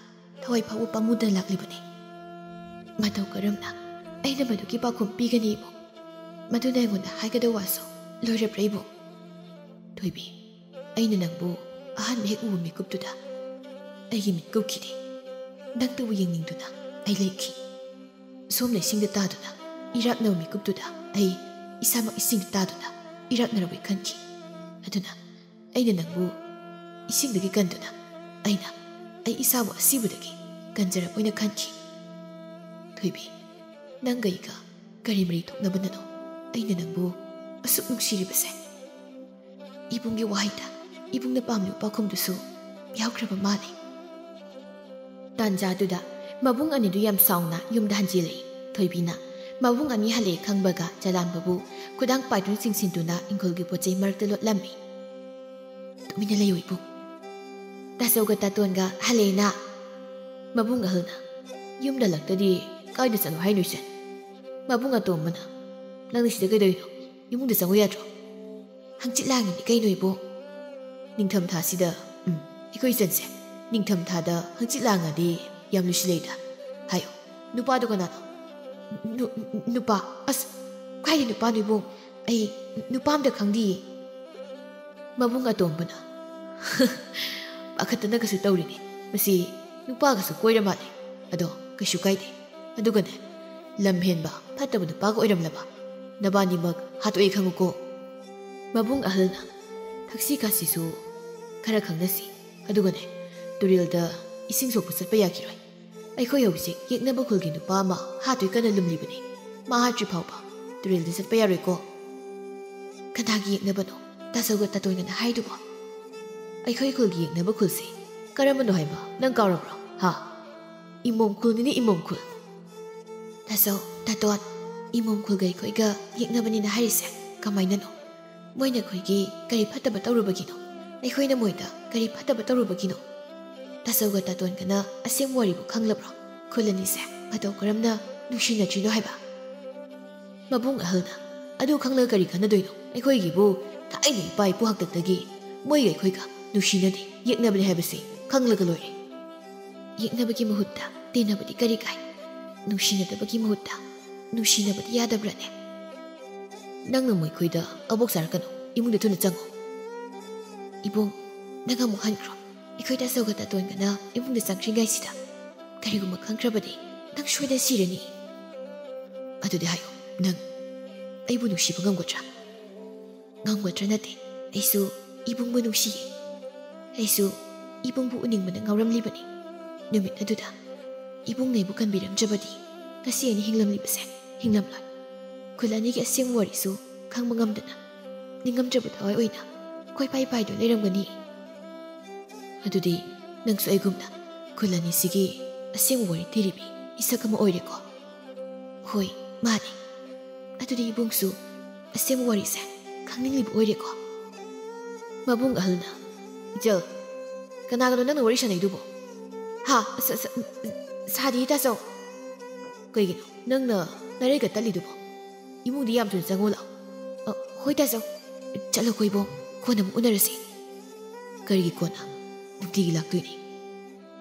ꯊꯋꯥꯏ ꯐꯥꯎꯕ ꯄꯥꯝꯃꯨꯗꯅ ꯂꯥꯛꯂꯤꯕꯅꯤ꯫" "ꯃꯇꯧ ꯀꯔꯝꯅ ꯑꯩꯅ ꯃꯗꯨꯒꯤ ꯄꯥꯎꯈꯨꯝ ꯄꯤꯒꯅꯤ ꯏꯕꯨꯡ? ꯃꯗꯨꯅ ꯑꯩꯉꯣꯟꯗ ꯍꯥꯏꯒꯗꯧ ꯋꯥꯁꯨ ꯂꯣꯏꯔꯕ꯭ꯔꯥ ꯏꯕꯨꯡ?" "ꯊꯣꯏꯕꯤ, ꯑꯩꯅ ꯅꯪꯕꯨ ꯑꯍꯥꯟꯕ ꯍꯦꯛ ꯎꯕ ꯃꯤꯀꯨꯞꯇꯨꯗ ꯑꯩꯒꯤ ꯃꯤꯠ ꯀꯨꯞꯈꯤꯗꯦ꯫ ꯅꯪꯇꯕꯨ ꯌꯦꯡꯅꯤꯡꯗꯨꯅ ꯑꯩ ꯂꯩꯈꯤ꯫ ꯁꯣꯝꯅ ꯏꯁꯤꯡꯗ ꯇꯥꯗꯨꯅ ꯏꯔꯥꯛꯅꯕ ꯃꯤꯀꯨꯞꯇꯨꯗ ꯑꯩ ꯏꯁꯥꯃꯛ ꯏꯁꯤꯡꯗ ꯇꯥꯗꯨꯅ ꯏꯔꯥꯛꯅꯔꯕꯣꯏ ꯈꯟꯈꯤ꯫ ꯑꯗꯨꯅ ꯑꯩꯅ ꯅꯪꯕꯨ ꯏꯁꯤꯡꯗꯒꯤ ꯀꯟꯗꯨꯅ ꯑꯩꯅ ꯑꯩ ꯏꯁꯥꯕꯨ ꯑꯁꯤꯕꯗꯒꯤ ꯀꯟꯖꯔꯛꯄ ꯑꯣꯏꯅ ꯈꯟꯈꯤ꯫ ꯊꯣꯏꯕꯤ, ꯅꯪꯒ ꯑꯩꯒ ꯀꯔꯤ ꯃꯔꯤ ꯊꯣꯛꯅꯕꯅꯅꯣ ꯑꯩꯅ ꯅꯪꯕꯨ ꯑꯁꯨꯛ ꯅꯨꯡꯁꯤꯔꯤꯕꯁꯦ? ꯏꯕꯨꯡꯒꯤ ꯋꯥꯍꯩꯗ ꯏꯕꯨꯡꯅ ꯄꯥꯝꯂꯤꯕ ꯄꯥꯎꯈꯨꯝꯗꯨꯁꯨ ꯌꯥꯎꯈ꯭ꯔꯕ ꯃꯥꯜꯂꯦ꯫ ꯇꯥꯟꯖꯥꯗꯨꯗ ꯃꯕꯨꯡ ꯑꯅꯤꯗꯨ ꯌꯥꯝ ꯁꯥꯎꯅ ꯌꯨꯝꯗ ꯍꯟꯖꯤꯜꯂꯛꯏ꯫ ꯊꯣꯏꯕꯤꯅ ꯃꯕꯨꯡ ꯑꯅꯤ ꯍꯜꯂꯛꯑꯦ ꯈꯪꯕꯒ ꯆꯂꯥꯝꯕꯕꯨ ꯈꯨꯗꯥꯡ ꯄꯥꯏꯗꯨꯅ ꯆꯤꯡꯁꯤꯟꯗꯨꯅ ꯏꯪꯈꯣꯜꯒꯤ ꯄꯣꯠ ꯆꯩ ꯃꯔꯛꯇ ꯂꯣꯠꯂꯝꯃꯤ꯫ "ꯇꯨꯃꯤꯟꯅ ꯂꯩꯌꯨ ꯏꯕꯨꯡ꯫ ꯇꯥꯆꯧꯒ ꯇꯥꯇꯣꯟꯒ ꯍꯜꯂꯛꯑꯦꯅ?" ꯃꯕꯨꯡ ꯑꯍꯜꯅ, "ꯌꯨꯝꯗ ꯍꯜꯂꯛꯇꯗꯤ ꯀꯥꯏꯗ ꯆꯠꯂꯣ ꯍꯥꯏꯅꯣ ꯏꯆꯟ?" ꯃꯕꯨꯡ ꯑꯇꯣꯝꯕꯅ, "ꯅꯪꯗꯤ ꯁꯤꯗ ꯀꯩꯗꯧꯔꯤꯅꯣ? ꯏꯃꯨꯡꯗ ꯆꯪꯉꯨ ꯌꯥꯗ꯭ꯔꯣ?" "ꯍꯪꯆꯤꯠ ꯂꯥꯡꯉꯤꯅꯤ ꯀꯩꯅꯣ ꯏꯕꯨꯡ꯫ ꯅꯤꯡꯊꯝꯊꯥꯁꯤꯗ, ꯎꯝ, ꯑꯩꯈꯣꯏ ꯏꯆꯟꯁꯦ ꯅꯤꯡꯊꯝꯊꯥꯗ ꯍꯪꯆꯤꯠ ꯂꯥꯡꯉꯗꯤ ꯌꯥꯝ ꯂꯨꯁꯤꯜꯂꯦꯗ꯫ ꯍꯥꯏꯌꯣ, ꯅꯨꯄꯥꯗꯣ ꯀꯅꯥꯅꯣ?" "ꯅꯨ-, ꯅꯨꯄꯥ? ꯑꯁ, ꯀꯥꯏꯗꯩ ꯅꯨꯄꯥꯅꯣ ꯏꯕꯨꯡ? ꯑꯩ ꯅꯨꯄꯥ ꯑꯝꯇ ꯈꯪꯗꯤꯌꯦ꯫" ꯃꯕꯨꯡ ꯑꯇꯣꯝꯕꯅ, "ꯄꯥꯈꯠꯇꯅꯒꯁꯨ ꯇꯧꯔꯤꯅꯦ꯫ ꯃꯁꯤ ꯅꯨꯄꯥꯒꯁꯨ ꯀꯣꯏꯔ ꯃꯥꯜꯂꯦ꯫ ꯑꯗꯣ ꯀꯩꯁꯨ ꯀꯥꯏꯗꯦ꯫ ꯑꯗꯨꯒꯅꯦ, ꯂꯝ ꯍꯦꯟꯕ ꯐꯠꯇꯕ ꯅꯨꯄꯥꯒ ꯑꯣꯏꯔꯝꯂꯕ ꯅꯕꯥꯅꯤꯃꯛ ꯍꯥꯠꯇꯣꯛꯑꯦ ꯈꯪꯉꯨꯀꯣ꯫" ꯃꯕꯨꯡ ꯑꯍꯜꯅ, "ꯊꯛꯁꯤ ꯈꯥꯁꯤꯁꯨ ꯈꯔ ꯈꯪꯅꯁꯤ꯫ ꯑꯗꯨꯒꯅꯦ, ꯇꯨꯔꯦꯜꯗ ꯏꯁꯤꯡ ꯁꯣꯛꯄ ꯆꯠꯄ ꯌꯥꯈꯤꯔꯣꯏ꯫ ꯑꯩꯈꯣꯏ ꯍꯧꯖꯤꯛ ꯌꯦꯛꯅꯕ ꯈꯨꯜꯒꯤ ꯅꯨꯄꯥ ꯑꯃ ꯍꯥꯠꯇꯣꯏ ꯀꯟꯅ ꯂꯨꯝꯂꯤꯕꯅꯤ꯫ ꯃꯥ ꯍꯥꯠꯇ꯭ꯔꯤ ꯐꯥꯎꯕ ꯇꯨꯔꯦꯜꯗ ꯆꯠꯄ ꯌꯥꯔꯣꯏꯀꯣ꯫" "ꯀꯅꯥꯒꯤ ꯌꯦꯛꯅꯕꯅꯣ ꯇꯥꯆꯧꯒ ꯇꯥꯇꯣꯟꯒꯅ ꯍꯥꯏꯗꯨꯕꯣ?" "ꯑꯩꯈꯣꯏ ꯈꯨꯜꯒꯤ ꯌꯦꯛꯅꯕ ꯈꯨꯜꯁꯤ ꯀꯔꯝꯕꯅꯣ ꯍꯥꯏꯕ ꯅꯪ ꯀꯥꯎꯔꯕ꯭ꯔꯣ, ꯍꯥ?" "ꯏꯃꯣꯝ ꯈꯨꯜꯅꯤꯅꯦ, ꯏꯃꯣꯝ ꯈꯨꯜ꯫" "ꯇꯥꯆꯧ, ꯇꯥꯇꯣꯟ, ꯏꯃꯣꯝ ꯈꯨꯜꯒ ꯑꯩꯈꯣꯏꯒ ꯌꯦꯛꯅꯕꯅꯤꯅ ꯍꯥꯏꯔꯤꯁꯦ ꯀꯃꯥꯏꯅꯅꯣ? ꯃꯣꯏꯅ ꯑꯩꯈꯣꯏꯒꯤ ꯀꯔꯤ ꯐꯠꯇꯕ ꯇꯧꯔꯨꯕꯒꯤꯅꯣ? ꯑꯩꯈꯣꯏꯅ ꯃꯣꯏꯗ ꯀꯔꯤ ꯐꯠꯇꯕ ꯇꯧꯔꯨꯕꯒꯤꯅꯣ? ꯇꯥꯆꯧꯒ ꯇꯥꯇꯣꯟꯒꯅ ꯑꯁꯦꯡꯕ ꯋꯥꯔꯤꯕꯨ ꯈꯪꯂꯕ꯭ꯔꯣ? ꯈꯨꯜ ꯑꯅꯤꯁꯦ ꯃꯇꯧ ꯀꯔꯝꯅ ꯅꯨꯡꯁꯤꯅꯗ꯭ꯔꯤꯅꯣ ꯍꯥꯏꯕ?" ꯃꯕꯨꯡ ꯑꯍꯜꯅ, "ꯑꯗꯨ ꯈꯪꯂꯒ ꯀꯔꯤ ꯀꯥꯟꯅꯗꯣꯏꯅꯣ? ꯑꯩꯈꯣꯏꯒꯤꯕꯨ ꯊꯥꯏꯅ ꯏꯄꯥ ꯏꯄꯨ ꯍꯥꯛꯇꯛꯇꯒꯤ ꯃꯣꯏꯒ ꯑꯩꯈꯣꯏꯒ ꯅꯨꯡꯁꯤꯅꯗꯦ, ꯌꯦꯛꯅꯕꯅꯦ ꯍꯥꯏꯕꯁꯤ ꯈꯪꯂꯒ ꯂꯣꯏꯔꯦ꯫ ꯌꯦꯛꯅꯕꯒꯤ ꯃꯍꯨꯠꯇ ꯇꯤꯟꯅꯕꯗꯤ ꯀꯔꯤ ꯀꯥꯏ? ꯅꯨꯡꯁꯤꯅꯗꯕꯒꯤ ꯃꯍꯨꯠꯇ ꯅꯨꯡꯁꯤꯅꯕꯗꯤ ꯌꯥꯗꯕ꯭ꯔꯥꯅꯦ?" "ꯅꯪꯅ ꯃꯣꯏꯈꯣꯏꯗ ꯑꯕꯣꯛ ꯆꯥꯔꯛꯀꯅꯨ, ꯏꯃꯨꯡꯗ ꯊꯨꯅ ꯆꯪꯉꯨ꯫" "ꯏꯕꯨꯡ, ꯅꯪ ꯑꯃꯨꯛ ꯍꯟꯈ꯭ꯔꯣ꯫ ꯑꯩꯈꯣꯏ ꯇꯥꯆꯧꯒ ꯇꯥꯇꯣꯟꯒꯅ ꯏꯃꯨꯡꯗ ꯆꯪꯗ꯭ꯔꯤꯉꯩꯁꯤꯗ ꯀꯔꯤꯒꯨꯝꯕ ꯈꯪꯈ꯭ꯔꯕꯗꯤ ꯅꯪ ꯁꯣꯏꯗꯅ ꯁꯤꯔꯅꯤ꯫" "ꯑꯗꯨꯗꯤ ꯍꯥꯏꯌꯨ, ꯅꯪ ꯑꯩꯕꯨ ꯅꯨꯡꯁꯤꯕ ꯉꯝꯒꯗ꯭ꯔꯥ?" "ꯉꯝꯒꯗ꯭ꯔꯥ ꯅꯠꯇꯦ, ꯑꯩꯁꯨ ꯏꯕꯨꯡꯕꯨ ꯅꯨꯡꯁꯤꯌꯦ꯫ ꯑꯩꯁꯨ ꯏꯕꯨꯡꯕꯨ ꯎꯅꯤꯡꯕꯅ ꯉꯥꯎꯔꯝꯂꯤꯕꯅꯤ꯫ ꯅꯨꯃꯤꯠ ꯑꯗꯨꯗ ꯏꯕꯨꯡꯅ ꯑꯩꯕꯨ ꯀꯟꯕꯤꯔꯝꯗ꯭ꯔꯕꯗꯤ ꯉꯁꯤ ꯑꯩꯅ ꯍꯤꯡꯂꯝꯂꯤꯕꯁꯦ ꯍꯤꯡꯂꯝꯂꯣꯏ꯫ ꯈꯨꯜ ꯑꯅꯤꯒꯤ ꯑꯁꯦꯡꯕ ꯋꯥꯔꯤꯁꯨ ꯈꯪꯕ ꯉꯝꯗꯅ ꯅꯤꯡꯉꯝꯗ꯭ꯔꯕ ꯊꯋꯥꯏ ꯑꯣꯏꯅ ꯀꯣꯏꯄꯥꯏ ꯄꯥꯏꯗꯨꯅ ꯂꯩꯔꯝꯒꯅꯤ꯫ ꯑꯗꯨꯗꯤ ꯅꯪꯁꯨ ꯑꯩꯒꯨꯝꯅ ꯈꯨꯜ ꯑꯅꯤꯁꯤꯒꯤ ꯑꯁꯦꯡꯕ ꯋꯥꯔꯤ ꯊꯤꯔꯤꯕꯤ ꯏꯁꯛ ꯑꯃ ꯑꯣꯏꯔꯦꯀꯣ? ꯍꯣꯏ, ꯃꯥꯅꯤ꯫ ꯑꯗꯨꯗꯤ ꯏꯕꯨꯡꯁꯨ ꯑꯁꯦꯡꯕ ꯋꯥꯔꯤꯁꯦ ꯈꯪꯅꯤꯡꯂꯤꯕ ꯑꯣꯏꯔꯦꯀꯣ? ꯃꯕꯨꯡ ꯑꯍꯜꯅ, "ꯏꯆꯜ, ꯀꯅꯥꯒꯅꯣ ꯅꯪꯅ ꯋꯥꯔꯤ ꯁꯥꯟꯅꯩꯗꯨꯕꯣ?" "ꯍꯥ? ꯁ-, ꯁ-, ꯁꯥꯗꯤꯌꯦ ꯇꯥꯆꯧ꯫ ꯀꯩꯒꯤꯅꯣ ꯅꯪꯅ ꯅꯔꯩꯒ ꯇꯠꯂꯤꯗꯨꯕꯣ? ꯏꯃꯨꯡꯗ ꯌꯥꯝ ꯊꯨꯅ ꯆꯪꯉꯣ ꯂꯥꯛꯑꯣ꯫" "ꯑ, ꯍꯣꯏ ꯇꯥꯆꯧ꯫ ꯆꯠꯂꯣꯀꯣ ꯏꯕꯨꯡ, ꯀꯣꯟꯅ ꯑꯃꯨꯛ ꯎꯅꯔꯁꯤ꯫" "ꯀꯔꯤꯒꯤ ꯀꯣꯟꯅ? ꯅꯨꯡꯇꯤꯒꯤ ꯂꯥꯛꯇꯣꯏꯅꯤ꯫"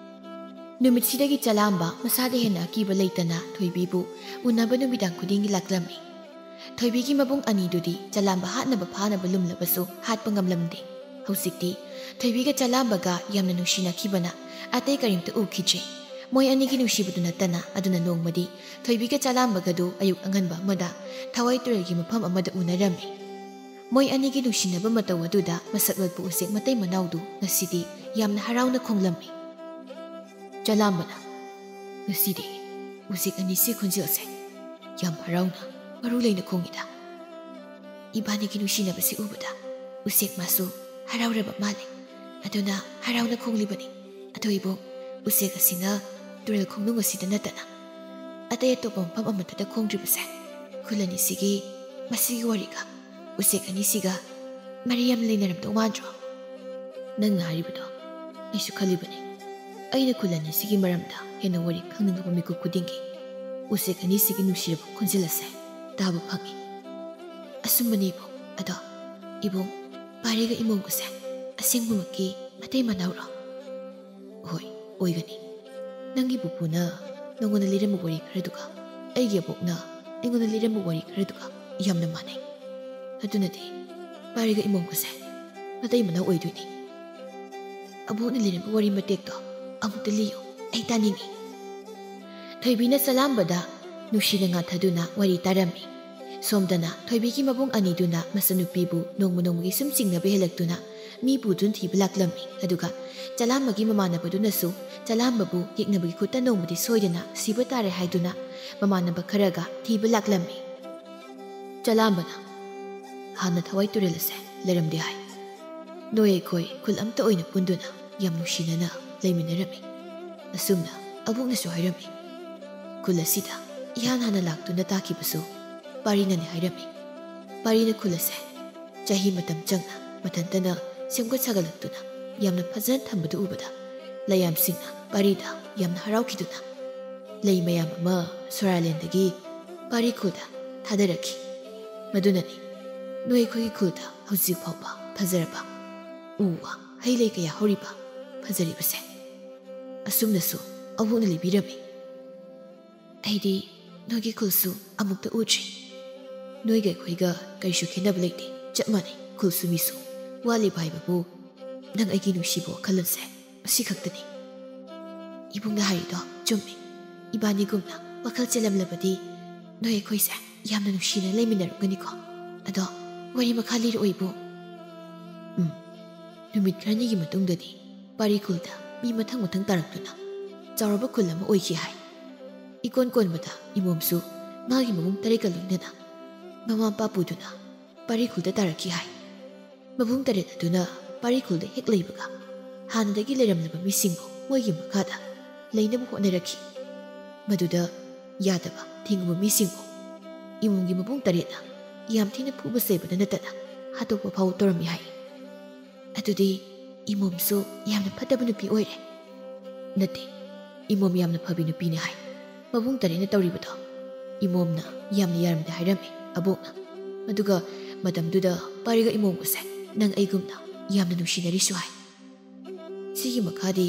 ꯅꯨꯃꯤꯠꯁꯤꯗꯒꯤ ꯆꯂꯥꯝꯕ ꯃꯁꯥꯗ ꯍꯦꯟꯅ ꯑꯀꯤꯕ ꯂꯩꯇꯅ ꯊꯣꯏꯕꯤꯕꯨ ꯎꯅꯕ ꯅꯨꯃꯤꯗꯥꯡ ꯈꯨꯗꯤꯡꯒꯤ ꯂꯥꯛꯂꯝꯃꯤ꯫ ꯊꯣꯏꯕꯤꯒꯤ ꯃꯕꯨꯡ ꯑꯅꯤꯗꯨꯗꯤ ꯆꯂꯥꯝꯕ ꯍꯥꯠꯅꯕ ꯐꯥꯅꯕ ꯂꯨꯝꯂꯕꯁꯨ ꯍꯥꯠꯄ ꯉꯝꯂꯝꯗꯦ꯫ ꯍꯧꯖꯤꯛꯇꯤ ꯊꯣꯏꯕꯤꯒ ꯆꯂꯥꯝꯕꯒ ꯌꯥꯝꯅ ꯅꯨꯡꯁꯤꯅꯈꯤꯕꯅ ꯑꯇꯩ ꯀꯔꯤꯝꯇ ꯎꯈꯤꯗ꯭ꯔꯦ꯫ ꯃꯣꯏ ꯑꯅꯤꯒꯤ ꯅꯨꯡꯁꯤꯕꯗꯨ ꯅꯠꯇꯅ ꯑꯗꯨꯅ ꯅꯣꯡꯃꯗꯤ ꯊꯣꯏꯕꯤꯒ ꯆꯂꯥꯝꯕꯒꯗꯨ ꯑꯌꯨꯛ ꯑꯉꯟꯕ ꯑꯃꯗ ꯊꯋꯥꯏ ꯇꯨꯔꯦꯜꯒꯤ ꯃꯐꯝ ꯑꯃꯗ ꯎꯅꯔꯝꯃꯤ꯫ ꯃꯣꯏ ꯑꯅꯤꯒꯤ ꯅꯨꯡꯁꯤꯅꯕ ꯃꯇꯧ ꯑꯗꯨꯗ ꯃꯁꯛ ꯂꯣꯠꯄ ꯎꯆꯦꯛ ꯃꯇꯩ ꯃꯅꯥꯎꯗꯨ ꯉꯁꯤꯗꯤ ꯌꯥꯝꯅ ꯍꯔꯥꯎꯅ ꯈꯣꯡꯂꯝꯃꯤ꯫ ꯆꯂꯥꯝꯕꯅ, "ꯉꯁꯤꯗꯤ ꯎꯆꯦꯛ ꯑꯅꯤꯁꯤ ꯈꯣꯟꯖꯦꯜꯁꯦ ꯌꯥꯝ ꯍꯔꯥꯎꯅ ꯃꯔꯨ ꯂꯩꯅ ꯈꯣꯡꯉꯤꯗ꯫ ꯏꯕꯥꯅꯤꯒꯤ ꯅꯨꯡꯁꯤꯅꯕꯁꯤ ꯎꯕꯗ ꯎꯆꯦꯛ ꯃꯥꯁꯨ ꯍꯔꯥꯎꯔꯕ ꯃꯥꯜꯂꯦ꯫ ꯑꯗꯨꯅ ꯍꯔꯥꯎꯅ ꯈꯣꯡꯂꯤꯕꯅꯤ꯫ ꯑꯗꯣ ꯏꯕꯨꯡ, ꯎꯆꯦꯛ ꯑꯁꯤꯅ ꯇꯨꯔꯦꯜ ꯈꯣꯡꯅꯨꯡ ꯑꯁꯤꯗ ꯅꯠꯇꯅ ꯑꯇꯩ ꯑꯇꯣꯞꯄ ꯃꯐꯝ ꯑꯃꯠꯇꯗ ꯈꯣꯡꯗ꯭ꯔꯤꯕꯁꯦ ꯈꯨꯜ ꯑꯅꯤꯁꯤꯒꯤ, ꯃꯁꯤꯒꯤ ꯋꯥꯔꯤꯒ ꯎꯆꯦꯛ ꯑꯅꯤꯁꯤꯒ ꯃꯔꯤ ꯌꯥꯝ ꯂꯩꯅꯔꯝꯗꯧ ꯃꯥꯟꯗ꯭ꯔꯣ?" "ꯅꯪꯅ ꯍꯥꯏꯔꯤꯕꯗꯣ ꯑꯩꯁꯨ ꯈꯜꯂꯤꯕꯅꯤ꯫ ꯑꯩꯅ ꯈꯨꯜ ꯑꯅꯤꯁꯤꯒꯤ ꯃꯔꯝꯗ ꯍꯦꯟꯅ ꯋꯥꯔꯤ ꯈꯪꯅꯤꯡꯂꯕ ꯃꯤꯀꯨꯞ ꯈꯨꯗꯤꯡꯒꯤ ꯎꯆꯦꯛ ꯑꯅꯤꯁꯤꯒꯤ ꯅꯨꯡꯁꯤꯔꯕ ꯈꯣꯟꯖꯦꯜ ꯑꯁꯦ ꯇꯥꯕ ꯐꯪꯏ꯫" "ꯑꯆꯨꯝꯕꯅꯤ ꯏꯕꯨꯡ꯫ ꯑꯗꯣ ꯏꯕꯨꯡ, ꯄꯥꯔꯤꯒ ꯏꯃꯣꯝꯒꯁꯦ ꯑꯁꯦꯡꯕꯃꯛꯀꯤ ꯃꯇꯩ ꯃꯅꯥꯎꯔꯣ?" "ꯍꯣꯏ, ꯑꯣꯏꯒꯅꯤ꯫ ꯅꯪꯒꯤ ꯄꯨꯄꯨꯅ ꯅꯉꯣꯟꯗ ꯂꯤꯔꯝꯕ ꯋꯥꯔꯤ ꯈꯔꯗꯨꯒ ꯑꯩꯒꯤ ꯑꯕꯣꯛꯅ ꯑꯩꯉꯣꯟꯗ ꯂꯤꯔꯝꯕ ꯋꯥꯔꯤ ꯈꯔꯗꯨꯒ ꯌꯥꯝꯅ ꯃꯥꯟꯅꯩ꯫ ꯑꯗꯨꯅꯗꯤ ꯄꯥꯔꯤꯒ ꯏꯃꯣꯝꯒꯁꯦ ꯃꯇꯩ ꯃꯅꯥꯎ ꯑꯣꯏꯗꯣꯏꯅꯤ꯫" "ꯑꯕꯣꯛꯅ ꯂꯤꯔꯝꯕ ꯋꯥꯔꯤ ꯃꯇꯦꯛꯇꯣ ꯑꯃꯨꯛꯇ ꯂꯤꯌꯨ, ꯑꯩ ꯇꯥꯅꯤꯡꯏ꯫" ꯊꯣꯏꯕꯤꯅ ꯆꯂꯥꯝꯕꯗ ꯅꯨꯡꯁꯤꯅ ꯉꯥꯊꯗꯨꯅ ꯋꯥꯔꯤ ꯇꯥꯔꯝꯃꯤ꯫ ꯁꯣꯝꯗꯅ ꯊꯣꯏꯕꯤꯒꯤ ꯃꯕꯨꯡ ꯑꯅꯤꯗꯨꯅ ꯃꯆꯟꯅꯨꯄꯤꯕꯨ ꯅꯣꯡꯃ ꯅꯣꯡꯃꯒꯤ ꯁꯨꯝ ꯆꯤꯡꯅꯕ ꯍꯦꯜꯂꯛꯇꯨꯅ ꯃꯤ ꯄꯨꯗꯨꯅ ꯊꯤꯕ ꯂꯥꯛꯂꯝꯃꯤ꯫ ꯑꯗꯨꯒ ꯆꯂꯥꯝꯕꯒꯤ ꯃꯃꯥꯟꯅꯕꯗꯨꯅꯁꯨ ꯆꯂꯥꯝꯕꯕꯨ ꯌꯦꯛꯅꯕꯒꯤ ꯈꯨꯠꯇ ꯅꯣꯡꯃꯗꯤ ꯁꯣꯏꯗꯅ ꯁꯤꯕ ꯇꯥꯔꯦ ꯍꯥꯏꯗꯨꯅ ꯃꯃꯥꯟꯅꯕ ꯈꯔꯒ ꯊꯤꯕ ꯂꯥꯛꯂꯝꯃꯤ꯫ ꯆꯂꯥꯝꯕꯅ ꯍꯥꯟꯅ ꯊꯋꯥꯏ ꯇꯨꯔꯦꯜ ꯑꯁꯦ ꯂꯩꯔꯝꯗꯦ ꯍꯥꯏ꯫ ꯅꯣꯏ ꯑꯩꯈꯣꯏ ꯈꯨꯜ ꯑꯝꯇ ꯑꯣꯏꯅ ꯄꯨꯟꯗꯨꯅ ꯌꯥꯝ ꯅꯨꯡꯁꯤꯅꯅ ꯂꯩꯃꯤꯟꯅꯔꯝꯃꯤ꯫ ꯑꯁꯨꯝꯅ ꯑꯕꯣꯛꯅꯁꯨ ꯍꯥꯏꯔꯝꯃꯤ꯫ ꯈꯨꯜ ꯑꯁꯤꯗ ꯏꯍꯥꯟ ꯍꯥꯟꯅ ꯂꯥꯛꯇꯨꯅ ꯇꯥꯈꯤꯕꯁꯨ ꯄꯥꯔꯤꯅꯅꯤ ꯍꯥꯏꯔꯝꯃꯤ꯫ ꯄꯥꯔꯤꯅ ꯈꯨꯜ ꯑꯁꯦ ꯆꯍꯤ ꯃꯇꯝ ꯆꯪꯅ ꯃꯊꯟꯇꯅ ꯁꯦꯝꯒꯠ ꯁꯥꯒꯠꯂꯛꯇꯨꯅ ꯌꯥꯝꯅ ꯐꯖꯅ ꯊꯝꯕꯗꯨ ꯎꯕꯗ ꯂꯩꯌꯥꯝꯁꯤꯡꯅ ꯄꯥꯔꯤꯗ ꯌꯥꯝꯅ ꯍꯔꯥꯎꯈꯤꯗꯨꯅ ꯂꯩ ꯃꯌꯥꯝ ꯑꯃ ꯁꯣꯔꯥꯂꯦꯟꯗꯒꯤ ꯄꯥꯔꯤ ꯈꯨꯜꯗ ꯊꯥꯗꯔꯛꯈꯤ꯫ ꯃꯗꯨꯅꯅꯤ ꯅꯣꯏ ꯑꯩꯈꯣꯏꯒꯤ ꯈꯨꯜꯗ ꯍꯧꯖꯤꯛ ꯐꯥꯎꯕ ꯐꯖꯔꯕ ꯎ ꯋꯥ ꯍꯩ ꯂꯩ ꯀꯌꯥ ꯍꯧꯔꯤꯕ ꯐꯖꯔꯤꯕꯁꯦ꯫ ꯑꯁꯨꯝꯅꯁꯨ ꯑꯕꯣꯛꯅ ꯂꯤꯕꯤꯔꯝꯃꯤ꯫ ꯑꯩꯗꯤ ꯅꯣꯏꯒꯤ ꯈꯨꯜꯁꯨ ꯑꯃꯨꯛꯇ ꯎꯗ꯭ꯔꯤ꯫ ꯅꯣꯏꯒ ꯑꯩꯈꯣꯏꯒ ꯀꯔꯤꯁꯨ ꯈꯦꯠꯅꯕ ꯂꯩꯇꯦ, ꯆꯞ ꯃꯥꯟꯅꯩ꯫ ꯈꯨꯜꯁꯨ ꯃꯤꯁꯨ ꯋꯥꯠꯂꯤꯕ ꯍꯥꯏꯕꯕꯨ ꯅꯪ ꯑꯩꯒꯤ ꯅꯨꯡꯁꯤꯕ ꯋꯥꯈꯜꯂꯣꯟꯁꯦ ꯑꯁꯤ ꯈꯛꯇꯅꯤ꯫ ꯏꯕꯨꯡꯅ ꯍꯥꯏꯔꯤꯗꯣ ꯆꯨꯝꯃꯤ꯫ ꯏꯕꯥꯅꯤꯒꯨꯝꯅ ꯋꯥꯈꯜ ꯆꯦꯜꯂꯝꯂꯕꯗꯤ ꯅꯣꯏ ꯑꯩꯈꯣꯏꯁꯦ ꯌꯥꯝꯅ ꯅꯨꯡꯁꯤꯅ ꯂꯩꯃꯤꯟꯅꯔꯝꯒꯅꯤꯀꯣ꯫ ꯑꯗꯣ ꯋꯥꯔꯤ ꯃꯈꯥ ꯂꯤꯔꯛꯑꯣ ꯏꯕꯨꯡ꯫ ꯎꯝ꯫ ꯅꯨꯃꯤꯠ ꯈꯔꯅꯤꯒꯤ ꯃꯇꯨꯡꯗꯗꯤ ꯄꯥꯔꯤ ꯈꯨꯜꯗ ꯃꯤ ꯃꯊꯪ ꯃꯊꯪ ꯇꯥꯔꯛꯇꯨꯅ ꯆꯥꯎꯔꯕ ꯈꯨꯜ ꯑꯃ ꯑꯣꯏꯈꯤ ꯍꯥꯏ꯫ ꯏꯀꯣꯟ ꯀꯣꯟꯕꯗ ꯏꯃꯣꯝꯁꯨ ꯃꯥꯒꯤ ꯃꯕꯨꯡ ꯇꯔꯦꯠꯀ ꯂꯣꯏꯅꯅ ꯃꯃꯥ ꯃꯄꯥ ꯄꯨꯗꯨꯅ ꯄꯥꯔꯤ ꯈꯨꯜꯗ ꯇꯥꯔꯛꯈꯤ ꯍꯥꯏ꯫ ꯃꯕꯨꯡ ꯇꯔꯦꯠ ꯑꯗꯨꯅ ꯄꯥꯔꯤ ꯈꯨꯜꯗ ꯍꯦꯛ ꯂꯩꯕꯒ ꯍꯥꯟꯅꯗꯒꯤ ꯂꯩꯔꯝꯂꯕ ꯃꯤꯁꯤꯡꯕꯨ ꯃꯣꯏꯒꯤ ꯃꯈꯥꯗ ꯂꯩꯅꯕ ꯍꯣꯠꯅꯔꯛꯈꯤ꯫ ꯃꯗꯨꯗ ꯌꯥꯗꯕ ꯊꯤꯡꯉꯨꯕ ꯃꯤꯁꯤꯡꯕꯨ ꯏꯃꯨꯡꯒꯤ ꯃꯕꯨꯡ ꯇꯔꯦꯠꯅ ꯌꯥꯝ ꯊꯤꯅ ꯐꯨꯕ ꯆꯩꯕꯗ ꯅꯠꯇꯅ ꯍꯥꯠꯇꯣꯛꯄ ꯐꯥꯎ ꯇꯧꯔꯝꯃꯤ ꯍꯥꯏ꯫ ꯑꯗꯨꯗꯤ ꯏꯃꯣꯝꯁꯨ ꯌꯥꯝꯅ ꯐꯠꯇꯕ ꯅꯨꯄꯤ ꯑꯣꯏꯔꯦ꯫ ꯅꯠꯇꯦ, ꯏꯃꯣꯝ ꯌꯥꯝꯅ ꯐꯕꯤ ꯅꯨꯄꯤꯅꯤ ꯍꯥꯏ꯫ ꯃꯕꯨꯡ ꯇꯔꯦꯠꯅ ꯇꯧꯔꯤꯕꯗꯣ ꯏꯃꯣꯝꯅ ꯌꯥꯝꯅ ꯌꯥꯔꯝꯗꯦ ꯍꯥꯏꯔꯝꯃꯤ ꯑꯕꯣꯛꯅ꯫ ꯑꯗꯨꯒ ꯃꯇꯝꯗꯨꯗ ꯄꯥꯔꯤꯒ ꯏꯃꯣꯝꯒꯁꯦ ꯅꯪ ꯑꯩꯒꯨꯝꯅ ꯌꯥꯝꯅ ꯅꯨꯡꯁꯤꯅꯔꯤꯁꯨ ꯍꯥꯏ꯫ ꯁꯤꯒꯤ ꯃꯈꯥꯗꯤ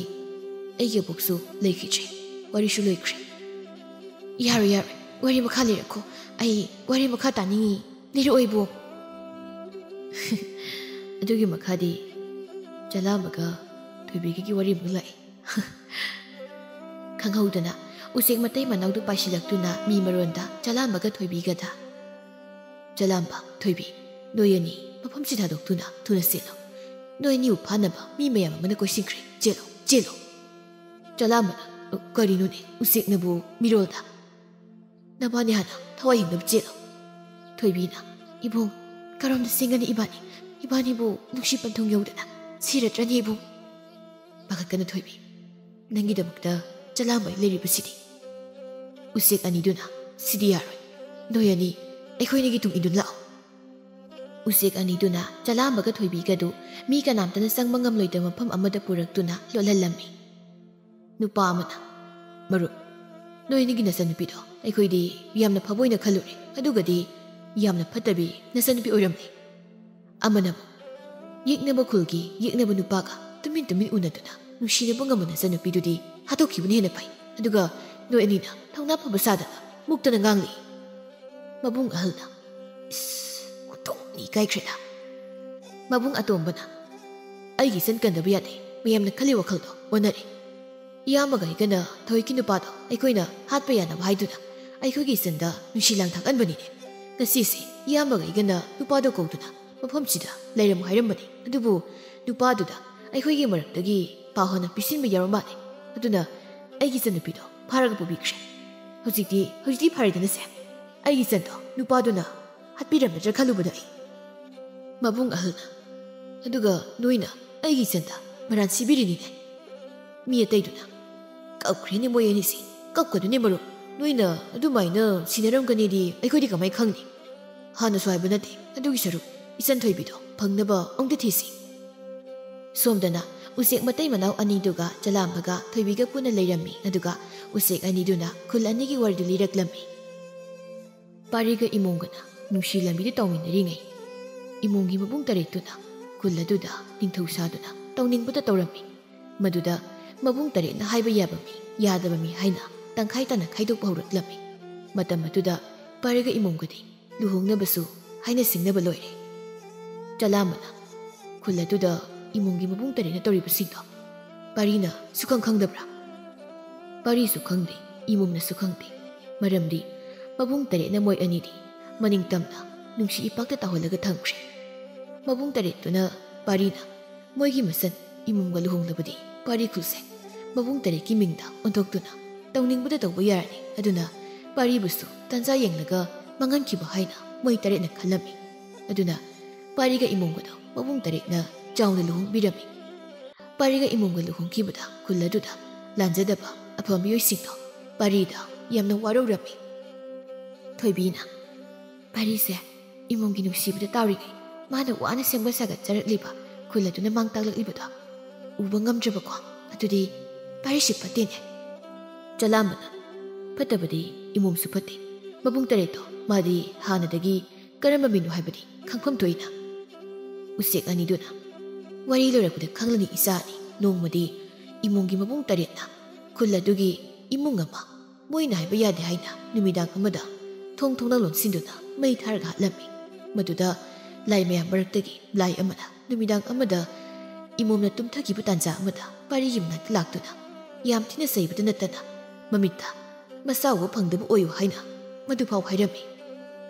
ꯑꯩꯒꯤ ꯑꯕꯣꯛꯁꯨ ꯂꯩꯈꯤꯗ꯭ꯔꯦ, ꯋꯥꯔꯤꯁꯨ ꯂꯣꯏꯈ꯭ꯔꯦ꯫ ꯌꯥꯔꯣꯏ, ꯌꯥꯔꯣꯏ, ꯋꯥꯔꯤ ꯃꯈꯥ ꯂꯤꯔꯛꯈꯣ꯫ ꯑꯩ ꯋꯥꯔꯤ ꯃꯈꯥ ꯇꯥꯅꯤꯡꯉꯤ, ꯂꯤꯔꯛꯑꯣ ꯏꯕꯣꯛ꯫ ꯑꯗꯨꯒꯤ ꯃꯈꯥꯗꯤ ꯆꯂꯥꯝꯕꯒ ꯊꯣꯏꯕꯤꯒꯒꯤ ꯋꯥꯔꯤ ꯑꯃꯨꯛ ꯂꯥꯛꯏ꯫ ꯈꯪꯍꯧꯗꯅ ꯎꯆꯦꯛ ꯃꯇꯩ ꯃꯅꯥꯎꯗꯨ ꯄꯥꯏꯁꯤꯜꯂꯛꯇꯨꯅ ꯃꯤ ꯃꯔꯣꯟꯗ ꯆꯂꯥꯝꯕꯒ ꯊꯣꯏꯕꯤꯒꯗ꯫ ꯆꯂꯥꯝꯕ, ꯊꯣꯏꯕꯤ, ꯅꯣꯏ ꯑꯅꯤ ꯃꯐꯝꯁꯤ ꯊꯥꯗꯣꯛꯇꯨꯅ ꯊꯨꯅ ꯆꯦꯜꯂꯣ꯫ ꯅꯣꯏ ꯑꯅꯤꯕꯨ ꯐꯥꯅꯕ ꯃꯤ ꯃꯌꯥꯝ ꯑꯃꯅ ꯀꯣꯏꯁꯤꯟꯈ꯭ꯔꯦ꯫ ꯆꯦꯜꯂꯣ, ꯆꯦꯜꯂꯣ!" ꯆꯂꯥꯝꯕꯅ, "ꯀꯔꯤꯅꯣꯅꯦ ꯎꯆꯦꯛꯅꯕꯨ ꯃꯤꯔꯣꯜꯗ? ꯅꯕꯥꯅꯤ ꯍꯥꯟꯅ ꯊꯋꯥꯏ ꯍꯤꯡꯅꯕ ꯆꯦꯜꯂꯣ!" ꯊꯣꯏꯕꯤꯅ, "ꯏꯕꯨꯡ, ꯀꯔꯣꯝꯗ ꯆꯦꯟꯒꯅꯤ ꯏꯕꯥꯅꯤ? ꯏꯕꯥꯅꯤꯕꯨ ꯅꯨꯡꯁꯤ ꯄꯟꯊꯨꯡ ꯌꯧꯗꯅ ꯁꯤꯔꯗ꯭ꯔꯅꯤ ꯏꯕꯨꯡ?" "ꯄꯥꯈꯠꯀꯅꯨ ꯊꯣꯏꯕꯤ, ꯅꯪꯒꯤꯗꯃꯛꯇ ꯆꯂꯥꯝꯕ ꯂꯩꯔꯤꯕꯁꯤꯗꯤ꯫" ꯎꯆꯦꯛ ꯑꯅꯤꯗꯨꯅ, "ꯁꯤꯗꯤ ꯌꯥꯔꯣꯏ, ꯅꯣꯏ ꯑꯅꯤ ꯑꯩꯈꯣꯏ ꯑꯅꯤꯒꯤ ꯇꯨꯡ ꯏꯟꯗꯨꯅ ꯂꯥꯛꯑꯣ!" ꯎꯆꯦꯛ ꯑꯅꯤꯗꯨꯅ ꯆꯂꯥꯝꯕꯒ ꯊꯣꯏꯕꯤꯒꯗꯨ ꯃꯤ ꯀꯅꯥꯝꯇꯅ ꯆꯪꯕ ꯉꯝꯂꯣꯏꯗꯕ ꯃꯐꯝ ꯑꯃꯗ ꯄꯨꯔꯛꯇꯨꯅ ꯂꯣꯠꯍꯜꯂꯝꯃꯤ꯫ ꯅꯨꯄꯥ ꯑꯃꯅ, "ꯃꯔꯨꯞ, ꯅꯣꯏ ꯑꯅꯤꯒꯤ ꯅꯆꯟꯅꯨꯄꯤꯗꯣ ꯑꯩꯈꯣꯏꯗꯤ ꯌꯥꯝꯅ ꯐꯕ ꯑꯣꯏꯅ ꯈꯜꯂꯨꯔꯦ, ꯑꯗꯨꯒꯗꯤ ꯌꯥꯝꯅ ꯐꯠꯇꯕꯤ ꯅꯆꯟꯅꯨꯄꯤ ꯑꯣꯏꯔꯝꯂꯦ꯫" ꯑꯃꯅ ꯑꯃꯨꯛ, "ꯌꯦꯛꯅꯕ ꯈꯨꯜꯒꯤ ꯌꯦꯛꯅꯕ ꯅꯨꯄꯥꯒ ꯇꯨꯃꯤꯟ ꯇꯨꯃꯤꯟ ꯎꯅꯗꯨꯅ ꯅꯨꯡꯁꯤꯅꯕ ꯉꯝꯕ ꯅꯆꯟꯅꯨꯄꯤꯗꯨꯗꯤ ꯍꯥꯠꯇꯣꯛꯈꯤꯕꯅ ꯍꯦꯟꯅ ꯐꯩ, ꯑꯗꯨꯒ ꯅꯣꯏ ꯑꯅꯤꯅ ꯊꯧꯅꯥ ꯐꯕ ꯁꯥꯗꯅ ꯃꯨꯛꯇꯅ ꯉꯥꯡꯂꯤ꯫" ꯃꯕꯨꯡ ꯑꯍꯜꯅ, "ꯏꯁ, ꯑꯣꯟꯊꯣꯛꯅ ꯏꯀꯥꯏꯈ꯭ꯔꯦꯗ!" ꯃꯕꯨꯡ ꯑꯇꯣꯝꯕꯅ, "ꯑꯩꯒꯤ ꯏꯆꯟ ꯀꯟꯗꯕ ꯌꯥꯗꯦ, ꯃꯌꯥꯝꯅ ꯈꯜꯂꯤ ꯋꯥꯈꯜꯗꯣ ꯑꯣꯟꯅꯔꯦ꯫ ꯏꯌꯥꯝꯕꯒ ꯑꯩꯒꯅ ꯊꯣꯏꯒꯤ ꯅꯨꯄꯥꯗꯣ ꯑꯩꯈꯣꯏꯅ ꯍꯥꯠꯄ ꯌꯥꯅꯕ ꯍꯥꯏꯗꯨꯅ ꯑꯩꯈꯣꯏꯒꯤ ꯏꯆꯟꯗ ꯅꯨꯡꯁꯤ ꯂꯥꯡ ꯊꯥꯛꯍꯟꯕꯅꯤꯅꯦ꯫ ꯉꯁꯤꯁꯦ ꯏꯌꯥꯝꯕꯒ ꯑꯩꯒꯅ ꯅꯨꯄꯥꯗꯣ ꯀꯧꯗꯨꯅ ꯃꯐꯝꯁꯤꯗ ꯂꯩꯔꯝꯃꯨ ꯍꯥꯏꯔꯝꯕꯅꯤ, ꯑꯗꯨꯕꯨ ꯅꯨꯄꯥꯗꯨꯗ ꯑꯩꯈꯣꯏꯒꯤ ꯃꯔꯛꯇꯒꯤ ꯄꯥꯎ ꯍꯥꯟꯅ ꯄꯤꯁꯤꯟꯕ ꯌꯥꯎꯔ ꯃꯥꯜꯂꯦ꯫ ꯑꯗꯨꯅ ꯑꯩꯒꯤ ꯏꯆꯟꯅꯨꯄꯤꯗꯣ ꯐꯥꯔꯒ ꯄꯨꯕꯤꯈ꯭ꯔꯦ꯫ ꯍꯧꯖꯤꯛꯇꯤ, ꯍꯧꯖꯤꯛꯇꯤ ꯐꯔꯦꯗꯅꯁꯦ꯫ ꯑꯩꯒꯤ ꯏꯆꯟꯗꯣ ꯅꯨꯄꯥꯗꯨꯅ ꯍꯥꯠꯄꯤꯔꯝꯃꯗ꯭ꯔꯥ ꯈꯜꯂꯨꯕꯗ ꯑꯩ꯫" ꯃꯕꯨꯡ ꯑꯍꯜꯅ, "ꯑꯗꯨꯒ ꯅꯣꯏꯅ ꯑꯩꯒꯤ ꯏꯆꯟꯗ ꯃꯔꯥꯟ ꯁꯤꯕꯤꯔꯤꯅꯤꯅꯦ?" ꯃꯤ ꯑꯇꯩꯗꯨꯅ, "ꯀꯞꯈ꯭ꯔꯦꯅꯦ ꯃꯣꯏ ꯑꯅꯤꯁꯤ, ꯀꯞꯀꯗꯨꯅꯦ ꯃꯔꯨꯞ꯫ ꯅꯣꯏꯅ ꯑꯗꯨꯃꯥꯏꯅ ꯁꯤꯟꯅꯔꯝꯒꯅꯤꯗꯤ ꯑꯩꯈꯣꯏꯗꯤ ꯀꯃꯥꯏ ꯈꯪꯅꯤ? ꯍꯥꯟꯅꯁꯨ ꯍꯥꯏꯕ ꯅꯠꯇꯦ, ꯑꯗꯨꯒꯤ ꯁꯔꯨꯛ ꯏꯆꯟ ꯊꯣꯏꯕꯤꯗꯣ ꯐꯪꯅꯕ ꯑꯃꯨꯛꯇ ꯊꯤꯁꯤ꯫" ꯁꯣꯝꯗꯅ ꯎꯆꯦꯛ ꯃꯇꯩ ꯃꯅꯥꯎ ꯑꯅꯤꯗꯨꯒ ꯆꯂꯥꯝꯕꯒ ꯊꯣꯏꯕꯤꯒ ꯄꯨꯟꯅ ꯂꯩꯔꯝꯃꯤ꯫ ꯑꯗꯨꯒ ꯎꯆꯦꯛ ꯑꯅꯤꯗꯨꯅ ꯈꯨꯜ ꯑꯅꯤꯒꯤ ꯋꯥꯔꯤꯗꯨ ꯂꯤꯔꯛꯂꯝꯃꯤ꯫ ꯄꯥꯔꯤꯒ ꯏꯃꯣꯝꯒꯅ ꯅꯨꯡꯁꯤ ꯂꯝꯕꯤꯗ ꯇꯧꯃꯤꯟꯅꯔꯤꯉꯩ, ꯏꯃꯣꯝꯒꯤ ꯃꯕꯨꯡ ꯇꯔꯦꯠꯇꯨꯅ ꯈꯨꯜ ꯑꯗꯨꯗ ꯅꯤꯡꯊꯧ ꯁꯥꯗꯨꯅ ꯇꯧꯅꯤꯡꯕꯇ ꯇꯧꯔꯝꯃꯤ꯫ ꯃꯗꯨꯗ ꯃꯕꯨꯡ ꯇꯔꯦꯠꯅ ꯍꯥꯏꯕ ꯌꯥꯕ ꯃꯤ, ꯌꯥꯗꯕ ꯃꯤ ꯍꯥꯏꯅ ꯇꯪꯈꯥꯏ ꯇꯥꯅ ꯈꯥꯏꯗꯣꯛꯄ ꯍꯧꯔꯛꯂꯝꯃꯤ꯫ ꯃꯇꯝ ꯑꯗꯨꯗ ꯄꯥꯔꯤꯒ ꯏꯃꯣꯝꯒꯗꯤ ꯂꯨꯍꯣꯡꯅꯕꯁꯨ ꯍꯥꯏꯅ ꯁꯤꯡꯅꯕ ꯂꯣꯏꯔꯦ꯫ ꯆꯂꯥꯝꯕꯅ, "ꯈꯨꯜ ꯑꯗꯨꯗ ꯏꯃꯣꯝꯒꯤ ꯃꯕꯨꯡ ꯇꯔꯦꯠꯅ ꯇꯧꯔꯤꯕꯁꯤꯡꯗꯣ ꯄꯥꯔꯤꯅ ꯁꯨꯈꯪ ꯈꯪꯗꯕ꯭ꯔꯥ?" ꯄꯥꯔꯤꯁꯨ ꯈꯪꯗꯦ, ꯏꯃꯣꯝꯅꯁꯨ ꯈꯪꯗꯦ꯫ ꯃꯔꯝꯗꯤ ꯃꯕꯨꯡ ꯇꯔꯦꯠꯅ ꯃꯣꯏ ꯑꯅꯤꯗꯤ ꯃꯅꯤꯡ ꯇꯝꯅ ꯅꯨꯡꯁꯤ ꯏꯄꯥꯛꯇ ꯇꯥꯎꯍꯜꯂꯒ ꯊꯝꯈ꯭ꯔꯦ꯫ ꯃꯕꯨꯡ ꯇꯔꯦꯠꯇꯨꯅ ꯄꯥꯔꯤꯅ ꯃꯣꯏꯒꯤ ꯃꯆꯟ ꯏꯃꯣꯝꯒ ꯂꯨꯍꯣꯡꯂꯕꯗꯤ ꯄꯥꯔꯤ ꯈꯨꯜꯁꯦ ꯃꯕꯨꯡ ꯇꯔꯦꯠꯀꯤ ꯃꯤꯡꯗ ꯑꯣꯟꯊꯣꯛꯇꯨꯅ ꯇꯧꯅꯤꯡꯕꯗ ꯇꯧꯕ ꯌꯥꯔꯅꯤ꯫ ꯑꯗꯨꯅ ꯄꯥꯔꯤꯕꯨꯁꯨ ꯇꯥꯟꯖꯥ ꯌꯦꯡꯂꯒ ꯃꯥꯡꯍꯟꯈꯤꯕ ꯍꯥꯏꯅ ꯃꯣꯏ ꯇꯔꯦꯠꯅ ꯈꯜꯂꯝꯃꯤ꯫ ꯑꯗꯨꯅ ꯄꯥꯔꯤꯒ ꯏꯃꯣꯝꯒꯗꯣ ꯃꯕꯨꯡ ꯇꯔꯦꯠꯅ ꯆꯥꯎꯅ ꯂꯨꯍꯣꯡꯕꯤꯔꯝꯃꯤ꯫ ꯄꯥꯔꯤꯒ ꯏꯃꯣꯝꯒ ꯂꯨꯍꯣꯡꯈꯤꯕꯗ ꯈꯨꯜ ꯑꯗꯨꯗ ꯂꯥꯟꯖꯗꯕ ꯑꯐꯕ ꯃꯤꯑꯣꯏꯁꯤꯡꯗꯣ ꯄꯥꯔꯤꯗ ꯌꯥꯝꯅ ꯋꯥꯔꯧꯔꯝꯃꯤ꯫ ꯊꯣꯏꯕꯤꯅ, "ꯄꯥꯔꯤꯁꯦ ꯏꯃꯣꯝꯒꯤ ꯅꯨꯡꯁꯤꯕꯗ ꯇꯥꯎꯔꯤꯉꯩ ꯃꯥꯅ ꯋꯥꯅ ꯁꯦꯝꯒꯠ ꯁꯥꯒꯠꯆꯔꯛꯂꯤꯕ ꯈꯨꯜ ꯑꯗꯨꯅ ꯃꯥꯡ ꯇꯥꯛꯂꯛꯂꯤꯕꯗꯣ ꯎꯕ ꯉꯝꯗ꯭ꯔꯕꯀꯣ? ꯑꯗꯨꯗꯤ ꯄꯥꯔꯤꯁꯤ ꯐꯠꯇꯦꯅꯦ?" ꯆꯂꯥꯝꯕꯅ, "ꯐꯠꯇꯕꯗꯤ ꯏꯃꯣꯝꯁꯨ ꯐꯠꯇꯦ꯫ ꯃꯕꯨꯡ ꯇꯔꯦꯠꯇꯣ ꯃꯥꯗꯤ ꯍꯥꯟꯅꯗꯒꯤ ꯀꯔꯝꯕ ꯃꯤꯅꯣ ꯍꯥꯏꯕꯗꯤ ꯈꯪꯐꯝ ꯊꯣꯛꯏꯅ꯫" ꯎꯆꯦꯛ ꯑꯅꯤꯗꯨꯅ, "ꯋꯥꯔꯤ ꯂꯣꯏꯔꯛꯄꯗ ꯈꯪꯂꯅꯤ ꯏꯆꯥ ꯑꯅꯤ꯫ ꯅꯣꯡꯃꯗꯤ ꯏꯃꯣꯝꯒꯤ ꯃꯕꯨꯡ ꯇꯔꯦꯠꯅ ꯈꯨꯜ ꯑꯗꯨꯒꯤ ꯏꯃꯨꯡ ꯑꯃ ꯃꯣꯏꯅ ꯍꯥꯏꯕ ꯌꯥꯗꯦ ꯍꯥꯏꯅ ꯅꯨꯃꯤꯗꯥꯡ ꯑꯃꯗ ꯊꯣꯡ ꯊꯣꯡꯅꯥꯎ ꯂꯣꯟꯁꯤꯟꯗꯨꯅ ꯃꯩ ꯊꯥꯔꯒ ꯍꯥꯠꯂꯝꯃꯤ꯫ ꯃꯗꯨꯗ ꯂꯥꯏ ꯃꯌꯥꯝ ꯃꯔꯛꯇꯒꯤ ꯂꯥꯏ ꯑꯃꯅ ꯅꯨꯃꯤꯗꯥꯡ ꯑꯃꯗ ꯏꯃꯣꯝꯅ ꯇꯨꯝꯊꯈꯤꯕ ꯇꯥꯟꯖꯥ ꯑꯃꯗ ꯄꯥꯔꯤꯒꯤ ꯃꯅꯥꯛꯇ ꯂꯥꯛꯇꯨꯅ ꯌꯥꯝ ꯊꯤꯅ ꯆꯩꯕꯇ ꯅꯠꯇꯅ ꯃꯃꯤꯠꯇ ꯃꯆꯥ ꯎꯕ ꯐꯪꯗꯕ ꯑꯣꯏꯌꯨ ꯍꯥꯏꯅ ꯃꯗꯨꯐꯥꯎ ꯍꯥꯏꯔꯝꯃꯤ꯫"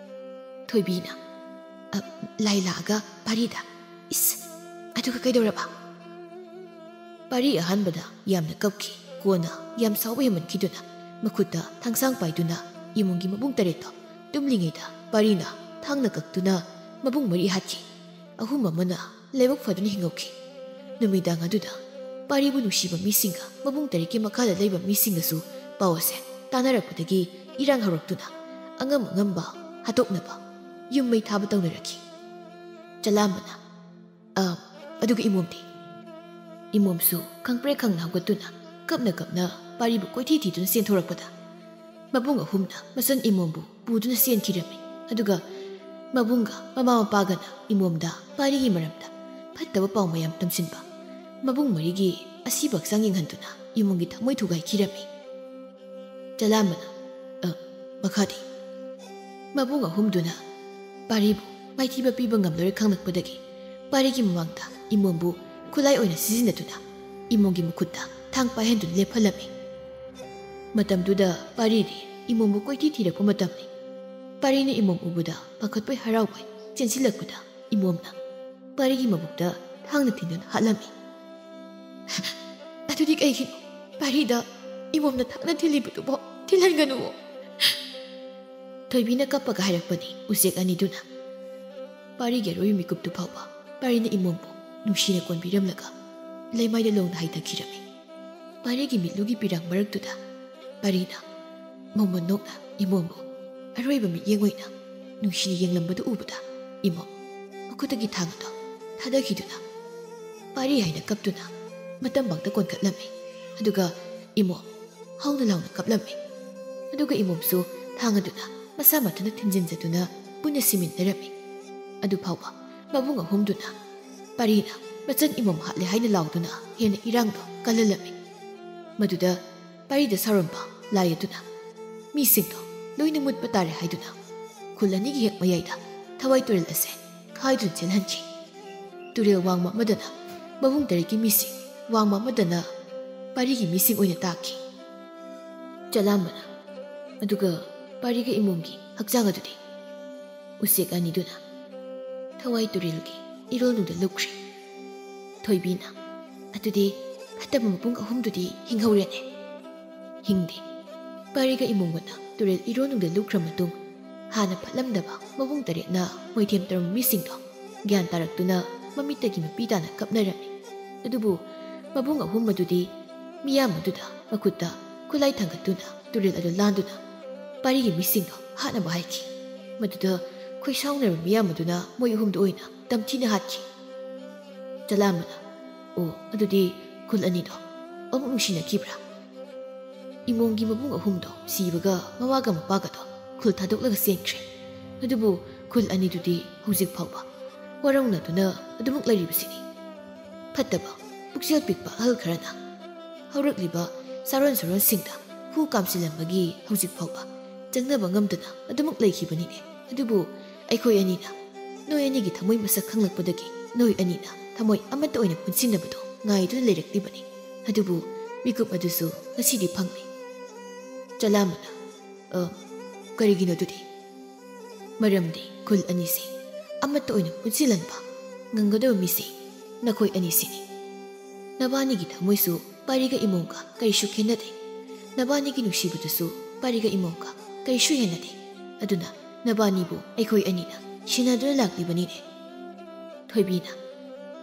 ꯊꯣꯏꯕꯤꯅ, "ꯑ, ꯂꯥꯏ ꯂꯥꯛꯑꯒ ꯄꯥꯔꯤꯗ, ꯏꯁ, ꯑꯗꯨꯒ ꯀꯩꯗꯧꯔꯕ?" ꯄꯥꯔꯤ ꯑꯍꯥꯟꯕꯗ ꯌꯥꯝꯅ ꯀꯞꯈꯤ꯫ ꯀꯣꯟꯅ ꯌꯥꯝ ꯁꯥꯎꯕ ꯍꯦꯟꯃꯟꯈꯤꯗꯨꯅ ꯃꯈꯨꯠꯇ ꯊꯥꯡꯁꯥꯡ ꯄꯥꯏꯗꯨꯅ ꯏꯃꯨꯡꯒꯤ ꯃꯕꯨꯡ ꯇꯔꯦꯠꯇꯣ ꯇꯨꯝꯂꯤꯉꯩꯗ ꯄꯥꯔꯤꯅ ꯊꯥꯡꯅ ꯀꯛꯇꯨꯅ ꯃꯕꯨꯡ ꯃꯔꯤ ꯍꯥꯠꯈꯤ꯫ ꯑꯍꯨꯝ ꯑꯃꯅ ꯂꯥꯏꯕꯛ ꯐꯗꯨꯅ ꯍꯤꯡꯍꯧꯈꯤ꯫ ꯅꯨꯃꯤꯗꯥꯡ ꯑꯗꯨꯗ ꯄꯥꯔꯤꯕꯨ ꯅꯨꯡꯁꯤꯕ ꯃꯤꯁꯤꯡꯒ ꯃꯕꯨꯡ ꯇꯔꯦꯠꯀꯤ ꯃꯈꯥꯗ ꯂꯩꯕ ꯃꯤꯁꯤꯡꯒꯁꯨ ꯄꯥꯎ ꯑꯁꯦ ꯇꯥꯅꯔꯛꯄꯗꯒꯤ ꯏꯔꯥꯡ ꯍꯧꯔꯛꯇꯨꯅ ꯑꯉꯝ ꯑꯉꯝꯕ ꯍꯥꯠꯇꯣꯛꯅꯕ ꯌꯨꯝ ꯃꯩ ꯊꯥꯕ ꯇꯧꯅꯔꯛꯈꯤ꯫ ꯆꯂꯥꯝꯕꯅ, "ꯑ, ꯑꯗꯨꯒ ꯏꯃꯣꯝꯗꯤ?" ꯏꯃꯣꯝꯁꯨ ꯈꯪꯄ꯭ꯔꯦꯛ ꯈꯪꯅ ꯍꯧꯒꯠꯇꯨꯅ ꯀꯞꯅ ꯀꯞꯅ ꯄꯥꯔꯤꯕꯨ ꯀꯣꯏꯊꯤ ꯊꯤꯗꯨꯅ ꯆꯦꯟꯊꯣꯔꯛꯄꯗ ꯃꯕꯨꯡ ꯑꯍꯨꯝꯅ ꯃꯆꯟ ꯏꯃꯣꯝꯕꯨ ꯄꯨꯗꯨꯅ ꯆꯦꯟꯈꯤꯔꯝꯃꯤ꯫ ꯑꯗꯨꯒ ꯃꯕꯨꯡꯒ ꯃꯃꯥ ꯃꯄꯥꯒꯅ ꯏꯃꯣꯝꯗ ꯄꯥꯔꯤꯒꯤ ꯃꯔꯝꯗ ꯐꯠꯇꯕ ꯄꯥꯎ ꯃꯌꯥꯝ ꯇꯝꯁꯤꯟꯕ꯫ ꯃꯕꯨꯡ ꯃꯔꯤꯒꯤ ꯑꯁꯤꯕ ꯍꯛꯆꯥꯡ ꯌꯦꯡꯍꯟꯗꯨꯅ ꯏꯃꯣꯝꯒꯤ ꯊꯃꯣꯏ ꯊꯨꯒꯥꯏꯈꯤꯔꯝꯃꯤ꯫ ꯆꯂꯥꯝꯕꯅ, "ꯑ, ꯃꯈꯥꯗꯤ?" ꯃꯕꯨꯡ ꯑꯍꯨꯝꯗꯨꯅ ꯄꯥꯔꯤꯕꯨ ꯃꯥꯏꯊꯤꯕ ꯄꯤꯕ ꯉꯝꯂꯔꯣꯏ ꯈꯪꯂꯛꯄꯗꯒꯤ ꯄꯥꯔꯤꯒꯤ ꯃꯃꯥꯡꯗ ꯏꯃꯣꯝꯕꯨ ꯈꯨꯠꯂꯥꯏ ꯑꯣꯏꯅ ꯁꯤꯖꯤꯟꯅꯗꯨꯅ ꯏꯃꯣꯝꯒꯤ ꯃꯈꯨꯠꯇ ꯊꯥꯡ ꯄꯥꯏꯍꯟꯗꯨꯅ ꯂꯦꯞꯍꯜꯂꯝꯃꯤ꯫ ꯃꯇꯝꯗꯨꯗ ꯄꯥꯔꯤꯗꯤ ꯏꯃꯣꯝꯕꯨ ꯀꯣꯏꯊꯤ ꯊꯤꯔꯛꯄ ꯃꯇꯝꯅꯤ꯫ ꯄꯥꯔꯤꯅ ꯏꯃꯣꯝ ꯎꯕꯗ ꯄꯥꯈꯠꯄꯣꯏ ꯍꯔꯥꯎꯕꯣꯏ ꯆꯦꯟꯁꯤꯜꯂꯛꯄꯗ ꯏꯃꯣꯝꯅ ꯄꯥꯔꯤꯒꯤ ꯃꯕꯨꯛꯇ ꯊꯥꯡꯅ ꯊꯤꯟꯗꯨꯅ ꯍꯥꯠꯂꯝꯃꯤ꯫ "ꯑꯗꯨꯗꯤ ꯀꯩꯒꯤꯅꯣ ꯄꯥꯔꯤꯗ ꯏꯃꯣꯝꯅ ꯊꯥꯡꯅ ꯊꯤꯜꯂꯤꯕꯗꯨꯕꯣ? ꯊꯤꯜꯍꯟꯒꯅꯨꯋꯣ!" ꯊꯣꯏꯕꯤꯅ ꯀꯞꯄꯒ ꯍꯥꯏꯔꯛꯄꯅꯤ ꯎꯆꯦꯛ ꯑꯅꯤꯗꯨꯅ꯫ ꯄꯥꯔꯤꯒꯤ ꯑꯔꯣꯏꯕ ꯃꯤꯀꯨꯞꯇꯨ ꯐꯥꯎꯕ ꯄꯥꯔꯤꯅ ꯏꯃꯣꯝꯕꯨ ꯅꯨꯡꯁꯤꯅ ꯀꯣꯟꯕꯤꯔꯝꯂꯒ ꯂꯩꯃꯥꯏꯗ ꯂꯣꯡꯅ ꯍꯩꯊꯈꯤꯔꯝꯃꯤ꯫ ꯄꯥꯔꯤꯒꯤ ꯃꯤꯠꯂꯨꯒꯤ ꯄꯤꯔꯥꯡ ꯃꯔꯛꯇꯨꯗ ꯄꯥꯔꯤꯅ ꯃꯣꯃꯣꯟ ꯅꯣꯛꯅ ꯏꯃꯣꯝꯕꯨ ꯑꯔꯣꯏꯕ ꯃꯤꯠꯌꯦꯡ ꯑꯣꯏꯅ ꯅꯨꯡꯁꯤꯅ ꯌꯦꯡꯂꯝꯕꯗꯨ ꯎꯕꯗ ꯏꯃꯣꯝ ꯃꯈꯨꯠꯇꯒꯤ ꯊꯥꯡ ꯑꯗꯨ ꯊꯥꯗꯈꯤꯗꯨꯅ ꯄꯥꯔꯤ ꯍꯥꯏꯅ ꯀꯞꯇꯨꯅ ꯃꯇꯝ ꯄꯥꯡꯇ ꯀꯣꯟꯈꯠꯂꯝꯃꯤ꯫ ꯑꯗꯨꯒ ꯏꯃꯣꯝ ꯍꯧꯅ ꯂꯥꯎꯅ ꯀꯞꯂꯝꯃꯤ꯫ ꯑꯗꯨꯒ ꯏꯃꯣꯝꯁꯨ ꯊꯥꯡ ꯑꯗꯨꯅ ꯃꯁꯥ ꯃꯊꯟꯇ ꯊꯤꯟꯖꯤꯟꯖꯗꯨꯅ ꯄꯨꯟꯅ ꯁꯤꯃꯤꯟꯅꯔꯝꯃꯤ꯫ ꯑꯗꯨ ꯐꯥꯎꯕ ꯃꯕꯨꯡ ꯑꯍꯨꯝꯗꯨꯅ ꯄꯥꯔꯤꯅ ꯃꯆꯟ ꯏꯃꯣꯝ ꯍꯥꯠꯂꯦ ꯍꯥꯏꯅ ꯂꯥꯎꯗꯨꯅ ꯍꯦꯟꯅ ꯏꯔꯥꯡꯗꯣ ꯀꯜꯍꯜꯂꯝꯃꯤ꯫ ꯃꯗꯨꯗ ꯄꯥꯔꯤꯗ ꯁꯥꯔꯣꯟꯕ ꯂꯥꯏ ꯑꯗꯨꯅ ꯃꯤꯁꯤꯡꯗꯣ ꯂꯣꯏꯅ ꯃꯨꯠꯄ ꯇꯥꯔꯦ ꯍꯥꯏꯗꯨꯅ ꯈꯨꯜ ꯑꯅꯤꯒꯤ ꯍꯦꯛ ꯃꯌꯥꯏꯗ ꯊꯋꯥꯏ ꯇꯨꯔꯦꯜ ꯑꯁꯦ ꯈꯥꯏꯗꯨꯅ ꯆꯦꯜꯍꯟꯈꯤ꯫ ꯇꯨꯔꯦꯜ ꯋꯥꯡꯃ ꯑꯃꯗꯅ ꯃꯕꯨꯡ ꯇꯔꯦꯠꯀꯤ ꯃꯤꯁꯤꯡ, ꯋꯥꯡꯃ ꯑꯃꯗꯅ ꯄꯥꯔꯤꯒꯤ ꯃꯤꯁꯤꯡ ꯑꯣꯏꯅ ꯇꯥꯈꯤ꯫ ꯆꯂꯥꯝꯕꯅ ꯑꯗꯨꯒ ꯄꯥꯔꯤꯒ ꯏꯃꯣꯝꯒꯤ ꯍꯛꯆꯥꯡ ꯑꯗꯨꯗꯤ ꯎꯆꯦꯛ ꯑꯅꯤꯗꯨꯅ ꯊꯋꯥꯏ ꯇꯨꯔꯦꯜꯒꯤ ꯏꯔꯣꯜꯅꯨꯡꯗ ꯂꯨꯞꯈ꯭ꯔꯦ꯫ ꯊꯣꯏꯕꯤꯅ, "ꯑꯗꯨꯗꯤ ꯐꯠꯇꯕ ꯃꯄꯨꯡ ꯑꯍꯨꯝꯗꯨꯗꯤ ꯍꯤꯡꯍꯧꯔꯦꯅꯦ?" "ꯍꯤꯡꯗꯦ꯫ ꯄꯥꯔꯤꯒ ꯏꯃꯣꯝꯒꯅ ꯇꯨꯔꯦꯜ ꯏꯔꯣꯜꯅꯨꯡꯗ ꯂꯨꯞꯈ꯭ꯔ ꯃꯇꯨꯡ ꯍꯥꯟꯅ ꯐꯠꯂꯝꯗꯕ ꯃꯕꯨꯡ ꯇꯔꯦꯠꯅ ꯃꯣꯏꯊꯦꯝ ꯇꯧꯔꯝꯕ ꯃꯤꯁꯤꯡꯗꯣ ꯒ꯭ꯌꯥꯟ ꯇꯥꯔꯛꯇꯨꯅ ꯃꯃꯤꯠꯇꯒꯤ ꯃꯄꯤ ꯇꯥꯅ ꯀꯞꯅꯔꯝꯃꯤ꯫ ꯑꯗꯨꯕꯨ ꯃꯕꯨꯡ ꯑꯍꯨꯝ ꯑꯗꯨꯗꯤ ꯃꯤꯌꯥꯝ ꯑꯗꯨꯗ ꯃꯈꯨꯠꯇ ꯈꯨꯠꯂꯥꯏ ꯊꯥꯡꯒꯠꯇꯨꯅ ꯇꯨꯔꯦꯜ ꯑꯗꯨ ꯂꯥꯟꯗꯨꯅ ꯄꯥꯔꯤꯒꯤ ꯃꯤꯁꯤꯡꯗꯣ ꯍꯥꯠꯅꯕ ꯍꯥꯏꯈꯤ꯫ ꯃꯗꯨꯗ ꯈꯣꯏꯁꯥꯎꯅꯔꯕ ꯃꯤꯌꯥꯝ ꯑꯗꯨꯅ ꯃꯣꯏ ꯑꯍꯨꯝꯗꯨ ꯑꯣꯏꯅ ꯇꯝꯊꯤꯅ ꯍꯥꯠꯈꯤ꯫" ꯆꯂꯥꯝꯕꯅ, "ꯑꯣ, ꯑꯗꯨꯗꯤ ꯈꯨꯜ ꯑꯅꯤꯗꯣ ꯑꯃꯨꯛ ꯅꯨꯡꯁꯤꯅꯈꯤꯕ꯭ꯔꯥ?" "ꯏꯃꯣꯝꯒꯤ ꯃꯕꯨꯡ ꯑꯍꯨꯝꯗꯣ ꯁꯤꯕꯒ ꯃꯋꯥꯒ ꯃꯄꯥꯒꯗꯣ ꯈꯨꯜ ꯊꯥꯗꯣꯛꯂꯒ ꯆꯦꯟꯈ꯭ꯔꯦ꯫ ꯑꯗꯨꯕꯨ ꯈꯨꯜ ꯑꯅꯤꯗꯨꯗꯤ ꯍꯧꯖꯤꯛ ꯐꯥꯎꯕ ꯋꯥꯔꯧꯅꯗꯨꯅ ꯑꯗꯨꯃꯛ ꯂꯩꯔꯤꯕꯁꯤꯅꯤ꯫ ꯐꯠꯇꯕ, ꯄꯨꯛꯆꯦꯜ ꯄꯤꯛꯄ ꯑꯍꯜ ꯈꯔꯅ ꯍꯧꯔꯛꯂꯤꯕ ꯆꯥꯔꯣꯟ ꯁꯨꯔꯣꯟꯁꯤꯡꯗ ꯍꯨ ꯀꯥꯝꯁꯤꯜꯂꯝꯕꯒꯤ ꯍꯧꯖꯤꯛ ꯐꯥꯎꯕ ꯆꯪꯅꯕ ꯉꯝꯗꯅ ꯑꯗꯨꯃꯛ ꯂꯩꯈꯤꯕꯅꯤꯅꯦ꯫ ꯑꯗꯨꯕꯨ ꯑꯩꯈꯣꯏ ꯑꯅꯤꯅ ꯅꯣꯏ ꯑꯅꯤꯒꯤ ꯊꯃꯣꯏ ꯃꯁꯛ ꯈꯪꯂꯛꯄꯗꯒꯤ ꯅꯣꯏ ꯑꯅꯤꯅ ꯊꯃꯣꯏ ꯑꯃꯠꯇ ꯑꯣꯏꯅ ꯄꯨꯟꯁꯤꯟꯅꯕꯗꯣ ꯉꯥꯏꯗꯨꯅ ꯂꯩꯔꯛꯂꯤꯕꯅꯤ꯫ ꯑꯗꯨꯕꯨ ꯃꯤꯀꯨꯞ ꯑꯗꯨꯁꯨ ꯉꯁꯤꯗꯤ ꯐꯪꯂꯦ꯫" ꯆꯂꯥꯝꯕꯅ, "ꯑ, ꯀꯔꯤꯒꯤꯅꯣ ꯑꯗꯨꯗꯤ?" "ꯃꯔꯝꯗꯤ ꯈꯨꯜ ꯑꯅꯤꯁꯦ ꯑꯃꯠꯇ ꯑꯣꯏꯅ ꯄꯨꯟꯁꯤꯜꯍꯟꯕ ꯉꯝꯒꯗꯕ ꯃꯤꯁꯦ ꯅꯈꯣꯏ ꯑꯅꯤꯁꯤꯅꯤ꯫ ꯅꯕꯥꯅꯤꯒꯤ ꯊꯃꯣꯏꯁꯨ ꯄꯥꯔꯤꯒ ꯏꯃꯣꯝꯒ ꯀꯔꯤꯁꯨ ꯈꯦꯠꯅꯗꯦ꯫ ꯅꯕꯥꯅꯤꯒꯤ ꯅꯨꯡꯁꯤꯕꯗꯨꯁꯨ ꯄꯥꯔꯤꯒ ꯏꯃꯣꯝꯒ ꯀꯔꯤꯁꯨ ꯍꯦꯟꯅꯗꯦ꯫ ꯑꯗꯨꯅ ꯅꯕꯥꯅꯤꯕꯨ ꯑꯩꯈꯣꯏ ꯑꯅꯤꯅ ꯁꯦꯟꯅꯗꯨꯅ ꯂꯥꯛꯂꯤꯕꯅꯤꯅꯦ꯫ ꯊꯣꯏꯕꯤꯅ,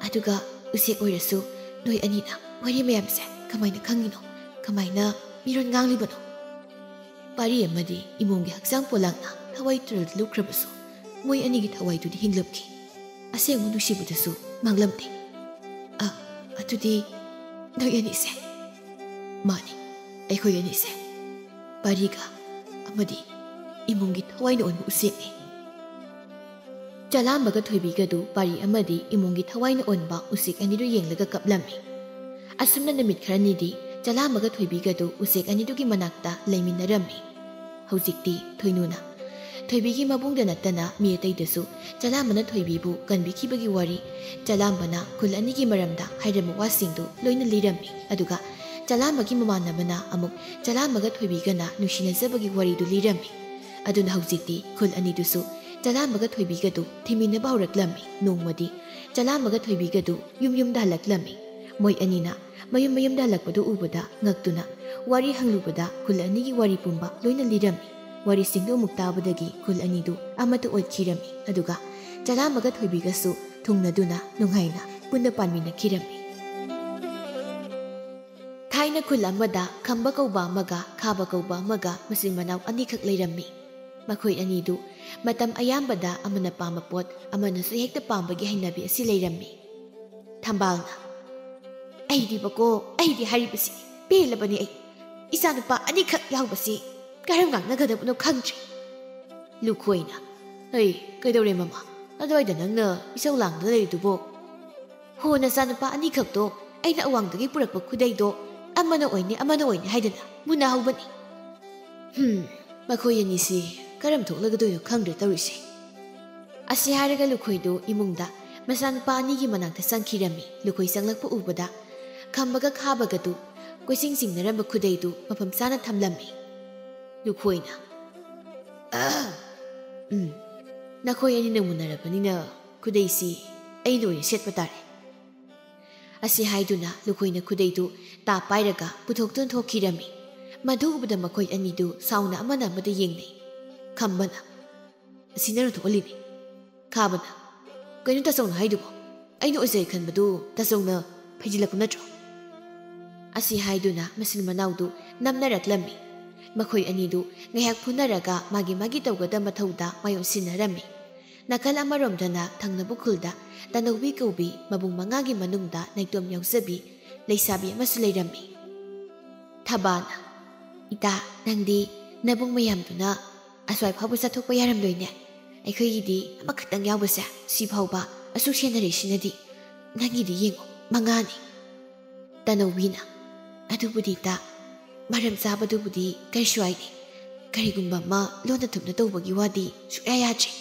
ꯑꯗꯨꯒ ꯎꯆꯦꯛ ꯑꯣꯏꯔꯁꯨ ꯅꯣꯏ ꯑꯅꯤꯅ ꯋꯥꯔꯤ ꯃꯌꯥꯝꯁꯦ ꯀꯃꯥꯏꯅ ꯈꯪꯉꯤꯅꯣ? ꯀꯃꯥꯏꯅ ꯃꯤꯔꯣꯟ ꯉꯥꯡꯂꯤꯕꯅꯣ? ꯄꯥꯔꯤ ꯑꯃꯗꯤ ꯏꯃꯣꯝꯒꯤ ꯍꯛꯆꯥꯡ ꯄꯣꯂꯥꯡꯅ ꯊꯋꯥꯏ ꯇꯨꯔꯦꯜꯗ ꯂꯨꯞꯈ꯭ꯔꯕꯁꯨ ꯃꯣꯏ ꯑꯅꯤꯒꯤ ꯊꯋꯥꯏꯗꯨꯗꯤ ꯍꯤꯡꯂꯝꯈꯤ꯫ ꯑꯁꯦꯡꯕ ꯅꯨꯡꯁꯤꯕꯗꯨꯁꯨ ꯃꯥꯡꯂꯝꯗꯦ꯫ ꯑ, ꯑꯗꯨꯗꯤ ꯅꯣꯏ ꯑꯅꯤꯁꯦ? ꯃꯥꯅꯤ, ꯑꯩꯈꯣꯏ ꯑꯅꯤꯁꯦ ꯄꯥꯔꯤꯒ ꯑꯃꯗꯤ ꯏꯃꯣꯝꯒꯤ ꯊꯋꯥꯏꯅ ꯑꯣꯟꯕ ꯎꯆꯦꯛꯅꯤ꯫ ꯆꯂꯥꯝꯕꯒ ꯊꯣꯏꯕꯤꯒꯗꯨ ꯄꯥꯔꯤ ꯑꯃꯗꯤ ꯏꯃꯣꯝꯒꯤ ꯊꯋꯥꯏꯅ ꯑꯣꯟꯕ ꯎꯆꯦꯛ ꯑꯅꯤꯗꯨ ꯌꯦꯡꯂꯒ ꯀꯞꯂꯝꯃꯤ꯫ ꯑꯁꯨꯝꯅ ꯅꯨꯃꯤꯠ ꯈꯔꯅꯤꯗꯤ ꯆꯂꯥꯝꯕꯒ ꯊꯣꯏꯕꯤꯒꯗꯨ ꯎꯆꯦꯛ ꯑꯅꯤꯗꯨꯒꯤ ꯃꯅꯥꯛꯇ ꯂꯩꯃꯤꯟꯅꯔꯝꯃꯤ꯫ ꯍꯧꯖꯤꯛꯇꯤ ꯊꯣꯏꯅꯨꯅ ꯊꯣꯏꯕꯤꯒꯤ ꯃꯕꯨꯡꯗ ꯅꯠꯇꯅ ꯃꯤ ꯑꯇꯩꯗꯁꯨ ꯆꯂꯥꯝꯕꯅ ꯊꯣꯏꯕꯤꯕꯨ ꯀꯟꯕꯤꯈꯤꯕꯒꯤ ꯋꯥꯔꯤ, ꯆꯂꯥꯝꯕꯅ ꯈꯨꯜ ꯑꯅꯤꯒꯤ ꯃꯔꯝꯗ ꯍꯥꯏꯔꯝꯕ ꯋꯥꯁꯤꯡꯗꯨ ꯂꯣꯏꯅ ꯂꯤꯔꯝꯃꯤ꯫ ꯑꯗꯨꯒ ꯆꯂꯥꯝꯕꯒꯤ ꯃꯃꯥꯟꯅꯕꯅ ꯑꯃꯨꯛ ꯆꯂꯥꯝꯕꯒ ꯊꯣꯏꯕꯤꯒꯅ ꯅꯨꯡꯁꯤꯅꯖꯕꯒꯤ ꯋꯥꯔꯤꯗꯨ ꯂꯤꯔꯝꯃꯤ꯫ ꯑꯗꯨꯅ ꯍꯧꯖꯤꯛꯇꯤ ꯈꯨꯜ ꯑꯅꯤꯗꯨꯁꯨ ꯆꯂꯥꯝꯕꯒ ꯊꯣꯏꯕꯤꯒꯗꯨ ꯊꯤꯃꯤꯟꯅꯕ ꯍꯧꯔꯛꯂꯝꯃꯤ꯫ ꯅꯣꯡꯃꯗꯤ ꯆꯂꯥꯝꯕꯒ ꯊꯣꯏꯕꯤꯒꯗꯨ ꯌꯨꯝ ꯌꯨꯝꯗ ꯍꯜꯂꯛꯂꯝꯃꯤ꯫ ꯃꯣꯏ ꯑꯅꯤꯅ ꯃꯌꯨꯝ ꯃꯌꯨꯝꯗ ꯍꯜꯂꯛꯄꯗꯨ ꯎꯕꯗ ꯉꯛꯇꯨꯅ ꯋꯥꯔꯤ ꯍꯪꯂꯨꯕꯗ ꯈꯨꯜ ꯑꯅꯤꯒꯤ ꯋꯥꯔꯤ ꯄꯨꯝꯕ ꯂꯣꯏꯅ ꯂꯤꯔꯝꯃꯤ꯫ ꯋꯥꯔꯤꯁꯤꯡꯗꯨ ꯑꯃꯨꯛ ꯇꯥꯕꯗꯒꯤ ꯈꯨꯜ ꯑꯅꯤꯗꯨ ꯑꯃꯠꯇ ꯑꯣꯏꯈꯤꯔꯝꯃꯤ꯫ ꯑꯗꯨꯒ ꯆꯂꯥꯝꯕꯒ ꯊꯣꯏꯕꯤꯒꯁꯨ ꯊꯨꯡꯅꯗꯨꯅ ꯅꯨꯡꯉꯥꯏꯅ ꯄꯨꯟꯅ ꯄꯥꯟꯃꯤꯟꯅꯈꯤꯔꯝꯃꯤ꯫ ꯊꯥꯏꯅ ꯈꯨꯜ ꯑꯃꯗ ꯈꯝꯕ ꯀꯧꯕ ꯑꯃꯒ ꯈꯥꯕ ꯀꯧꯕ ꯑꯃꯒ ꯃꯆꯤꯟ ꯃꯅꯥꯎ ꯑꯅꯤꯈꯛ ꯂꯩꯔꯝꯃꯤ꯫ ꯃꯈꯣꯏ ꯑꯅꯤꯗꯨ ꯃꯇꯝ ꯑꯌꯥꯝꯕꯗ ꯑꯃꯅ ꯄꯥꯝꯕ ꯄꯣꯠ ꯑꯃꯅꯁꯨ ꯍꯦꯛꯇ ꯄꯥꯝꯕꯒꯤ ꯍꯩꯅꯕꯤ ꯑꯁꯤ ꯂꯩꯔꯝꯃꯤ꯫ ꯊꯝꯕꯥꯜꯅ, "ꯑꯩꯗꯤꯕꯀꯣ, ꯑꯩꯗꯤ ꯍꯥꯏꯔꯤꯕꯁꯤ ꯄꯦꯜꯂꯕꯅꯤ ꯑꯩ꯫ ꯏꯆꯥꯅꯨꯄꯥ ꯑꯅꯤꯈꯛ ꯌꯥꯎꯕꯁꯤ ꯀꯔꯝ ꯉꯥꯡꯅꯒꯗꯕꯅꯣ ꯈꯪꯗ꯭ꯔꯦ꯫" ꯂꯨꯈꯣꯏꯅ, "ꯍꯩ, ꯀꯩꯗꯧꯔꯦ ꯃꯃꯥ? ꯑꯗꯨꯋꯥꯏꯗ ꯅꯪꯅ ꯏꯁꯧ ꯂꯥꯡꯗꯨꯅ ꯂꯩꯔꯤꯗꯨꯕꯣ?" "ꯍꯣ, ꯅꯆꯥꯅꯨꯄꯥ ꯑꯅꯤꯈꯛꯇꯣ ꯑꯩꯅ ꯑꯋꯥꯡꯗꯒꯤ ꯄꯨꯔꯛꯄ ꯈꯨꯗꯩꯗꯣ ꯑꯃꯅ ꯑꯣꯏꯅꯤ, ꯑꯃꯅ ꯑꯣꯏꯅꯤ ꯍꯥꯏꯗꯅ ꯃꯨꯟꯅꯍꯧꯕꯅꯤ꯫ ꯍꯨꯝ, ꯃꯈꯣꯏ ꯑꯅꯤꯁꯤ ꯀꯔꯝ ꯊꯣꯛꯂꯒꯗꯣꯏꯅꯣ ꯈꯪꯗ꯭ꯔꯦ ꯇꯧꯔꯤꯁꯦ꯫" ꯑꯁꯤ ꯍꯥꯏꯔꯒ ꯂꯨꯈꯣꯏꯗꯨ ꯏꯃꯨꯡꯗ ꯃꯆꯥꯅꯨꯄꯥ ꯑꯅꯤꯒꯤ ꯃꯅꯥꯛꯇ ꯆꯪꯈꯤꯔꯝꯃꯤ꯫ ꯂꯨꯈꯣꯏ ꯆꯪꯂꯛꯄ ꯎꯕꯗ ꯈꯝꯕꯒ ꯈꯥꯕꯒꯗꯨ ꯀꯣꯏꯆꯤꯡ ꯆꯤꯡꯅꯔꯝꯕ ꯈꯨꯗꯩꯗꯨ ꯃꯐꯝ ꯆꯥꯅ ꯊꯝꯂꯝꯃꯤ꯫ ꯂꯨꯈꯣꯏꯅ, "ꯑꯍ, ꯎꯝ, ꯅꯈꯣꯏ ꯑꯅꯤꯅ ꯃꯨꯟꯅꯔꯕꯅꯤꯅ ꯈꯨꯗꯩꯁꯤ ꯑꯩꯅ ꯑꯣꯏꯅ ꯁꯦꯠꯄ ꯇꯥꯔꯦ꯫ ꯑꯁꯤ ꯍꯥꯏꯗꯨꯅ ꯂꯨꯈꯣꯏꯅ ꯈꯨꯗꯩꯗꯨ ꯇꯥ ꯄꯥꯏꯔꯒ ꯄꯨꯊꯣꯛꯇꯨꯅ ꯊꯣꯛꯈꯤꯔꯝꯃꯤ꯫ ꯃꯗꯨ ꯎꯕꯗ ꯃꯈꯣꯏ ꯑꯅꯤꯗꯨ ꯁꯥꯎꯅ ꯑꯃꯅ ꯑꯃꯗ ꯌꯦꯡꯅꯩ꯫ ꯈꯝꯕꯅ, "ꯑꯁꯤ ꯅꯪꯅ ꯊꯣꯛꯍꯜꯂꯤꯅꯤ?" ꯈꯥꯕꯅ, "ꯀꯩꯅꯣ ꯇꯥꯆꯧꯅ ꯍꯥꯏꯗꯨꯕꯣ? ꯑꯩꯅ ꯑꯣꯏꯖꯩ ꯈꯟꯕꯗꯨ ꯇꯥꯆꯧꯅ ꯐꯩꯖꯤꯜꯂꯛꯄ ꯅꯠꯇ꯭ꯔꯣ?" ꯑꯁꯤ ꯍꯥꯏꯗꯨꯅ ꯃꯆꯤꯟ ꯃꯅꯥꯎꯗꯨ ꯅꯝꯅꯔꯛꯂꯝꯃꯤ꯫ ꯃꯈꯣꯏ ꯑꯅꯤꯗꯨ ꯉꯥꯏꯍꯥꯛ ꯐꯨꯅꯔꯒ ꯃꯥꯒꯤ ꯃꯥꯒꯤ ꯇꯧꯒꯗꯕ ꯃꯊꯧꯗ ꯃꯥꯌꯣꯟꯁꯤꯟꯅꯔꯝꯃꯤ꯫ ꯅꯥꯀꯜ ꯑꯃꯔꯣꯝꯗꯅ ꯊꯪꯅꯕ ꯈꯨꯜꯗ ꯇꯅꯧꯕꯤ ꯀꯧꯕꯤ ꯃꯕꯨꯡ ꯃꯉꯥꯒꯤ ꯃꯅꯨꯡꯗ ꯅꯥꯏꯇꯣꯝ ꯌꯥꯎꯖꯕꯤ ꯂꯩꯁꯥꯕꯤ ꯑꯃꯁꯨ ꯂꯩꯔꯝꯃꯤ꯫ ꯊꯕꯥꯅ, "ꯏꯇꯥ, ꯅꯪꯗꯤ ꯅꯕꯨꯡ ꯃꯌꯥꯝꯗꯨꯅ ꯑꯁ꯭ꯋꯥꯏ ꯐꯥꯎꯕ ꯆꯠꯊꯣꯛꯄ ꯌꯥꯔꯝꯂꯣꯏꯅꯦ꯫ ꯑꯩꯈꯣꯏꯒꯤꯗꯤ ꯑꯃꯈꯛꯇꯪ ꯌꯥꯎꯕꯁꯦ ꯁꯤ ꯐꯥꯎꯕ ꯑꯁꯨꯛ ꯁꯦꯟꯅꯔꯤꯁꯤꯅꯗꯤ꯫ ꯅꯪꯒꯤꯗꯤ ꯌꯦꯡꯉꯣ, ꯃꯉꯥꯅꯤ꯫" ꯇꯅꯧꯕꯤꯅ, "ꯑꯗꯨꯕꯨꯗꯤ ꯏꯇꯥ, ꯃꯔꯝ ꯆꯥꯕꯗꯨꯕꯨꯗꯤ ꯀꯩꯁꯨ ꯍꯥꯏꯗꯦ꯫ ꯀꯔꯤꯒꯨꯝꯕ ꯑꯃ ꯂꯣꯟꯅ ꯊꯨꯞꯅ ꯇꯧꯕꯒꯤ ꯋꯥꯗꯤ ꯁꯨꯛꯌꯥ ꯌꯥꯗ꯭ꯔꯦ꯫"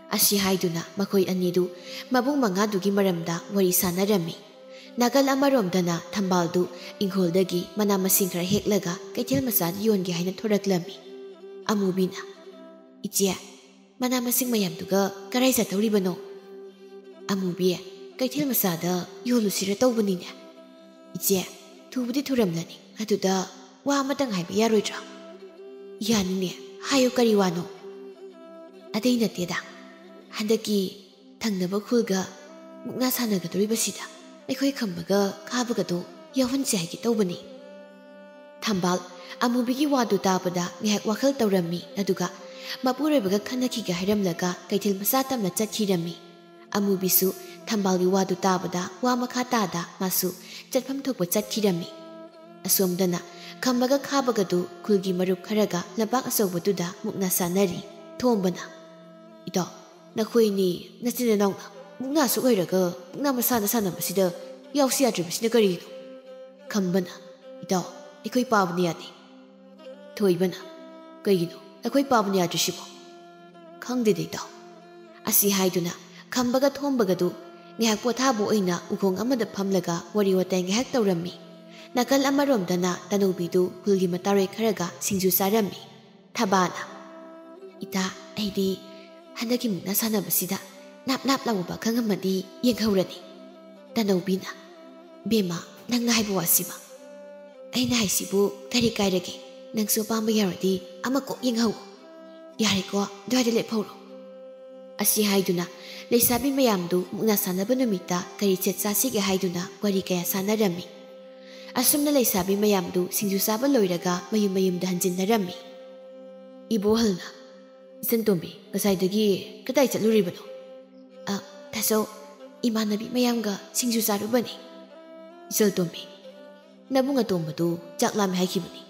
ꯑꯁꯤ ꯍꯥꯏꯗꯨꯅ ꯃꯈꯣꯏ ꯑꯅꯤꯗꯨ ꯃꯕꯨꯡ ꯃꯉꯥꯗꯨꯒꯤ ꯃꯔꯝꯗ ꯋꯥꯔꯤ ꯁꯥꯟꯅꯔꯝꯃꯤ꯫ ꯅꯥꯀꯜ ꯑꯃꯔꯣꯝꯗꯅ ꯊꯝꯕꯥꯜꯗꯨ ꯏꯪꯈꯣꯜꯗꯒꯤ ꯃꯅꯥ ꯃꯁꯤꯡ ꯈꯔ ꯍꯦꯛꯂꯒ ꯀꯩꯊꯦꯜ ꯃꯆꯥꯗ ꯌꯣꯟꯒꯦ ꯍꯥꯏꯅ ꯊꯣꯔꯛꯂꯝꯃꯤ꯫ ꯑꯃꯨꯕꯤꯅ, "ꯏꯆꯦ, ꯃꯅꯥ ꯃꯁꯤꯡ ꯃꯌꯥꯝꯗꯨꯒ ꯀꯔꯥꯏ ꯆꯠꯇꯧꯔꯤꯕꯅꯣ?" "ꯑꯃꯨꯕꯤ, ꯀꯩꯊꯦꯜ ꯃꯆꯥꯗ ꯌꯣꯜꯂꯨꯁꯤꯔ ꯇꯧꯕꯅꯤꯅꯦ꯫" "ꯏꯆꯦ, ꯊꯨꯕꯨꯗꯤ ꯊꯨꯔꯝꯂꯅꯤ, ꯑꯗꯨꯗ ꯋꯥ ꯑꯃꯇꯪ ꯍꯥꯏꯕ ꯌꯥꯔꯣꯏꯗ꯭ꯔꯥ?" "ꯌꯥꯅꯤꯅꯦ, ꯍꯥꯏꯌꯨ, ꯀꯔꯤ ꯋꯥꯅꯣ?" "ꯑꯇꯩ ꯅꯠꯇꯦꯗ, ꯍꯟꯗꯛꯀꯤ ꯊꯪꯅꯕ ꯈꯨꯜꯒ ꯃꯨꯛꯅꯥ ꯁꯥꯟꯅꯒꯗꯧꯔꯤꯕꯁꯤꯗ ꯑꯩꯈꯣꯏ ꯈꯝꯕꯒ ꯈꯥꯕꯒꯗꯣ ꯌꯥꯎꯍꯟꯁꯦ ꯍꯥꯏꯒꯦ ꯇꯧꯕꯅꯤ꯫" ꯊꯝꯕꯥꯜ ꯑꯃꯨꯕꯤꯒꯤ ꯋꯥꯗꯨ ꯇꯥꯕꯗ ꯉꯥꯏꯍꯥꯛ ꯋꯥꯈꯜ ꯇꯧꯔꯝꯃꯤ, ꯑꯗꯨꯒ ꯃꯄꯨꯔꯣꯏꯕꯒ ꯈꯟꯅꯈꯤꯒꯦ ꯍꯥꯏꯔꯝꯂꯒ ꯀꯩꯊꯦꯜ ꯃꯆꯥ ꯇꯝꯅ ꯆꯠꯈꯤꯔꯝꯃꯤ꯫ ꯑꯃꯨꯕꯤꯁꯨ ꯊꯝꯕꯥꯜꯒꯤ ꯋꯥꯗꯨ ꯇꯥꯕꯗ ꯋꯥ ꯃꯈꯥ ꯇꯥꯗ ꯃꯥꯁꯨ ꯆꯠꯐꯝ ꯊꯣꯛꯄ ꯆꯠꯈꯤꯔꯝꯃꯤ꯫ ꯑꯁꯣꯝꯗꯅ ꯈꯝꯕꯒ ꯈꯥꯕꯒꯗꯨ ꯈꯨꯜꯒꯤ ꯃꯔꯨꯞ ꯈꯔꯒ ꯂꯝꯄꯥꯛ ꯑꯆꯧꯕꯗꯨꯗ ꯃꯨꯛꯅꯥ ꯁꯥꯟꯅꯔꯤ꯫ ꯊꯣꯝꯕꯅ, "ꯏꯇꯥꯎ, ꯅꯈꯣꯏꯅꯤ ꯅꯆꯤꯟ ꯅꯅꯥꯎꯅ ꯃꯨꯛꯅꯥꯁꯨ ꯑꯣꯏꯔꯒ ꯃꯨꯛꯅꯥ ꯃꯁꯥꯟꯅ ꯁꯥꯟꯅꯕꯁꯤꯗ ꯌꯥꯎꯁꯤ ꯌꯥꯗ꯭ꯔꯤꯕꯁꯤꯅ ꯀꯔꯤꯒꯤꯅꯣ?" ꯈꯝꯕꯅ, "ꯏꯇꯥꯎ, ꯑꯩꯈꯣꯏ ꯄꯥꯕꯅ ꯌꯥꯗꯦ꯫" ꯊꯣꯏꯕꯅ, "ꯀꯩꯒꯤꯅꯣ ꯑꯩꯈꯣꯏ ꯄꯥꯕꯅ ꯌꯥꯗ꯭ꯔꯤꯁꯤꯕꯣ?" "ꯈꯪꯗꯦꯗ ꯏꯇꯥꯎ꯫" ꯑꯁꯤ ꯍꯥꯏꯗꯨꯅ ꯈꯝꯕꯒ ꯊꯣꯝꯕꯒꯗꯨ ꯉꯥꯏꯍꯥꯛ ꯄꯣꯊꯥꯕ ꯑꯣꯏꯅ ꯎꯈꯣꯡ ꯑꯃꯗ ꯐꯝꯂꯒ ꯋꯥꯔꯤ ꯋꯥꯇꯥꯏ ꯉꯥꯏꯍꯥꯛ ꯇꯧꯔꯝꯃꯤ꯫ ꯅꯥꯀꯜ ꯑꯃꯔꯣꯝꯗꯅ ꯇꯅꯧꯕꯤꯗꯨ ꯈꯨꯜꯒꯤ ꯃꯇꯥꯔꯣꯏ ꯈꯔꯒ ꯁꯤꯡꯖꯨ ꯆꯥꯔꯝꯃꯤ꯫ ꯊꯕꯥꯅ, "ꯏꯇꯥ, ꯑꯩꯗꯤ ꯍꯟꯗꯛꯀꯤ ꯃꯨꯛꯅꯥ ꯁꯥꯟꯅꯕꯁꯤꯗ ꯅꯥꯞ ꯅꯥꯞ ꯂꯥꯎꯕ ꯄꯥꯈꯪ ꯑꯃꯗꯤ ꯌꯦꯡꯍꯧꯔꯅꯤ꯫" ꯇꯅꯧꯕꯤꯅ, "ꯕꯦꯝꯃ, ꯅꯪꯅ ꯍꯥꯏꯕ ꯋꯥꯁꯤꯃ꯫ ꯑꯩꯅ ꯍꯥꯏꯁꯤꯕꯨ ꯀꯔꯤ ꯀꯥꯏꯔꯒꯦ? ꯅꯪꯁꯨ ꯑꯄꯥꯝꯕ ꯌꯥꯎꯔꯗꯤ ꯑꯃ ꯀꯣꯛ ꯌꯦꯡꯍꯧ꯫ ꯌꯥꯔꯦꯀꯣ, ꯑꯗꯨꯋꯥꯏꯗ ꯂꯦꯞꯍꯧꯔꯣ"꯫ ꯑꯁꯤ ꯍꯥꯏꯗꯨꯅ ꯂꯩꯁꯥꯕꯤ ꯃꯌꯥꯝꯗꯨ ꯃꯨꯛꯅꯥ ꯁꯥꯟꯅꯕ ꯅꯨꯃꯤꯠꯇ ꯀꯔꯤ ꯁꯦꯠ ꯆꯥꯁꯤꯒꯦ ꯍꯥꯏꯗꯨꯅ ꯋꯥꯔꯤ ꯀꯌꯥ ꯁꯥꯟꯅꯔꯝꯃꯤ꯫ ꯑꯁꯨꯝꯅ ꯂꯩꯁꯥꯕꯤ ꯃꯌꯥꯝꯗꯨ ꯁꯤꯡꯖꯨ ꯆꯥꯕ ꯂꯣꯏꯔꯒ ꯃꯌꯨꯝ ꯃꯌꯨꯝꯗ ꯍꯟꯖꯤꯟꯅꯔꯝꯃꯤ꯫ ꯏꯕꯣꯍꯜꯅ, "ꯏꯆꯟꯇꯣꯝꯕꯤ, ꯉꯁꯥꯏꯗꯒꯤ ꯀꯗꯥꯏ ꯆꯠꯂꯨꯔꯤꯕꯅꯣ?" "ꯑ, ꯇꯥꯆꯧ, ꯏꯃꯥꯟꯅꯕꯤ ꯃꯌꯥꯝꯒ ꯁꯤꯡꯖꯨ ꯆꯥꯔꯨꯕꯅꯤ"꯫ "ꯏꯆꯜꯇꯣꯝꯕꯤ, ꯅꯕꯨꯡ ꯑꯇꯣꯝꯕꯗꯨ ꯆꯥꯛ ꯂꯥꯝꯃꯦ ꯍꯥꯏꯈꯤꯕꯅꯤ꯫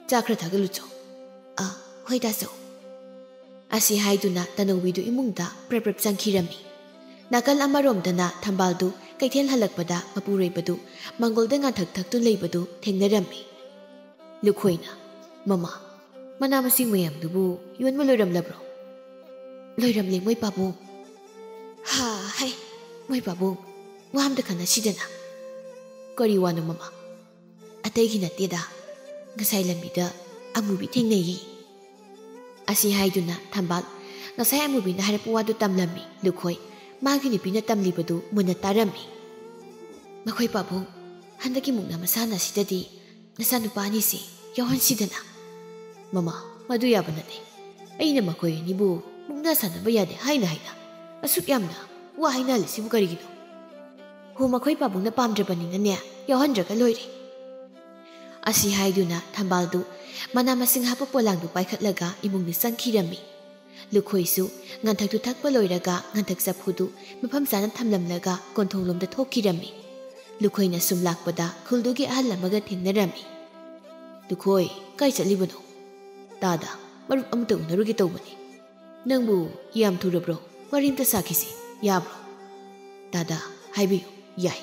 ꯆꯥ ꯈꯔ ꯊꯥꯒꯠꯂꯨꯆꯣ"꯫ "ꯑ, ꯍꯣꯏ ꯇꯥꯆꯧ"꯫ ꯑꯁꯤ ꯍꯥꯏꯗꯨꯅ ꯇꯅꯧꯕꯤꯗꯨ ꯏꯃꯨꯡꯗ ꯄ꯭ꯔꯞ ꯄ꯭ꯔꯞ ꯆꯪꯈꯤꯔꯝꯃꯤ꯫ ꯅꯥꯀꯜ ꯑꯃꯔꯣꯝꯗꯅ ꯊꯝꯕꯥꯜꯗꯨ ꯀꯩꯊꯦꯜ ꯍꯜꯂꯛꯄꯗ ꯃꯄꯨꯔꯣꯏꯕꯗꯨ ꯃꯪꯒꯣꯜꯗ ꯉꯥꯟꯊꯛ ꯊꯛꯇꯨꯅ ꯂꯩꯕꯗꯨ ꯊꯦꯡꯅꯔꯝꯃꯤ꯫ ꯂꯨꯈꯣꯏꯅ, "ꯃꯃꯥ, ꯃꯅꯥ ꯃꯁꯤꯡ ꯃꯌꯥꯝꯗꯨꯕꯨ ꯌꯣꯟꯕ ꯂꯣꯏꯔꯝꯂꯕ꯭ꯔꯣ?" "ꯂꯣꯏꯔꯝꯂꯦ, ꯃꯣꯏ ꯄꯥꯕꯨꯡ"꯫ "ꯍꯥ, ꯍꯩ, ꯃꯣꯏ ꯄꯥꯕꯨꯡ, ꯋꯥ ꯑꯝꯇ ꯈꯟꯅꯁꯤꯗꯅ"꯫ "ꯀꯔꯤ ꯋꯥꯅꯣ, ꯃꯃꯥ?" "ꯑꯇꯩꯒꯤ ꯅꯠꯇꯦꯗ, ꯉꯁꯥꯏ ꯂꯝꯕꯤꯗ ꯑꯃꯨꯕꯤ ꯊꯦꯡꯅꯩꯌꯦ"꯫ ꯑꯁꯤ ꯍꯥꯏꯗꯨꯅ ꯊꯝꯕꯥꯜ ꯉꯁꯥꯏ ꯑꯃꯨꯕꯤꯅ ꯍꯥꯏꯔꯛꯄ ꯋꯥꯗꯨ ꯇꯝꯂꯝꯃꯤ꯫ ꯂꯨꯈꯣꯏ ꯃꯥꯒꯤ ꯅꯨꯄꯤꯅ ꯇꯝꯂꯤꯕꯗꯨ ꯃꯨꯟꯅ ꯇꯥꯔꯝꯃꯤ꯫ "ꯃꯈꯣꯏ ꯄꯥꯕꯨꯡ, ꯍꯟꯗꯛꯀꯤ ꯃꯨꯛꯅꯥ ꯃꯁꯥꯟꯅ ꯑꯁꯤꯗꯗꯤ ꯅꯆꯥꯅꯨꯄꯥ ꯑꯅꯤꯁꯤ ꯌꯥꯎꯍꯟꯁꯤꯗꯅ"꯫ "ꯃꯃꯥ, ꯃꯗꯨ ꯌꯥꯕ ꯅꯠꯇꯦ꯫ ꯑꯩꯅ ꯃꯈꯣꯏ ꯑꯅꯤꯕꯨ ꯃꯨꯛꯅꯥ ꯁꯥꯟꯅꯕ ꯌꯥꯗꯦ ꯍꯥꯏꯅ ꯍꯥꯏꯅ ꯑꯁꯨꯛ ꯌꯥꯝꯅ ꯋꯥ ꯍꯥꯏꯅꯍꯜꯂꯤꯁꯤꯕꯨ ꯀꯔꯤꯒꯤꯅꯣ?" "ꯍꯣ, ꯃꯈꯣꯏ ꯄꯥꯕꯨꯡꯅ ꯄꯥꯝꯗ꯭ꯔꯕꯅꯤꯅꯅꯦ, ꯌꯥꯎꯍꯟꯗ꯭ꯔꯒ ꯂꯣꯏꯔꯦ"꯫ ꯑꯁꯤ ꯍꯥꯏꯗꯨꯅ ꯊꯝꯕꯥꯜꯗꯨ ꯃꯅꯥ ꯃꯁꯤꯡ ꯍꯥꯞꯄ ꯄꯣꯂꯥꯡꯗꯨ ꯄꯥꯏꯈꯠꯂꯒ ꯏꯃꯨꯡꯗ ꯆꯪꯈꯤꯔꯝꯃꯤ꯫ ꯂꯨꯈꯣꯏꯁꯨ ꯉꯟꯊꯛꯇꯨ ꯊꯛꯄ ꯂꯣꯏꯔꯒ ꯉꯟꯊꯛ ꯆꯐꯨꯗꯨ ꯃꯐꯝ ꯆꯥꯅ ꯊꯝꯂꯝꯂꯒ ꯀꯣꯟꯊꯣꯡꯂꯣꯝꯗ ꯊꯣꯛꯈꯤꯔꯝꯃꯤ꯫ ꯂꯨꯈꯣꯏꯅ ꯁꯨꯝ ꯂꯥꯛꯄꯗ ꯈꯨꯜꯗꯨꯒꯤ ꯑꯍꯜ ꯑꯃꯒ ꯊꯦꯡꯅꯔꯝꯃꯤ꯫ "ꯂꯨꯈꯣꯏ, ꯀꯥꯏ ꯆꯠꯂꯤꯕꯅꯣ?" "ꯇꯥꯗ, ꯃꯔꯨꯞ ꯑꯃꯇ ꯎꯅꯔꯨꯒꯦ ꯇꯧꯕꯅꯤ"꯫ "ꯅꯪꯕꯨ ꯌꯥꯝ ꯊꯨꯔꯕ꯭ꯔꯣ? ꯋꯥꯔꯤ ꯑꯝꯇ ꯁꯥꯈꯤꯁꯤ, ꯌꯥꯕ꯭ꯔꯣ?" "ꯇꯥꯗ, ꯍꯥꯏꯕꯤꯌꯨ, ꯌꯥꯏ"꯫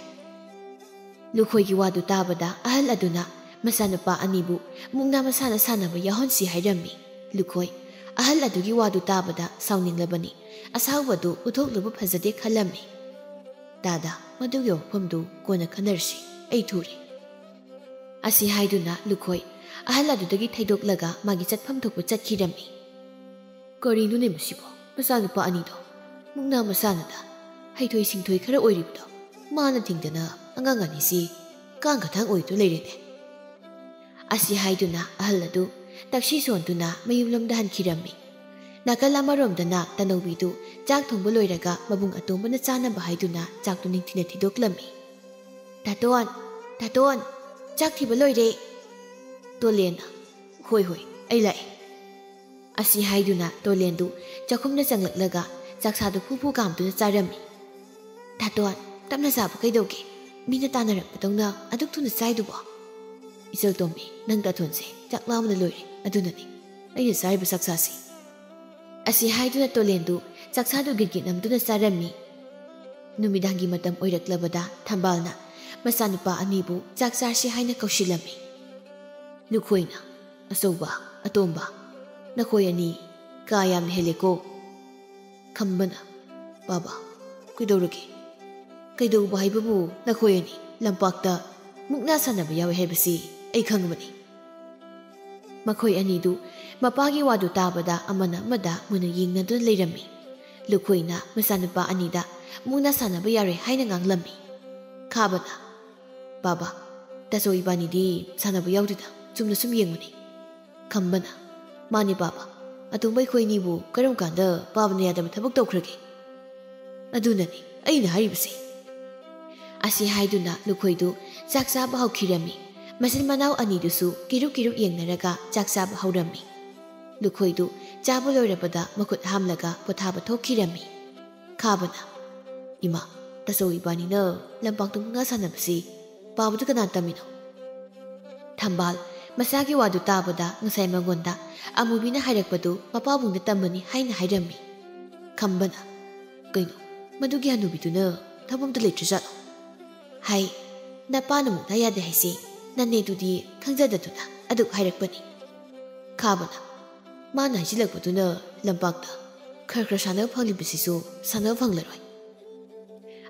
ꯂꯨꯈꯣꯏꯒꯤ ꯋꯥꯗꯨ ꯇꯥꯕꯗ ꯑꯍꯜ ꯑꯗꯨꯅ ꯃꯆꯥꯅꯨꯄꯥ ꯑꯅꯤꯕꯨ ꯃꯨꯛꯅꯥ ꯃꯁꯥꯟꯅ ꯁꯥꯟꯅꯕ ꯌꯥꯎꯍꯟꯁꯤ ꯍꯥꯏꯔꯝꯃꯤ꯫ ꯂꯨꯈꯣꯏ ꯑꯍꯜ ꯑꯗꯨꯒꯤ ꯋꯥꯗꯨ ꯇꯥꯕꯗ ꯁꯥꯎꯅꯤꯡꯂꯕꯅꯤ꯫ ꯑꯁꯥꯎꯕꯗꯨ ꯎꯠꯊꯣꯛꯂꯨꯕ ꯐꯖꯗꯦ ꯈꯜꯂꯝꯃꯤ꯫ "ꯇꯥꯗ, ꯃꯗꯨꯒꯤ ꯋꯥꯐꯝꯗꯨ ꯀꯣꯟꯅ ꯈꯟꯅꯔꯁꯤ, ꯑꯩ ꯊꯨꯔꯦ"꯫ ꯑꯁꯤ ꯍꯥꯏꯗꯨꯅ ꯂꯨꯈꯣꯏ ꯑꯍꯜ ꯑꯗꯨꯗꯒꯤ ꯊꯩꯗꯣꯛꯂꯒ ꯃꯥꯒꯤ ꯆꯠꯐꯝ ꯊꯣꯛꯄ ꯆꯠꯈꯤꯔꯝꯃꯤ꯫ "ꯀꯔꯤꯅꯣꯅꯦ ꯃꯁꯤꯕꯣ? ꯃꯆꯥꯅꯨꯄꯥ ꯑꯅꯤꯗꯣ ꯃꯨꯛꯅꯥ ꯃꯁꯥꯟꯅꯗ ꯍꯩꯊꯣꯏ ꯁꯤꯡꯊꯣꯏ ꯈꯔ ꯑꯣꯏꯔꯤꯕꯗꯣ ꯃꯥꯅ ꯊꯤꯡꯗꯅ ꯑꯉꯥꯡ ꯑꯅꯤꯁꯤ ꯀꯥꯡ ꯈꯊꯥꯡ ꯑꯣꯏꯗꯨꯅ ꯂꯩꯔꯦꯅꯦ꯫ ꯑꯁꯤ ꯍꯥꯏꯗꯨꯅ ꯑꯍꯜ ꯑꯗꯨ ꯇꯛꯁꯤ ꯁꯣꯟꯗꯨꯅ ꯃꯌꯨꯝꯂꯣꯝꯗ ꯍꯟꯈꯤꯔꯝꯃꯤ꯫ ꯅꯥꯀꯜ ꯑꯃꯔꯣꯝꯗꯅ ꯇꯅꯧꯕꯤꯗꯨ ꯆꯥꯛ ꯊꯣꯡꯕ ꯂꯣꯏꯔꯒ ꯃꯕꯨꯡ ꯑꯇꯣꯝꯕꯅ ꯆꯥꯅꯕ ꯍꯥꯏꯗꯨꯅ ꯆꯥꯛꯇꯨ ꯅꯤꯡꯊꯤꯅ ꯊꯤꯗꯣꯛꯂꯝꯃꯤ꯫ "ꯇꯥꯇꯣꯟ, ꯇꯥꯇꯣꯟ, ꯆꯥꯛ ꯊꯤꯕ ꯂꯣꯏꯔꯦ!" ꯇꯣꯂꯦꯟꯅ, "ꯍꯣꯏ, ꯍꯣꯏ, ꯑꯩ ꯂꯥꯛꯑꯦ"꯫ ꯑꯁꯤ ꯍꯥꯏꯗꯨꯅ ꯇꯣꯂꯦꯟꯗꯨ ꯆꯥꯛꯈꯨꯝꯗ ꯆꯪꯂꯛꯂꯒ ꯆꯥꯛꯁꯥꯗꯨ ꯐꯨ ꯐꯨ ꯀꯥꯝꯗꯨꯅ ꯆꯥꯔꯝꯃꯤ꯫ "ꯇꯥꯇꯣꯟ, ꯇꯞꯅ ꯆꯥꯕ ꯀꯩꯗꯧꯒꯦ? ꯃꯤꯅ ꯇꯥꯟꯅꯔꯛꯄꯗꯧꯅ ꯑꯗꯨꯛ ꯊꯨꯅ ꯆꯥꯏꯗꯨꯕꯣ?" "ꯏꯆꯜ ꯇꯣꯝꯕꯤ, ꯅꯪ ꯇꯥꯇꯣꯟꯁꯦ ꯆꯥꯛ ꯂꯥꯝꯕꯅ ꯂꯣꯏꯔꯦ, ꯑꯗꯨꯅꯅꯤ ꯑꯩꯅ ꯆꯥꯔꯤꯕ ꯆꯥꯛꯁꯥꯁꯤ"꯫ ꯑꯁꯤ ꯍꯥꯏꯗꯨꯅ ꯇꯣꯂꯦꯟꯗꯨ ꯆꯥꯛꯁꯥꯗꯨ ꯒꯤꯠ ꯒꯤꯠ ꯅꯝꯗꯨꯅ ꯆꯥꯔꯝꯃꯤ꯫ ꯅꯨꯃꯤꯗꯥꯡꯒꯤ ꯃꯇꯝ ꯑꯣꯏꯔꯛꯂꯕꯗ ꯊꯝꯕꯥꯜꯅ ꯃꯆꯥꯅꯨꯄꯥ ꯑꯅꯤꯕꯨ ꯆꯥꯛ ꯆꯥꯔꯁꯤ ꯍꯥꯏꯅ ꯀꯧꯁꯤꯜꯂꯝꯃꯤ꯫ ꯂꯨꯈꯣꯏꯅ, "ꯑꯆꯧꯕ, ꯑꯇꯣꯝꯕ, ꯅꯈꯣꯏ ꯑꯅꯤ ꯀꯥ ꯌꯥꯝꯅ ꯍꯦꯜꯂꯦꯀꯣ"꯫ ꯈꯝꯕꯅ, "ꯕꯥꯕꯥ, ꯀꯩꯗꯧꯔꯒꯦ?" "ꯀꯩꯗꯧꯕ ꯍꯥꯏꯕꯕꯨ ꯅꯈꯣꯏ ꯑꯅꯤ ꯂꯝꯄꯥꯛꯇ ꯃꯨꯛꯅꯥ ꯁꯥꯟꯅꯕ ꯌꯥꯎꯏ ꯍꯥꯏꯕꯁꯤ ꯑꯩ ꯈꯪꯕꯅꯤ"꯫ ꯃꯈꯣꯏ ꯑꯅꯤꯗꯨ ꯃꯄꯥꯒꯤ ꯋꯥꯗꯨ ꯇꯥꯕꯗ ꯑꯃꯅ ꯑꯃꯗ ꯃꯨꯟꯅ ꯌꯦꯡꯅꯗꯨꯅ ꯂꯩꯔꯝꯃꯤ꯫ ꯂꯨꯈꯣꯏꯅ ꯃꯆꯥꯅꯨꯄꯥ ꯑꯅꯤꯗ ꯃꯨꯛꯅꯥ ꯁꯥꯟꯅꯕ ꯌꯥꯔꯣꯏ ꯍꯥꯏꯅ ꯉꯥꯡꯂꯝꯃꯤ꯫ ꯈꯥꯕꯅ, "ꯕꯥꯕꯥ, ꯇꯥꯆꯧ ꯏꯕꯥꯅꯤꯗꯤ ꯁꯥꯟꯅꯕ ꯌꯥꯎꯗꯦꯗ, ꯆꯨꯝꯅ ꯁꯨꯝ ꯌꯦꯡꯕꯅꯤ"꯫ ꯈꯝꯕꯅ, "ꯃꯥꯅꯤ ꯕꯥꯕꯥ, ꯑꯇꯣꯝꯕ ꯑꯩꯈꯣꯏ ꯑꯅꯤꯕꯨ ꯀꯔꯝ ꯀꯥꯟꯗ ꯄꯥꯕꯅ ꯌꯥꯗꯕ ꯊꯕꯛ ꯇꯧꯈ꯭ꯔꯒꯦ?" "ꯑꯗꯨꯅꯅꯤ ꯑꯩꯅ ꯍꯥꯏꯔꯤꯕꯁꯦ"꯫ ꯑꯁꯤ ꯍꯥꯏꯗꯨꯅ ꯂꯨꯈꯣꯏꯗꯨ ꯆꯥꯛ ꯆꯥꯕ ꯍꯧꯈꯤꯔꯝꯃꯤ꯫ ꯃꯆꯤꯟ ꯃꯅꯥꯎ ꯑꯅꯤꯗꯨꯁꯨ ꯀꯤꯔꯨꯛ ꯀꯤꯔꯨꯛ ꯌꯦꯡꯅꯔꯒ ꯆꯥꯛ ꯆꯥꯕ ꯍꯧꯔꯝꯃꯤ꯫ ꯂꯨꯈꯣꯏꯗꯨ ꯆꯥꯕ ꯂꯣꯏꯔꯕꯗ ꯃꯈꯨꯠ ꯍꯥꯝꯂꯒ ꯄꯣꯊꯥꯕ ꯊꯣꯛꯈꯤꯔꯝꯃꯤ꯫ ꯈꯥꯕꯅ, "ꯏꯃꯥ, ꯇꯥꯆꯧ ꯏꯕꯥꯅꯤꯅ ꯂꯝꯄꯥꯛꯇ ꯃꯨꯛꯅꯥ ꯁꯥꯟꯅꯕꯁꯤ ꯄꯥꯕꯗꯨ ꯀꯅꯥ ꯇꯝꯃꯤꯅꯣ?" ꯊꯝꯕꯥꯜ ꯃꯆꯥꯒꯤ ꯋꯥꯗꯨ ꯇꯥꯕꯗ ꯉꯁꯥꯏ ꯃꯉꯣꯟꯗ ꯑꯃꯨꯕꯤꯅ ꯍꯥꯏꯔꯛꯄꯗꯨ ꯃꯄꯥꯕꯨꯡꯗ ꯇꯝꯕꯅꯤ ꯍꯥꯏꯅ ꯍꯥꯏꯔꯝꯃꯤ꯫ ꯈꯝꯕꯅ, "ꯀꯩꯅꯣ, ꯃꯗꯨꯒꯤ ꯍꯅꯨꯕꯤꯗꯨꯅ ꯊꯕꯛ ꯑꯝꯇ ꯂꯩꯇ꯭ꯔꯖꯥꯠꯂꯣ?" ꯍꯥꯏ꯫ "ꯅꯄꯥꯅ ꯃꯨꯛꯅꯥ ꯌꯥꯗꯦ ꯍꯥꯏꯁꯦ ꯅꯅꯦꯗꯨꯗꯤ ꯈꯪꯖꯗꯗꯨꯅ ꯑꯗꯨꯛ ꯍꯥꯏꯔꯛꯄꯅꯤ"꯫ ꯈꯥꯕꯅ, "ꯃꯥꯅ ꯍꯥꯏꯖꯤꯜꯂꯛꯄꯗꯨꯅ ꯂꯝꯄꯥꯛꯇ ꯈꯔ ꯈꯔ ꯁꯥꯟꯅꯕ ꯐꯪꯂꯤꯕꯁꯤꯁꯨ ꯁꯥꯟꯅꯕ ꯐꯪꯂꯔꯣꯏ"꯫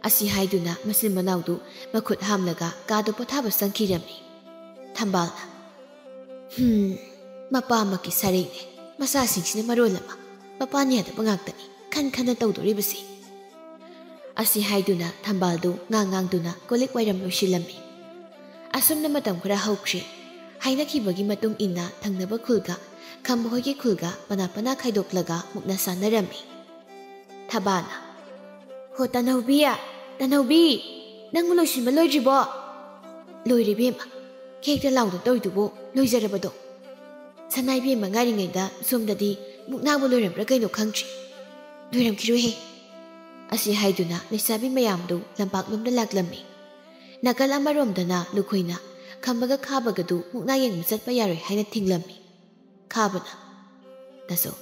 ꯑꯁꯤ ꯍꯥꯏꯗꯨꯅ ꯃꯆꯤꯟ ꯃꯅꯥꯎꯗꯨ ꯃꯈꯨꯠ ꯍꯥꯝꯂꯒ ꯀꯥꯗ ꯄꯣꯊꯥꯕ ꯆꯪꯈꯤꯔꯝꯃꯤ꯫ ꯊꯝꯕꯥꯜꯅ, "ꯍꯨꯝ, ꯃꯄꯥꯃꯛꯀꯤ ꯁꯥꯔꯩꯅꯦ꯫ ꯃꯆꯥꯁꯤꯡꯁꯤꯅ ꯃꯔꯣꯜ ꯑꯃ ꯃꯄꯥꯅ ꯌꯥꯗꯕ ꯉꯥꯛꯇꯅꯤ ꯈꯟ ꯈꯟꯅ ꯇꯧꯗꯣꯔꯤꯕꯁꯤ"꯫ ꯑꯁꯤ ꯍꯥꯏꯗꯨꯅ ꯊꯝꯕꯥꯜꯗꯨ ꯉꯥꯡ ꯉꯥꯡꯗꯨꯅ ꯀꯣꯜꯂꯤꯛ ꯋꯥꯏꯔꯝ ꯂꯣꯏꯁꯤꯜꯂꯝꯃꯤ꯫ ꯑꯁꯨꯝꯅ ꯃꯇꯝ ꯈꯔ ꯍꯧꯈ꯭ꯔꯦ꯫ ꯍꯥꯏꯅꯈꯤꯕꯒꯤ ꯃꯇꯨꯡ ꯏꯟꯅ ꯊꯪꯅꯕ ꯈꯨꯜꯒ ꯈꯝꯕ ꯍꯣꯏꯒꯤ ꯈꯨꯜꯒ ꯄꯅꯥ ꯄꯅꯥ ꯈꯥꯏꯗꯣꯛꯂꯒ ꯃꯨꯛꯅ ꯁꯥꯟꯅꯔꯝꯃꯤ꯫ ꯊꯕꯥꯅ, "ꯍꯣ ꯇꯅꯧꯕꯤ, ꯇꯅꯧꯕꯤ, ꯅꯪꯕꯨ ꯂꯣꯏꯁꯤꯟꯕ ꯂꯣꯏꯗ꯭ꯔꯤꯕꯣ?" "ꯂꯣꯏꯔꯦ ꯏꯕꯦꯝꯃ, ꯈꯦꯛꯇ ꯂꯥꯎꯗ ꯇꯧꯔꯤꯗꯨꯕꯨ ꯂꯣꯏꯖꯔꯕꯗꯣ? ꯁꯅꯥ ꯏꯕꯦꯝꯃ ꯉꯥꯏꯔꯤꯉꯩꯗ ꯁꯣꯝꯗꯗꯤ ꯃꯨꯛꯅꯥꯕꯨ ꯂꯣꯏꯔꯝꯕ꯭ꯔꯥ ꯀꯩꯅꯣ ꯈꯪꯗ꯭ꯔꯤ꯫ ꯂꯣꯏꯔꯝꯈꯤꯔꯣꯏꯍꯦ"꯫ ꯑꯁꯤ ꯍꯥꯏꯗꯨꯅ ꯂꯩꯁꯥꯕꯤ ꯃꯌꯥꯝꯗꯨ ꯂꯝꯄꯥꯛꯂꯣꯝꯗ ꯂꯥꯛꯂꯝꯃꯤ꯫ ꯅꯥꯀꯜ ꯑꯃꯔꯣꯝꯗꯅ ꯂꯨꯈꯣꯏꯅ ꯈꯝꯕꯒ ꯈꯥꯕꯒꯗꯨ ꯃꯨꯛꯅꯥ ꯌꯦꯡꯕ ꯆꯠꯄ ꯌꯥꯔꯣꯏ ꯍꯥꯏꯅ ꯊꯤꯡꯂꯝꯃꯤ꯫ ꯈꯥꯕꯅ, "ꯇꯥꯆꯧ,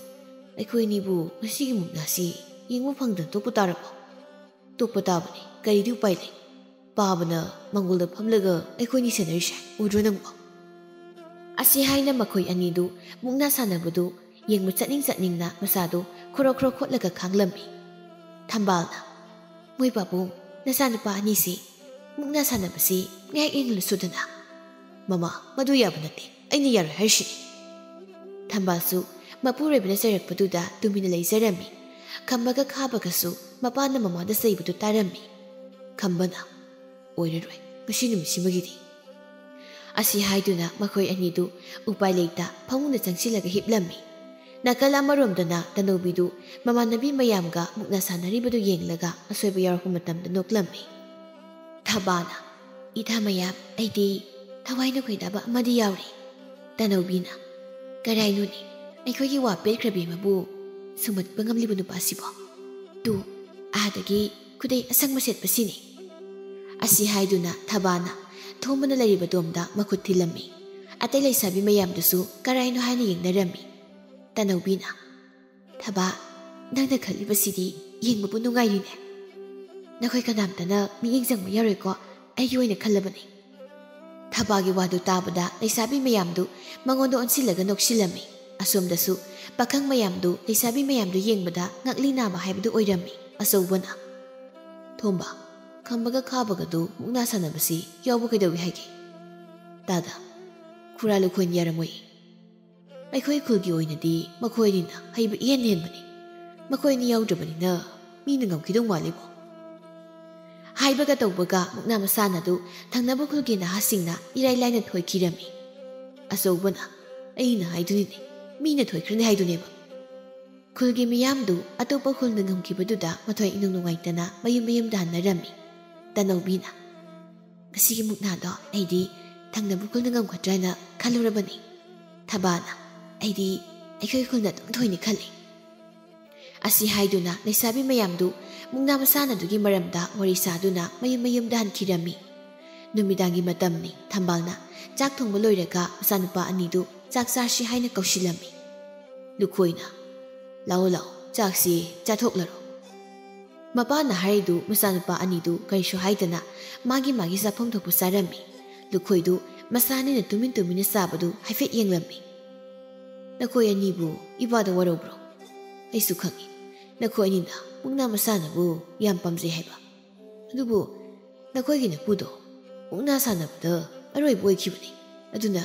ꯑꯩꯈꯣꯏ ꯑꯅꯤꯕꯨ ꯉꯁꯤꯒꯤ ꯃꯨꯛꯅꯥꯁꯤ ꯌꯦꯡꯕ ꯐꯪꯗꯅ ꯇꯣꯛꯄ ꯇꯥꯔꯕꯣ?" "ꯇꯣꯛꯄ ꯇꯥꯕꯅꯤ, ꯀꯔꯤꯗꯤ ꯎꯄꯥꯏ ꯂꯩ? ꯄꯥꯕꯅ ꯃꯪꯒꯣꯜꯗ ꯐꯝꯂꯒ ꯑꯩꯈꯣꯏꯅꯤ ꯁꯦꯟꯅꯔꯤꯁꯦ ꯎꯗ꯭ꯔꯣ ꯅꯪꯕꯣ?" ꯑꯁꯤ ꯍꯥꯏꯅ ꯃꯈꯣꯏ ꯑꯅꯤꯗꯨ ꯃꯨꯛꯅꯥ ꯁꯥꯟꯅꯕꯗꯨ ꯌꯦꯡꯕ ꯆꯠꯅꯤꯡ ꯆꯠꯅꯤꯡꯅ ꯃꯁꯥꯗꯨ ꯈꯣꯔꯣ ꯈꯣꯔꯣ ꯈꯣꯠꯂꯒ ꯈꯥꯡꯂꯝꯃꯤ꯫ ꯊꯝꯕꯥꯜꯅ, "ꯃꯣꯏ ꯄꯥꯕꯨꯡ, ꯅꯆꯥꯅꯨꯄꯥ ꯑꯅꯤꯁꯤ ꯃꯨꯛꯅꯥ ꯁꯥꯟꯅꯕꯁꯤ ꯉꯥꯏꯍꯥꯛ ꯌꯦꯡꯍꯜꯂꯨꯁꯨꯗꯅ"꯫ "ꯃꯃꯥ, ꯃꯗꯨ ꯌꯥꯕ ꯅꯠꯇꯦ, ꯑꯩꯅ ꯌꯥꯔꯣꯏ ꯍꯥꯏꯔꯤꯁꯤꯅꯤ"꯫ ꯊꯝꯕꯥꯜꯁꯨ ꯃꯄꯨꯔꯣꯏꯕꯅ ꯆꯩꯔꯛꯄꯗꯨꯗ ꯇꯨꯃꯤꯟꯅ ꯂꯩꯖꯔꯝꯃꯤ꯫ ꯈꯝꯕꯒ ꯈꯥꯕꯒꯁꯨ ꯃꯄꯥꯅ ꯃꯃꯥꯗ ꯆꯩꯕꯗꯨ ꯇꯥꯔꯝꯃꯤ꯫ ꯈꯝꯕꯅ, "ꯑꯣꯏꯔꯔꯣꯏ ꯉꯁꯤ ꯅꯨꯃꯤꯠꯁꯤꯃꯒꯤꯗꯤ"꯫ ꯑꯁꯤ ꯍꯥꯏꯗꯨꯅ ꯃꯈꯣꯏ ꯑꯅꯤꯗꯨ ꯎꯄꯥꯏ ꯂꯩꯇ ꯐꯃꯨꯡꯗ ꯆꯪꯁꯤꯜꯂꯒ ꯍꯤꯞꯂꯝꯃꯤ꯫ ꯅꯥꯀꯜ ꯑꯃꯔꯣꯝꯗꯅ ꯇꯅꯧꯕꯤꯗꯨ ꯃꯃꯥꯟꯅꯕꯤ ꯃꯌꯥꯝꯒ ꯃꯨꯛꯅꯥ ꯁꯥꯟꯅꯔꯤꯕꯗꯨ ꯌꯦꯡꯂꯒ ꯑꯁꯣꯏꯕ ꯌꯥꯎꯔꯛꯄ ꯃꯇꯝꯗ ꯅꯣꯛꯂꯝꯃꯤ꯫ ꯊꯕꯥꯅ, "ꯏꯊꯥ ꯃꯌꯥꯝ, ꯑꯩꯗꯤ ꯊꯋꯥꯏꯅ ꯈꯣꯏꯗꯥꯕ ꯑꯃꯗꯤ ꯌꯥꯎꯔꯤ"꯫ ꯇꯅꯧꯕꯤꯅ, "ꯀꯔꯥꯏꯅꯣꯅꯦ ꯑꯩꯈꯣꯏꯒꯤ ꯋꯥ ꯄꯦꯠꯈ꯭ꯔꯕꯤ ꯑꯃꯕꯨ ꯁꯨꯝꯍꯠꯄ ꯉꯝꯂꯤꯕ ꯅꯨꯄꯥꯁꯤꯕꯣ? ꯇꯨ, ꯑꯥꯗꯒꯤ ꯈꯨꯗꯩ ꯑꯁꯪꯕ ꯁꯦꯠꯄꯁꯤꯅꯤ"꯫ ꯑꯁꯤ ꯍꯥꯏꯗꯨꯅ ꯊꯕꯥꯅ ꯊꯣꯝꯕꯅ ꯂꯩꯔꯤꯕ ꯗꯣꯝꯗ ꯃꯈꯨꯠ ꯊꯤꯜꯂꯝꯃꯤ꯫ ꯑꯇꯩ ꯂꯩꯁꯥꯕꯤ ꯃꯌꯥꯝꯗꯨꯁꯨ ꯀꯔꯥꯏꯅꯣ ꯍꯥꯏꯅ ꯌꯦꯡꯅꯔꯝꯃꯤ꯫ ꯇꯅꯧꯕꯤꯅ, "ꯊꯕꯥ, ꯅꯪꯅ ꯈꯜꯂꯤꯕꯁꯤꯗꯤ ꯌꯦꯡꯕꯕꯨ ꯅꯨꯡꯉꯥꯏꯔꯤꯅꯦ꯫ ꯅꯈꯣꯏ ꯀꯅꯥꯝꯇꯅ ꯃꯤꯠꯌꯦꯡ ꯆꯪꯕ ꯌꯥꯔꯣꯏꯀꯣ, ꯑꯩꯒꯤ ꯑꯣꯏꯅ ꯈꯜꯂꯕꯅꯤ"꯫ ꯊꯕꯥꯒꯤ ꯋꯥꯗꯨ ꯇꯥꯕꯗ ꯂꯩꯁꯥꯕꯤ ꯃꯌꯥꯝꯗꯨ ꯃꯉꯣꯟꯗ ꯑꯣꯟꯁꯤꯜꯂꯒ ꯅꯣꯛꯁꯤꯜꯂꯝꯃꯤ꯫ ꯑꯁꯣꯝꯗꯁꯨ ꯄꯥꯈꯪ ꯃꯌꯥꯝꯗꯨ ꯂꯩꯁꯥꯕꯤ ꯃꯌꯥꯝꯗꯨ ꯌꯦꯡꯕꯗ ꯉꯛꯂꯤ ꯅꯥꯕ ꯍꯥꯏꯕꯗꯨ ꯑꯣꯏꯔꯝꯃꯤ꯫ ꯑꯆꯧꯕꯅ, "ꯊꯣꯝꯕ, ꯈꯝꯕꯒ ꯈꯥꯕꯒꯗꯨ ꯃꯨꯛꯅꯥ ꯁꯥꯟꯅꯕꯁꯤ ꯌꯥꯎꯕ ꯀꯩꯗꯧꯏ ꯍꯥꯏꯒꯦ?" ꯇꯥꯗ, "ꯈꯨꯔꯥ ꯂꯨꯈꯣꯏꯅ ꯌꯥꯔꯝꯃꯣꯏ꯫ ꯑꯩꯈꯣꯏ ꯈꯨꯜꯒꯤ ꯑꯣꯏꯅꯗꯤ ꯃꯈꯣꯏꯅꯤꯅ ꯍꯩꯕ ꯏꯍꯦꯟ ꯍꯦꯟꯕꯅꯤ꯫ ꯃꯈꯣꯏꯅꯤ ꯌꯥꯎꯗ꯭ꯔꯕꯅꯤꯅ ꯃꯤꯅ ꯉꯝꯈꯤꯗꯧ ꯃꯥꯜꯂꯤꯕꯣ"꯫ ꯍꯥꯏꯕꯒ ꯇꯧꯕꯒ ꯃꯨꯛꯅꯥ ꯃꯁꯥꯟꯅꯗꯨ ꯊꯪꯅꯕ ꯈꯨꯜꯒꯤ ꯅꯍꯥꯁꯤꯡꯅ ꯏꯔꯥꯏ ꯂꯥꯏꯅ ꯊꯣꯏꯈꯤꯔꯝꯃꯤ꯫ ꯑꯆꯧꯕꯅ, "ꯑꯩꯅ ꯍꯥꯏꯗꯨꯅꯤꯅꯦ, ꯃꯤꯅ ꯊꯣꯏꯈ꯭ꯔꯅꯤ ꯍꯥꯏꯗꯨꯅꯦꯕ"꯫ ꯈꯨꯜꯒꯤ ꯃꯤꯌꯥꯝꯗꯨ ꯑꯇꯣꯞꯄ ꯈꯨꯜꯅ ꯉꯝꯈꯤꯕꯗꯨꯗ ꯃꯊ꯭ꯋꯥꯏ ꯏꯅꯨꯡ ꯅꯨꯡꯉꯥꯏꯇꯅ ꯃꯌꯨꯝ ꯃꯌꯨꯝꯗ ꯍꯟꯅꯔꯝꯃꯤ꯫ ꯇꯅꯧꯕꯤꯅ, "ꯉꯁꯤꯒꯤ ꯃꯨꯛꯅꯥꯗꯣ ꯑꯩꯗꯤ ꯊꯪꯅꯕ ꯈꯨꯜꯅ ꯉꯝꯒꯗ꯭ꯔꯥꯅ ꯈꯜꯂꯨꯔꯕꯅꯤ꯫ ꯊꯕꯥꯅ, ꯑꯩꯗꯤ ꯑꯩꯈꯣꯏ ꯈꯨꯜꯅ ꯑꯗꯨꯝ ꯊꯣꯏꯅꯤ ꯈꯜꯂꯤ"꯫ ꯑꯁꯤ ꯍꯥꯏꯗꯨꯅ ꯂꯩꯁꯥꯕꯤ ꯃꯌꯥꯝꯗꯨ ꯃꯨꯛꯅꯥ ꯃꯁꯥꯟꯅꯗꯨꯒꯤ ꯃꯔꯝꯗ ꯋꯥꯔꯤ ꯁꯥꯗꯨꯅ ꯃꯌꯨꯝ ꯃꯌꯨꯝꯗ ꯍꯟꯈꯤꯔꯝꯃꯤ꯫ ꯅꯨꯃꯤꯗꯥꯡꯒꯤ ꯃꯇꯝꯅꯤ꯫ ꯊꯝꯕꯥꯜꯅ ꯆꯥꯛ ꯊꯣꯡꯕ ꯂꯣꯏꯔꯒ ꯃꯆꯥꯅꯨꯄꯥ ꯑꯅꯤꯗꯨ ꯆꯥꯛ ꯆꯥꯁꯤ ꯍꯥꯏꯅ ꯀꯧꯁꯤꯜꯂꯝꯃꯤ꯫ ꯂꯨꯈꯣꯏꯅ, "ꯂꯥꯛꯑꯣ, ꯂꯥꯛꯑꯣ, ꯆꯥꯛꯁꯤ ꯆꯥꯊꯣꯛꯂꯔꯣ"꯫ ꯃꯄꯥꯅ ꯍꯥꯏꯔꯤꯗꯨ ꯃꯆꯥꯅꯨꯄꯥ ꯑꯅꯤꯗꯨ ꯀꯔꯤꯁꯨ ꯍꯥꯏꯗꯅ ꯃꯥꯒꯤ ꯃꯥꯒꯤ ꯆꯥꯐꯝ ꯊꯣꯛꯄ ꯆꯥꯔꯝꯃꯤ꯫ ꯂꯨꯈꯣꯏꯗꯨ ꯃꯁꯥꯅꯤꯅ ꯇꯨꯃꯤꯟ ꯇꯨꯃꯤꯟꯅ ꯆꯥꯕꯗꯨ ꯍꯥꯏꯐꯦꯠ ꯌꯦꯡꯂꯝꯃꯤ꯫ "ꯅꯈꯣꯏ ꯑꯅꯤꯕꯨ ꯏꯄꯥꯗ ꯋꯥꯔꯧꯕ꯭ꯔꯣ? ꯑꯩꯁꯨ ꯈꯪꯏ, ꯅꯈꯣꯏ ꯑꯅꯤꯅ ꯃꯨꯛꯅꯥ ꯃꯁꯥꯟꯅꯕꯨ ꯌꯥꯝ ꯄꯥꯝꯖꯩ ꯍꯥꯏꯕ꯫ ꯑꯗꯨꯕꯨ ꯅꯈꯣꯏꯒꯤ ꯅꯄꯨꯗꯣ ꯃꯨꯛꯅꯥ ꯁꯥꯟꯅꯕꯗ ꯑꯔꯣꯏꯕ ꯑꯣꯏꯈꯤꯕꯅꯤ꯫ ꯑꯗꯨꯅ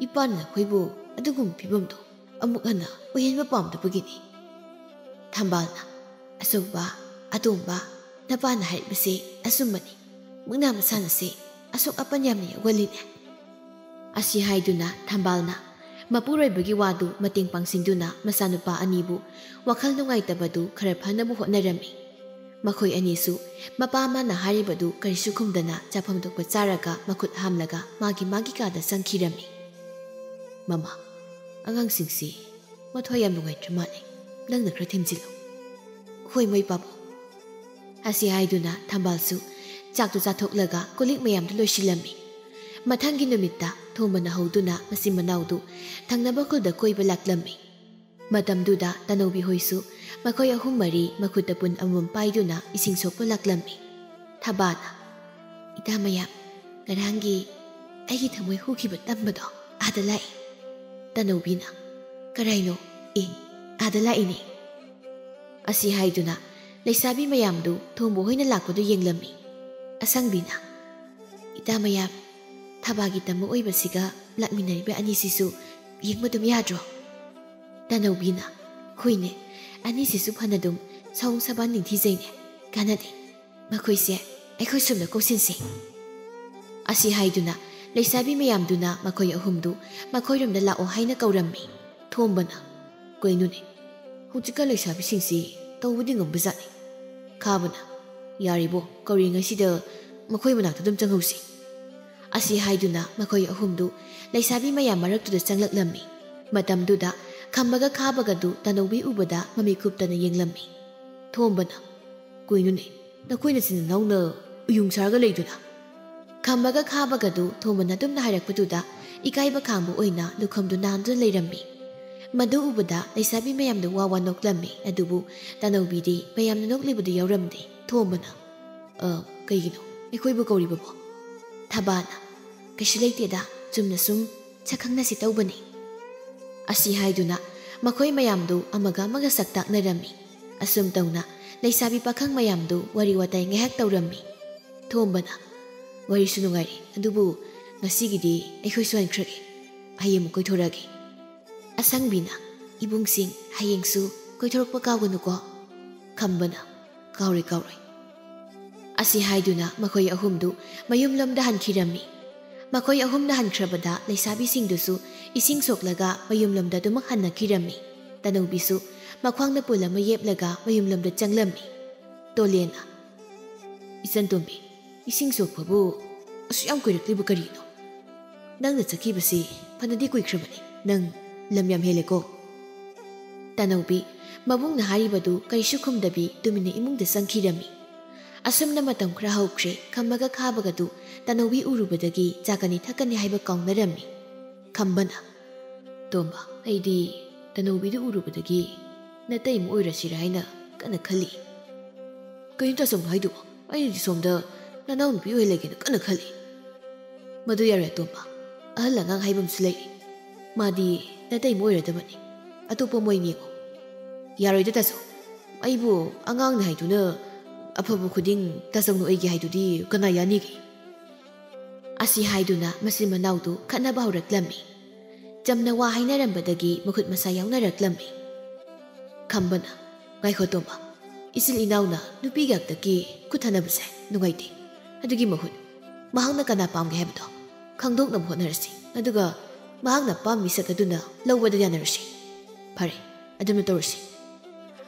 ꯏꯄꯥꯅ ꯅꯈꯣꯏꯕꯨ ꯑꯗꯨꯒꯨꯝꯕ ꯐꯤꯕꯝꯗꯣ ꯑꯃꯨꯛ ꯍꯟꯅ ꯑꯣꯏꯍꯟꯕ ꯄꯥꯝꯗꯕꯒꯤꯅꯤ"꯫ ꯊꯝꯕꯥꯜꯅ, "ꯑꯆꯧꯕ, ꯑꯇꯣꯝꯕ, ꯅꯄꯥꯅ ꯍꯥꯏꯔꯤꯕꯁꯦ ꯑꯆꯨꯝꯕꯅꯤ꯫ ꯃꯨꯛꯅꯥ ꯃꯁꯥꯟꯅꯁꯦ ꯑꯁꯣꯛ ꯑꯄꯟ ꯌꯥꯝꯅ ꯌꯥꯎꯒꯜꯂꯤꯅꯦ"꯫ ꯑꯁꯤ ꯍꯥꯏꯗꯨꯅ ꯊꯝꯕꯥꯜꯅ ꯃꯄꯨꯔꯣꯏꯕꯒꯤ ꯋꯥꯗꯨ ꯃꯇꯦꯡ ꯄꯥꯡꯁꯤꯟꯗꯨꯅ ꯃꯆꯥꯅꯨꯄꯥ ꯑꯅꯤꯕꯨ ꯋꯥꯈꯜ ꯅꯨꯡꯉꯥꯏꯇꯕꯗꯨ ꯈꯔ ꯐꯅꯕ ꯍꯣꯠꯅꯔꯝꯃꯤ꯫ ꯃꯈꯣꯏ ꯑꯅꯤꯁꯨ ꯃꯄꯥ ꯃꯥꯅ ꯍꯥꯏꯔꯤꯕꯗꯨ ꯀꯔꯤꯁꯨ ꯈꯨꯝꯗꯅ ꯆꯥꯐꯝ ꯊꯣꯛꯄ ꯆꯥꯔꯒ ꯃꯈꯨꯠ ꯍꯥꯝꯂꯒ ꯃꯥꯒꯤ ꯃꯥꯒꯤ ꯀꯥꯗ ꯆꯪꯈꯤꯔꯝꯃꯤ꯫ "ꯃꯃꯥ, ꯑꯉꯥꯡꯁꯤꯡꯁꯤ ꯃꯊ꯭ꯋꯥꯏ ꯌꯥꯝ ꯅꯨꯡꯉꯥꯏꯇ꯭ꯔ ꯃꯥꯜꯂꯦ, ꯅꯪꯅ ꯈꯔ ꯊꯦꯝꯖꯤꯜꯂꯨ"꯫ "ꯍꯣꯏ ꯃꯣꯏ ꯄꯥꯕꯨꯡ"꯫ ꯑꯁꯤ ꯍꯥꯏꯗꯨꯅ ꯊꯝꯕꯥꯜꯁꯨ ꯆꯥꯛꯇꯨ ꯆꯥꯊꯣꯛꯂꯒ ꯀꯣꯜꯂꯤꯛ ꯃꯌꯥꯝꯗꯨ ꯂꯣꯏꯁꯤꯜꯂꯝꯃꯤ꯫ ꯃꯊꯪꯒꯤ ꯅꯨꯃꯤꯠꯇ ꯊꯣꯝꯕꯅ ꯍꯧꯗꯨꯅ ꯃꯆꯤꯟ ꯃꯅꯥꯎꯗꯨ ꯊꯪꯅꯕ ꯈꯨꯜꯗ ꯀꯣꯏꯕ ꯂꯥꯛꯂꯝꯃꯤ꯫ ꯃꯇꯝꯗꯨꯗ ꯇꯅꯧꯕꯤ ꯍꯣꯏꯁꯨ ꯃꯈꯣꯏ ꯑꯍꯨꯝ ꯃꯔꯤ ꯃꯈꯨꯠꯇ ꯄꯨꯟ ꯑꯃꯃꯝ ꯄꯥꯏꯗꯨꯅ ꯏꯁꯤꯡ ꯁꯣꯛꯄ ꯂꯥꯛꯂꯝꯃꯤ꯫ ꯊꯕꯥꯅ, "ꯏꯇꯥ ꯃꯌꯥꯝ, ꯉꯔꯥꯡꯒꯤ ꯑꯩꯒꯤ ꯊꯃꯣꯏ ꯍꯨꯈꯤꯕ ꯇꯝꯕꯗꯣ ꯑꯥꯗ ꯂꯥꯛꯏ"꯫ ꯇꯅꯧꯕꯤꯅ, "ꯀꯔꯥꯏꯅꯣ? ꯑꯦ, ꯑꯥꯗ ꯂꯥꯛꯏꯅꯦ"꯫ ꯑꯁꯤ ꯍꯥꯏꯗꯨꯅ ꯂꯩꯁꯥꯕꯤ ꯃꯌꯥꯝꯗꯨ ꯊꯣꯝꯕ ꯍꯣꯏꯅ ꯂꯥꯛꯄꯗꯨ ꯌꯦꯡꯂꯝꯃꯤ꯫ ꯑꯁꯪꯕꯤꯅ, "ꯏꯇꯥ ꯃꯌꯥꯝ, ꯊꯕꯥꯒꯤ ꯇꯝꯕ ꯑꯣꯏꯕꯁꯤꯒ ꯂꯥꯛꯃꯤꯟꯅꯔꯤꯕ ꯑꯅꯤꯁꯤꯁꯨ ꯌꯦꯡꯕ ꯑꯗꯨꯝ ꯌꯥꯗ꯭ꯔꯣ?" ꯇꯅꯧꯕꯤꯅ, "ꯍꯣꯏꯅꯦ, ꯑꯅꯤꯁꯤꯁꯨ ꯐꯅꯗꯨꯝ ꯁꯑꯣꯡ ꯁꯥꯕꯥꯟ ꯅꯤꯡꯊꯤꯖꯩꯅꯦ꯫ ꯀꯥꯟꯅꯗꯦ, ꯃꯈꯣꯏꯁꯦ "ꯑꯩꯈꯣꯏ ꯁꯣꯝꯗ ꯀꯨꯝꯁꯤꯟꯁꯤ"꯫ ꯑꯁꯤ ꯍꯥꯏꯗꯨꯅ ꯂꯩꯁꯥꯕꯤ ꯃꯌꯥꯝꯗꯨꯅ ꯃꯈꯣꯏ ꯑꯍꯨꯝꯗꯨ ꯃꯈꯣꯏꯔꯣꯝꯗ ꯂꯥꯛꯑꯣ ꯍꯥꯏꯅ ꯀꯧꯔꯝꯃꯤ꯫ ꯊꯣꯝꯕꯅ, "ꯀꯩꯅꯣꯅꯦ, ꯍꯧꯖꯤꯛꯀꯥꯟ ꯂꯩꯁꯥꯕꯤꯁꯤꯡꯁꯤ ꯇꯧꯕꯗꯤ ꯉꯝꯕꯖꯥꯠꯅꯤ"꯫ ꯈꯥꯕꯅ, "ꯌꯥꯔꯤꯕꯣ, ꯀꯧꯔꯤꯉꯩꯁꯤꯗ ꯃꯈꯣꯏ ꯃꯅꯥꯛꯇ ꯑꯗꯨꯝ ꯆꯪꯍꯧꯁꯤ"꯫ ꯑꯁꯤ ꯍꯥꯏꯗꯨꯅ ꯃꯈꯣꯏ ꯑꯍꯨꯝꯗꯨ ꯂꯩꯁꯥꯕꯤ ꯃꯌꯥꯝ ꯃꯔꯛꯇꯨꯗ ꯆꯪꯂꯛꯂꯝꯃꯤ꯫ ꯃꯇꯝꯗꯨꯗ ꯈꯝꯕꯒ ꯈꯥꯕꯒꯗꯨ ꯇꯅꯧꯕꯤ ꯎꯕꯗ ꯃꯃꯤꯠ ꯀꯨꯞꯇꯅ ꯌꯦꯡꯂꯝꯃꯤ꯫ ꯊꯣꯝꯕꯅ, "ꯀꯩꯅꯣꯅꯦ, ꯅꯈꯣꯏ ꯅꯆꯤꯟ ꯅꯅꯥꯎꯅ ꯎꯌꯨꯡ ꯁꯥꯔꯒ ꯂꯩꯗꯨꯅ?" ꯈꯝꯕꯒ ꯈꯥꯕꯒꯗꯨ ꯊꯣꯝꯕꯅ ꯑꯗꯨꯝꯅ ꯍꯥꯏꯔꯛꯄꯗꯨꯗ ꯏꯀꯥꯏꯕ ꯈꯥꯡꯕ ꯑꯣꯏꯅ ꯂꯨꯈꯝꯗꯨ ꯅꯥꯟꯗꯨꯅ ꯂꯩꯔꯝꯃꯤ꯫ ꯃꯗꯨ ꯎꯕꯗ ꯂꯩꯁꯥꯕꯤ ꯃꯌꯥꯝꯗꯨ ꯋꯥ ꯋꯥ ꯅꯣꯛꯂꯝꯃꯤ꯫ ꯑꯗꯨꯕꯨ ꯇꯅꯧꯕꯤꯗꯤ ꯃꯌꯥꯝꯅ ꯅꯣꯛꯂꯤꯕꯗꯨ ꯌꯥꯎꯔꯝꯗꯦ꯫ ꯊꯣꯝꯕꯅ, "ꯑ, ꯀꯩꯒꯤꯅꯣ ꯑꯩꯈꯣꯏꯕꯨ ꯀꯧꯔꯤꯕꯕꯣ?" ꯊꯕꯥꯅ, "ꯀꯩꯁꯨ ꯂꯩꯇꯦꯗ, ꯆꯨꯝꯅ ꯁꯨꯝ ꯁꯛ ꯈꯪꯅꯁꯤ ꯇꯧꯕꯅꯤ"꯫ ꯑꯁꯤ ꯍꯥꯏꯗꯨꯅ ꯃꯈꯣꯏ ꯃꯌꯥꯝꯗꯨ ꯑꯃꯒ ꯑꯃꯒ ꯁꯛ ꯇꯥꯛꯅꯔꯝꯃꯤ꯫ ꯑꯁꯨꯝ ꯇꯧꯅ ꯂꯩꯁꯥꯕꯤ ꯄꯥꯈꯪ ꯃꯌꯥꯝꯗꯨ ꯋꯥꯔꯤ ꯋꯥꯇꯥꯏ ꯉꯥꯏꯍꯥꯛ ꯇꯧꯔꯝꯃꯤ꯫ ꯊꯣꯝꯕꯅ, "ꯋꯥꯔꯤꯁꯨ ꯅꯨꯡꯉꯥꯏꯔꯤ, ꯑꯗꯨꯕꯨ ꯉꯁꯤꯒꯤꯗꯤ ꯑꯩꯈꯣꯏꯁꯨ ꯍꯟꯈ꯭ꯔꯒꯦ꯫ ꯍꯌꯦꯡ ꯑꯃꯨꯛ ꯀꯣꯏꯊꯣꯔꯛꯑꯒꯦ"꯫ ꯑꯁꯪꯕꯤꯅ, "ꯏꯕꯨꯡꯁꯤꯡ, ꯍꯌꯦꯡꯁꯨ ꯀꯣꯏꯊꯣꯔꯛꯄ ꯀꯥꯎꯒꯅꯨꯀꯣ"꯫ ꯈꯝꯕꯅ, "ꯀꯥꯎꯔꯣꯏ, ꯀꯥꯎꯔꯣꯏ"꯫ ꯑꯁꯤ ꯍꯥꯏꯗꯨꯅ ꯃꯈꯣꯏ ꯑꯍꯨꯝꯗꯨ ꯃꯌꯨꯝꯂꯣꯝꯗ ꯍꯟꯈꯤꯔꯝꯃꯤ꯫ ꯃꯈꯣꯏ ꯑꯍꯨꯝꯅ ꯍꯟꯈ꯭ꯔꯕꯗ ꯂꯩꯁꯥꯕꯤꯁꯤꯡꯗꯨꯁꯨ ꯏꯁꯤꯡ ꯁꯣꯛꯂꯒ ꯃꯌꯨꯝꯂꯣꯝꯗ ꯑꯗꯨꯃꯛ ꯍꯟꯅꯈꯤꯔꯝꯃꯤ꯫ ꯇꯅꯧꯕꯤꯁꯨ ꯃꯈ꯭ꯋꯥꯡꯗ ꯄꯨꯜ ꯑꯃ ꯌꯦꯞꯂꯒ ꯃꯌꯨꯝꯂꯣꯝꯗ ꯆꯪꯂꯝꯃꯤ꯫ ꯇꯣꯂꯦꯅ, "ꯏꯆꯟꯇꯣꯝꯕꯤ, ꯏꯁꯤꯡ ꯁꯣꯛꯄꯕꯨ ꯑꯁꯨꯛ ꯌꯥꯝ ꯀꯨꯏꯔꯛꯂꯤꯕ ꯀꯔꯤꯅꯣ? ꯅꯪꯅ ꯆꯠꯈꯤꯕꯁꯤ ꯐꯅꯗꯤ ꯀꯨꯏꯈ꯭ꯔꯕꯅꯤ꯫ ꯅꯪ ꯂꯝ ꯌꯥꯝ ꯍꯦꯜꯂꯦꯀꯣ"꯫ ꯇꯅꯧꯕꯤ ꯃꯕꯨꯡꯅ ꯍꯥꯏꯔꯤꯕꯗꯨ ꯀꯔꯤꯁꯨ ꯈꯨꯝꯗꯕꯤ ꯇꯨꯃꯤꯟꯅ ꯏꯃꯨꯡꯗ ꯆꯪꯈꯤꯔꯝꯃꯤ꯫ ꯑꯁꯨꯝꯅ ꯃꯇꯝ ꯈꯔ ꯍꯧꯈ꯭ꯔꯦ꯫ ꯈꯝꯕꯒ ꯈꯥꯕꯒꯗꯨ ꯇꯅꯧꯕꯤ ꯎꯔꯨꯕꯗꯒꯤ ꯆꯥꯒꯅꯤ ꯊꯛꯀꯅꯤ ꯍꯥꯏꯕ ꯀꯥꯎꯅꯔꯝꯃꯤ꯫ ꯈꯝꯕꯅ, "ꯇꯣꯝꯕ, ꯑꯩꯗꯤ ꯇꯅꯧꯕꯤꯗꯨ ꯎꯔꯨꯕꯗꯒꯤ ꯅꯇꯩꯃ ꯑꯣꯏꯔꯁꯤꯔꯥ ꯍꯥꯏꯅ ꯀꯟꯅ ꯈꯜꯂꯤ"꯫ "ꯀꯩꯅꯣ ꯇꯥꯆꯧꯅ ꯍꯥꯏꯗꯨꯕꯣ? ꯑꯩꯗꯤ ꯁꯣꯝꯗ ꯅꯅꯥꯎꯅꯨꯄꯤ ꯑꯣꯏꯍꯜꯂꯒꯦꯅ ꯀꯟꯅ ꯈꯜꯂꯤ"꯫ "ꯃꯗꯨ ꯌꯥꯔꯣꯏ ꯑꯇꯣꯝꯕ, ꯑꯍꯜ ꯑꯉꯥꯡ ꯍꯥꯏꯕ ꯑꯃꯁꯨ ꯂꯩꯔꯤ꯫ ꯃꯥꯗꯤ ꯅꯇꯩꯃ ꯑꯣꯏꯔꯗꯕꯅꯤ꯫ ꯑꯇꯣꯞꯄ ꯑꯃ ꯑꯣꯏꯅ ꯌꯦꯡꯉꯨ"꯫ "ꯌꯥꯔꯣꯏꯗ ꯇꯥꯆꯧ, ꯑꯩꯕꯨ ꯑꯉꯥꯡꯅꯤ ꯍꯥꯏꯗꯨꯅ ꯑꯐꯕ ꯈꯨꯗꯤꯡ ꯇꯥꯆꯧꯅ ꯑꯣꯏꯒꯦ ꯍꯥꯏꯗꯨꯗꯤ ꯀꯅꯥ ꯌꯥꯅꯤꯒꯦ?" ꯑꯁꯤ ꯍꯥꯏꯗꯨꯅ ꯃꯆꯤꯟ ꯃꯅꯥꯎꯗꯨ ꯈꯠꯅꯕ ꯍꯧꯔꯛꯂꯝꯃꯤ꯫ ꯆꯝꯅ ꯋꯥ ꯍꯥꯏꯅꯔꯝꯕꯗꯒꯤ ꯃꯈꯨꯠ ꯃꯁꯥ ꯌꯥꯎꯅꯔꯛꯂꯝꯃꯤ꯫ ꯈꯝꯕꯅ, "ꯉꯥꯏꯈꯣ ꯇꯣꯝꯕ, ꯏꯆꯤꯜ ꯏꯅꯥꯎꯅ ꯅꯨꯄꯤꯒꯤ ꯍꯥꯛꯇꯛꯀꯤ ꯈꯨꯠ ꯊꯥꯅꯕꯁꯦ ꯅꯨꯡꯉꯥꯏꯇꯦ꯫ ꯑꯗꯨꯒꯤ ꯃꯍꯨꯠ ꯃꯍꯥꯛꯅ ꯀꯅꯥ ꯄꯥꯝꯒꯦ ꯍꯥꯏꯕꯗꯣ ꯈꯪꯗꯣꯛꯅꯕ ꯍꯣꯠꯅꯔꯁꯤ꯫ ꯑꯗꯨꯒ ꯃꯍꯥꯛꯅ ꯑꯄꯥꯝꯕ ꯃꯤꯁꯛ ꯑꯗꯨꯅ ꯂꯧꯕꯗ ꯌꯥꯅꯔꯁꯤ꯫ ꯐꯔꯦ, ꯑꯗꯨꯝꯅ ꯇꯧꯔꯁꯤ꯫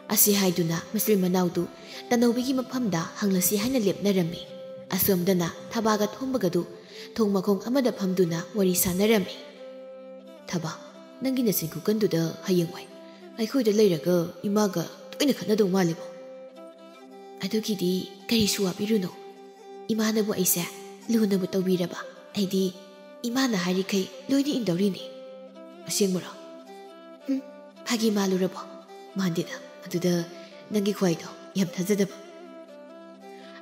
ꯑꯁꯤ ꯍꯥꯏꯗꯨꯅ ꯃꯆꯤꯟ ꯃꯅꯥꯎꯗꯨ ꯇꯅꯧꯕꯤꯒꯤ ꯃꯐꯝꯗ ꯍꯪꯂꯁꯤ ꯍꯥꯏꯅ ꯂꯦꯞꯅꯔꯝꯃꯤ꯫ ꯑꯁꯣꯝꯗꯅ ꯊꯕꯥꯒ ꯊꯣꯝꯕꯒꯗꯨ ꯊꯣꯡ ꯃꯈꯣꯡ ꯑꯃꯗ ꯐꯝꯗꯨꯅ ꯋꯥꯔꯤ ꯁꯥꯟꯅꯔꯝꯃꯤ꯫ "ꯊꯕꯥ, ꯅꯪꯒꯤ ꯅꯆꯤꯟ ꯈꯨꯀꯟꯗꯨꯗ ꯍꯌꯦꯡꯋꯥꯏ ꯑꯩꯈꯣꯏꯗ ꯂꯩꯔꯒ ꯏꯃꯥꯒ ꯇꯣꯏꯅ ꯈꯠꯅꯗꯧ ꯃꯥꯜꯂꯦꯕꯣ?" "ꯑꯗꯨꯒꯤꯗꯤ ꯀꯔꯤꯁꯨ ꯋꯥꯕꯤꯔꯨꯅꯨ꯫ ꯏꯃꯥꯅꯕꯨ ꯑꯩꯁꯦ ꯂꯨꯅꯕꯨ ꯇꯧꯕꯤꯔꯕ, ꯑꯩꯗꯤ ꯏꯃꯥꯅ ꯍꯥꯏꯔꯤꯈꯩ ꯂꯣꯏꯅ ꯏꯟꯗꯧꯔꯤꯅꯤ꯫" "ꯑꯁꯦꯡꯕꯔꯣ?" "ꯍꯨꯝ, ꯐꯥꯒꯤ ꯃꯥꯜꯂꯨꯔꯕꯣ? ꯃꯥꯟꯗꯦꯗ꯫ ꯑꯗꯨꯗ ꯅꯪꯒꯤ ꯈ꯭ꯋꯥꯏꯗꯣ ꯌꯥꯝ ꯊꯥꯖꯗꯕ꯫"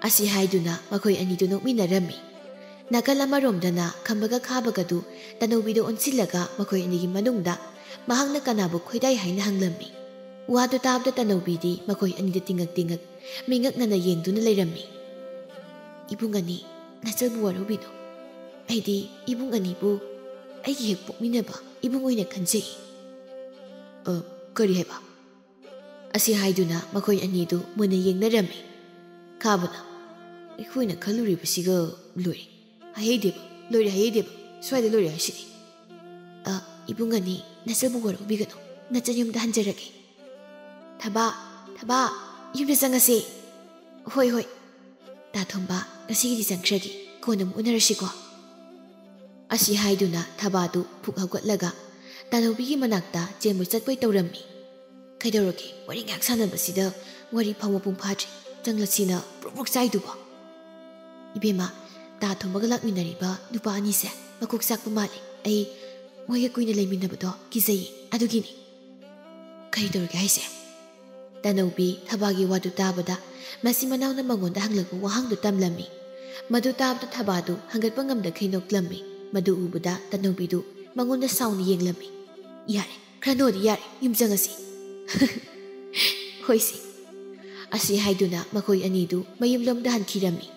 ꯑꯁꯤ ꯍꯥꯏꯗꯨꯅ ꯃꯈꯣꯏ ꯑꯅꯤꯗꯨ ꯅꯣꯛꯃꯤꯟꯅꯔꯝꯃꯤ꯫ ꯅꯥꯀꯜ ꯑꯃꯔꯣꯝꯗꯅ ꯈꯝꯕꯒ ꯈꯥꯕꯒꯗꯨ ꯇꯅꯧꯕꯤꯗ ꯑꯣꯟꯁꯤꯜꯂꯒ ꯃꯈꯣꯏ ꯑꯅꯤꯒꯤ ꯃꯅꯨꯡꯗ ꯃꯍꯥꯛꯅ ꯀꯅꯥꯕꯨ ꯈꯣꯏꯗꯥꯏ ꯍꯥꯏꯅ ꯍꯪꯂꯝꯃꯤ꯫ ꯋꯥꯗꯨ ꯇꯥꯕꯗ ꯇꯅꯧꯕꯤꯗꯤ ꯃꯈꯣꯏ ꯑꯅꯤꯗ ꯇꯤꯡꯉꯛ ꯇꯤꯡꯉꯛ ꯃꯤꯉꯛꯅꯅ ꯌꯦꯡꯗꯨꯅ ꯂꯩꯔꯝꯃꯤ꯫ "ꯏꯕꯨꯡ ꯑꯅꯤ, ꯅꯆꯜꯕꯨ ꯋꯥꯔꯧꯕꯤꯅꯨ꯫ ꯑꯩꯗꯤ ꯏꯕꯨꯡ ꯑꯅꯤꯕꯨ ꯑꯩꯒꯤ ꯍꯦꯛ ꯄꯣꯛꯃꯤꯟꯅꯕ ꯏꯕꯨꯡ ꯑꯣꯏꯅ ꯈꯟꯖꯩ꯫" "ꯑ, ꯀꯔꯤ ꯍꯥꯏꯕ?" ꯑꯁꯤ ꯍꯥꯏꯗꯨꯅ ꯃꯈꯣꯏ ꯑꯅꯤꯗꯨ ꯃꯨꯟꯅ ꯌꯦꯡꯅꯔꯝꯃꯤ꯫ ꯈꯥꯕꯅ, "ꯑꯩꯈꯣꯏꯅ ꯈꯜꯂꯨꯔꯤꯕꯁꯤꯒ ꯂꯣꯏꯔꯦ꯫ ꯍꯥꯏꯍꯩꯗꯦꯕ, ꯂꯣꯏꯔꯦ ꯍꯥꯏꯍꯩꯗꯦꯕ, ꯁ꯭ꯋꯥꯏꯗ ꯂꯣꯏꯔꯦ ꯍꯥꯏꯁꯤꯗꯤ꯫" "ꯑ, ꯏꯕꯨꯡ ꯑꯅꯤ, ꯅꯆꯜꯕꯨ ꯋꯥꯔꯧꯕꯤꯒꯅꯨ, ꯅꯆꯟ ꯌꯨꯝꯗ ꯍꯟꯖꯔꯒꯦ꯫" "ꯊꯕꯥ, ꯊꯕꯥ, ꯌꯨꯝꯗ ꯆꯪꯉꯁꯤ꯫" "ꯍꯣꯏ, ꯍꯣꯏ꯫ ꯇꯥ ꯊꯣꯝꯕ, ꯉꯁꯤꯒꯤꯗꯤ ꯆꯪꯈ꯭ꯔꯒꯦ, ꯀꯣꯟꯅ ꯑꯃꯨꯛ ꯎꯅꯔꯁꯤꯀꯣ꯫" ꯑꯁꯤ ꯍꯥꯏꯗꯨꯅ ꯊꯕꯥꯗꯨ ꯐꯨꯛ ꯍꯧꯒꯠꯂꯒ ꯇꯥꯅꯧꯕꯤꯒꯤ ꯃꯅꯥꯛꯇ ꯆꯦꯟꯕꯣꯏ ꯆꯠꯄꯣꯏ ꯇꯧꯔꯝꯃꯤ꯫ "ꯀꯩꯗꯧꯔꯒꯦ? ꯋꯥꯔꯤ ꯉꯥꯏꯍꯥꯛ ꯁꯥꯟꯅꯕꯁꯤꯗ ꯋꯥꯔꯤ ꯐꯥꯎ ꯃꯄꯨꯡ ꯐꯥꯗ꯭ꯔꯤ꯫ ꯆꯪꯂꯁꯤꯅ ꯄ꯭ꯔꯣꯛ ꯄ꯭ꯔꯣꯛ ꯆꯥꯏꯗꯨꯕꯣ?" "ꯏꯕꯦꯝꯃ, ꯇꯥ ꯊꯣꯝꯕꯒ ꯂꯥꯛꯃꯤꯟꯅꯔꯤꯕ ꯅꯨꯄꯥ ꯑꯅꯤꯁꯦ ꯃꯀꯣꯛ ꯆꯥꯛꯄ ꯃꯥꯜꯂꯤ꯫ ꯑꯩ ꯃꯣꯏꯒ ꯀꯨꯏꯅ ꯂꯩꯃꯤꯟꯅꯕꯗꯣ ꯀꯤꯖꯩꯌꯦ, ꯑꯗꯨꯒꯤꯅꯤ꯫" "ꯀꯔꯤ ꯇꯧꯔꯒꯦ ꯍꯥꯏꯁꯦ?" ꯇꯅꯧꯕꯤ ꯊꯕꯥꯒꯤ ꯋꯥꯗꯨ ꯇꯥꯕꯗ ꯃꯆꯤꯟ ꯃꯅꯥꯎꯅ ꯃꯉꯣꯟꯗ ꯍꯪꯂꯛꯄ ꯋꯥꯍꯪꯗꯨ ꯇꯝꯂꯝꯃꯤ꯫ ꯃꯗꯨ ꯇꯥꯕꯗ ꯊꯕꯥꯗꯨ ꯍꯪꯒꯠꯄ ꯉꯝꯗꯈꯩ ꯅꯣꯛꯂꯝꯃꯤ꯫ ꯃꯗꯨ ꯎꯕꯗ ꯇꯅꯧꯕꯤꯗꯨ ꯃꯉꯣꯟꯗ ꯁꯥꯎꯅ ꯌꯦꯡꯂꯝꯃꯤ꯫ "ꯌꯥꯔꯦ, ꯈꯔ ꯅꯣꯛꯑꯗꯤ ꯌꯥꯔꯦ, ꯌꯨꯝ ꯆꯪꯉꯁꯤ꯫" "ꯍꯣꯏꯁꯦ꯫" ꯑꯁꯤ ꯍꯥꯏꯗꯨꯅ ꯃꯈꯣꯏ ꯑꯅꯤꯗꯨ ꯃꯌꯨꯝꯂꯣꯝꯗ ꯍꯟꯈꯤꯔꯝꯃꯤ꯫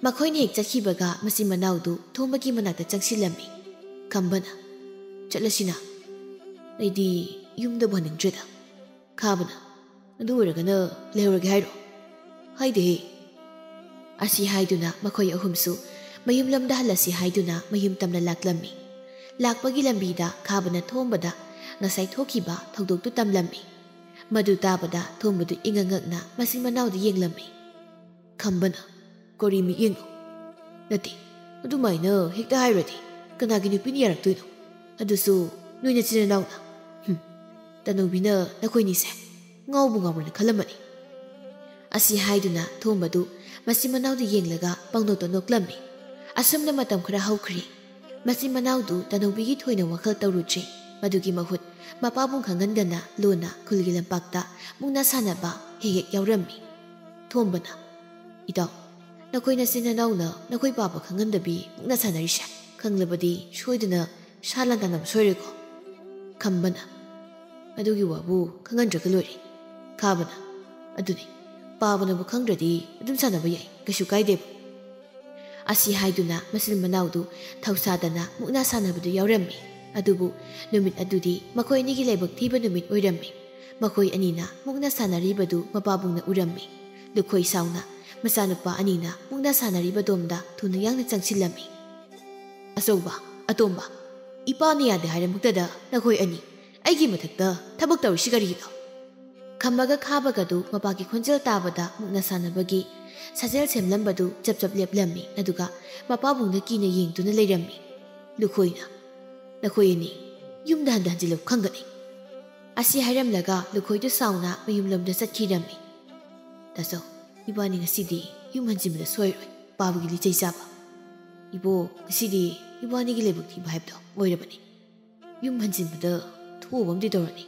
ꯃꯈꯣꯏꯅ ꯍꯦꯛ ꯆꯠꯈꯤꯕꯒ ꯃꯆꯤꯟ ꯃꯅꯥꯎꯗꯨ ꯊꯣꯝꯕꯒꯤ ꯃꯅꯥꯛꯇ ꯆꯪꯁꯤꯜꯂꯝꯃꯤ꯫ ꯈꯝꯕꯅ, "ꯆꯠꯂꯁꯤꯅ, ꯑꯩꯗꯤ ꯌꯨꯝꯗꯕꯨ ꯍꯟꯅꯤꯡꯗ꯭ꯔꯦꯗ꯫" ꯈꯥꯕꯅ, "ꯑꯗꯨ ꯑꯣꯏꯔꯒꯅ ꯂꯩꯍꯧꯔꯒꯦ ꯍꯥꯏꯔꯣ?" "ꯍꯥꯏꯗꯦꯍꯦ꯫" ꯑꯁꯤ ꯍꯥꯏꯗꯨꯅ ꯃꯈꯣꯏ ꯑꯍꯨꯝꯁꯨ ꯃꯌꯨꯝꯂꯣꯝꯗ ꯍꯜꯂꯁꯤ ꯍꯥꯏꯗꯨꯅ ꯃꯌꯨꯝ ꯇꯝꯅ ꯂꯥꯛꯂꯝꯃꯤ꯫ ꯂꯥꯛꯄꯒꯤ ꯂꯝꯕꯤꯗ ꯈꯥꯕꯅ ꯊꯣꯝꯕꯗ ꯉꯁꯥꯏ ꯊꯣꯛꯈꯤꯕ ꯊꯧꯗꯣꯛꯇꯨ ꯇꯝꯂꯝꯃꯤ꯫ ꯃꯗꯨ ꯇꯥꯕꯗ ꯊꯣꯝꯕꯗꯨ ꯏꯉꯛ ꯉꯛꯅ ꯃꯆꯤꯟ ꯃꯅꯥꯎꯗ ꯌꯦꯡꯂꯝꯃꯤ꯫ ꯈꯝꯕꯅ, "ꯀꯔꯤ ꯃꯤꯠꯌꯦꯡꯅꯣ?" "ꯅꯠꯇꯦ, ꯑꯗꯨꯃꯥꯏꯅ ꯍꯦꯛꯇ ꯍꯥꯏꯔꯗꯤ ꯀꯅꯥꯒꯤ ꯅꯨꯄꯤꯅ ꯌꯥꯔꯛꯇꯣꯏꯅꯣ? ꯑꯗꯨꯁꯨ ꯅꯣꯏ ꯅꯆꯤꯟ ꯅꯅꯥꯎꯅ꯫ ꯍꯨꯝ, ꯇꯅꯧꯕꯤꯅ ꯅꯈꯣꯏꯅꯤꯁꯦ ꯉꯥꯎꯕꯨ ꯉꯥꯎꯔꯅ ꯈꯜꯂꯝꯃꯅꯤ꯫" ꯑꯁꯤ ꯍꯥꯏꯗꯨꯅ ꯊꯣꯝꯕꯗꯨ ꯃꯆꯤꯟ ꯃꯅꯥꯎꯗ ꯌꯦꯡꯂꯒ ꯄꯪꯅꯣꯛꯇ ꯅꯣꯛꯂꯝꯃꯤ꯫ ꯑꯁꯨꯝꯅ ꯃꯇꯝ ꯈꯔ ꯍꯧꯈ꯭ꯔꯦ꯫ ꯃꯆꯤꯟ ꯃꯅꯥꯎꯗꯨ ꯇꯅꯧꯕꯤꯒꯤ ꯊꯣꯏꯅ ꯋꯥꯈꯜ ꯇꯧꯔꯨꯗ꯭ꯔꯦ꯫ ꯃꯗꯨꯒꯤ ꯃꯍꯨꯠ ꯃꯄꯥꯕꯨꯡ ꯈꯪꯍꯟꯗꯅ ꯂꯣꯟꯅ ꯈꯨꯜꯒꯤ ꯂꯝꯄꯥꯛꯇ ꯃꯨꯛꯅꯥ ꯁꯥꯟꯅꯕ ꯍꯦꯛ ꯍꯦꯛ ꯌꯥꯎꯔꯝꯃꯤ꯫ ꯊꯣꯝꯕꯅ, "ꯏꯇꯥꯎ, ꯅꯈꯣꯏ ꯅꯆꯤꯟ ꯅꯅꯥꯎꯅ ꯅꯈꯣꯏ ꯄꯥꯕ ꯈꯪꯍꯟꯗꯕꯤ ꯃꯨꯛꯅꯥ ꯁꯥꯟꯅꯔꯤꯁꯦ ꯈꯪꯂꯕꯗꯤ ꯁꯣꯏꯗꯅ ꯁꯥ ꯂꯥꯟ ꯇꯥꯟꯅꯕ ꯁꯣꯏꯔꯣꯏꯀꯣ?" ꯈꯝꯕꯅ, "ꯑꯗꯨꯒꯤ ꯋꯥꯕꯨ ꯈꯪꯍꯟꯗ꯭ꯔꯒ ꯂꯣꯏꯔꯦ꯫" ꯈꯥꯕꯅ, "ꯑꯗꯨꯅꯤ, ꯄꯥꯕꯅꯕꯨ ꯈꯪꯗ꯭ꯔꯗꯤ ꯑꯗꯨꯝ ꯁꯥꯟꯅꯕ ꯌꯥꯏ, ꯀꯩꯁꯨ ꯀꯥꯏꯗꯦꯕ꯫" ꯑꯁꯤ ꯍꯥꯏꯗꯨꯅ ꯃꯆꯤꯟ ꯃꯅꯥꯎꯗꯨ ꯊꯧꯁꯥꯗꯅ ꯃꯨꯛꯅꯥ ꯁꯥꯟꯅꯕꯗꯨ ꯌꯥꯎꯔꯝꯃꯤ꯫ ꯑꯗꯨꯕꯨ ꯅꯨꯃꯤꯠ ꯑꯗꯨꯗꯤ ꯃꯈꯣꯏ ꯑꯅꯤꯒꯤ ꯂꯥꯏꯕꯛ ꯊꯤꯕ ꯅꯨꯃꯤꯠ ꯑꯣꯏꯔꯝꯃꯤ꯫ ꯃꯈꯣꯏ ꯑꯅꯤꯅ ꯃꯨꯛꯅꯥ ꯁꯥꯟꯅꯔꯤꯕꯗꯨ ꯃꯄꯥꯕꯨꯡꯅ ꯎꯔꯝꯃꯤ꯫ ꯂꯨꯈꯣꯏ ꯁꯥꯎꯅ ꯃꯆꯥꯅꯨꯄꯥ ꯑꯅꯤꯅ ꯃꯨꯛꯅꯥ ꯁꯥꯟꯅꯔꯤꯕꯗꯣꯝꯗ ꯊꯨꯅ ꯌꯥꯡꯅ ꯆꯪꯁꯤꯜꯂꯝꯃꯤ꯫ "ꯑꯆꯧꯕ, ꯑꯇꯣꯝꯕ, ꯏꯄꯥꯅ ꯌꯥꯗꯦ ꯍꯥꯏꯔꯃꯛꯇꯗ ꯅꯈꯣꯏ ꯑꯅꯤ ꯑꯩꯒꯤ ꯃꯊꯛꯇ ꯊꯕꯛ ꯇꯧꯔꯤꯁꯤ ꯀꯔꯤꯒꯤꯅꯣ?" ꯈꯝꯕꯒ ꯈꯥꯕꯒꯗꯨ ꯃꯄꯥꯒꯤ ꯈꯣꯟꯖꯦꯜ ꯇꯥꯕꯗ ꯃꯨꯛꯅꯥ ꯁꯥꯟꯅꯕꯒꯤ ꯁꯥꯖꯦꯜ ꯁꯦꯝꯂꯝꯕꯗꯨ ꯆꯞ ꯆꯞ ꯂꯦꯞꯂꯝꯃꯤ, ꯑꯗꯨꯒ ꯃꯄꯥꯕꯨꯡꯗ ꯀꯤꯅ ꯌꯦꯡꯗꯨꯅ ꯂꯩꯔꯝꯃꯤ꯫ ꯂꯨꯈꯣꯏꯅ, "ꯅꯈꯣꯏ ꯑꯅꯤ ꯌꯨꯝꯗ ꯍꯟꯗ ꯍꯟꯖꯤꯜꯂꯨ ꯈꯪꯒꯅꯤ꯫" ꯑꯁꯤ ꯍꯥꯏꯔꯝꯂꯒ ꯂꯨꯈꯣꯏꯗꯨ ꯁꯥꯎꯅ ꯃꯌꯨꯝꯂꯣꯝꯗ ꯆꯠꯈꯤꯔꯝꯃꯤ꯫ "ꯇꯥꯆꯧ, ꯏꯕꯥꯅꯤ ꯉꯁꯤꯗꯤ ꯌꯨꯝ ꯍꯟꯖꯤꯟꯕꯗ ꯁꯣꯏꯔꯣꯏ, ꯄꯥꯕꯒꯤ ꯂꯤꯆꯩ ꯆꯥꯕ꯫ ꯏꯕꯣ, ꯉꯁꯤꯗꯤ ꯏꯕꯥꯅꯤꯒꯤ ꯂꯥꯏꯕꯛ ꯊꯤꯕ ꯍꯥꯏꯕꯗꯣ ꯑꯣꯏꯔꯕꯅꯤ꯫ ꯌꯨꯝ ꯍꯟꯖꯤꯟꯕꯗ ꯊꯣꯛꯑꯕ ꯑꯃꯗꯤ ꯇꯧꯔꯅꯤ꯫"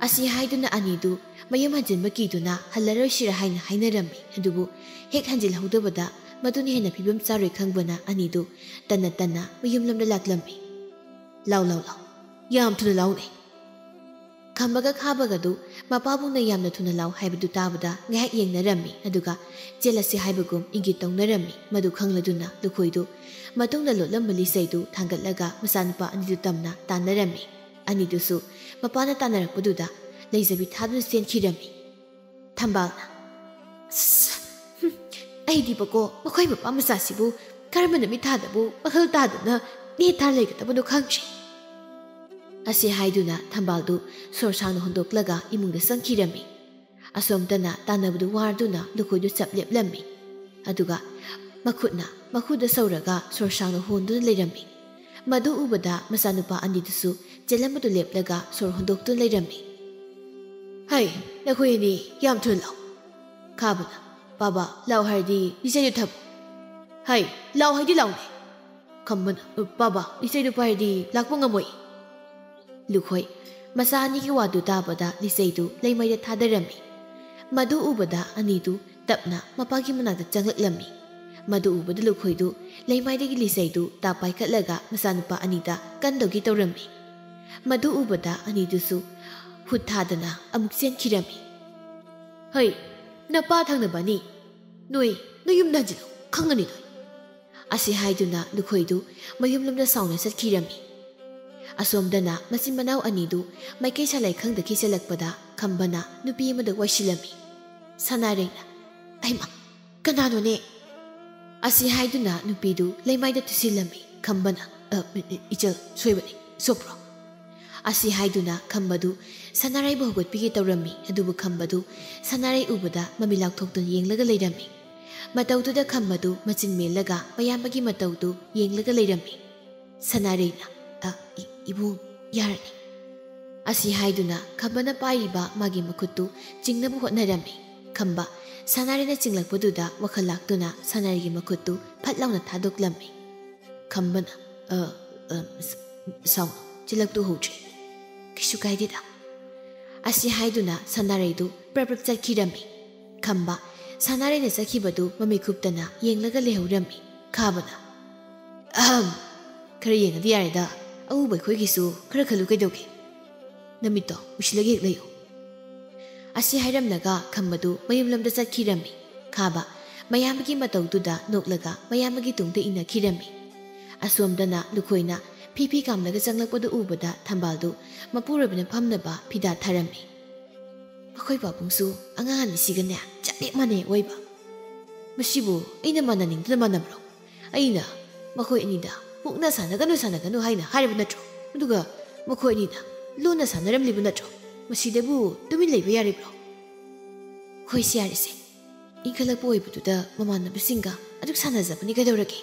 ꯑꯁꯤ ꯍꯥꯏꯗꯨꯅ ꯑꯅꯤꯗꯨ ꯃꯌꯨꯝ ꯍꯟꯖꯤꯟꯕ ꯀꯤꯗꯨꯅ ꯍꯜꯂꯔꯣꯏꯁꯤꯔ ꯍꯥꯏꯅ ꯍꯥꯏꯅꯔꯝꯃꯤ꯫ ꯑꯗꯨꯕꯨ ꯍꯦꯛ ꯍꯟꯖꯤꯜꯍꯧꯗꯕꯗ ꯃꯗꯨꯅ ꯍꯦꯟꯅ ꯐꯤꯕꯝ ꯆꯥꯔꯣꯏ ꯈꯪꯕꯅ ꯑꯅꯤꯗꯨ ꯇꯟꯅ ꯇꯟꯅ ꯃꯌꯨꯝꯂꯣꯝꯗ ꯂꯥꯛꯂꯝꯃꯤ꯫ "ꯂꯥꯎ, ꯂꯥꯎ, ꯂꯥꯎ, ꯌꯥꯝ ꯊꯨꯅ ꯂꯥꯎꯅꯦ꯫" ꯈꯝꯕꯒ ꯈꯥꯕꯒꯗꯨ ꯃꯄꯥꯕꯨꯡꯅ ꯌꯥꯝꯅ ꯊꯨꯅ ꯂꯥꯎ ꯍꯥꯏꯕꯗꯨ ꯇꯥꯕꯗ ꯉꯥꯏꯍꯥꯛ ꯌꯦꯡꯅꯔꯝꯃꯤ, ꯑꯗꯨꯒ ꯆꯦꯜꯂꯁꯤ ꯍꯥꯏꯕꯒꯨꯝ ꯏꯪꯒꯤꯠ ꯇꯧꯅꯔꯝꯃꯤ꯫ ꯃꯗꯨ ꯈꯪꯂꯗꯨꯅ ꯂꯨꯈꯣꯏꯗꯨ ꯃꯇꯨꯡꯗ ꯂꯣꯠꯂꯝꯕ ꯂꯤꯆꯩꯗꯨ ꯊꯥꯡꯒꯠꯂꯒ ꯃꯆꯥꯅꯨꯄꯥ ꯑꯅꯤꯗꯨ ꯇꯝꯅ ꯇꯥꯟꯅꯔꯝꯃꯤ꯫ ꯑꯅꯤꯗꯨꯁꯨ ꯃꯄꯥꯅ ꯇꯥꯟꯅꯔꯛꯄꯗꯨꯗ ꯂꯩꯖꯕꯤ ꯊꯥꯗꯨꯅ ꯆꯦꯟꯈꯤꯔꯝꯃꯤ꯫ ꯊꯝꯕꯥꯜꯅ, "ꯑꯁ, ꯍꯨꯝ, ꯑꯩꯗꯤꯕꯀꯣ, ꯃꯈꯣꯏ ꯃꯄꯥ ꯃꯆꯥꯁꯤꯕꯨ ꯀꯔꯝꯕ ꯅꯨꯃꯤꯠ ꯊꯥꯗꯕꯨ ꯄꯥꯈꯜ ꯇꯥꯗꯅ ꯅꯦꯠ ꯊꯥ ꯂꯩꯒꯗꯕꯅꯣ ꯈꯪꯗ꯭ꯔꯦ"꯫ ꯑꯁꯤ ꯍꯥꯏꯗꯨꯅ ꯊꯝꯕꯥꯜꯗꯨ ꯁꯣꯔ ꯁꯥꯡꯅ ꯍꯣꯟꯗꯣꯛꯂꯒ ꯏꯃꯨꯡꯗ ꯆꯪꯈꯤꯔꯝꯃꯤ꯫ ꯑꯁꯣꯝꯗꯅ ꯇꯥꯟꯅꯕꯗꯨ ꯋꯥꯔꯗꯨꯅ ꯂꯨꯈꯣꯏꯗꯨ ꯆꯞ ꯂꯦꯞꯂꯝꯃꯤ꯫ ꯑꯗꯨꯒ ꯃꯈꯨꯠꯅ ꯃꯈꯨꯗ ꯁꯧꯔꯒ ꯁꯣꯔ ꯁꯥꯡꯅ ꯍꯣꯟꯗꯨꯅ ꯂꯩꯔꯝꯃꯤ꯫ ꯃꯗꯨ ꯎꯕꯗ ꯃꯆꯥꯅꯨꯄꯥ ꯑꯅꯤꯗꯨꯁꯨ ꯆꯦꯜꯂꯝꯕꯗꯨ ꯂꯦꯞꯂꯒ ꯁꯣꯔ ꯍꯣꯟꯗꯣꯛꯇꯨꯅ ꯂꯩꯔꯝꯃꯤ꯫ "ꯍꯩ, ꯅꯈꯣꯏ ꯑꯅꯤ ꯌꯥꯝ ꯊꯨꯅ ꯂꯥꯛꯑꯣ"꯫ ꯈꯥꯕꯅ, "ꯕꯥꯕꯥ, ꯂꯥꯛꯑꯣ ꯍꯥꯏꯔꯗꯤ ꯂꯤꯆꯩꯗꯨ ꯊꯝꯃꯨ"꯫ "ꯍꯩ, ꯂꯥꯛꯑꯣ ꯍꯥꯏꯗꯤ ꯂꯥꯛꯑꯣꯅꯦ"꯫ ꯈꯝꯕꯅ, "ꯑ, ꯕꯥꯕꯥ, ꯂꯤꯆꯩꯗꯨ ꯄꯥꯏꯔꯗꯤ ꯂꯥꯛꯄ ꯉꯝꯃꯣꯏ"꯫ ꯂꯨꯈꯣꯏ ꯃꯆꯥ ꯑꯅꯤꯒꯤ ꯋꯥꯗꯨ ꯇꯥꯕꯗ ꯂꯤꯆꯩꯗꯨ ꯂꯩꯃꯥꯏꯗ ꯊꯥꯗꯔꯝꯃꯤ꯫ ꯃꯗꯨ ꯎꯕꯗ ꯑꯅꯤꯗꯨ ꯇꯞꯅ ꯃꯄꯥꯒꯤ ꯃꯅꯥꯛꯇ ꯆꯪꯂꯛꯂꯝꯃꯤ꯫ ꯃꯗꯨ ꯎꯕꯗ ꯂꯨꯈꯣꯏꯗꯨ ꯂꯩꯃꯥꯏꯗꯒꯤ ꯂꯤꯆꯩꯗꯨ ꯇꯥꯞ ꯄꯥꯏꯈꯠꯂꯒ ꯃꯆꯥꯅꯨꯄꯥ ꯑꯅꯤꯗ ꯀꯟꯗꯧꯒꯤ ꯇꯧꯔꯝꯃꯤ꯫ ꯃꯗꯨ ꯎꯕꯗ ꯑꯅꯤꯗꯨꯁꯨ ꯍꯨꯠ ꯊꯥꯗꯅ ꯑꯃꯨꯛ ꯆꯦꯟꯈꯤꯔꯝꯃꯤ꯫ "ꯍꯩ, ꯅꯄꯥ ꯊꯪꯅꯕ ꯑꯅꯤ, ꯅꯣꯏ, ꯅꯣꯏ ꯌꯨꯝꯗ ꯍꯟꯖꯤꯜꯂꯨ, ꯈꯪꯒꯅꯤ ꯅꯣꯏ"꯫ ꯑꯁꯤ ꯍꯥꯏꯗꯨꯅ ꯂꯨꯈꯣꯏꯗꯨ ꯃꯌꯨꯝꯂꯣꯝꯗ ꯁꯥꯎꯅ ꯆꯠꯈꯤꯔꯝꯃꯤ꯫ ꯑꯁꯣꯝꯗꯅ ꯃꯆꯤꯟ ꯃꯅꯥꯎ ꯑꯅꯤꯗꯨ ꯃꯥꯏꯀꯩ ꯁꯥꯂꯥꯏ ꯈꯪꯗꯈꯤ ꯆꯦꯜꯂꯛꯄꯗ ꯈꯝꯕꯅ ꯅꯨꯄꯤ ꯑꯃꯗ ꯋꯥꯏꯁꯤꯜꯂꯝꯃꯤ꯫ ꯁꯅꯥꯔꯩꯅ, "ꯑꯩꯃ, ꯀꯅꯥꯅꯣꯅꯦ?" ꯑꯁꯤ ꯍꯥꯏꯗꯨꯅ ꯅꯨꯄꯤꯗꯨ ꯂꯩꯃꯥꯏꯗ ꯇꯨꯁꯤꯜꯂꯝꯃꯤ꯫ ꯈꯝꯕꯅ, "ꯑ, ꯏ-, ꯏ-, ꯏꯆꯜ, ꯁꯣꯏꯕꯅꯤ, ꯁꯣꯛꯄ꯭ꯔꯣ?" ꯑꯁꯤ ꯍꯥꯏꯗꯨꯅ ꯈꯝꯕꯗꯨ ꯁꯅꯥꯔꯩꯕꯨ ꯍꯧꯒꯠꯄꯤꯒꯦ ꯇꯧꯔꯝꯃꯤ, ꯑꯗꯨꯕꯨ ꯈꯝꯕꯗꯨ ꯁꯅꯥꯔꯩ ꯎꯕꯗ ꯃꯃꯤ ꯂꯥꯎꯊꯣꯛꯇꯨꯅ ꯌꯦꯡꯂꯒ ꯂꯩꯔꯝꯃꯤ꯫ ꯃꯇꯧꯗꯨꯗ ꯈꯝꯕꯗꯨ ꯃꯆꯤꯟ ꯃꯦꯜꯂꯒ ꯃꯌꯥꯝꯕꯒꯤ ꯃꯇꯧꯗꯨ ꯌꯦꯡꯂꯒ ꯂꯩꯔꯝꯃꯤ꯫ ꯁꯅꯥꯔꯩꯅ, "ꯑ, ꯏ-, ꯏꯕꯨꯡ, ꯌꯥꯔꯅꯤ"꯫ ꯑꯁꯤ ꯍꯥꯏꯗꯨꯅ ꯈꯝꯕꯅ ꯄꯥꯏꯔꯤꯕ ꯃꯥꯒꯤ ꯃꯈꯨꯠꯇꯨ ꯆꯤꯡꯅꯕ ꯍꯣꯠꯅꯔꯝꯃꯤ꯫ ꯈꯝꯕ ꯁꯅꯥꯔꯩꯅ ꯆꯤꯡꯂꯛꯄꯗꯨꯗ ꯋꯥꯈꯜ ꯂꯥꯛꯇꯨꯅ ꯁꯅꯥꯔꯩꯒꯤ ꯃꯈꯨꯠꯇꯨ ꯐꯠ ꯂꯥꯎꯅ ꯊꯥꯗꯣꯛꯂꯝꯃꯤ꯫ ꯈꯝꯕꯅ, "ꯑ, ꯑ, ꯁ-, ꯁꯥꯎꯅꯨ, ꯆꯤꯜꯂꯛꯇꯨ ꯍꯧꯗ꯭ꯔꯤ꯫ ꯀꯩꯁꯨ ꯀꯥꯏꯗꯦꯗ"꯫ ꯑꯁꯤ ꯍꯥꯏꯗꯨꯅ ꯁꯅꯥꯔꯩꯗꯨ ꯄ꯭ꯔꯞ ꯄ꯭ꯔꯞ ꯆꯠꯈꯤꯔꯝꯃꯤ꯫ ꯈꯝꯕ ꯁꯅꯥꯔꯩꯅ ꯆꯠꯈꯤꯕꯗꯨ ꯃꯃꯤꯠ ꯀꯨꯞꯇꯅ ꯌꯦꯡꯂꯒ ꯂꯩꯍꯧꯔꯝꯃꯤ꯫ ꯈꯥꯕꯅ, "ꯑꯍꯝ, ꯈꯔ ꯌꯦꯡꯉꯗꯤ ꯌꯥꯔꯦꯗ, ꯑꯎꯕ ꯑꯩꯈꯣꯏꯒꯤꯁꯨ ꯈꯔ ꯈꯜꯂꯨ ꯀꯩꯗꯧꯒꯦ? ꯅꯃꯤꯠꯇꯣ ꯎꯏꯁꯤꯜꯂꯒ ꯍꯦꯛ ꯂꯩꯌꯨ"꯫ ꯑꯁꯤ ꯍꯥꯏꯔꯝꯂꯒ ꯈꯝꯕꯗꯨ ꯃꯌꯨꯝꯂꯣꯝꯗ ꯆꯠꯈꯤꯔꯝꯃꯤ꯫ ꯈꯥꯕ ꯃꯌꯥꯝꯕꯒꯤ ꯃꯇꯧꯗꯨꯗ ꯅꯣꯛꯂꯒ ꯃꯌꯥꯝꯕꯒꯤ ꯇꯨꯡꯗ ꯏꯟꯅꯈꯤꯔꯝꯃꯤ꯫ ꯑꯁꯣꯝꯗꯅ ꯂꯨꯈꯣꯏꯅ ꯐꯤ ꯐꯤ ꯀꯥꯝꯂꯒ ꯆꯪꯂꯛꯄꯗꯨ ꯎꯕꯗ ꯊꯝꯕꯥꯜꯗꯨ ꯃꯄꯨꯔꯣꯏꯕꯅ ꯐꯝꯅꯕ ꯐꯤꯗꯥ ꯊꯥꯔꯝꯃꯤ꯫ ꯑꯩꯈꯣꯏ ꯄꯥꯕꯨꯡꯁꯨ ꯑꯉꯥꯡ ꯑꯅꯤꯁꯤꯒꯅꯦ ꯆꯞ ꯍꯦꯛ ꯃꯥꯟꯅꯩ ꯑꯣꯏꯕ꯫ ꯃꯁꯤꯕꯨ ꯑꯩꯅ ꯃꯥꯟꯅꯅꯤꯡꯗꯅ ꯃꯥꯟꯅꯕ꯭ꯔꯣ? ꯑꯩꯅ ꯃꯈꯣꯏ ꯑꯅꯤꯗ ꯃꯨꯛꯅ ꯁꯥꯟꯅꯒꯅꯨ, ꯁꯥꯟꯅꯒꯅꯨ ꯍꯥꯏꯅ ꯍꯥꯏꯔꯕ ꯅꯠꯇ꯭ꯔꯣ? ꯑꯗꯨꯒ ꯃꯈꯣꯏ ꯑꯅꯤꯅ ꯂꯣꯟꯅ ꯁꯥꯟꯅꯔꯝꯂꯤꯕ ꯅꯠꯇ꯭ꯔꯣ? ꯃꯁꯤꯗꯕꯨ ꯇꯨꯃꯤꯟ ꯂꯩꯕ ꯌꯥꯔꯤꯕ꯭ꯔꯣ? ꯍꯣꯏꯁꯦ, ꯌꯥꯔꯦꯁꯦ꯫ ꯏꯟꯈꯠꯂꯛꯄ ꯑꯣꯏꯕꯗꯨꯗ ꯃꯃꯥꯟꯅꯕꯁꯤꯡꯒ ꯑꯗꯨꯛ ꯁꯥꯟꯅꯖꯕꯅꯤ ꯀꯩꯗꯧꯔꯒꯦ?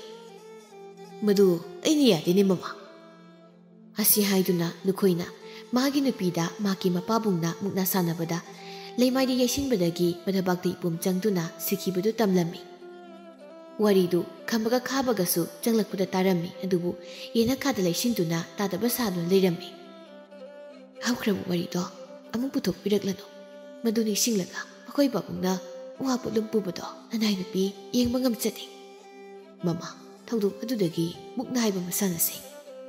ꯃꯗꯨ ꯑꯩꯅ ꯌꯥꯗꯦꯅꯦ, ꯃꯃꯥ꯫ ꯑꯁꯤ ꯍꯥꯏꯗꯨꯅ ꯂꯨꯈꯣꯏꯅ ꯃꯥꯒꯤ ꯅꯨꯄꯤꯗ ꯃꯍꯥꯛꯀꯤ ꯃꯄꯥꯕꯨꯡꯅ ꯃꯨꯛꯅꯥ ꯁꯥꯟꯅꯕꯗ ꯂꯩꯃꯥꯏꯗ ꯌꯩꯁꯤꯟꯕꯗꯒꯤ ꯃꯊꯕꯥꯛꯇ ꯏꯄꯨꯝ ꯆꯪꯗꯨꯅ ꯁꯤꯈꯤꯕꯗꯨ ꯇꯝꯂꯝꯃꯤ꯫ ꯋꯥꯔꯤꯗꯨ ꯈꯝꯕꯒ ꯈꯥꯕꯒꯁꯨ ꯆꯪꯂꯛꯄꯗ ꯇꯥꯔꯝꯃꯤ, ꯑꯗꯨꯕꯨ ꯌꯦꯅꯈꯥꯗ ꯂꯩꯁꯤꯟꯗꯨꯅ ꯇꯥꯗꯕ ꯁꯥꯗꯨꯅ ꯂꯩꯔꯝꯃꯤ꯫ ꯍꯧꯈ꯭ꯔꯕ ꯋꯥꯔꯤꯗꯣ ꯑꯃꯨꯛ ꯄꯨꯊꯣꯛꯄꯤꯔꯛꯂꯅꯨ꯫ ꯃꯗꯨ ꯅꯤꯡꯁꯤꯡꯂꯒ ꯃꯈꯣꯏ ꯄꯥꯕꯨꯡꯅ ꯋꯥ ꯄꯣꯠꯂꯨꯝ ꯄꯨꯕꯗꯣ ꯅꯅꯥꯏ ꯅꯨꯄꯤ ꯌꯦꯡꯕ ꯉꯝꯖꯗꯦ꯫ ꯃꯃꯥ, ꯊꯧꯗꯣꯛ ꯑꯗꯨꯗꯒꯤ ꯃꯨꯛꯅ ꯍꯥꯏꯕ ꯃꯁꯥꯟꯅꯁꯦ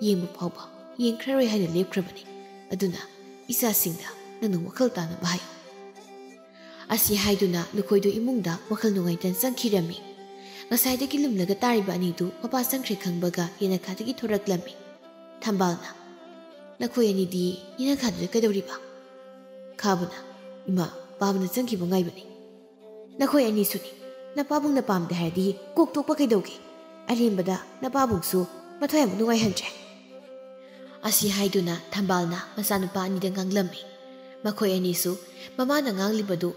ꯌꯦꯡꯕ ꯐꯥꯎꯕ ꯌꯦꯡꯈ꯭ꯔꯔꯣꯏ ꯍꯥꯏꯅ ꯂꯦꯞꯈ꯭ꯔꯕꯅꯤ꯫ ꯑꯗꯨꯅ ꯏꯆꯥꯁꯤꯡꯗ ꯅꯪꯅ ꯋꯥꯈꯜ ꯇꯥꯅꯕ ꯍꯥꯏꯌꯨ꯫ ꯑꯁꯤ ꯍꯥꯏꯗꯨꯅ ꯂꯨꯈꯣꯏꯗꯨ ꯏꯃꯨꯡꯗ ꯋꯥꯈꯜ ꯅꯨꯡꯉꯥꯏꯇꯅ ꯆꯪꯈꯤꯔꯝꯃꯤ꯫ ꯉꯁꯥꯏꯗꯒꯤ ꯂꯨꯝꯂꯒ ꯇꯥꯔꯤꯕ ꯑꯅꯤꯗꯨ ꯃꯄꯥ ꯆꯪꯈ꯭ꯔꯦ ꯈꯪꯕꯒ ꯌꯦꯅꯈꯥꯗꯒꯤ ꯊꯣꯔꯛꯂꯝꯃꯤ꯫ ꯊꯝꯕꯥꯜꯅ, "ꯅꯈꯣꯏ ꯑꯅꯤꯗꯤ ꯌꯦꯅꯈꯥꯗꯨꯗ ꯀꯩꯗꯧꯔꯤꯕ?" ꯈꯥꯕꯅ, "ꯏꯃꯥ, ꯄꯥꯕꯅ ꯆꯪꯈꯤꯕ ꯉꯥꯏꯕꯅꯤ꯫" "ꯅꯈꯣꯏ ꯑꯅꯤꯁꯨꯅꯤ꯫ ꯅꯄꯥꯕꯨꯡꯅ ꯄꯥꯝꯗꯦ ꯍꯥꯏꯔꯗꯤ ꯀꯣꯛ ꯇꯣꯛꯄ ꯀꯩꯗꯧꯒꯦ? ꯑꯔꯦꯝꯕꯗ ꯅꯄꯥꯕꯨꯡꯁꯨ ꯃꯊ꯭ꯋꯥꯏ ꯑꯃꯨꯛ ꯅꯨꯡꯉꯥꯏꯍꯟꯗ꯭ꯔꯦ꯫" ꯑꯁꯤ ꯍꯥꯏꯗꯨꯅ ꯊꯝꯕꯥꯜꯅ ꯃꯆꯥꯅꯨꯄꯥ ꯑꯅꯤꯗ ꯉꯥꯡꯂꯝꯃꯤ꯫ ꯃꯈꯣꯏ ꯑꯅꯤꯁꯨ ꯃꯃꯥꯅ ꯉꯥꯡꯂꯤꯕꯗꯨ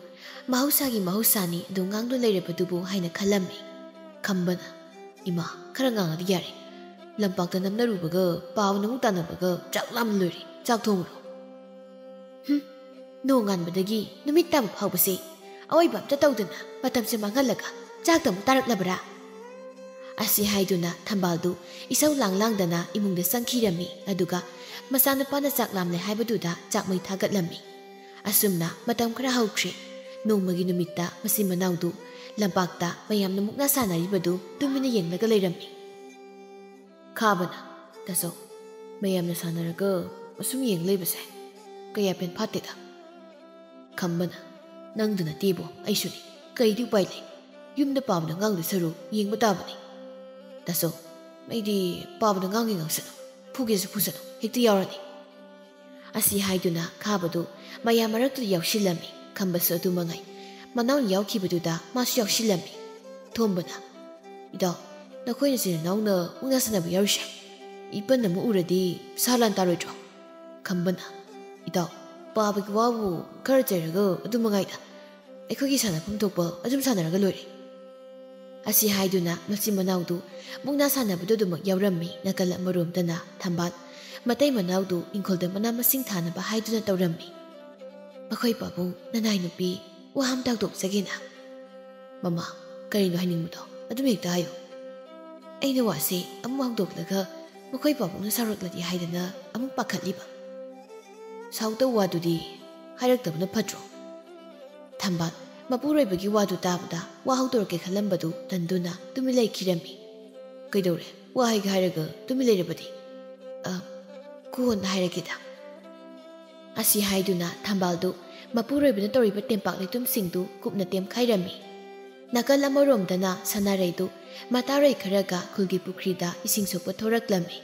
ꯃꯍꯧꯁꯥꯒꯤ ꯃꯍꯧꯁꯥꯅꯤ, ꯑꯗꯨ ꯉꯥꯡꯗꯨꯅ ꯂꯩꯔꯕꯗꯨꯕꯨ ꯍꯥꯏꯅ ꯈꯜꯂꯝꯃꯤ꯫ ꯈꯝꯕꯅ, "ꯏꯃꯥ, ꯈꯔ ꯉꯥꯡꯉꯗꯤ ꯌꯥꯔꯦ꯫ ꯂꯝꯄꯥꯛꯇ ꯅꯝꯅꯔꯨꯕꯒ ꯄꯥꯕꯅ ꯑꯃꯨꯛ ꯇꯥꯟꯅꯕꯒ ꯆꯥꯛ ꯂꯥꯝ ꯂꯣꯏꯔꯦ꯫ ꯆꯥꯛ ꯊꯣꯡꯉꯨꯔꯣ꯫" "ꯍꯨꯝ, ꯅꯣꯡꯉꯥꯟꯕꯗꯒꯤ ꯅꯨꯃꯤꯠ ꯇꯥꯕ ꯐꯥꯎꯕꯁꯦ ꯑꯋꯥꯏꯕ ꯑꯝꯇ ꯇꯧꯗꯅ ꯃꯇꯝꯁꯦ ꯃꯥꯡꯍꯜꯂꯒ ꯆꯥꯛꯇ ꯑꯃꯨꯛ ꯇꯥꯔꯛꯂꯕ꯭ꯔꯥ?" ꯑꯁꯤ ꯍꯥꯏꯗꯨꯅ ꯊꯝꯕꯥꯜꯗꯨ ꯏꯁꯧ ꯂꯥꯡ ꯂꯥꯡꯗꯅ ꯏꯃꯨꯡꯗ ꯆꯪꯈꯤꯔꯝꯃꯤ꯫ ꯑꯗꯨꯒ ꯃꯆꯥꯅꯨꯄꯥꯅ ꯆꯥꯛ ꯂꯥꯝꯂꯦ ꯍꯥꯏꯕꯗꯨꯗ ꯆꯥꯛ ꯃꯩ ꯊꯥꯒꯠꯂꯝꯃꯤ꯫ ꯑꯁꯨꯝꯅ ꯃꯇꯝ ꯈꯔ ꯍꯧꯈ꯭ꯔꯦ꯫ ꯅꯣꯡꯃꯒꯤ ꯅꯨꯃꯤꯠꯇ ꯃꯆꯤꯟ ꯃꯅꯥꯎꯗꯨ ꯂꯝꯄꯥꯛꯇ ꯃꯌꯥꯝꯅ ꯃꯨꯛꯅꯥ ꯁꯥꯟꯅꯔꯤꯕꯗꯨ ꯇꯨꯃꯤꯟꯅ ꯌꯦꯡꯂꯒ ꯂꯩꯔꯝꯃꯤ꯫ ꯈꯥꯕꯅ, "ꯇꯥꯆꯧ, ꯃꯌꯥꯝꯅ ꯁꯥꯟꯅꯔꯒ ꯑꯁꯨꯝ ꯌꯦꯡ ꯂꯩꯕꯁꯦ ꯀꯌꯥ ꯄꯦꯟ ꯐꯥꯠꯇꯦꯗ꯫" ꯈꯝꯕꯅ, "ꯅꯪꯗ ꯅꯠꯇꯦꯕꯣ, ꯑꯩꯁꯨꯅꯤ꯫ ꯀꯩꯗꯤ ꯎꯄꯥꯏ ꯂꯩ? ꯌꯨꯝꯗ ꯄꯥꯕꯅ ꯉꯥꯡꯗꯣꯏ ꯁꯔꯨꯛ ꯌꯦꯡꯕ ꯇꯥꯕꯅꯤ꯫" "ꯇꯥꯆꯧ, ꯑꯩꯗꯤ ꯄꯥꯕꯅ ꯉꯥꯡꯒꯦ ꯉꯥꯡꯁꯅꯨ, ꯐꯨꯒꯦꯁꯨ ꯐꯨꯁꯅꯨ, ꯍꯦꯛꯇ ꯌꯥꯎꯔꯅꯤ꯫" ꯑꯁꯤ ꯍꯥꯏꯗꯨꯅ ꯈꯥꯕꯗꯨ ꯃꯌꯥꯝ ꯃꯔꯛꯇꯨꯗ ꯌꯥꯎꯁꯤꯜꯂꯝꯃꯤ꯫ ꯈꯝꯕꯁꯨ ꯑꯗꯨ ꯃꯉꯥꯏ꯫ ꯃꯅꯥꯎꯅ ꯌꯥꯎꯈꯤꯕꯗꯨꯗ ꯃꯥꯁꯨ ꯌꯥꯎꯁꯤꯜꯂꯝꯃꯤ꯫ ꯊꯣꯝꯕꯅ, "ꯏꯇꯥꯎ, ꯅꯈꯣꯏ ꯅꯆꯤꯟ ꯅꯅꯥꯎꯅ ꯃꯨꯛꯅꯥ ꯁꯥꯟꯅꯕ ꯌꯥꯎꯔꯤꯁꯦ ꯏꯄꯟ ꯑꯃ ꯎꯔꯗꯤ ꯁꯥ ꯂꯥꯟ ꯇꯥꯔꯣꯏꯗ꯭ꯔꯣ?" ꯈꯝꯕꯅ, "ꯏꯇꯥꯎ, ꯄꯥꯕꯒꯤ ꯋꯥꯕꯨ ꯈꯔ ꯆꯩꯔꯒ ꯑꯗꯨ ꯃꯉꯥꯏꯗ꯫ ꯑꯩꯈꯣꯏꯒꯤ ꯁꯥꯟꯅꯐꯝ ꯊꯣꯛꯄ ꯑꯗꯨꯝ ꯁꯥꯟꯅꯔꯒ ꯂꯣꯏꯔꯦ꯫" ꯑꯁꯤ ꯍꯥꯏꯗꯨꯅ ꯃꯆꯤꯟ ꯃꯅꯥꯎꯗꯨ ꯃꯨꯛꯅꯥ ꯁꯥꯟꯅꯕꯗꯨ ꯑꯗꯨꯃꯛ ꯌꯥꯎꯔꯝꯃꯤ꯫ ꯅꯥꯀꯜ ꯑꯃꯔꯣꯝꯗꯅ ꯊꯝꯕꯥꯜ ꯃꯇꯩ ꯃꯅꯥꯎꯗꯨ ꯏꯪꯈꯣꯜꯗ ꯃꯅꯥ ꯃꯁꯤꯡ ꯊꯥꯅꯕ ꯍꯥꯏꯗꯨꯅ ꯇꯧꯔꯝꯃꯤ꯫ "ꯃꯈꯣꯏ ꯄꯥꯕꯨꯡ, ꯅꯅꯥꯏ ꯅꯨꯄꯤ, ꯋꯥ ꯑꯃ ꯇꯥꯛꯇꯣꯛꯆꯒꯦꯅ꯫" "ꯃꯃꯥ, ꯀꯔꯤꯅꯣ ꯍꯥꯏꯅꯤꯡꯕꯗꯣ ꯑꯗꯨꯝ ꯍꯦꯛꯇ ꯍꯥꯏꯌꯨ꯫" "ꯑꯩꯅ ꯋꯥꯁꯦ ꯑꯃꯨꯛ ꯍꯧꯗꯣꯛꯂꯒ ꯃꯈꯣꯏ ꯄꯥꯕꯨꯡꯅ ꯁꯥꯎꯔꯛꯂꯗꯤ ꯍꯥꯏꯗꯅ ꯑꯃꯨꯛ ꯄꯥꯈꯠꯂꯤꯕ꯫" "ꯁꯥꯎꯗꯧ ꯋꯥꯗꯨꯗꯤ ꯍꯥꯏꯔꯛꯇꯕꯅ ꯐꯠꯇ꯭ꯔꯣ?" ꯊꯝꯕꯥꯜ ꯃꯄꯨꯔꯣꯏꯕꯒꯤ ꯋꯥꯗꯨ ꯇꯥꯕꯗ ꯋꯥ ꯍꯧꯗꯣꯔꯛꯀꯦ ꯈꯜꯂꯝꯕꯗꯨ ꯇꯟꯗꯨꯅ ꯇꯨꯃꯤꯟ ꯂꯩꯈꯤꯔꯝꯃꯤ꯫ "ꯀꯩꯗꯧꯔꯦ? ꯋꯥ ꯍꯥꯏꯒꯦ ꯍꯥꯏꯔꯒ ꯇꯨꯃꯤꯟ ꯂꯩꯔꯕꯗꯤ?" "ꯑ, ꯀꯣꯟꯅ ꯍꯥꯏꯔꯒꯦꯗ꯫" ꯑꯁꯤ ꯍꯥꯏꯗꯨꯅ ꯊꯝꯕꯥꯜꯗꯨ ꯃꯄꯨꯔꯣꯏꯕꯅ ꯇꯧꯔꯤꯕ ꯇꯦꯝꯄꯥꯛ ꯂꯩꯇꯨꯝꯁꯤꯡꯗꯨ ꯀꯨꯞꯅ ꯇꯦꯝꯈꯥꯏꯔꯝꯃꯤ꯫ ꯅꯥꯀꯜ ꯑꯃꯔꯣꯝꯗꯅ ꯁꯅꯥꯔꯩꯗꯨ ꯃꯇꯥꯔꯣꯏ ꯈꯔꯒ ꯈꯨꯜꯒꯤ ꯄꯨꯈ꯭ꯔꯤꯗ ꯏꯁꯤꯡ ꯁꯣꯛꯄ ꯊꯣꯔꯛꯂꯝꯃꯤ꯫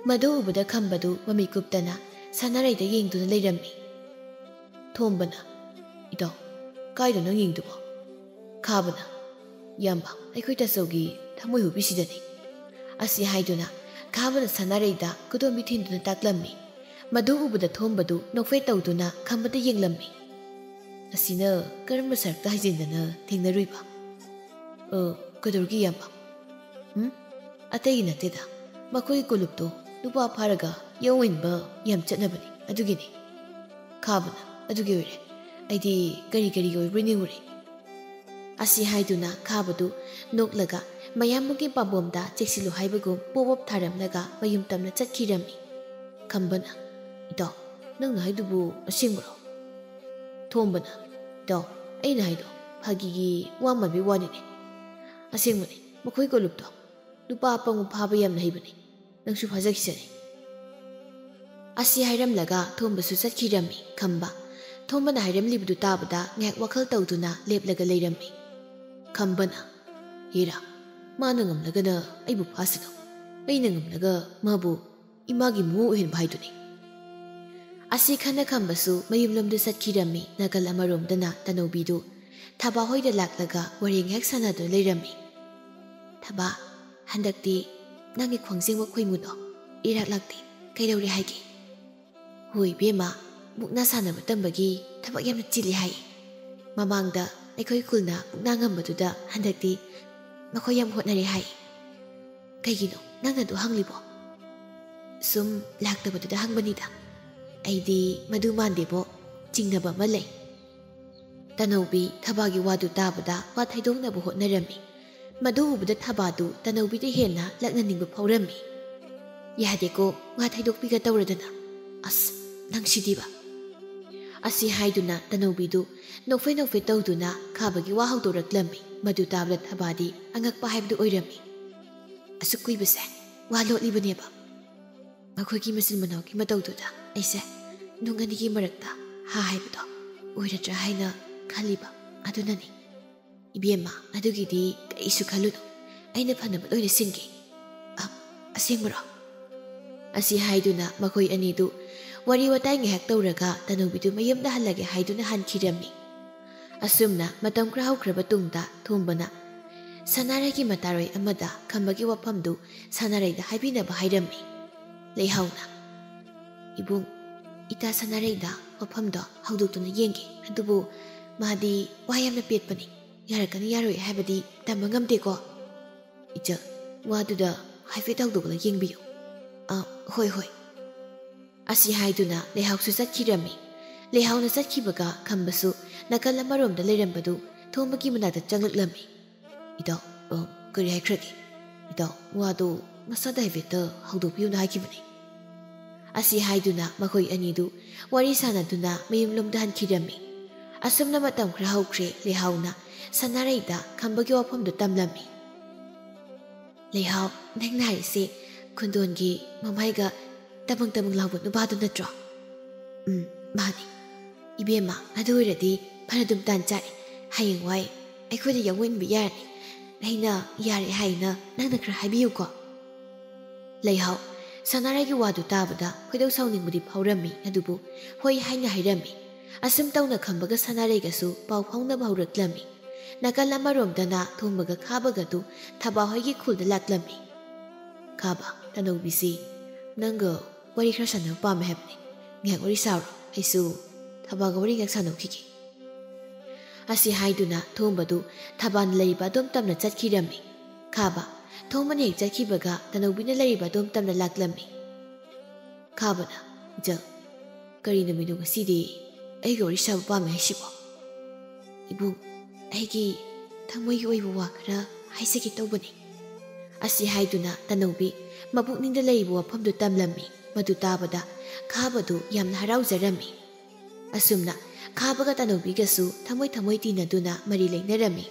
ꯃꯗꯨ ꯎꯕꯗ ꯈꯝꯕꯗꯨ ꯃꯃꯤꯠ ꯀꯨꯞꯇꯅ ꯁꯅꯥꯔꯩꯗ ꯌꯦꯡꯗꯨꯅ ꯂꯩꯔꯝꯃꯤ꯫ ꯊꯣꯝꯕꯅ, "ꯏꯇꯥꯎ, ꯀꯥꯏꯗꯅꯣ ꯅꯪ ꯌꯦꯡꯗꯨꯕꯣ?" ꯈꯥꯕꯅ, "ꯏꯌꯥꯝꯕ, ꯑꯩꯈꯣꯏ ꯇꯥꯆꯧꯒꯤ ꯊꯃꯣꯏ ꯍꯨꯕꯤꯁꯤꯗꯅꯤ꯫" ꯑꯁꯤ ꯍꯥꯏꯗꯨꯅ ꯈꯥꯕꯅ ꯁꯅꯥꯔꯩꯗ ꯈꯨꯗꯣꯝꯕꯤ ꯊꯤꯟꯗꯨꯅ ꯇꯥꯛꯂꯝꯃꯤ꯫ ꯃꯗꯨ ꯎꯕꯗ ꯊꯣꯝꯕꯗꯨ ꯅꯣꯛꯐꯦꯠ ꯇꯧꯗꯨꯅ ꯈꯝꯕꯗ ꯌꯦꯡꯂꯝꯃꯤ꯫ "ꯑꯁꯤꯅ ꯀꯔꯝꯕ ꯁꯔꯛꯇ ꯍꯥꯏꯖꯤꯟꯗꯅ ꯊꯦꯡꯅꯔꯨꯏꯕ?" "ꯑ, ꯀꯩꯗꯧꯔꯒꯦ ꯏꯌꯥꯝꯕ?" "ꯎꯝ? ꯑꯇꯩꯒꯤ ꯅꯠꯇꯦꯗ꯫ ꯃꯈꯣꯏꯒꯤ ꯀꯣꯂꯨꯞꯇꯣ ꯅꯨꯄꯥ ꯐꯥꯔꯒ ꯌꯥꯎ ꯏꯟꯕ ꯌꯥꯝ ꯆꯠꯅꯕꯅꯤ, ꯑꯗꯨꯒꯤꯅꯤ꯫" ꯈꯥꯕꯅ, "ꯑꯗꯨꯒꯤ ꯑꯣꯏꯔꯦ꯫ ꯑꯩꯗꯤ ꯀꯔꯤ ꯀꯔꯤꯒꯤ ꯑꯣꯏꯕ꯭ꯔꯥ ꯅꯤꯡꯉꯨꯔꯦ꯫" ꯑꯁꯤ ꯍꯥꯏꯗꯨꯅ ꯈꯥꯕꯗꯨ ꯅꯣꯛꯂꯒ ꯃꯌꯥꯝꯕꯒꯤ ꯄꯥꯝꯕꯣꯝꯗ ꯆꯦꯛꯁꯤꯜꯂꯨ ꯍꯥꯏꯕꯒꯨꯝ ꯄꯣꯞ ꯄꯣꯞ ꯊꯥꯔꯝꯂꯒ ꯃꯌꯨꯝ ꯇꯝꯅ ꯆꯠꯈꯤꯔꯝꯃꯤ꯫ ꯈꯝꯕꯅ, "ꯏꯇꯥꯎ, ꯅꯪꯅ ꯍꯥꯏꯗꯨꯕꯨ ꯑꯁꯦꯡꯕꯔꯣ?" ꯊꯣꯝꯕꯅ, "ꯏꯇꯥꯎ, ꯑꯩꯅ ꯍꯥꯏꯗꯣ ꯐꯥꯒꯤꯒꯤ ꯋꯥ ꯃꯥꯟꯕꯩ ꯋꯥꯅꯤꯅꯦ꯫ ꯑꯁꯦꯡꯕꯅꯤ, ꯃꯈꯣꯏ ꯀꯣꯂꯨꯞꯇꯣ ꯅꯨꯄꯥ ꯑꯄꯪꯕ ꯐꯥꯕ ꯌꯥꯝꯅ ꯍꯩꯕꯅꯤ꯫ ꯅꯪꯁꯨ ꯐꯥꯖꯈꯤꯁꯅꯤ꯫" ꯑꯁꯤ ꯍꯥꯏꯔꯝꯂꯒ ꯊꯣꯝꯕꯁꯨ ꯆꯠꯈꯤꯔꯝꯃꯤ꯫ ꯈꯝꯕ ꯊꯣꯝꯕꯅ ꯍꯥꯏꯔꯝꯂꯤꯕꯗꯨ ꯇꯥꯕꯗ ꯉꯥꯏꯍꯥꯛ ꯋꯥꯈꯜ ꯇꯧꯗꯨꯅ ꯂꯦꯞꯂꯒ ꯂꯩꯔꯝꯃꯤ꯫ ꯈꯝꯕꯅ, "ꯍꯦꯔꯥ, ꯃꯥꯅ ꯉꯝꯂꯒꯅ ꯑꯩꯕꯨ ꯐꯥꯁꯅꯨ, ꯑꯩꯅ ꯉꯝꯂꯒ ꯃꯥꯕꯨ ꯏꯃꯥꯒꯤ ꯃꯃꯧ ꯑꯣꯏꯍꯟꯕ ꯍꯥꯏꯗꯨꯅꯤ꯫" ꯑꯁꯤ ꯈꯟꯅ ꯈꯝꯕꯁꯨ ꯃꯌꯨꯝꯂꯣꯝꯗ ꯆꯠꯈꯤꯔꯝꯃꯤ꯫ ꯅꯥꯀꯜ ꯑꯃꯔꯣꯝꯗꯅ ꯇꯅꯧꯕꯤꯗꯨ ꯊꯕꯥ ꯍꯣꯏꯗ ꯂꯥꯛꯂꯒ ꯋꯥꯔꯤ ꯉꯥꯏꯍꯥꯛ ꯁꯥꯟꯅꯗꯨꯅ ꯂꯩꯔꯝꯃꯤ꯫ "ꯊꯕꯥ, ꯍꯟꯗꯛꯇꯤ ꯅꯪꯒꯤ ꯈ꯭ꯋꯥꯡꯖꯦꯡꯕ ꯈꯣꯏꯃꯨꯗꯣ ꯏꯔꯥꯛ ꯂꯥꯛꯇꯦ, ꯀꯩꯗꯧꯔꯦ ꯍꯥꯏꯒꯦ?" "ꯍꯣꯏ ꯏꯕꯦꯝꯃ, ꯃꯨꯛꯅꯥ ꯁꯥꯟꯅꯕ ꯇꯝꯕꯒꯤ ꯊꯕꯛ ꯌꯥꯝꯅ ꯆꯤꯜꯂꯤ ꯍꯥꯏ꯫ ꯃꯃꯥꯡꯗ ꯑꯩꯈꯣꯏ ꯈꯨꯜꯅ ꯃꯨꯛꯅꯥ ꯉꯝꯕꯗꯨꯗ ꯍꯟꯗꯛꯇꯤ ꯃꯈꯣꯏ ꯌꯥꯝ ꯍꯣꯠꯅꯔꯦ ꯍꯥꯏ꯫ ꯀꯩꯒꯤꯅꯣ ꯅꯪꯅ ꯑꯗꯨ ꯍꯪꯂꯤꯕꯣ?" "ꯁꯨꯝ ꯂꯥꯛꯇꯕꯗꯨꯗ ꯍꯪꯕꯅꯤꯗ꯫ ꯑꯩꯗꯤ ꯃꯗꯨ ꯃꯥꯟꯗꯦꯕꯣ, ꯆꯤꯡꯅꯕ ꯑꯃ ꯂꯩ꯫" ꯇꯅꯧꯕꯤ ꯊꯕꯥꯒꯤ ꯋꯥꯗꯨ ꯇꯥꯕꯗ ꯋꯥ ꯊꯩꯗꯣꯛꯅꯕ ꯍꯣꯠꯅꯔꯝꯃꯤ꯫ ꯃꯗꯨ ꯎꯕꯗ ꯊꯕꯥꯗꯨ ꯇꯅꯧꯕꯤꯗ ꯍꯦꯟꯅ ꯂꯛꯅꯅꯤꯡꯕ ꯐꯥꯎꯔꯝꯃꯤ꯫ "ꯌꯥꯗꯦꯀꯣ, ꯋꯥ ꯊꯩꯗꯣꯛꯄꯤꯒ ꯇꯧꯔꯗꯅ꯫ ꯑꯁ, ꯅꯪꯁꯤꯗꯤꯕ!" ꯑꯁꯤ ꯍꯥꯏꯗꯨꯅ ꯇꯅꯧꯕꯤꯗꯨ ꯅꯣꯛꯐꯦ ꯅꯣꯛꯐꯦ ꯇꯧꯗꯨꯅ ꯈꯥꯕꯒꯤ ꯋꯥ ꯍꯧꯗꯣꯔꯛꯂꯝꯃꯤ꯫ ꯃꯗꯨ ꯇꯥꯕꯗ ꯊꯕꯥꯗꯤ ꯑꯉꯛꯄ ꯍꯥꯏꯕꯗꯨ ꯑꯣꯏꯔꯝꯃꯤ꯫ "ꯑꯁꯨꯛ ꯀꯨꯏꯕꯁꯦ ꯋꯥ ꯂꯣꯠꯂꯤꯕꯅꯦꯕ꯫ ꯃꯈꯣꯏꯒꯤ ꯃꯆꯤꯟ ꯃꯅꯥꯎꯒꯤ ꯃꯇꯧꯗꯨꯗ ꯑꯩꯁꯦ ꯅꯨꯡ ꯑꯅꯤꯒꯤ ꯃꯔꯛꯇ ꯍꯥ ꯍꯥꯏꯕꯗꯣ ꯑꯣꯏꯔꯗ꯭ꯔꯥ ꯍꯥꯏꯅ ꯈꯜꯂꯤꯕ ꯑꯗꯨꯅꯅꯤ꯫ ꯏꯕꯦꯝꯃ, ꯑꯗꯨꯒꯤꯗꯤ ꯀꯔꯤꯁꯨ ꯈꯜꯂꯨꯅꯨ, ꯑꯩꯅ ꯐꯅꯕ ꯂꯣꯏꯅ ꯁꯤꯟꯒꯦ꯫ ꯑ, ꯑꯁꯦꯡꯕꯔꯣ?" ꯑꯁꯤ ꯍꯥꯏꯗꯨꯅ ꯃꯈꯣꯏ ꯑꯅꯤꯗꯨ ꯋꯥꯔꯤ ꯋꯥꯇꯥꯏ ꯉꯥꯏꯍꯥꯛ ꯇꯧꯔꯒ ꯇꯅꯧꯕꯤꯗꯨ ꯃꯌꯨꯝꯗ ꯍꯜꯂꯒꯦ ꯍꯥꯏꯗꯨꯅ ꯍꯟꯈꯤꯔꯝꯃꯤ꯫ ꯑꯁꯨꯝꯅ ꯃꯇꯝ ꯈꯔ ꯍꯧꯈ꯭ꯔꯕ ꯇꯨꯡꯗ ꯊꯣꯝꯕꯅ ꯁꯅꯥꯔꯩꯒꯤ ꯃꯇꯥꯔꯣꯏ ꯑꯃꯗ ꯈꯝꯕꯒꯤ ꯋꯥꯐꯝꯗꯨ ꯁꯅꯥꯔꯩꯗ ꯍꯥꯏꯕꯤꯅꯕ ꯍꯥꯏꯔꯝꯃꯤ꯫ ꯂꯩꯍꯥꯎꯅ, "ꯏꯕꯨꯡ, ꯏꯇꯥ ꯁꯅꯥꯔꯩꯗ ꯋꯥꯐꯝꯗꯣ ꯍꯧꯗꯣꯛꯇꯨꯅ ꯌꯦꯡꯒꯦ꯫ ꯑꯗꯨꯕꯨ ꯃꯥꯗꯤ ꯋꯥ ꯌꯥꯝꯅ ꯄꯦꯠꯄꯅꯤ꯫ ꯌꯥꯔꯛꯀꯅꯤ ꯌꯥꯔꯣꯏ ꯍꯥꯏꯕꯗꯤ ꯇꯝꯕ ꯉꯝꯗꯦꯀꯣ꯫" "ꯏꯆꯜ, ꯋꯥꯗꯨꯗ ꯍꯥꯏꯐꯦꯠ ꯍꯧꯗꯣꯛꯂꯒ ꯌꯦꯡꯕꯤꯌꯨ꯫" "ꯑ, ꯍꯣꯏ, ꯍꯣꯏ꯫" ꯑꯁꯤ ꯍꯥꯏꯗꯨꯅ ꯂꯩꯍꯥꯎꯁꯨ ꯆꯠꯈꯤꯔꯝꯃꯤ꯫ ꯂꯩꯍꯥꯎꯅ ꯆꯠꯈꯤꯕꯒ ꯈꯝꯕꯁꯨ ꯅꯥꯀꯜ ꯑꯃꯔꯣꯝꯗ ꯂꯩꯔꯝꯕꯗꯨ ꯊꯣꯝꯕꯒꯤ ꯃꯅꯥꯛꯇ ꯆꯪꯂꯛꯂꯝꯃꯤ꯫ "ꯏꯇꯥꯎ, ꯑ, ꯀꯔꯤ ꯍꯥꯏꯈ꯭ꯔꯒꯦ? ꯏꯇꯥꯎ, ꯋꯥꯗꯨ ꯃꯁꯥꯗ ꯍꯥꯏꯐꯦꯠꯇ ꯍꯧꯗꯣꯛꯄꯤꯌꯨꯅ ꯍꯥꯏꯈꯤꯕꯅꯤ꯫" ꯑꯁꯤ ꯍꯥꯏꯗꯨꯅ ꯃꯈꯣꯏ ꯑꯅꯤꯗꯨ ꯋꯥꯔꯤ ꯁꯥꯟꯅꯗꯨꯅ ꯃꯌꯨꯝꯂꯣꯝꯗ ꯍꯟꯈꯤꯔꯝꯃꯤ꯫ ꯑꯁꯨꯝꯅ ꯃꯇꯝ ꯈꯔ ꯍꯧꯈ꯭ꯔꯦ꯫ ꯂꯩꯍꯥꯎꯅ ꯁꯅꯥꯔꯩꯗ ꯈꯝꯕꯒꯤ ꯋꯥꯐꯝꯗꯨ ꯇꯝꯂꯝꯃꯤ꯫ "ꯂꯩꯍꯥꯎ, ꯅꯪꯅ ꯍꯥꯏꯔꯤꯁꯦ ꯈꯨꯟꯗꯣꯟꯒꯤ ꯃꯃꯥꯏꯒ ꯇꯃꯪ ꯇꯃꯪ ꯂꯥꯎꯕ ꯅꯨꯄꯥꯗꯨ ꯅꯠꯇ꯭ꯔꯣ?" "ꯎꯝ, ꯃꯥꯅꯤ꯫" "ꯏꯕꯦꯝꯃ, ꯑꯗꯨ ꯑꯣꯏꯔꯗꯤ ꯐꯅꯗꯨꯝ ꯇꯥꯟ ꯆꯥꯔꯦ꯫ ꯍꯌꯦꯡꯋꯥꯏ ꯑꯩꯈꯣꯏꯗ ꯌꯥꯎꯃꯤꯟꯕ ꯌꯥꯔꯅꯤ꯫ ꯑꯩꯅ ꯌꯥꯔꯦ ꯍꯥꯏꯅ ꯅꯪꯅ ꯈꯔ ꯍꯥꯏꯕꯤꯌꯨꯀꯣ꯫" ꯂꯩꯍꯥꯎ, ꯁꯅꯥꯔꯩꯒꯤ ꯋꯥꯗꯨ ꯇꯥꯕꯗ ꯈꯣꯏꯗꯧ ꯁꯥꯎꯅꯤꯡꯕꯗꯤ ꯐꯥꯎꯔꯝꯃꯤ, ꯑꯗꯨꯕꯨ ꯍꯣꯏ ꯍꯥꯏꯅ ꯍꯥꯏꯔꯝꯃꯤ꯫ ꯑꯁꯨꯝ ꯇꯧꯅ ꯈꯝꯕꯒ ꯁꯅꯥꯔꯩꯒꯁꯨ ꯄꯥꯎ ꯐꯥꯎꯅꯕ ꯍꯧꯔꯛꯂꯝꯃꯤ꯫ ꯅꯥꯀꯜ ꯑꯃꯔꯣꯝꯗꯅ ꯊꯣꯝꯕꯒ ꯈꯥꯕꯒꯗꯨ ꯊꯕꯥ ꯍꯣꯏꯒꯤ ꯈꯨꯜꯗ ꯂꯥꯛꯂꯝꯃꯤ꯫ "ꯈꯥꯕ, ꯇꯅꯧꯕꯤꯁꯤ ꯅꯪꯒ ꯋꯥꯔꯤ ꯈꯔ ꯁꯥꯟꯅꯕ ꯄꯥꯝꯃꯦ ꯍꯥꯏꯕꯅꯤ꯫ ꯉꯥꯏꯍꯥꯛ ꯋꯥꯔꯤ ꯁꯥꯔꯣ, ꯑꯩꯁꯨ ꯊꯕꯥꯒ ꯋꯥꯔꯤ ꯉꯥꯏꯍꯥꯛ ꯁꯥꯟꯅꯧꯈꯤꯒꯦ"꯫ ꯑꯁꯤ ꯍꯥꯏꯗꯨꯅ ꯊꯣꯝꯕꯗꯨ ꯊꯕꯥꯅ ꯂꯩꯔꯤꯕ ꯑꯗꯣꯝ ꯇꯝꯅ ꯆꯠꯈꯤꯔꯝꯃꯤ꯫ ꯈꯥꯕ, ꯊꯣꯝꯕꯅ ꯍꯦꯛ ꯆꯠꯈꯤꯕꯒ ꯇꯅꯧꯕꯤꯅ ꯂꯩꯔꯤꯕ ꯑꯗꯣꯝ ꯇꯝꯅ ꯂꯥꯛꯂꯝꯃꯤ꯫ ꯈꯥꯕꯅ, "ꯏꯆꯜ, ꯀꯔꯤ ꯅꯨꯃꯤꯠꯅꯣ ꯉꯁꯤꯗꯤ ꯑꯩꯒ ꯋꯥꯔꯤ ꯁꯥꯕ ꯄꯥꯝꯃꯦ ꯍꯥꯏꯁꯤꯕꯣ?" "ꯏꯕꯨꯡ, ꯑꯩꯒꯤ ꯊꯃꯣꯏꯒꯤ ꯑꯣꯏꯕ ꯋꯥ ꯈꯔ ꯍꯥꯏꯖꯒꯦ ꯇꯧꯕꯅꯤ"꯫ ꯑꯁꯤ ꯍꯥꯏꯗꯨꯅ ꯇꯅꯧꯕꯤ ꯃꯄꯨꯛꯅꯤꯡꯗ ꯂꯩꯔꯤꯕ ꯋꯥꯐꯝꯗꯨ ꯇꯝꯂꯝꯃꯤ꯫ ꯃꯗꯨ ꯇꯥꯕꯗ ꯈꯥꯕꯗꯨ ꯌꯥꯝꯅ ꯍꯔꯥꯎꯖꯔꯝꯃꯤ꯫ ꯑꯁꯨꯝꯅ ꯈꯥꯕꯒ ꯇꯅꯧꯕꯤꯒꯁꯨ ꯊꯃꯣꯏ ꯊꯃꯣꯏ ꯇꯤꯟꯅꯗꯨꯅ ꯃꯔꯤ ꯂꯩꯅꯔꯝꯃꯤ꯫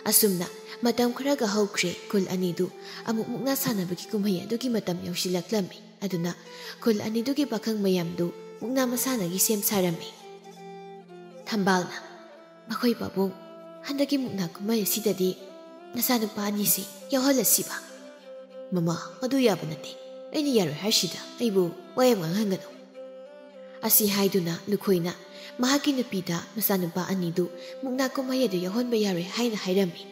ꯑꯁꯨꯝꯅ ꯃꯇꯝ ꯈꯔꯒ ꯍꯧꯈ꯭ꯔꯦ꯫ ꯈꯨꯜ ꯑꯅꯤꯗꯨ ꯑꯃꯨꯛ ꯃꯨꯛꯅꯥ ꯁꯥꯟꯅꯕꯒꯤ ꯀꯨꯝꯍꯩ ꯑꯗꯨꯒꯤ ꯃꯇꯝ ꯌꯧꯁꯤꯜꯂꯛꯂꯝꯃꯤ꯫ ꯑꯗꯨꯅ ꯈꯨꯜ ꯑꯅꯤꯗꯨꯒꯤ ꯄꯥꯈꯪ ꯃꯌꯥꯝꯗꯨ ꯃꯨꯛꯅꯥ ꯃꯁꯥꯟꯅꯒꯤ ꯁꯦꯝ ꯁꯥꯔꯝꯃꯤ꯫ ꯊꯝꯕꯥꯜꯅ, "ꯃꯈꯣꯏ ꯄꯥꯕꯨꯡ, ꯍꯟꯗꯛꯀꯤ ꯃꯨꯛꯅꯥ ꯀꯨꯝꯍꯩ ꯑꯁꯤꯗꯗꯤ ꯅꯆꯥꯅꯨꯄꯥ ꯑꯅꯤꯁꯤ ꯌꯥꯎꯍꯜꯂꯁꯤꯕ"꯫ "ꯃꯃꯥ, ꯃꯗꯨ ꯌꯥꯕ ꯅꯠꯇꯦ꯫ ꯑꯩꯅ ꯌꯥꯔꯣꯏ ꯍꯥꯏꯔꯤꯁꯤꯗ ꯑꯩꯕꯨ ꯋꯥ ꯌꯥꯝ ꯉꯥꯡꯍꯟꯒꯅꯨ"꯫ ꯑꯁꯤ ꯍꯥꯏꯗꯨꯅ ꯂꯨꯈꯣꯏꯅ ꯃꯍꯥꯛꯀꯤ ꯅꯨꯄꯤꯗ ꯃꯆꯥꯅꯨꯄꯥ ꯑꯅꯤꯗꯨ ꯃꯨꯛꯅꯥ ꯀꯨꯝꯍꯩ ꯑꯗꯨ ꯌꯥꯎꯍꯟꯕ ꯌꯥꯔꯣꯏ ꯍꯥꯏꯅ ꯍꯥꯏꯔꯝꯃꯤ꯫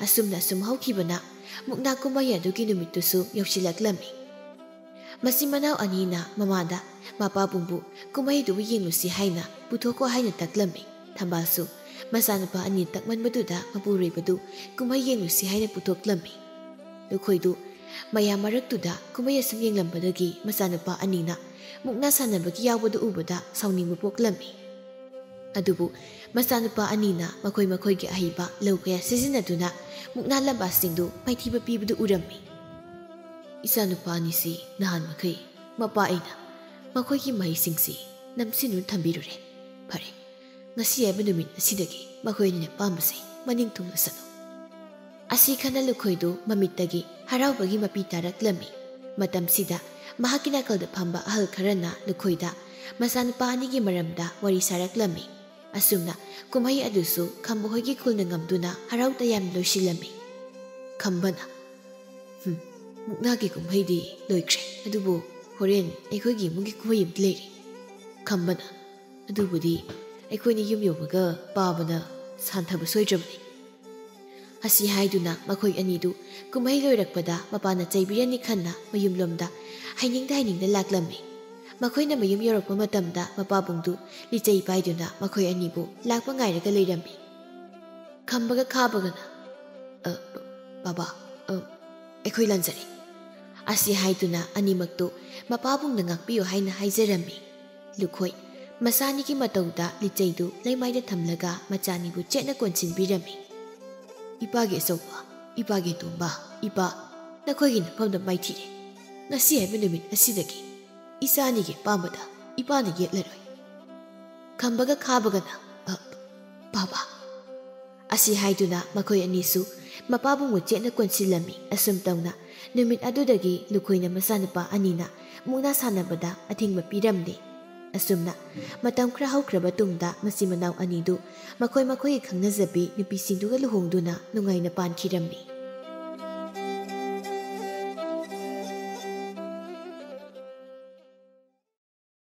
ꯑꯁꯨꯝꯅ ꯁꯨꯝ ꯍꯧꯈꯤꯕꯅ ꯃꯨꯛꯅꯥ ꯀꯨꯝꯍꯩ ꯑꯗꯨꯒꯤ ꯅꯨꯃꯤꯠꯇꯨꯁꯨ ꯌꯧꯁꯤꯜꯂꯛꯂꯝꯃꯤ꯫ ꯃꯆꯤꯟ ꯃꯅꯥꯎ ꯑꯅꯤꯅ ꯃꯃꯥꯗ ꯃꯄꯥꯕꯨꯡꯕꯨ ꯀꯨꯝꯍꯩꯗꯨꯕꯨ ꯌꯦꯡꯂꯨꯁꯤ ꯍꯥꯏꯅ ꯄꯨꯊꯣꯛꯈꯣ ꯍꯥꯏꯅ ꯇꯛꯂꯝꯃꯤ꯫ ꯊꯝꯕꯥꯜꯁꯨ ꯃꯆꯥꯅꯨꯄꯥ ꯑꯅꯤ ꯇꯛꯃꯟꯕꯗꯨꯗ ꯃꯄꯨꯔꯣꯏꯕꯗꯨ ꯀꯨꯝꯍꯩ ꯌꯦꯡꯂꯨꯁꯤ ꯍꯥꯏꯅ ꯄꯨꯊꯣꯛꯂꯝꯃꯤ꯫ ꯂꯨꯈꯣꯏꯗꯨ ꯃꯌꯥꯝ ꯃꯔꯛꯇꯨꯗ ꯀꯨꯝꯍꯩ ꯑꯁꯨꯝ ꯌꯦꯡꯂꯝꯕꯗꯒꯤ ꯃꯆꯥꯅꯨꯄꯥ ꯑꯅꯤꯅ ꯃꯨꯛꯅꯥ ꯁꯥꯟꯅꯕꯒꯤ ꯌꯥꯎꯕꯗꯨ ꯎꯕꯗ ꯁꯥꯎꯅꯤꯡꯕ ꯄꯣꯛꯂꯝꯃꯤ꯫ ꯑꯗꯨꯕꯨ ꯃꯆꯥꯅꯨꯄꯥ ꯑꯅꯤꯅ ꯃꯈꯣꯏ ꯃꯈꯣꯏꯒꯤ ꯑꯍꯩꯕ ꯂꯧ ꯀꯌꯥ ꯁꯤꯖꯤꯟꯅꯗꯨꯅ ꯃꯨꯛꯅꯥ ꯂꯝꯕꯥꯁꯤꯡꯗꯨ ꯃꯥꯏꯊꯤꯕ ꯄꯤꯕꯗꯨ ꯎꯔꯝꯃꯤ꯫ "ꯏꯆꯥꯅꯨꯄꯥ ꯑꯅꯤꯁꯤ ꯅꯍꯥꯟ ꯃꯈꯩ ꯃꯄꯥ ꯑꯩꯅ ꯃꯈꯣꯏꯒꯤ ꯃꯍꯩꯁꯤꯡꯁꯤ ꯅꯝꯁꯤꯟꯗꯨꯅ ꯊꯝꯕꯤꯔꯨꯔꯦ꯫ ꯐꯔꯦ, ꯉꯁꯤ ꯍꯥꯏꯕ ꯅꯨꯃꯤꯠ ꯑꯁꯤꯗꯒꯤ ꯃꯈꯣꯏ ꯑꯅꯤꯅ ꯑꯄꯥꯝꯕꯁꯦ ꯃꯅꯤꯡ ꯊꯨꯡꯂꯁꯅꯨ"꯫ ꯑꯁꯤ ꯈꯟꯅ ꯂꯨꯈꯣꯏꯗꯨ ꯃꯃꯤꯠꯇꯒꯤ ꯍꯔꯥꯎꯕꯒꯤ ꯃꯄꯤ ꯇꯥꯔꯛꯂꯝꯃꯤ꯫ ꯃꯇꯝꯁꯤꯗ ꯃꯍꯥꯛꯀꯤ ꯅꯥꯀꯜꯗ ꯐꯝꯕ ꯑꯍꯜ ꯈꯔꯅ ꯂꯨꯈꯣꯏꯗ ꯃꯆꯥꯅꯨꯄꯥ ꯑꯅꯤꯒꯤ ꯃꯔꯝꯗ ꯋꯥꯔꯤ ꯁꯥꯔꯛꯂꯝꯃꯤ꯫ ꯑꯁꯨꯝꯅ ꯀꯨꯝꯍꯩ ꯑꯗꯨꯁꯨ ꯈꯝꯕ ꯍꯣꯏꯒꯤ ꯈꯨꯜꯅ ꯉꯝꯗꯨꯅ ꯍꯔꯥꯎ ꯇꯌꯥꯝꯅ ꯂꯣꯏꯁꯤꯜꯂꯝꯃꯤ꯫ ꯈꯝꯕꯅ, "ꯍꯨꯝ, ꯃꯨꯛꯅꯥꯒꯤ ꯀꯨꯝꯍꯩꯗꯤ ꯂꯣꯏꯈ꯭ꯔꯦ, ꯑꯗꯨꯕꯨ ꯍꯣꯔꯦꯟ ꯑꯩꯈꯣꯏꯒꯤ ꯏꯃꯨꯡꯒꯤ ꯀꯨꯝꯍꯩ ꯑꯃꯗꯤ ꯂꯩꯔꯤ꯫ ꯈꯝꯕꯅ, "ꯑꯗꯨꯕꯨꯗꯤ ꯑꯩꯈꯣꯏꯅ ꯌꯨꯝ ꯌꯧꯕꯒ ꯄꯥꯕꯅ ꯁꯥꯟꯊꯕ ꯁꯣꯏꯗ꯭ꯔꯕꯅꯤ"꯫ ꯑꯁꯤ ꯍꯥꯏꯗꯨꯅ ꯃꯈꯣꯏ ꯑꯅꯤꯗꯨ ꯀꯨꯝꯍꯩ ꯂꯣꯏꯔꯛꯄꯗ ꯃꯄꯥꯅ ꯆꯩꯕꯤꯔꯅꯤ ꯈꯟꯅ ꯃꯌꯨꯝꯂꯣꯝꯗ ꯍꯥꯏꯅꯤꯡꯗ ꯍꯥꯏꯅꯤꯡꯗ ꯂꯥꯛꯂꯝꯃꯤ꯫ ꯃꯈꯣꯏꯅ ꯃꯌꯨꯝ ꯌꯧꯔꯛꯄ ꯃꯇꯝꯗ ꯃꯄꯥꯕꯨꯡꯗꯨ ꯂꯤꯆꯩ ꯄꯥꯏꯗꯨꯅ ꯃꯈꯣꯏ ꯑꯅꯤꯕꯨ ꯂꯥꯛꯄ ꯉꯥꯏꯔꯒ ꯂꯩꯔꯝꯃꯤ꯫ ꯈꯝꯕꯒ ꯈꯥꯕꯒꯅ, "ꯑ, ꯕꯥꯕꯥ, ꯑ, ꯑꯩꯈꯣꯏ ꯂꯥꯟꯖꯔꯦ" ꯑꯁꯤ ꯍꯥꯏꯗꯨꯅ ꯑꯅꯤꯃꯛꯇꯨ ꯃꯄꯥꯕꯨꯡꯅ ꯉꯥꯛꯄꯤꯌꯨ ꯍꯥꯏꯅ ꯍꯥꯏꯖꯔꯝꯃꯤ꯫ ꯂꯨꯈꯣꯏ ꯃꯆꯥꯅꯤꯒꯤ ꯃꯇꯧꯗ ꯂꯤꯆꯩꯗꯨ ꯂꯩꯃꯥꯏꯗ ꯊꯝꯂꯒ ꯃꯆꯥꯅꯤꯕꯨ ꯆꯦꯠꯅ ꯀꯣꯟꯁꯤꯟꯕꯤꯔꯝꯃꯤ꯫ "ꯏꯄꯥꯒꯤ ꯑꯆꯧꯕ, ꯏꯄꯥꯒꯤ ꯑꯇꯣꯝꯕ, ꯏꯄꯥ, ꯅꯈꯣꯏꯒꯤ ꯅꯐꯝꯗ ꯃꯥꯏꯊꯤꯔꯦ꯫ ꯉꯁꯤ ꯍꯥꯏꯕ ꯅꯨꯃꯤꯠ ꯑꯁꯤꯗꯒꯤ ꯏꯆꯥꯅꯤꯒꯤ ꯑꯄꯥꯝꯕꯗ ꯏꯄꯥꯅ ꯌꯦꯠꯂꯔꯣꯏ"꯫ ꯈꯝꯕꯒ ꯈꯥꯕꯒꯅ, "ꯑ, ꯕꯥꯕꯥ" ꯑꯁꯤ ꯍꯥꯏꯗꯨꯅ ꯃꯈꯣꯏ ꯑꯅꯤꯁꯨ ꯃꯄꯥꯕꯨꯡꯕꯨ ꯆꯦꯠꯅ ꯀꯣꯟꯁꯤꯜꯂꯝꯃꯤ꯫ ꯑꯁꯨꯝ ꯇꯧꯅ ꯅꯨꯃꯤꯠ ꯑꯗꯨꯗꯒꯤ ꯂꯨꯈꯣꯏꯅ ꯃꯆꯥꯅꯨꯄꯥ ꯑꯅꯤꯅ ꯃꯨꯛꯅꯥ ꯁꯥꯟꯅꯕꯗ ꯑꯊꯤꯡꯕ ꯄꯤꯔꯝꯗꯦ꯫ ꯑꯁꯨꯝꯅ ꯃꯇꯝ ꯈꯔ ꯍꯧꯈ꯭ꯔꯕ ꯇꯨꯡꯗ ꯃꯆꯤꯟ ꯃꯅꯥꯎ ꯑꯅꯤꯗꯨ ꯃꯈꯣꯏ ꯃꯈꯣꯏꯒꯤ ꯈꯪꯅꯖꯕꯤ ꯅꯨꯄꯤꯁꯤꯡꯗꯨꯒ ꯂꯨꯍꯣꯡꯗꯨꯅ ꯅꯨꯡꯉꯥꯏꯅ ꯄꯥꯟꯈꯤꯔꯝꯃꯤ꯫